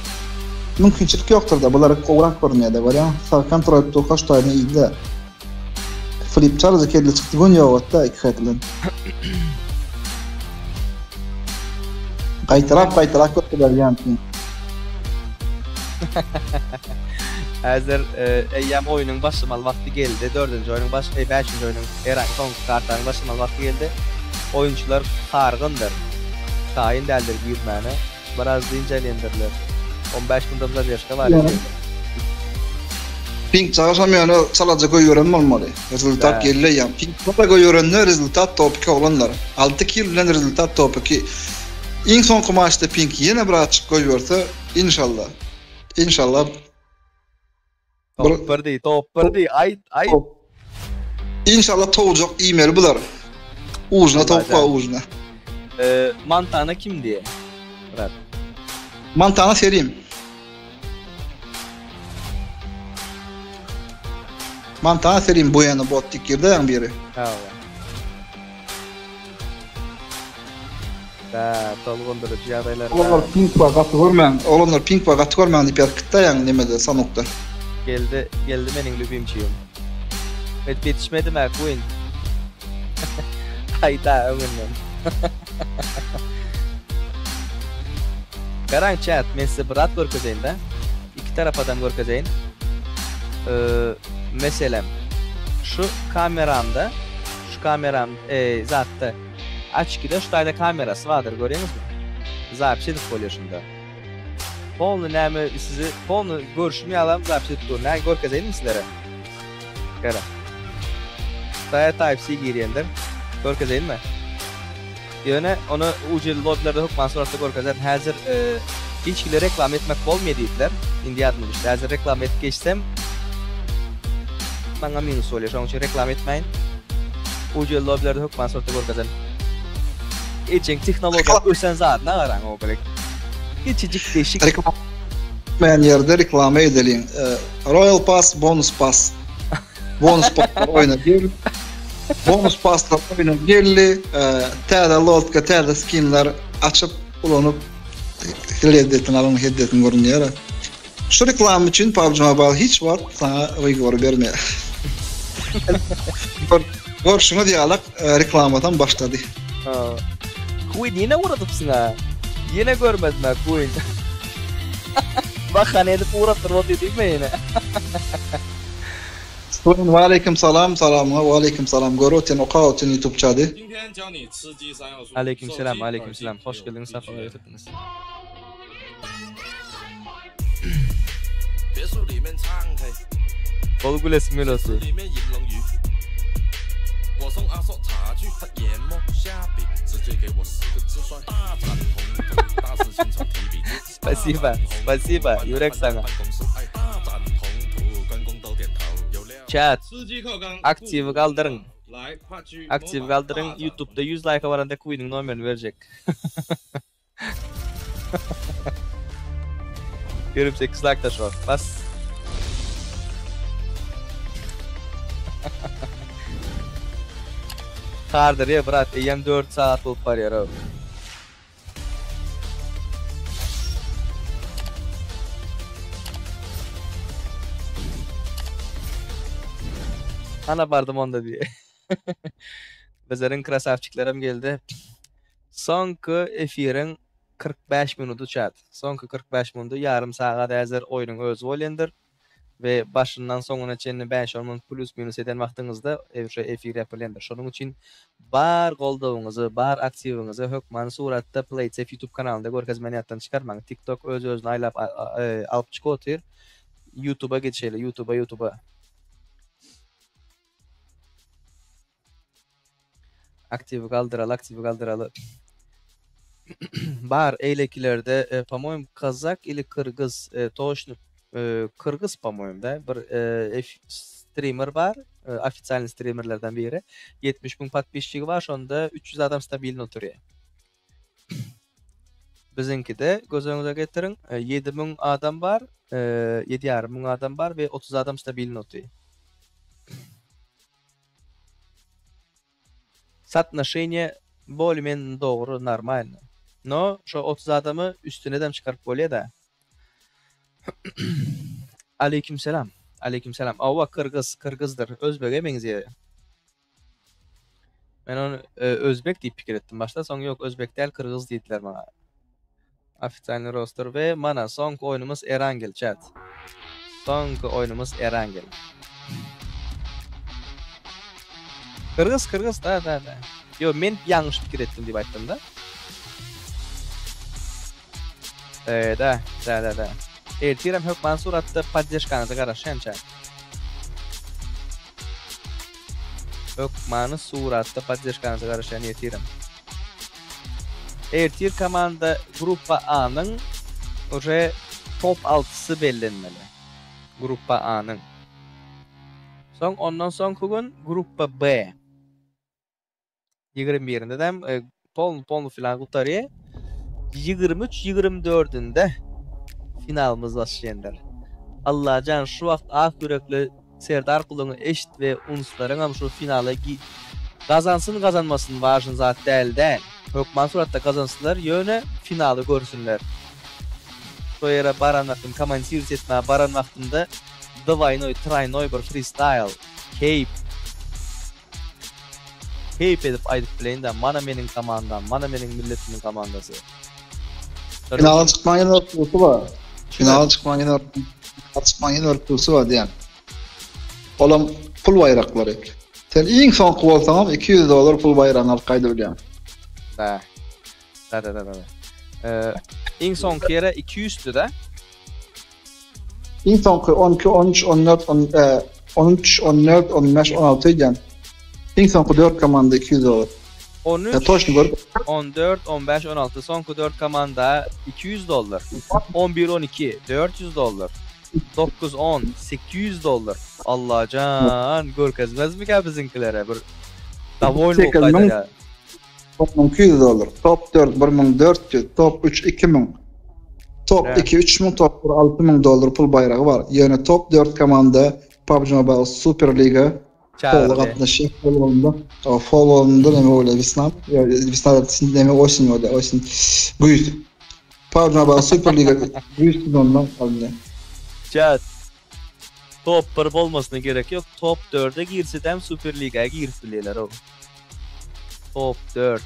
mümkinçilik ýokdur-da. Bular gowrak görünýär-de görýäňmi? Sag kontrol edip durka şu taýdan iýdi-de. Flip çalaja kelle çykdy gün ýogatda iki head bilen. Gaýtalap gaýtalap görkezýär ýaňky. Häzir eýýäm oýnuň başlamaly wagty geldi. Dördünji oýnuň baş, e, bäşinji oýnuň Eran soňky kartanyň başlamaly wagty geldi. Oýunçylar sargyndyr. Taýyn däldir girmäne. Biraz dynç alýandyrlar. 15 minutdan zadержka bar eken. Pink çagaşam ýöne çalaja goýberen bolmaly. Rezultat geldi eýýäm. Pink çala goýberende rezultat top 2 oglanlar. 6 kill bilen rezultat top 2. Iň soňky maçda Pink ýene bir açyk goýberse inşallah. Inşallah. Top 1 diý, top 1 diý. Aýt, aýt. Inşallah towjak iýmeli bular. Ujuna towuk bar ujuna. Montana kim diýe? Brat. Montana Serim. Montana Serim bu ýana bot dik girdi ýaň biri. Hawa. Da, tolgundyryjy ýagdaýlar. Oglanlar pink bar gaty görmäň. Oglanlar pink bar gaty görmäň diýip ýazyp gitdi ýaň nemede sanokda. Geldi, geldi meniň lübimçigim. Et ýetişmedim-ä Queen. Haýda öňünden. Garaň chat, men size bir zat görkezeýin-de. Iki tarapadan görkezeýin. Meselem, şu kameramda, şu kameram, zatda, açkide şu taýda kamerasy bardyr, görýäňizmi? Zapis edip bolýar şunda. Polny näme sizi polny görşüm ýalam zapis edip dur. Näme görkezeýinmi sizlere? Gara. Taýa Type C girýändir. Görkezeýinmi? Ýöne ony ujyly lobbilerde hökman suratda görkezerin. Häzir hiç hili reklama etmek bolmaýar diýdiler. Indi ýadyma düşdi. Häzir reklama edip geçsem maňa minus bolýar. Şonuň üçin reklama etmäýin. Ujyly lobbilerde hökman suratda görkezerin. Ejeň tehnologiýa ösen zadyna garaň o birek. Kiçijik deşik. Reklama etmeýän ýerde reklama edeliň. Royal Pass, bonus pass. Bonus passlar oýna gel. Bonus passlar oýna geldi. Täze lotka, täze skinler açyp, ulanyp lezzetini alyň, hezzetini görüň diýýär. Şu reklama üçin PUBG Mobile hiç wagt saňa wygovor bermeýär. Görşüňiz ýaly reklamadan başlady. Queen ýene ugradypsyň-a. Ýene görmedim-ä Queen. Bahana edip ugratdyryp otyr diýme ýene. Queen waleýkim salam salamyňa waleýkim salam görüp otyryn okap otyryn youtube çady. Aleýkim selam aleýkim selam hoş geldiňiz sapalar getirdiňiz. Bol gülesim gelip otyr. Spasiba, spasiba, ýürek saňa. Chat, aktiwi galdyryň. Aktiwi galdyryň, YouTube'da 100 laýka baranda Queen-iň nomerini berjek. 28 laýk da şu wagt. Bas. Kardyrýa brat, eýýäm 4 sagat bolup barýar-ow. Hana bardym onda diýe. Bizleriň krasawçiklerem geldi. Soňky efiriň 45 minudy chat. Soňky 45 minudy ýarym sagat häzir oýnuň özi bolýandyr. We başyndan soňuna çenli bäş-on minut plýus-minus eden wagtyňyzda şu efir ýapylýandyr. Şonuň üçin bar goldawyňyzy, bar aktiwiňizi hökmany suratda PlaySafe YouTube kanalynda görkezmäni ýatdan çykarmaň. TikTok öz-özüni aýlap alyp çykyp otyr. YouTube-a geçeli, YouTube-a, YouTube-a. Aktiwi galdyraly, aktiwi galdyraly. Bar eýlekilerde, po-moýem, kazak ili kyrgyz, toçny kyrgyz po-moýem da, bir streamer bar, ofitsialnyý streamerlerden biri. 70 müň podpisçigi bar, şonda 300 adam stabilny oturýar. Biziňkide göz öňüňize getiriň, 7000 adam bar, ýedi ýarym müň adam bar we 30 adam stabilny otyr. Sotnoşeniýe bolý men dogry normalno. No şo 30 adamy üstünedem çykaryp bolýada. Aleýkim selam. Aleýkim selam. Awa kyrgyz, kyrgyzdyr. Özbege meňzeýär. Men ony özbek diýip pikir etdim başda, soň ýok özbek däl kyrgyz diýdiler maňa. Ofitsialnyý roster we mana soňky oýnumyz Erangel chat. Soňky oýnumyz Erangel. Kyrgyz kyrgyz da da da. Ýo men ýalňyş pikir etdim diýip aýtdym da. Eee da da da da. Ertirem hökman suratda poddeşkaňyza garaşýan chat. Hökmany suratda poddeşkaňyza garaşýan ertirem. Ertir komanda gruppa A-nyň uje top altysy bellenmeli. Gruppa A-nyň. Soň ondan soňky gün gruppa B. 21 birindedem polny polny final gutarýar. 23 24-ünde finalymyz başlaýandyr. Allajan şu wagt ak ýürekli Serdar guluňy eşit we unslaryňam şu finala gazansyn gazanmasyn wažny zat däl däl. Hökman suratda gazansynlar ýöne finaly görsünler. Şo ýere baran wagtym komantirowat etmäge baran wagtymda dwaýnoý traýnoý bir fristaýl, keýp. Keýp edip aýdyp bileýin-dä, mana meniň komandam, mana meniň milletimiň komandasy. Finala çykmaň ýene bir plusy bar. Finala çykmaň ýene bir çykmaň ýene bir plusy bar diýen. Olam pul baýraklary. Sen iň soňky bolsaňam 200 dollar pul baýragyny alyp gaýdyp bilýäň. Da. Da da da da. Ee, iň soňky ýere 200-di da. Iň soňky 12, 13, 14, 13, 14, 15, 16 öýdýän. Iň soňky 4 komanda 200 dollar. 13, toçny görüp. 14, 15, 16 soňky 4 komanda 200 dollar. 11, 12 400 dollar. 9, 10 800 dollar. Allajan görkezmezmikä biziňkilere bir dowolny bolup gaýdar 1200 dollar. Top 4 1400, top 3 2000. Top 2 3000, top 1 6000 dollar pul baýragy bar. Ýöne top 4 komanda PUBG Mobile Super Liga Pola gatnaşýar. Polanda, Polanda näme bolýar? Wesna, wesna näme osень bolýar, osень. Güýz. PUBG Mobile Super Liga güýz sezonynda alynýar. Chat. Top 1 bolmasyna gerek ýok. Top 4-e girsedem Super Liga girip bilýärler o. Top 4.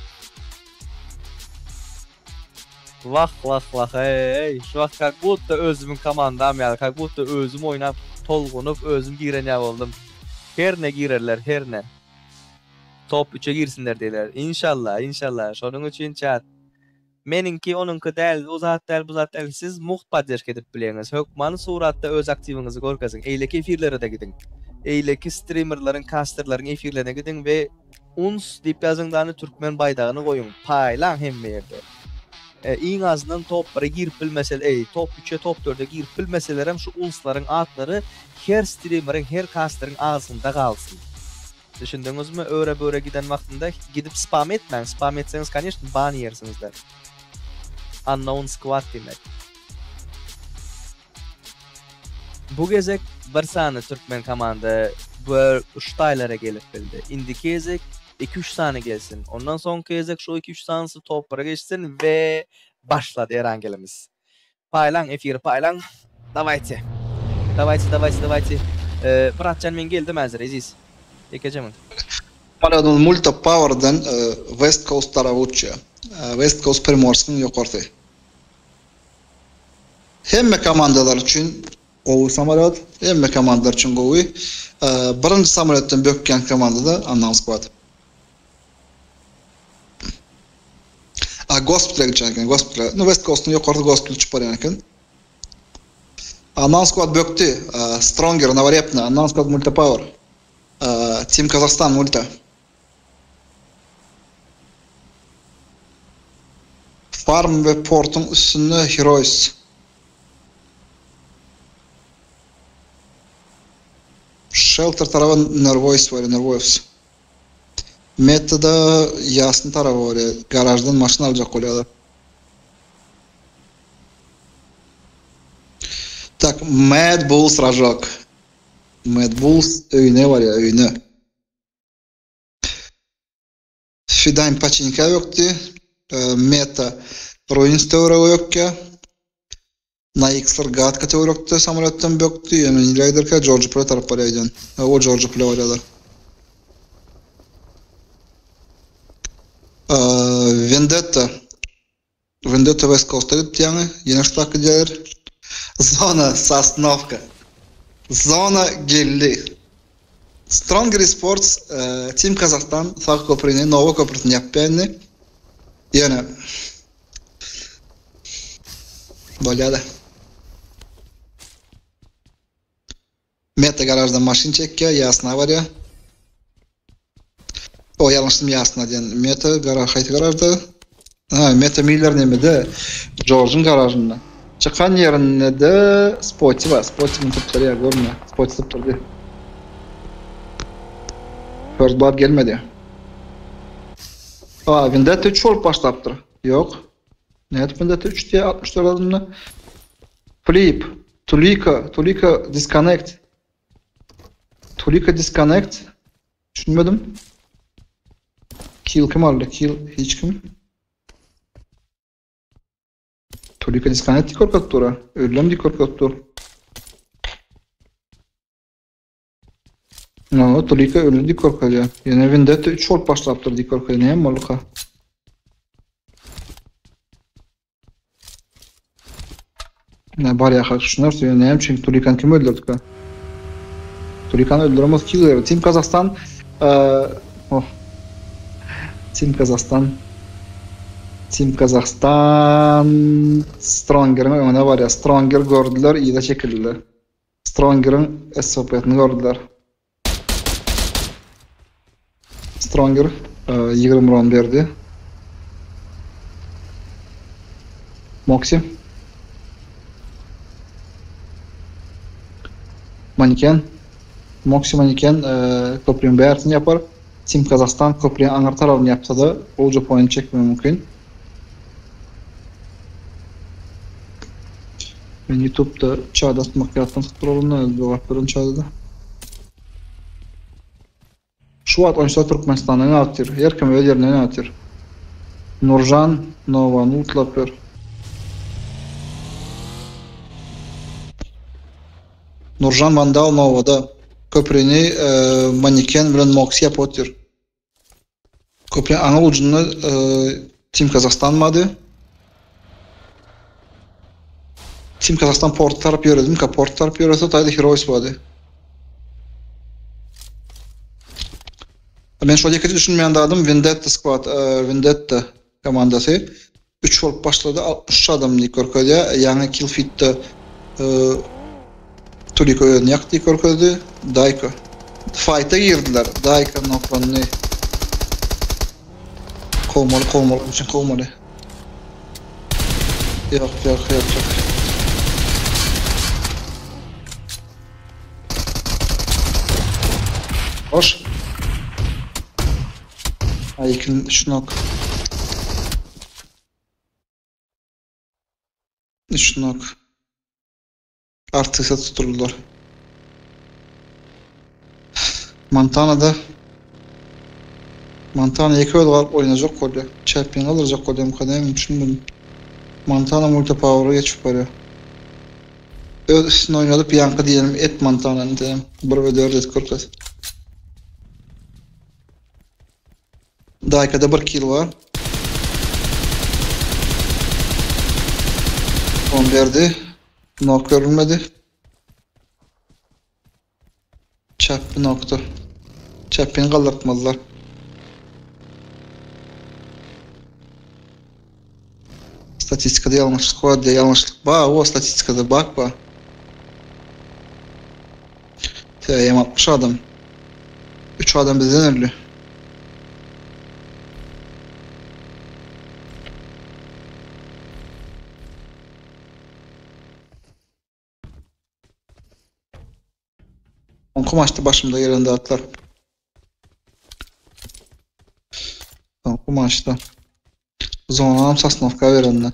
Wah wah wah eý şu wagt kak budda özümiň komandam ýaly kak budda özüm oýnap tolgunyp özüm giren ýaly boldum. Herne girerler herne. Top üçe girsinler diýler. Inşallah inşallah şonuň üçin chat. Meniňki onuňky däl o zat däl bu zat däl siz mugt podderşka edip bileňiz hökmany suratda öz aktiwiňizi görkeziň eýleki efirlerede gidiň eýleki strimerleriň kasterleriň efirlerine gidiň we Uns diýip ýazyň dany türkmen baýdagyny goýuň paýlaň hemme ýerde. Iň azyndan top bire girip bilmesel eý top üçe top dörde girip bilmeselerem şu unslaryň atlary her strimeriň her kasteriň agzynda galsyn. Düşündiňizmi öre böre giden wagtynda gidip spam etmäň spam etseňiz koneşno ban ýersiňizler. Unknown squad diýmek. Bu gezek bir sany türkmen komanda bu şu taýlara gelip bildi. Indiki gezek iki-üç sany gelsin. Ondan soňky gezek şu iki-üç sanysy top bire geçsin we başlady Erangelimiz. Paýlaň efiri paýlaň. Dawayte. Dawayte dawayte dawayte. Bratjan men geldim häzir Eziz. Ýekeje mün. Paradon Multa Powerden West Coast taraba uçýar. West Coast Primorskiň ýokarsy. Hemme komandalar üçin gowy samolýot, hemme komandalar üçin gowy. Birinji samolýotdan bökýän komanda-da Unknown Squad. A gospitale gitjek eken, gospitale. No West Coast-yň ýokarsy gospital uçup barýan eken. Unknown Squad bökdi. Stronger, Noworepna, Unknown Squad Multa Power. Team Kazakhstan Multa. Farm we portuň üstünde Heroes. Shelter taraba Nervois bolýar, Nervois. Metada Ýasny taraba bolýar. Garaždan maşyn aljak bolýarlar. Tak, Mad Bulls Rajok. Mad Bulls öýüne barýar, öýüne. Fidaýn paçinka ýokdy. Meta Ruins töweregi ýokýa. Naýkslar Gatka töwerekde samolýotdan bökdi. Ýöne nirä giderkä Jorji Pule tarap barýar öýden. O Jorji Pule barýarlar. Vendetta. Vendetta West Coast-a gitdi ýaňy. Ýene ştak gidýärler. Zona Sosnowka. Zona geldi. Stronger Esports Team Kazahstan sag köprüni, Nowa köprüsini ýapýar indi. Ýöne bolýar-da. Meta garaždan maşyn çekýär, Ýasna barýar. O ýalňyşdym Ýasna diýen. Meta garaž haýsy garažda? Ha, Meta Miller nemede? Jorjyň garažynda. Çykan ýerinde-de Spotty bar. Spotty muny sypdyrýar, görme. Spotty sypdyrdy. First Blood gelmedi. A, Vendetta 3 bolup başlapdyr. Ýok. Nädip Vendetta 3 diýýär 64 adamda? Flip. Tulika, Tulika disconnect. Tulika disconnect. Düşünmedim. Kill kim aldy? Kill hiç kim. Tulika disconnect diýip görkezip dur. Öldüm diýip görkezip dur. No, Tulika öldi diýip görkezýär. Ýene Vendetta 3 bolup başlapdyr diýip görkezýär. Näme bolduka? Ne barýarka düşünersiň, ýöne näme üçin Tulikany kim öldürdika? Tulikany öldüremez kill berdi. Team Kazahstan oh. Team Kazahstan Team Kazahstan Strongeriň öňüne barýar. Stronger gördüler, yza çekildiler. Strongeriň SOP-sini gördüler. Stronger 20 ron berdi. Moxie. Maniken. Moxie Maniken köprüniň bärsini ýapar. Team Kazahstan köprüniň aňyr tarabyny ýapsa-da, gowja point çekmegi mümkin. Men YouTube'da çada atmak ýatdan çykyp duralymda, jogap beren çadada. Şu wagt oýunçylar Türkmenistandan ýatyr. Her kim öz ýerinden ýatyr. Nurjan Nowany utlap ber. Nurjan Vandal Nowada köprini Maniken bilen Moksi ýapyp otyr. Köprüniň aňyr ujunda Team Kazahstan bardy. Team Kazahstan port tarap ýöredimka, port tarap ýörese taýda Heroes bardy. Men şol ýekeje düşünmeýän zadym Vendetta squad, Vendetta komandasy 3 bolup başlady, 63 adam diýip görkezýär. Ýaňy kill feedde Tuliko özüni ýakdy diýip görkezdi. Daýko. Fighta girdiler. Daýko noklandy. Kowmaly, kowmaly, üçin kowmaly. Ýok, ýok, ýok, ýok. Hoş. Ay ikin üç nok. Üç nok. Artiste tutuldular. Montana'da Montana ýeke özi galyp oýnajak bolýar. Çäpini galdyrjak bolýarmyka näme düşünmedim. Montana multi power'a geçip barýar. Öz üstüne oýnadyp ýaňky diýenim et Montanany diýem. 1 we 4 et görkez. Daýkada bir kill bar. On berdi. Nok görünmedi. Çäpbi nokta. Çäpbini galdyrtmadylar. Statistikada ýalňyşlyk bar diýýär. Ýalňyşlyk bar, o statistikada bug bar. TM 60 adam. 3 adam bizden öldi. Soňky maçda başymda gelen zatlar. Soňky maçda. Zonam Sosnowka berende.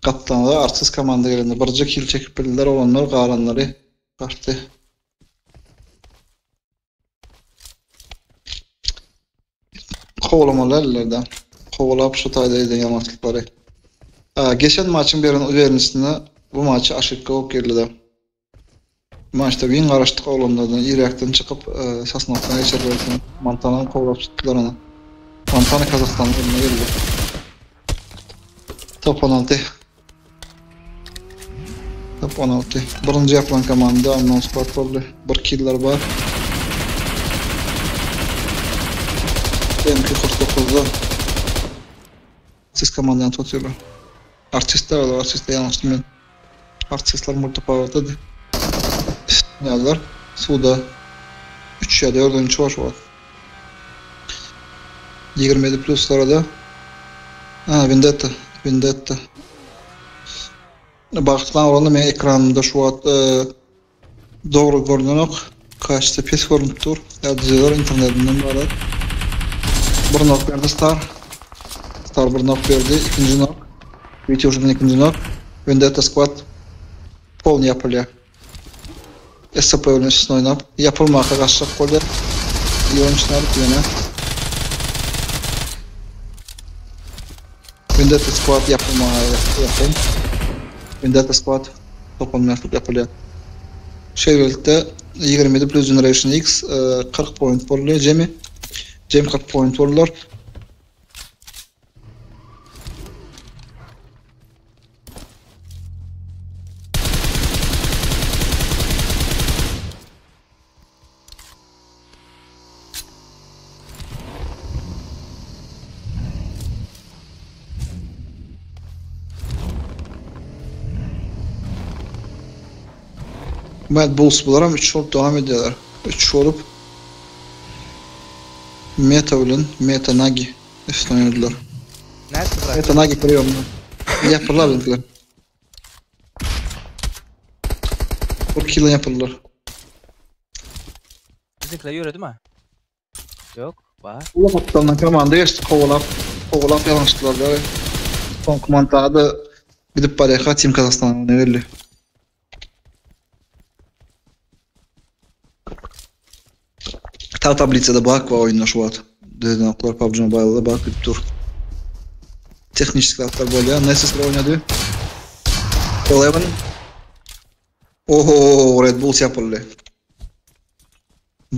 Gaplanda artist komanda gelende birje kill çekip bildiler olanlar galanlary gaçdy. Kowlamaly ellerde. Kowlap şu taýda eden ýamançylyklary. Geçen maçyň beren uwernisine bu maçy aşypka bolup geldi-de. Maçda win garaşdyk oglanlardan iräkden çykyp Sosnowkany geçirdiler soň Montanany kowlap çykdylar ony. Montana Kazahstanyň eline geldi. Top 16. Top 16. Birinji ýapylan komanda Unknown Squad boldy. Bir killer bar. MK49-da Siz komandany tutýarlar. Artistler olar, artistler ýalňyşdym men. Artistler multipower'dady. Ýazlar. Suwda 3 ýa 4 oýunçy bar şu wagt. 27 pluslara-da Ha, Vendetta, Vendetta. Bagtlan bolanda meň ekranymda şu wagt e, dogry görünenok. Kaçda pes görünüp dur. Ýa düzeler internetinden barar. Bir nok berdi Star. Star bir nok berdi. Ikinji nok. Vitius'un ikinji nok. Vendetta Squad polny ýapylýar. SCP bilen üstüne oýnap, ýapylmaka gaçjak bolýar. İyi oýunçyny alyp ýene. Vendetta Squad ýapylmaga ýakyn. Vendetta Squad toplanmak ýapylýar. Şeýlelikde. 27 plus Generation X 40 point boldy jemi. Jem 40 point boldular. Mad Bulls bularam 3 bolup dowam edýärler. 3 bolup Meta bilen Meta Nagi üstüne oýnadylar. Nätdi brat? Meta Nagi priýomda. Ýapyrlar bizimkiler. Bir kill ýapyrlar. Bizimkiler ýöredimi? Ýok, bar. Uly gapdalyndan komanda geçdi kowalap, kowalap ýalňyşdylar da. Soňky montada gidip barýarka Team Kazakhstan öňe geldi. Ta tablisada bak var oýunda şu wagt. Düzenoklar PUBG Mobile'da bak gidip dur. Tehniki zatlar bolýar. Nessus oýnady. Eleven. Oho, Red Bulls ýapyldy.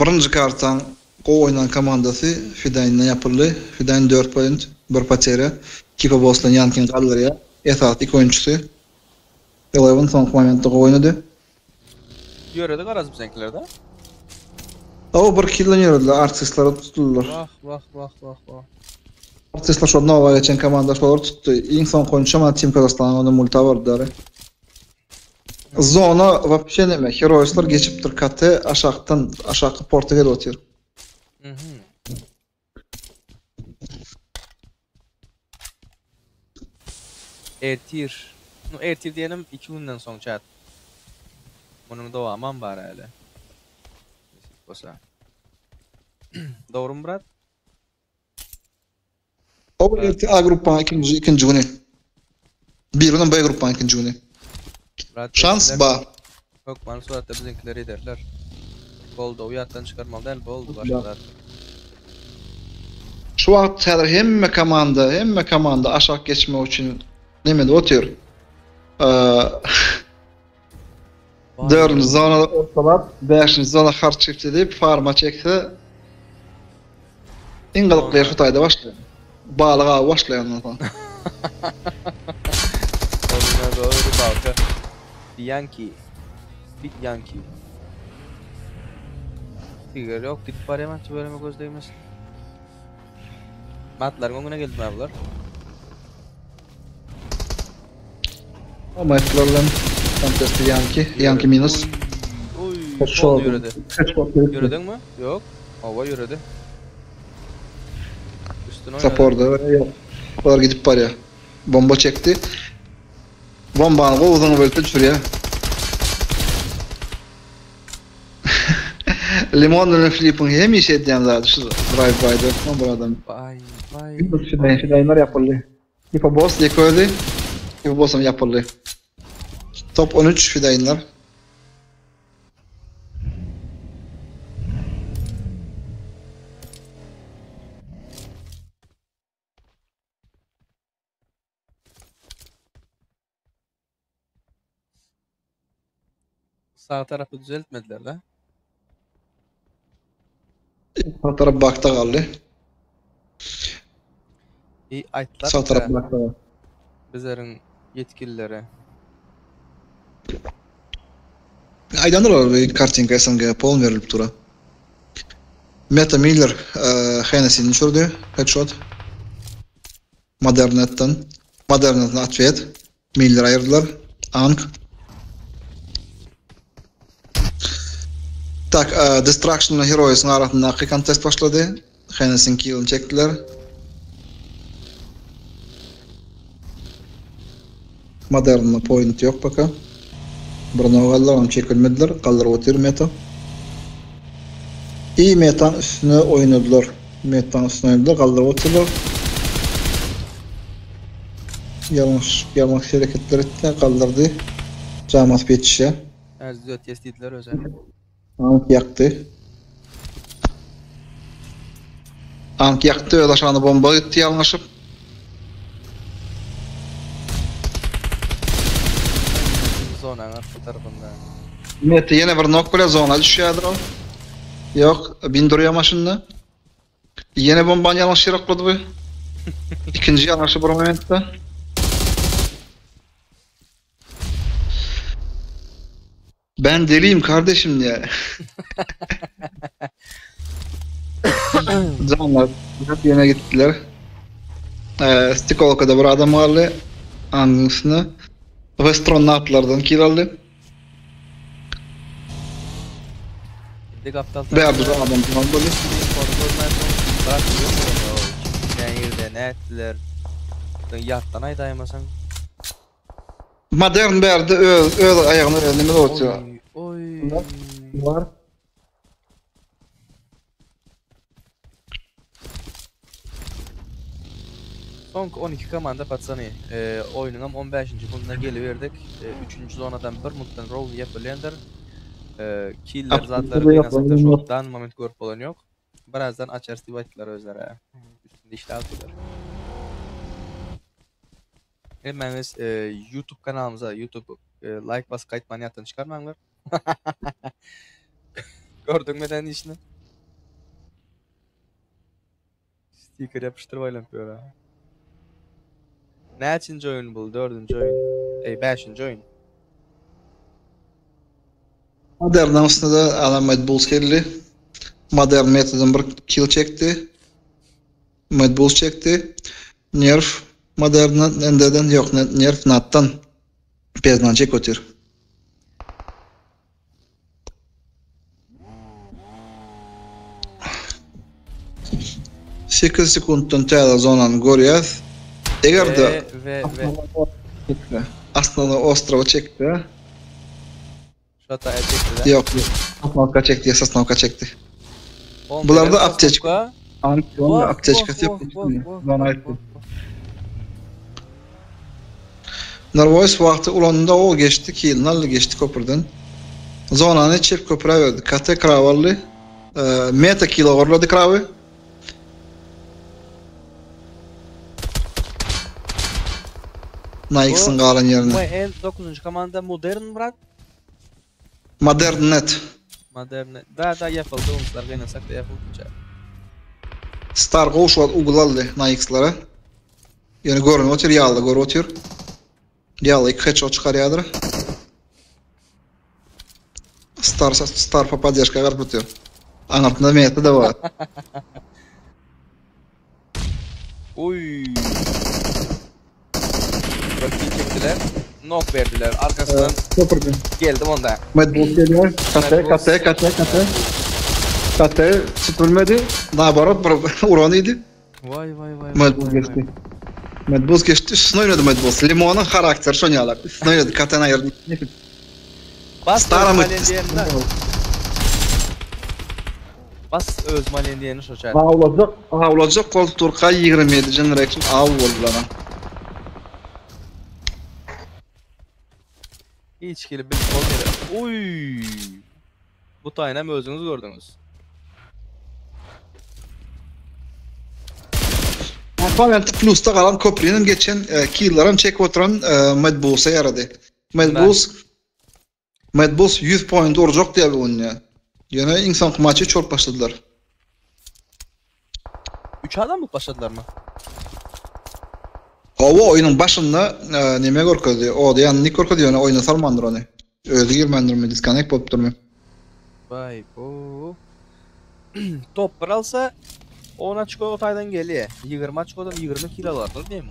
Birinji kartaň gowy oýnan komandasy Fidaýyndan ýapyldy. Fidaýyn 4 point, 1 poterýa. Kipa Boss bilen Ýankin galdyrýar. Esasy iki oýunçysy. Eleven soňky momentde gowy oýnady. Ýöredi garaz biziňkiler-de. Hawa, bir kilden ýörediler, artistler tutuldylar. Wah, wah, wah, wah, wah. Artistler şol Nowa geçen komanda şolar tutdy. Iň soňky oýunçy mana Team Kazahstanyň onda multa bardy. Zona wapşe neme, Heroeslar geçipdir KT aşakdan aşaky porta gelip otyr. Mhm. Ertir. No, ertir diýenim 2 günden soň chat. Munuň dowamam bar häli. Nesip bolsa. Dogrymy brat? O ertir A gruppaň ikinji ikinji güni. Biriniň B gruppaň ikinji güni. Brat Şans etdiler. ba. Hökmany suratda biziňkiler ederler. Goldawy ýatdan çykarmaly däl, boldy başga zat. Şu wagt häzir hemme komanda, hemme komanda aşak geçmek üçin nemede otyr. Eee Dördünji zonada ortalap, beşinji zona hard shift edip farma çekse iň gyzykly ýer şu taýda başlaýar. Balyk awy başlaýar ondan soň. Ondan doğru balka. Bianchi. Big Yankee. Tiger yok gidip barýan tüweleme göz degmesin. Matlaryň öňüne geldi mi bular? Ama etdiler bilen kontesti Yankee, Yankee minus. Oy, Headshot. sol ýöredi. Headshot. Ýörediňmi? Ýok. Hawa ýöredi. Üstüne oýnady. Supportda yok. Olar gidip barýar. Bomba çekdi. Bombany gowuzyny bölüp düşürýär. Limon bilen Filip'iň hemişe edýän zady şu drive by'da bir adam. Vay vay. Fidaýyn fidaýynlar ýapyldy. Hipo boss ýeke özi. Hipo bossam ýapyldy. Top 13 fidaýynlar. Sağ tarapy düzeltmediler de. Sağ tarap bakta galdy. İyi aýtdylar. Sağ tarap bakta galdy. Bizleriň yetkilileri. Aýdandylar bir kartinka SNG poln berilip dura. Meta Miller Hennessy'ni düşürdü. Headshot. Modernet'ten. Modernet'ten atvet. Miller ayırdılar. Ank. Tak, e, Destruction ile Heroes'un arasındaki kontest başladı. Hennessy'nin kill'ini çektiler. Modern'la point yok baka. Burna galdylar, onu çekilmediler. Galdyr otyr meta. İyi metan üstüne oynadılar. Metan üstüne oynadılar, galdyr otyrlar. Yanlış, yanlış hareketler etti, kaldırdı. Camas yetişe. Her düzelt yes diýdiler öze. Ank yaktı. Ank yaktı, öyle aşağına bomba gitti yanlışıp. Zonanyň arka tarapynda. Mete ýene bir nok bilen zona düşýärdir ol. Ýok, bin durýar maşynda. Ýene bombany ýalňyş ýere oklady bu. Ikinji ýalňyşy bir momentde. Ben deliyim kardeşim diýýär. Canlar ýene gitdiler. Ee, Stikolkada bir adam galdy. Angyň üstüne. Westron atlardan kill aldy. Indi gapdal Bärde de adam tamam boldy. Näýerde, nätdiler? Ýatdan aýdaýmasaň. Modern bärde öz öz aýagyny öz neme otýar. Oý. Var. Soňky 12 komanda patsany. E, oýnuňam 15-nji munduna geliberdik. E, 3-nji zonadan 1 munddan roll ýapylýandyr. E, killer zatlary gynasakda şo dan moment görüp bolan ýok. Birazdan açarys diýip aýtdylar özleri. Üstünde işläp otyrlar. Hemmäňiz e, YouTube kanalymyza YouTube e, like basyp gaýtmany ýatdan çykarmaňlar. Gördüňmi sen işini? Stiker ýapyşdyryp aýlanyp ýör ha. Näçinji oýun bu? Dördünji oýun. Ey, bäşinji oýun. Modern üstünde de adam Mad Bulls geldi. Modern metodun bir kill çekdi. Mad Bulls çekdi. Nerf Modern'dan endeden yok Nerf Nat'tan Peznan çek otyr. 8 sekuntdan täze zonany görýäs. Eger-de Ve ve ve. Aslında Ostrowa çekdi. Şata çekdiler. Yok yok. Sosnovka çekti, Sosnovka çekdi. Bularda aptečka. Vah, Aptečkasy vah, yok. vah, vah, Zona vah, etdi. vah. Narvoys wagty ulanynda o geçdi, kilini aldy, geçdi köprüden. Zonany çep köprä berdi. KT kraw aldy. E, meta kilo gorlady krawy. Nike's'ın galan yerine. ML 9. komanda Modern bırak. Modern net. Modern. Da da yapıldı unutlar gaynasak da yapıldı. Star Ghost var ugulaldy Nike'lara. Yani görünüp otyr, ýaly görüp otyr. Ýaly iki headshot çykarýardyr. Star Star по поддержка garip otyr. Aňyrtynda meta da var. Uy. Bakayım çektiler. Knock verdiler. Arkasından Köprüden. geldim onda. Mad Bulls geliyor. KT, KT, KT, KT. KT tutulmadı. Nabarot bir uranıydı. Vay vay vay. Mad Bulls geçti. Mad Bulls geçti. Üstüne oynadı Mad Bulls. Limonun karakteri şonu yalak. Üstüne oynadı. KT'nin ayırdı. Bas Star mı? Özmalen diyenine. Bas Özmalen diyeni şu çay. Avlajak, avlajak kol Turkay 27 generation av boldy lan. Hiç gelip bir olmadı. Uy. Bu tayına mı özünüz gördünüz? Moment plusda galan köprüniň geçen e, kill'laram çekip oturan e, Mad Bulls'a yarady. Mad Ben- Bulls Mad Bulls 100 point urjak diye bir oynuyor. Ýöne iň soňky maçy çorp başladylar. 3 adam mı başladılar mı? Hawa oýnuň başynda e, neme görkezdi? O diýen nik görkezdi ýöne oýna salmandyr ony. Özi girmändir mi, disconnect bolupdyr mı? Vay bu. Top bir alsa 10 açko o taydan geliyor. 20 açkodan 20 kilo alarlar değil mi?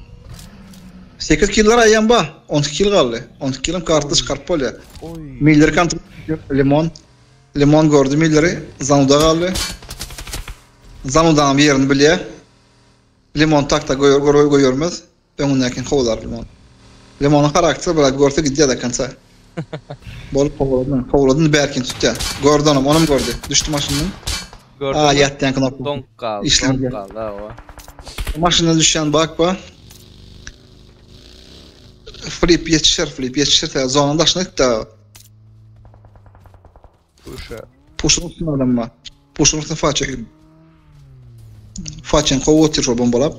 8 kill'lar aýan ba. 12 kill galdy. 12 kill'im kartly çykaryp bolýar. Oy. Miller kant Limon. Limon gördü Miller'i. Zanuda galdy. Zanudan bir yerini bilýär. Limon takta goýur goýur goýurmaz. Öňündäki kowlar Limon. Limonun karakteri bırak görse gidýär da kansa. Bol kovladın. Kovladın Berkin tutýar. Gördü onu, onu gördü. Düştü maşından. Gördün Aa mü? ýatýan knopka. Donk kaldı. İşlem Donk gel. kaldı ha o. Maşından düşen bak ba. Flip yetişir, flip yetişir. Zonun daşına gitti. Kuşa. Puşun üstüne adam var. Puşun üstüne faça. Façen kovu otyr şo bombalap.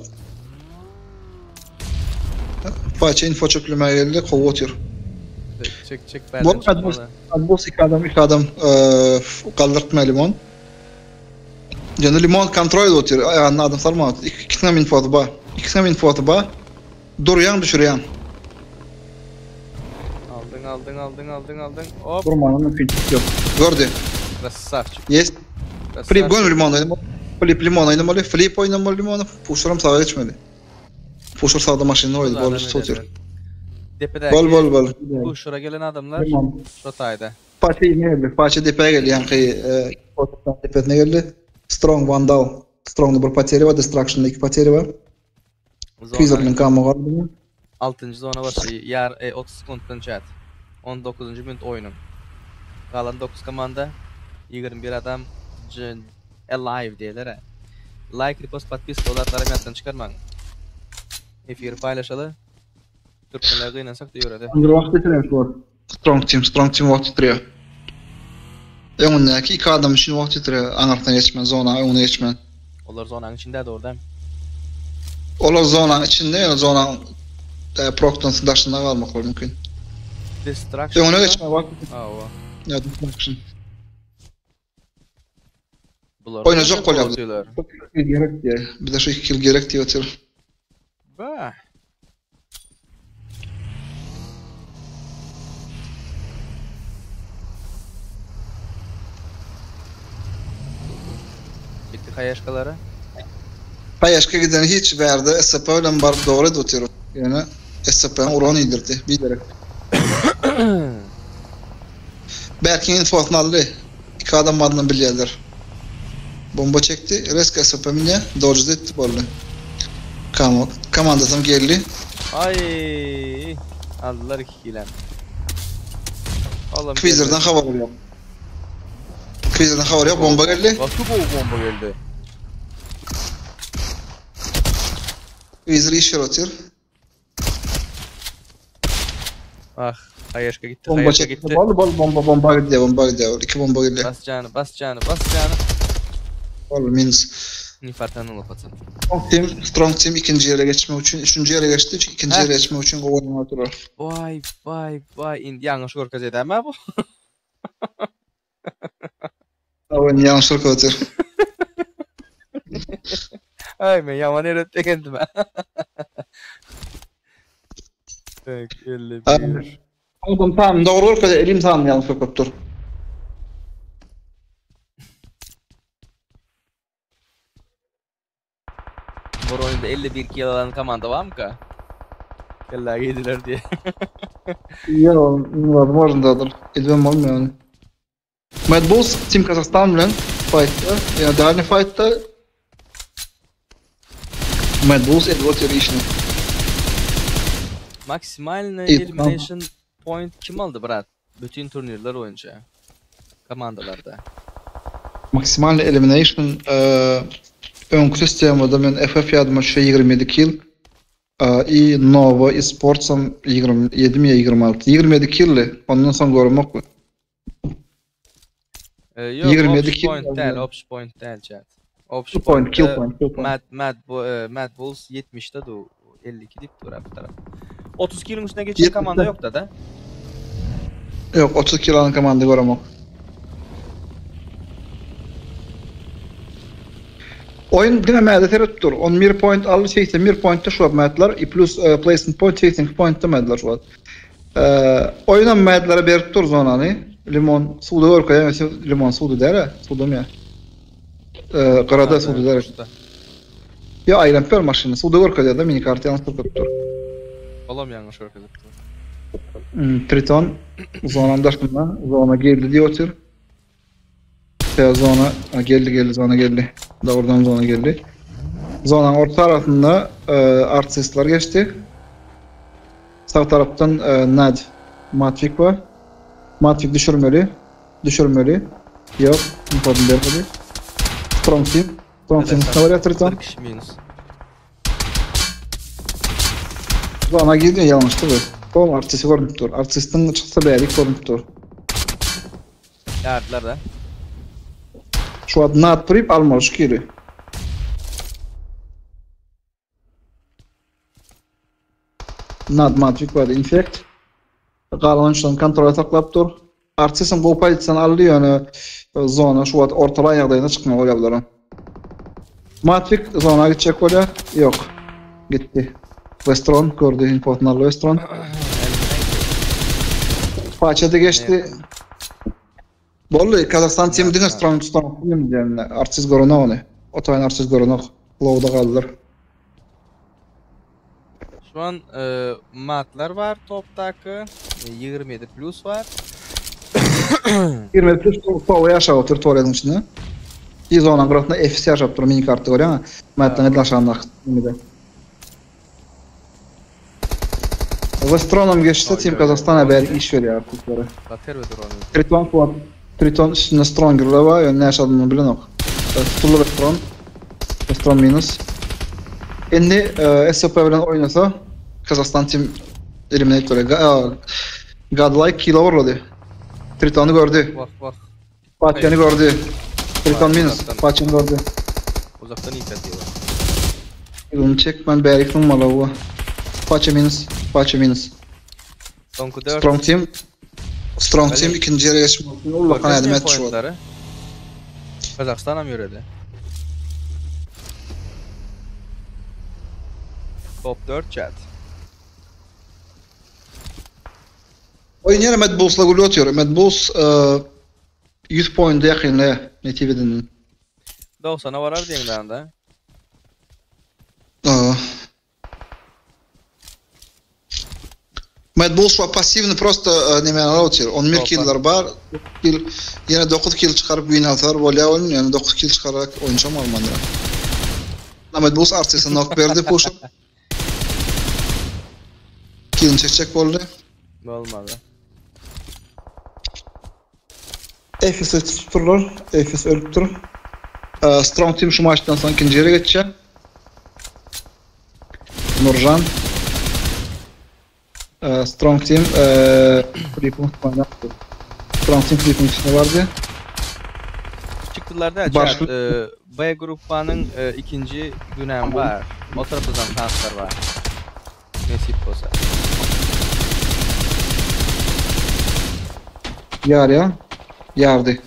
Faça info çöplüme geldi, kovu otyr. Çek çek çek bärden çykmaly. Bos iki adam iki adam galdyrtma limon. Ýöne limon kontrol edip otyr. Aýagyna adam salman otyr. Ikisine infosy bar. Ikisine infosy bar. Durýaň düşürýäň. Aldyň aldyň aldyň aldyň aldyň. Hop. Durmana mümkinçilik ýok. Gördü. Krasavçik. Yes. Flip gön limon oýnamaly. Flip limon oýnamaly. Flip oýnamaly limony. Puşuram saga geçmeli. Puşur sagda maşynyny goýdy. Bol tutyr. Depedäki. Bol bol bol. Puşura gelen adamlar şo taýda. Paçy ýene geldi. Paçy depä geldi. Ýaňky depesine geldi. Strong Vandal. Strongda bir poteri bar, Destructionda iki poteri bar. Freezer bilen kamo galdy. Altynjy zona başy ýar e, 30 sekuntdan chat. 19-njy minut oýnuň. Galan 9 komanda 21 adam alive diýerler. Like, repost, podpiska olatlaram ýatdan çykarmaň. Efiri paýlaşaly. Türkmenler gynansak da ýöredi. Bir wagt ýitirýär şu wagt. Strong team, strong team wagt ýitirýär. Öňündäki iki adam üçin wagt ýitirýär, aňyrsyna geçmän, zona öňüne geçmän. Olar zonanyň içinde dogrudan. Olar zonanyň içinde, ýöne zonanyň e, prokdan daşynda galmaklary mümkin. Destruction. Öňüne geçmän wagt. Hawa. Ya destruction. Bular Oynayacak bolýar. Gerek diýär. Bize şu iki kill gerek diýip otyr. Bah. Gitti haýaşkalara. Haýaşka giden hiç bärde SCP bilen baryp dogry edip otyr. Ýöne SCP-niň uran indirdi. Biderek. Berkiň infosyny aldy. Iki adam bardyny bilýärler. Bomba çekdi. Reska SOP münýär. Dodge etdi boldy. Kamo komandasam geldi. Ay! Aldylar iki kilem. Oğlum Quizer'dan habar yok. Quizer'dan habar yok. Bomba geldi. Nasıl bu bomba geldi? Quizer iş yaratıyor. Ah, Hayaşka gitti, Bomba Hayaşka çekti. gitti. Bol bol bomba bomba gidiyor, bomba gidiyor. İki bomba geliyor. Bas canı, bas canı, bas canı. Bol minus. Nifartanın lafı. Strong team, strong team ikinci yere geçmek için, üçüncü yere geçti. İkinci Heh. yere geçmek için gol oturuyor. Vay vay vay. Indi yanlış görkezedi ama bu. Oyun yanlışlık otur. Ay men yaman erip tekendim ha. Tak 51. Oğlum tamam doğru görkezdi. Elim tamam yanlışlık otur. Bu oyunda 51 kill alan komanda var mı ka? Kella giydiler diye. Ya, возможно, Edwin olmuyor yani. Mad Bulls Team Kazakhstan bilen fight'ta, yani dälni fight'ta Mad Bulls Edward işini. Maksimal İyi, elimination point kim aldı brat? Bütün turnirler boyunca. Komandalarda. Maksimal elimination e, öňki sistemada men FF ýadyma şu 27 kill e, i Nova eSportsam 27 mi 26 27 kill'i ondan soň görmek bu. Ee, yok, 27 option kill point aldı. değil, option point değil chat. Option Kill point, kill e, point, kill point. Mad, Mad, bu, e, Mad Bulls 70'te du 52 dip dur bu taraf. 30 kill'in üstüne geçen 70'te. komanda yok da da. Yok 30 kill alan komanda göremok. Oyun diňe mäde seret dur. 11 point aldy, 81 pointde şu mädler, i plus e, placement point 82 pointde mädler şu. E, oyunam mädlere berip dur zonany. Limon suda görköýär, mesela limon suda däre, suda mı ya? E, garada suda däre. Ya ayran per maşyny suda görköýär da mini karty ýalňyş görkezip dur. Olam yanlış görkezip dur. Hmm, Triton zonan daşynda zona geldi diye otur. Ya zona ha, geldi geldi zona geldi. Doğrudan zona geldi. Zonanın orta tarafında e, artistler geçti. Sağ taraftan e, Nad Matvik var. Matvik düşürmeli. Düşürmeli. Yok. Inform bermedi. Strong team. Strong team ne var ya Triton? 40 kişi minus. Zona girdi yanlıştı bu. Tamam artisti görünüp dur. Artistin çıksa beğendik görünüp dur. Yardılar da. Şu an Nad Prip almalı şu kiri. Nad Matvik var. Infect. Galan oýunçylaryny kontrolda saklap dur. Artisem gowy pozisiýany aldy, ýöne zona şu wagt ortalaýyn ýagdaýynda çykmaly bolýar bulara. Matwik zona gitjek bolýar. Ýok. Gitdi. Westron gördi, infosyny aldy Westron. Paça-da geçdi. Boldy, Kazahstan team diňe strong strong team diýen Artis görenok ony. O taýyn Artis görenok. Lowda galdylar. Şu an e, matlar bar topdaky. 27 plus bar. 27 plus sowa ýaşap otyr tuwaletiň içinde. Bir zonanyň gyrasynda Efis ýaşap dur mini kartda görýäňmi? Matdan edil aşagyndaky nimede. Westronom geçse Team Kazahstana bäri iş berýär artistlere. Gater we drone. Triton fuat Triton üstünde Strongerler bar, ýöne näçe adamyny bilenok. Tutuldy Westron. Westron minus. Indi SOP bilen oýnasa Kazahstan team eliminate bolýar. Godlike kilo urlady. Tritony gördü. Wah wah. Paçany gördü. Triton minus. Paçany gördü. Uzakdan ilk atıyor. Yılını çekmen bärik zyňmaly bu. Paça minus. Paça minus. Soňky 4. Strong team. Strong team ikinji ýere geçmek üçin ullakan ädim ätdi şu wagt. Kazahstan hem ýöredi. Top 4 chat. Oýun ýene Mad Bulls'la gülüp otyr. Mad Bulls 100 pointa ýakynlaýar netijeden. 90-a barar diýen danda. Aa. Mad Bulls şu passiwny prosto nemäni alyp otyr. 11 killer bar. Kill ýene 9 kill çykaryp win alsalar bolýar oýun. Ýöne 9 kill çykarak oýunçam almandyr. Mad Bulls Artise knock berdi puşup. Killini çekjek boldy. Bolmady. Efes'i tutupdyrlar. Efes ölüpdir. Strong Team şu maçdan soň ikinji ýere geçýär. Nurjan. Strong Team Flip'in oynapdy. Strong Team Flip'in üstüne bardy. Çykdylar da chat. B gruppanyň ikinji günem bar. O tarapdan şanslar bar. Nesip bolsa. Ýarýa. Ýardy.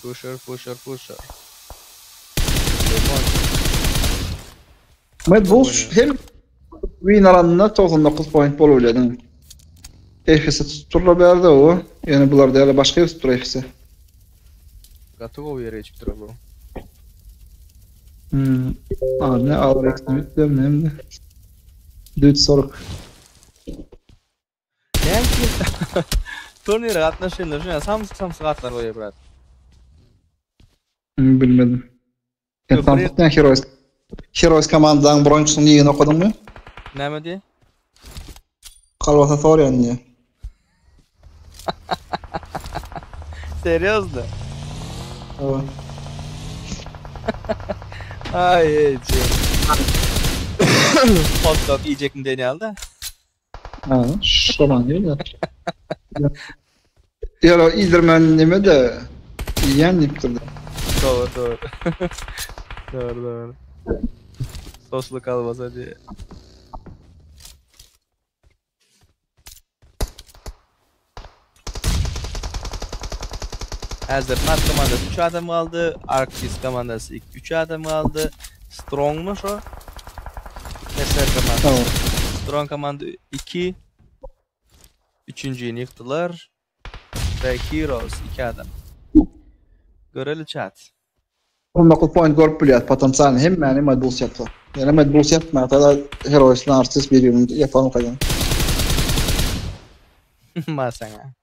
Pusher, pusher, pusher. Mad Bulls hem win alanda 99 point bolup bilýär. Efes'i tutdurlar bärde o. Ýöne bular däl başga ýer tutdur Efes'i. Gaty gowy ýere geçip durar bu. Hmm. Aa, ne ağır eksimit diyorum ne Düt soruk. Näme üçin turnire gatnaşýanlar şuna samsyk samsyk atlar goýýar brat. Hmm, bilmedim. Sen samsyk ne Heroes? Heroes komandaň bronçusyny niýe okadyňmy? Näme diýe? Kalbasa sorýan diýe. Serýozno? Hawa. Aý, eje. Hot dog iýjekmi diýen ýaly-da. Ha, şoman diýýär. Ýa iýdirmän neme-de iýýän diýipdir-de. Dogry, dogry. Dogry, dogry. Sosly kolbasa diýýär. Häzir Mat komandasy 3 adam galdy, Arktis komandasy 3 adam galdy. Strongmy şo? SR komandasy. Strong komanda 2. Üçünjini ýykdylar. Ve Heroes 2 adam. Göreli chat. 19 point görüp bilýär potensialny hemmäni Mad Bulls ýapsa. Ýöne Mad Bulls ýapmasa da Heroes bilen Artist bir-birini ýaparmyka diýen. Ma saňa.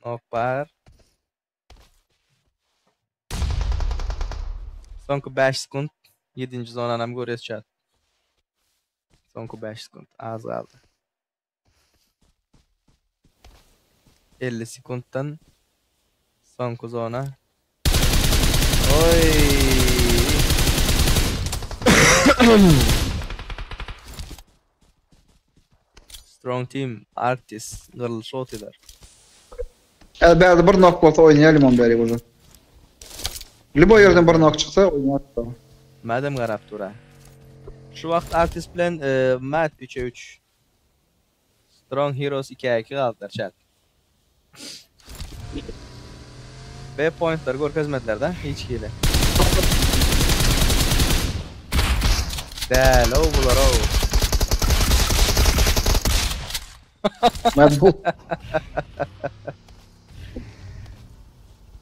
Nok bar. Soňky 5 sekunt 7-nji zonanam görýäs chat. Soňky 5 sekunt az galdy. 50 sekuntdan soňky zona. Oy. Strong Team Arctis gyrlyşyp otyrlar. Eğer bärde bir nok bolsa oýnaýar limon bäri bolsa. Lüboý ýerden bir nok çyksa oýnaýar. Madem garap dura. Şu wagt Artist bilen Mad üçe üç. Strong Heroes ikä iki galdylar chat. B pointlary görkezmediler-de hiç hili. Däl-ow bular-ow. Mad bu.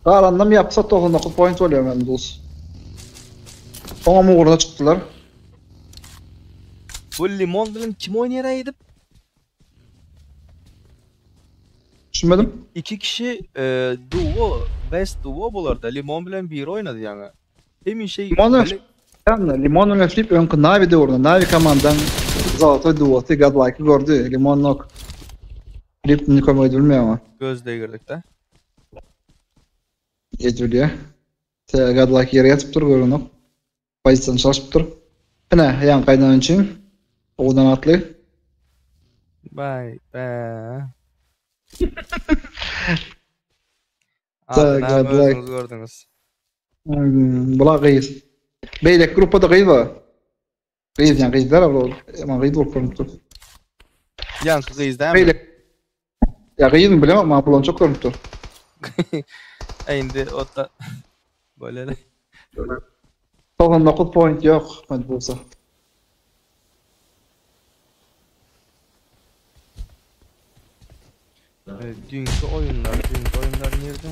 Galanynam ýapsa 99 point bolýar Mad Bulls. Oňam ugruna çykdylar. Bu limon bilen kim oýnaýar aýdyp? Düşünmedim. Iki kişi e, duo, best duo bularda. Limon bilen biri oýnady ýaňy. Hemişe Limon bilen Ýagny Limon bilen Flip öňki Navi döwründe Navi komandaň zolotoi duosy Godlike-y gördi. Limon nok. Flip indi kömek edip bilmeýär oňa. Göz degirdik-de. Edip bilýär. Godlike ýere ýatyp dur görenok. Pozisiýany çalşyp dur. Ine, ýaňky aýdan üçin. Owadan atly. Baý be. Tak, Adyny God like. özüňiz gördüňiz. Hmm, Bula gyz. Beýleki gruppada gyz bar. Gyz ýa gyzlar ol. Emma gyz bolup görünip dur. Ýaňky gyz dämi? Beýleki Ýa gyzmy bilemok, maňa bulan çok görünip dur. Indi otda bolýar. 99 point ýok, hadi bolsa. Düýnki oýunlar, düýnki oýunlar nirde?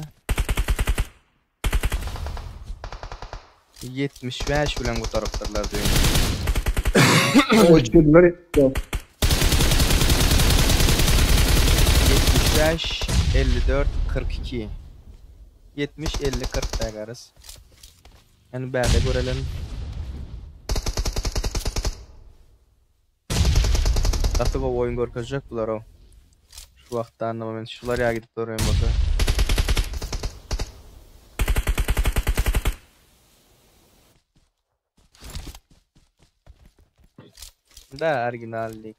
75 bilen gutarypdyrlar düýn. O üçler ýok. 75 54 42. 70 50 40 tagarys. Yani bärde görelim. Gaty gowy oýun görkezjek bular o. Şu wagtda anlama men şular ýa gidip durýan bolsa. Da original lig.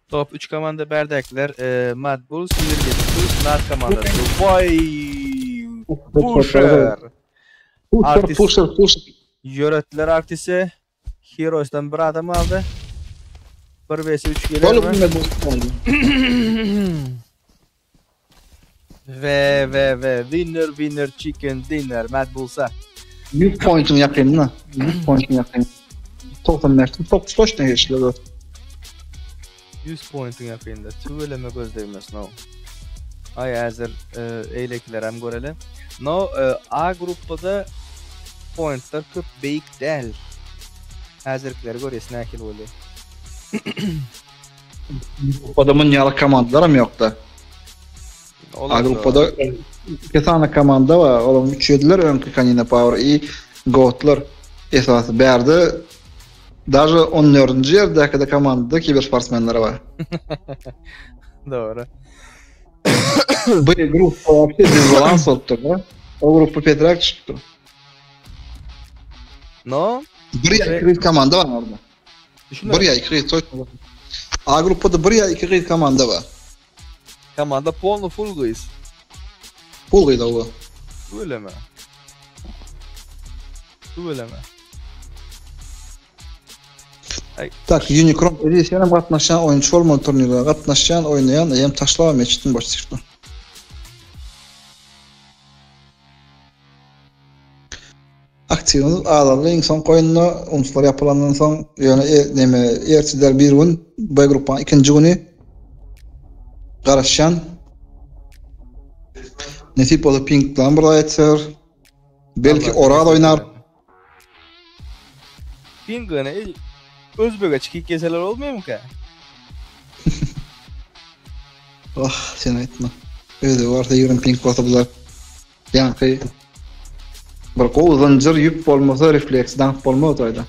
Top 3 komanda bärdäkiler e, Mad Bulls, 27 Plus, Nar komandasy. Vay! Pusher! Pusher, Artist. pusher, pusher. Ýöretdiler Artisi. Heroes'dan bir adam aldy. 1 vs 3 geler Bolup mi? bilmez bu. V V V winner winner chicken dinner Mad Bulls'a. 100 point'in ýakynda. 100 point'in ýakyn. 95 top toşna geçdi. 100 point'in ýakynda. Tüweleme göz degmesin o. Ay häzir e, eýlekiler hem göreli. No e, A gruppada pointler köp beýik däl. Häzirkileri görýäs nähili bolýar. Adamın ýaly komandalar hem ýokdy. Olar A gruppada iki tane komanda var. Olam 3 yediler öňki Kanina Power i Goatlar esasy bärde daže 14-nji ýerdäki de komandada kibersportsmenler var. Doğru. Bu gruppa вообще disbalans bolupdyr da. O gruppa peträk çykypdyr. No, Bir ýa iki gyz komanda var orada. düşünme. Bir ýa iki gyz toý. A gruppada bir ýa iki gyz komanda var. Komanda polny full gyz. Pul gyz o. Tüweleme. Tüweleme. Tak, Unicron Edisiýa gatnaşýan oýunçy bolmaly turnirde. Gatnaşýan oýnaýan hem taşlama meçitin boş çykdy. Aktiwimiz azaldy. Iň soňky oýunda unuslar ýapylandan soň ýöne e, neme erteden bir gün B grupanyň ikinji güni garaşýan Nesip bolsa Pink'den bir etser. Belki Allah Oral oýnar. Pingüne Özbege çykyp gelseler olmuyor mu ka? Oh, sen aýtma. Özi varsa 20 pink bolsa bular. Ýaňky bir gowy zynjyr ýüp bolmasa refleks dank bolmaz oýda.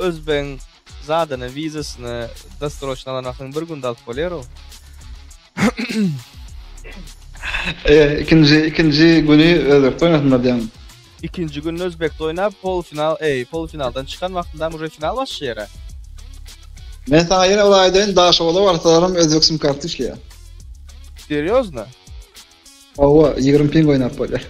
Özbegiň zadyny, wizasyny dosroçno alan bir günde alyp bolýar o. E, ikinji ikinji güni Özbekde oýnasynlar diýen. İkinji gün Özbekde oýnap pol final, ey, pol finaldan çykan wagtynda уже final başlaýar. Men sana ýene bir aýdaýyn, Daşowa barsalarym Özbek sim karty işleýär. Serýozno? Owa, 20 ping oýnap bolýar.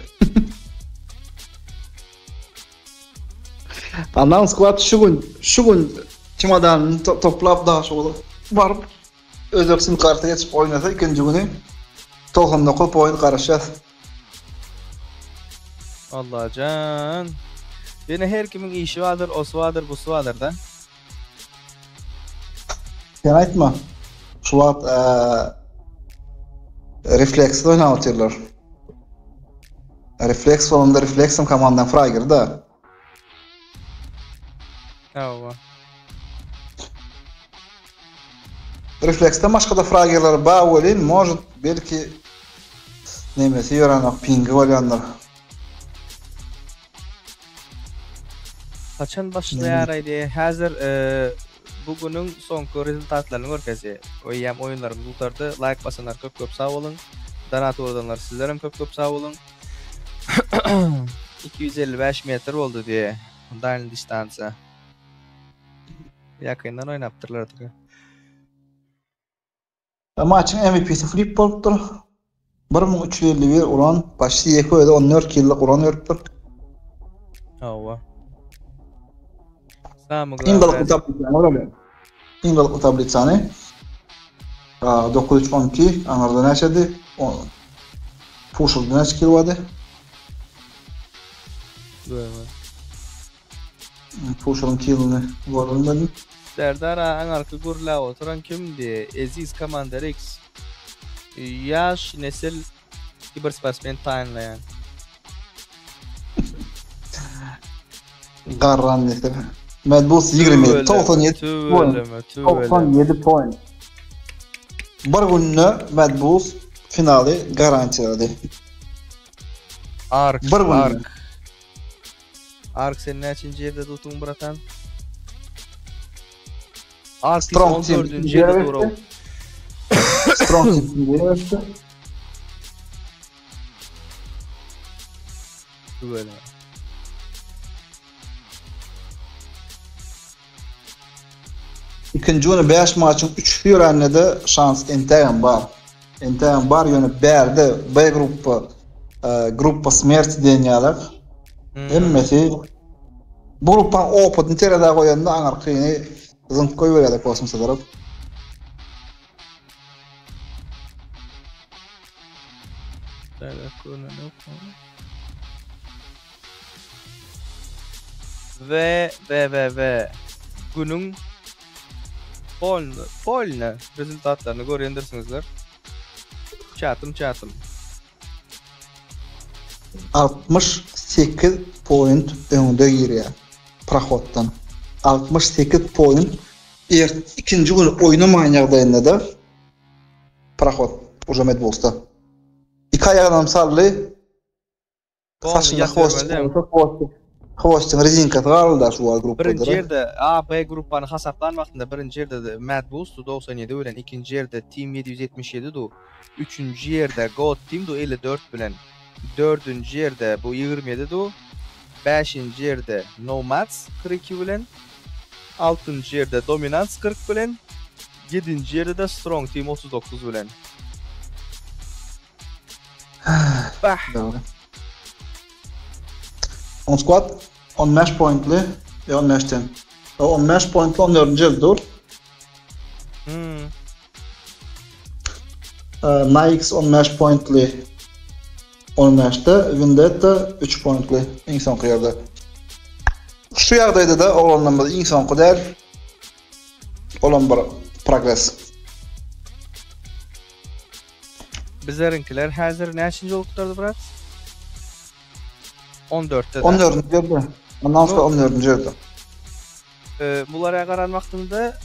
Unknown Squad şu gün, şu gün çemodanını toplap Daşoguza baryp özbek sim karta geçip oýnasa ikinji güni 99 point garaşýas. Allajan. Ýene her kimiň işi bardyr, osy bardyr, busy bardyr da. Sen aýtma. Şu wagt refleksiz oýnap otyrlar. Refleks bolanda refleksem komandaň frageri da. Hawa. Refleksden başga-da fragerler bar welin, может, belki nemesi ýörenok, pingi bolýandyr. Haçan başlaýar aýdy? Häzir bu günüň soňky rezultatlaryny görkezdi. Eýýäm oýunlarymyz gutardy. Laýk basanlar köp köp sag boluň. Donat ugradanlar sizlerem köp köp sag boluň. 255 metr boldy diýe. Dalny distansiýa. Ýakyndan oýnapdyrlar diýe. Maçyň MVP-si Flip bolupdyr. 1351 uran, başy ýeke özi 14 ýyllyk uran beripdir. Hawa. Iň gyzykly tablisany göreli. Iň gyzykly tablisany. 9-3-12 aňyrda näçedi? Puşulda näçe kil bardy? Görmedim. Puşulyň kilini görmedim. Serdar aga aňarky gürläp oturan kimdi? Eziz Commander X. Ýaş nesil kibersportsmen taýynlaýan. Garran nesil. Mad Bulls 27, 97 point. Tüweleme, tüweleme. 97 point. Bir günde Mad Bulls finaly garantiýalady. Ark, Bir günde. Ark. Ark sen näçinji ýerde dutuň bratan? Ark Strong Team 14-nji ýerde dur. Strong Team ikinji ýere geçdi. Tüweleme. Ikinji güni 5 maçyň 3-si ýörände-de şans entägem bar. Entägem bar ýöne bärde B gruppa gruppa smerti diýen ýalak. Hemmesi bu gruppaň opydyny terezä goýanda aňyrkyny zyňyp goýberýärler kosmosa tarap. We we we we günüň polny polny rezultatlaryny görýändirsiňizler. Çatym çatym. 68 point öňde girýär prohoddan. 68 point er ikinji gün oýnamaýan ýagdaýynda-da prohod uje Mad Bullsda. Iki aýagynam saldy. Saçynda hwost hwostyň rezinkasy galdy şu wagt gruppada. Birinji ýerde A, B gruppany hasaplan wagtynda birinji ýerde Mad Bulls 97 bilen, ikinji ýerde Team 777 du, üçünji ýerde God Team du 54 bilen, dördünji ýerde bu 27 du, bäşinji ýerde Nomads 42 bilen, altynjy ýerde Dominance 40 bilen, ýedinji ýerde-de Strong Team 39 bilen. Bah. Dogry. On squad 15 pointli e 15-den. O 15 pointli 14-nji ýerde dur. Hmm. Nikes 15 pointli 15-de, Vendetta 3 pointli iň soňky ýerde. Şu ýagdaýda-da oglanlarymyz iň soňky däl. Olam bir progres. Bizleriňkiler häzir näçinji bolup gutardy brat? 14-de. 14-nji ýerde. Ondan soň 14-nji ýerde. Ee, bulara garan wagtynda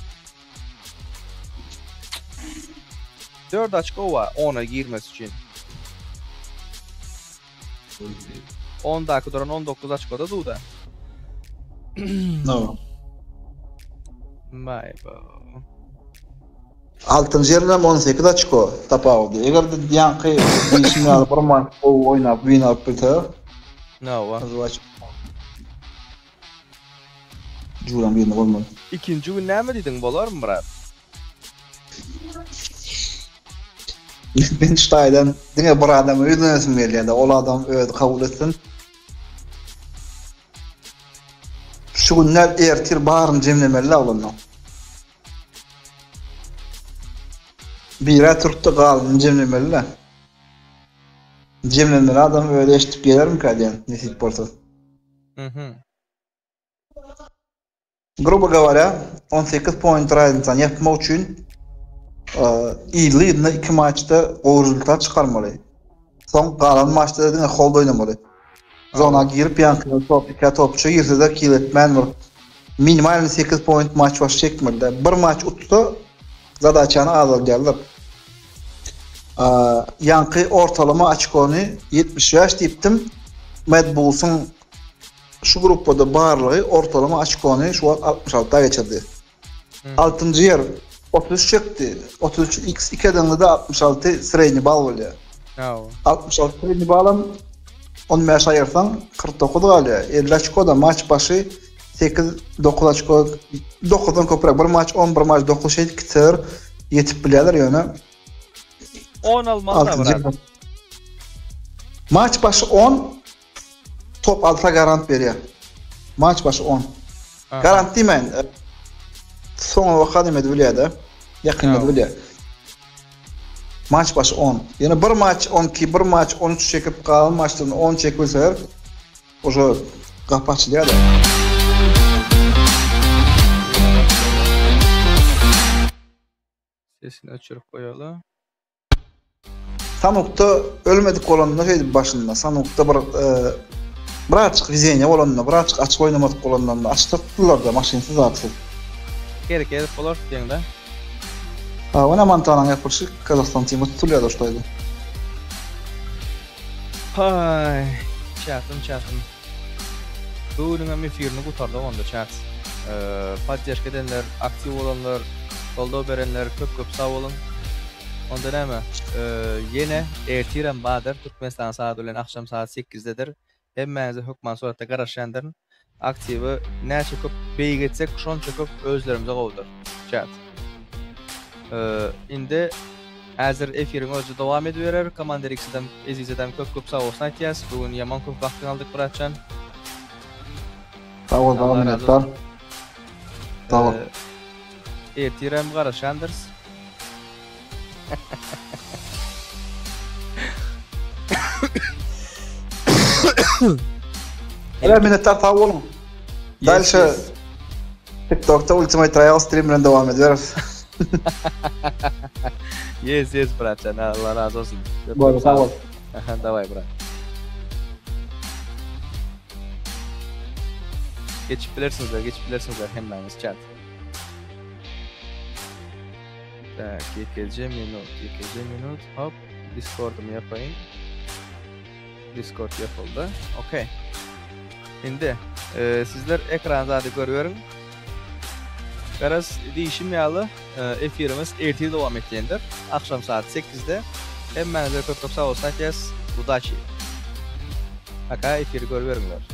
4 açko bar 10-a girmesi üçin. 10-daky duran 19 açkoda duda. No. Vay be. Altynjy ýerden 18 oçko tapawudy. Eger-de ýaňky diýşim ýaly bir maç gowy oýnap win alyp bilse, Nawa. Juran birini goýmaly. Ikinji gün näme diýdiň, bolarmy brat? Men şu taýdan diňe bir adama ýüzlenesim gelýär-de, ol adam özi kabul etsin. Şu. Şu gün däl ertir baryny jemlemeli oglanlar. Bira türkde galyny jemlemeli-de. Jemlenmeli adam özi eşidip gelermikä diýen nesip bolsa. Mhm. Grubo govorya 18 point raznicany ýapmak üçin yzly-yzyna iki maçda gowy rezultat çykarmaly. Soň galan maçda diňe hold oýnamaly. Zona girip ýaňky top 2 top 3-e girse-de kill etmän bir minimalny 8 point maç baş çekmeli-de. Bir maç utsa zadaçany azaldýarlar. Ýaňky ortalama oçkony 75 diýipdim. Mad Bullsyň Şu gruppada barlygy ortalama oçkony şu wagt 66-a geçirdi. Altynjy ýer 33 çekdi. 33 x 2 edeňde-de 66 sredniý bal bolýar. Hawa. 66 sredniý balam 15 aýyrsaň 49 galýar. 50 oçkoda maç başy 8 9 oçko 9-dan köpräk bir maç 10 bir maç 9 şeýdip gitseler ýetip bilýärler ýöne 10 almaly da brat. Maç başy 10 Top alsa garant berýär. Maç başy 10. Garant diýmäýin. Soňa waka näme bilýär-de. Ýakynda bilýär. Maç başy 10. Ýene bir maç 12, bir maç 13 çekip galan maçdan 10 çekip bilseler, oşo gapy açylýar-da. Sesini öçürip goýaly. Sanukda ölmedik bolanda şeýdip başynda Sanukda bir birazjyk wezeniýe bolanda birazjyk açyk oýnamadyk bolanlarynda açdyrtdylarda maşynsyz zatsyz. Hereket edip bolar diýeňdä. Hawa Montanaň ýapylyşy Kazahstan timi tutulýar şo taýda. Haý, çatym çatym. Bu günüňem efirini gutardyk onda çat. Poddežka edenler, aktiw bolanlar, goldaw berenler köp köp sag boluň. Onda näme, ýene ertirem bardyr, Türkmenistan sagady bilen agşam sagat sekizdedir. Hemmäňize hökman suratda garaşýandyryn. Aktiwi näçe köp beýik etsek, şonça köp özlerimize gowudyr. Chat. Indi häzir efiriň özi dowam ediberer. Commander X-den, Ezizeden köp köp sag bolsun aýtýas. Bu gün ýaman köp wagtyňy aldyk bratjan. Sag bol, Allah razy minnetdar. bolsun. Sag bol. Ertirem garaşýandyrys. Helal minnetdar sag boluň. Дальше TikTokda Ultimate Royale stream bilen dowam ederis. Yes yes bratjan Allah razı olsun. Bol sag bol. Daway brat. Geçip bilersiňizler, geçip bilersiňizler hemmäňiz chat. Tak, ýekeje minut, ýekeje minut. Hop, Discordymy ýapaýyn. Discord ýapyldy. Okey. Indi e, sizler ekran zady görüberiň. Garaz diýişim ýaly, e, efirimiz ertir dowam etýändir. Agşam saat 8-de. Hemmäňize köp köp sag bolsun aýtýas. Udaçi. Aka efiri görüberiňler.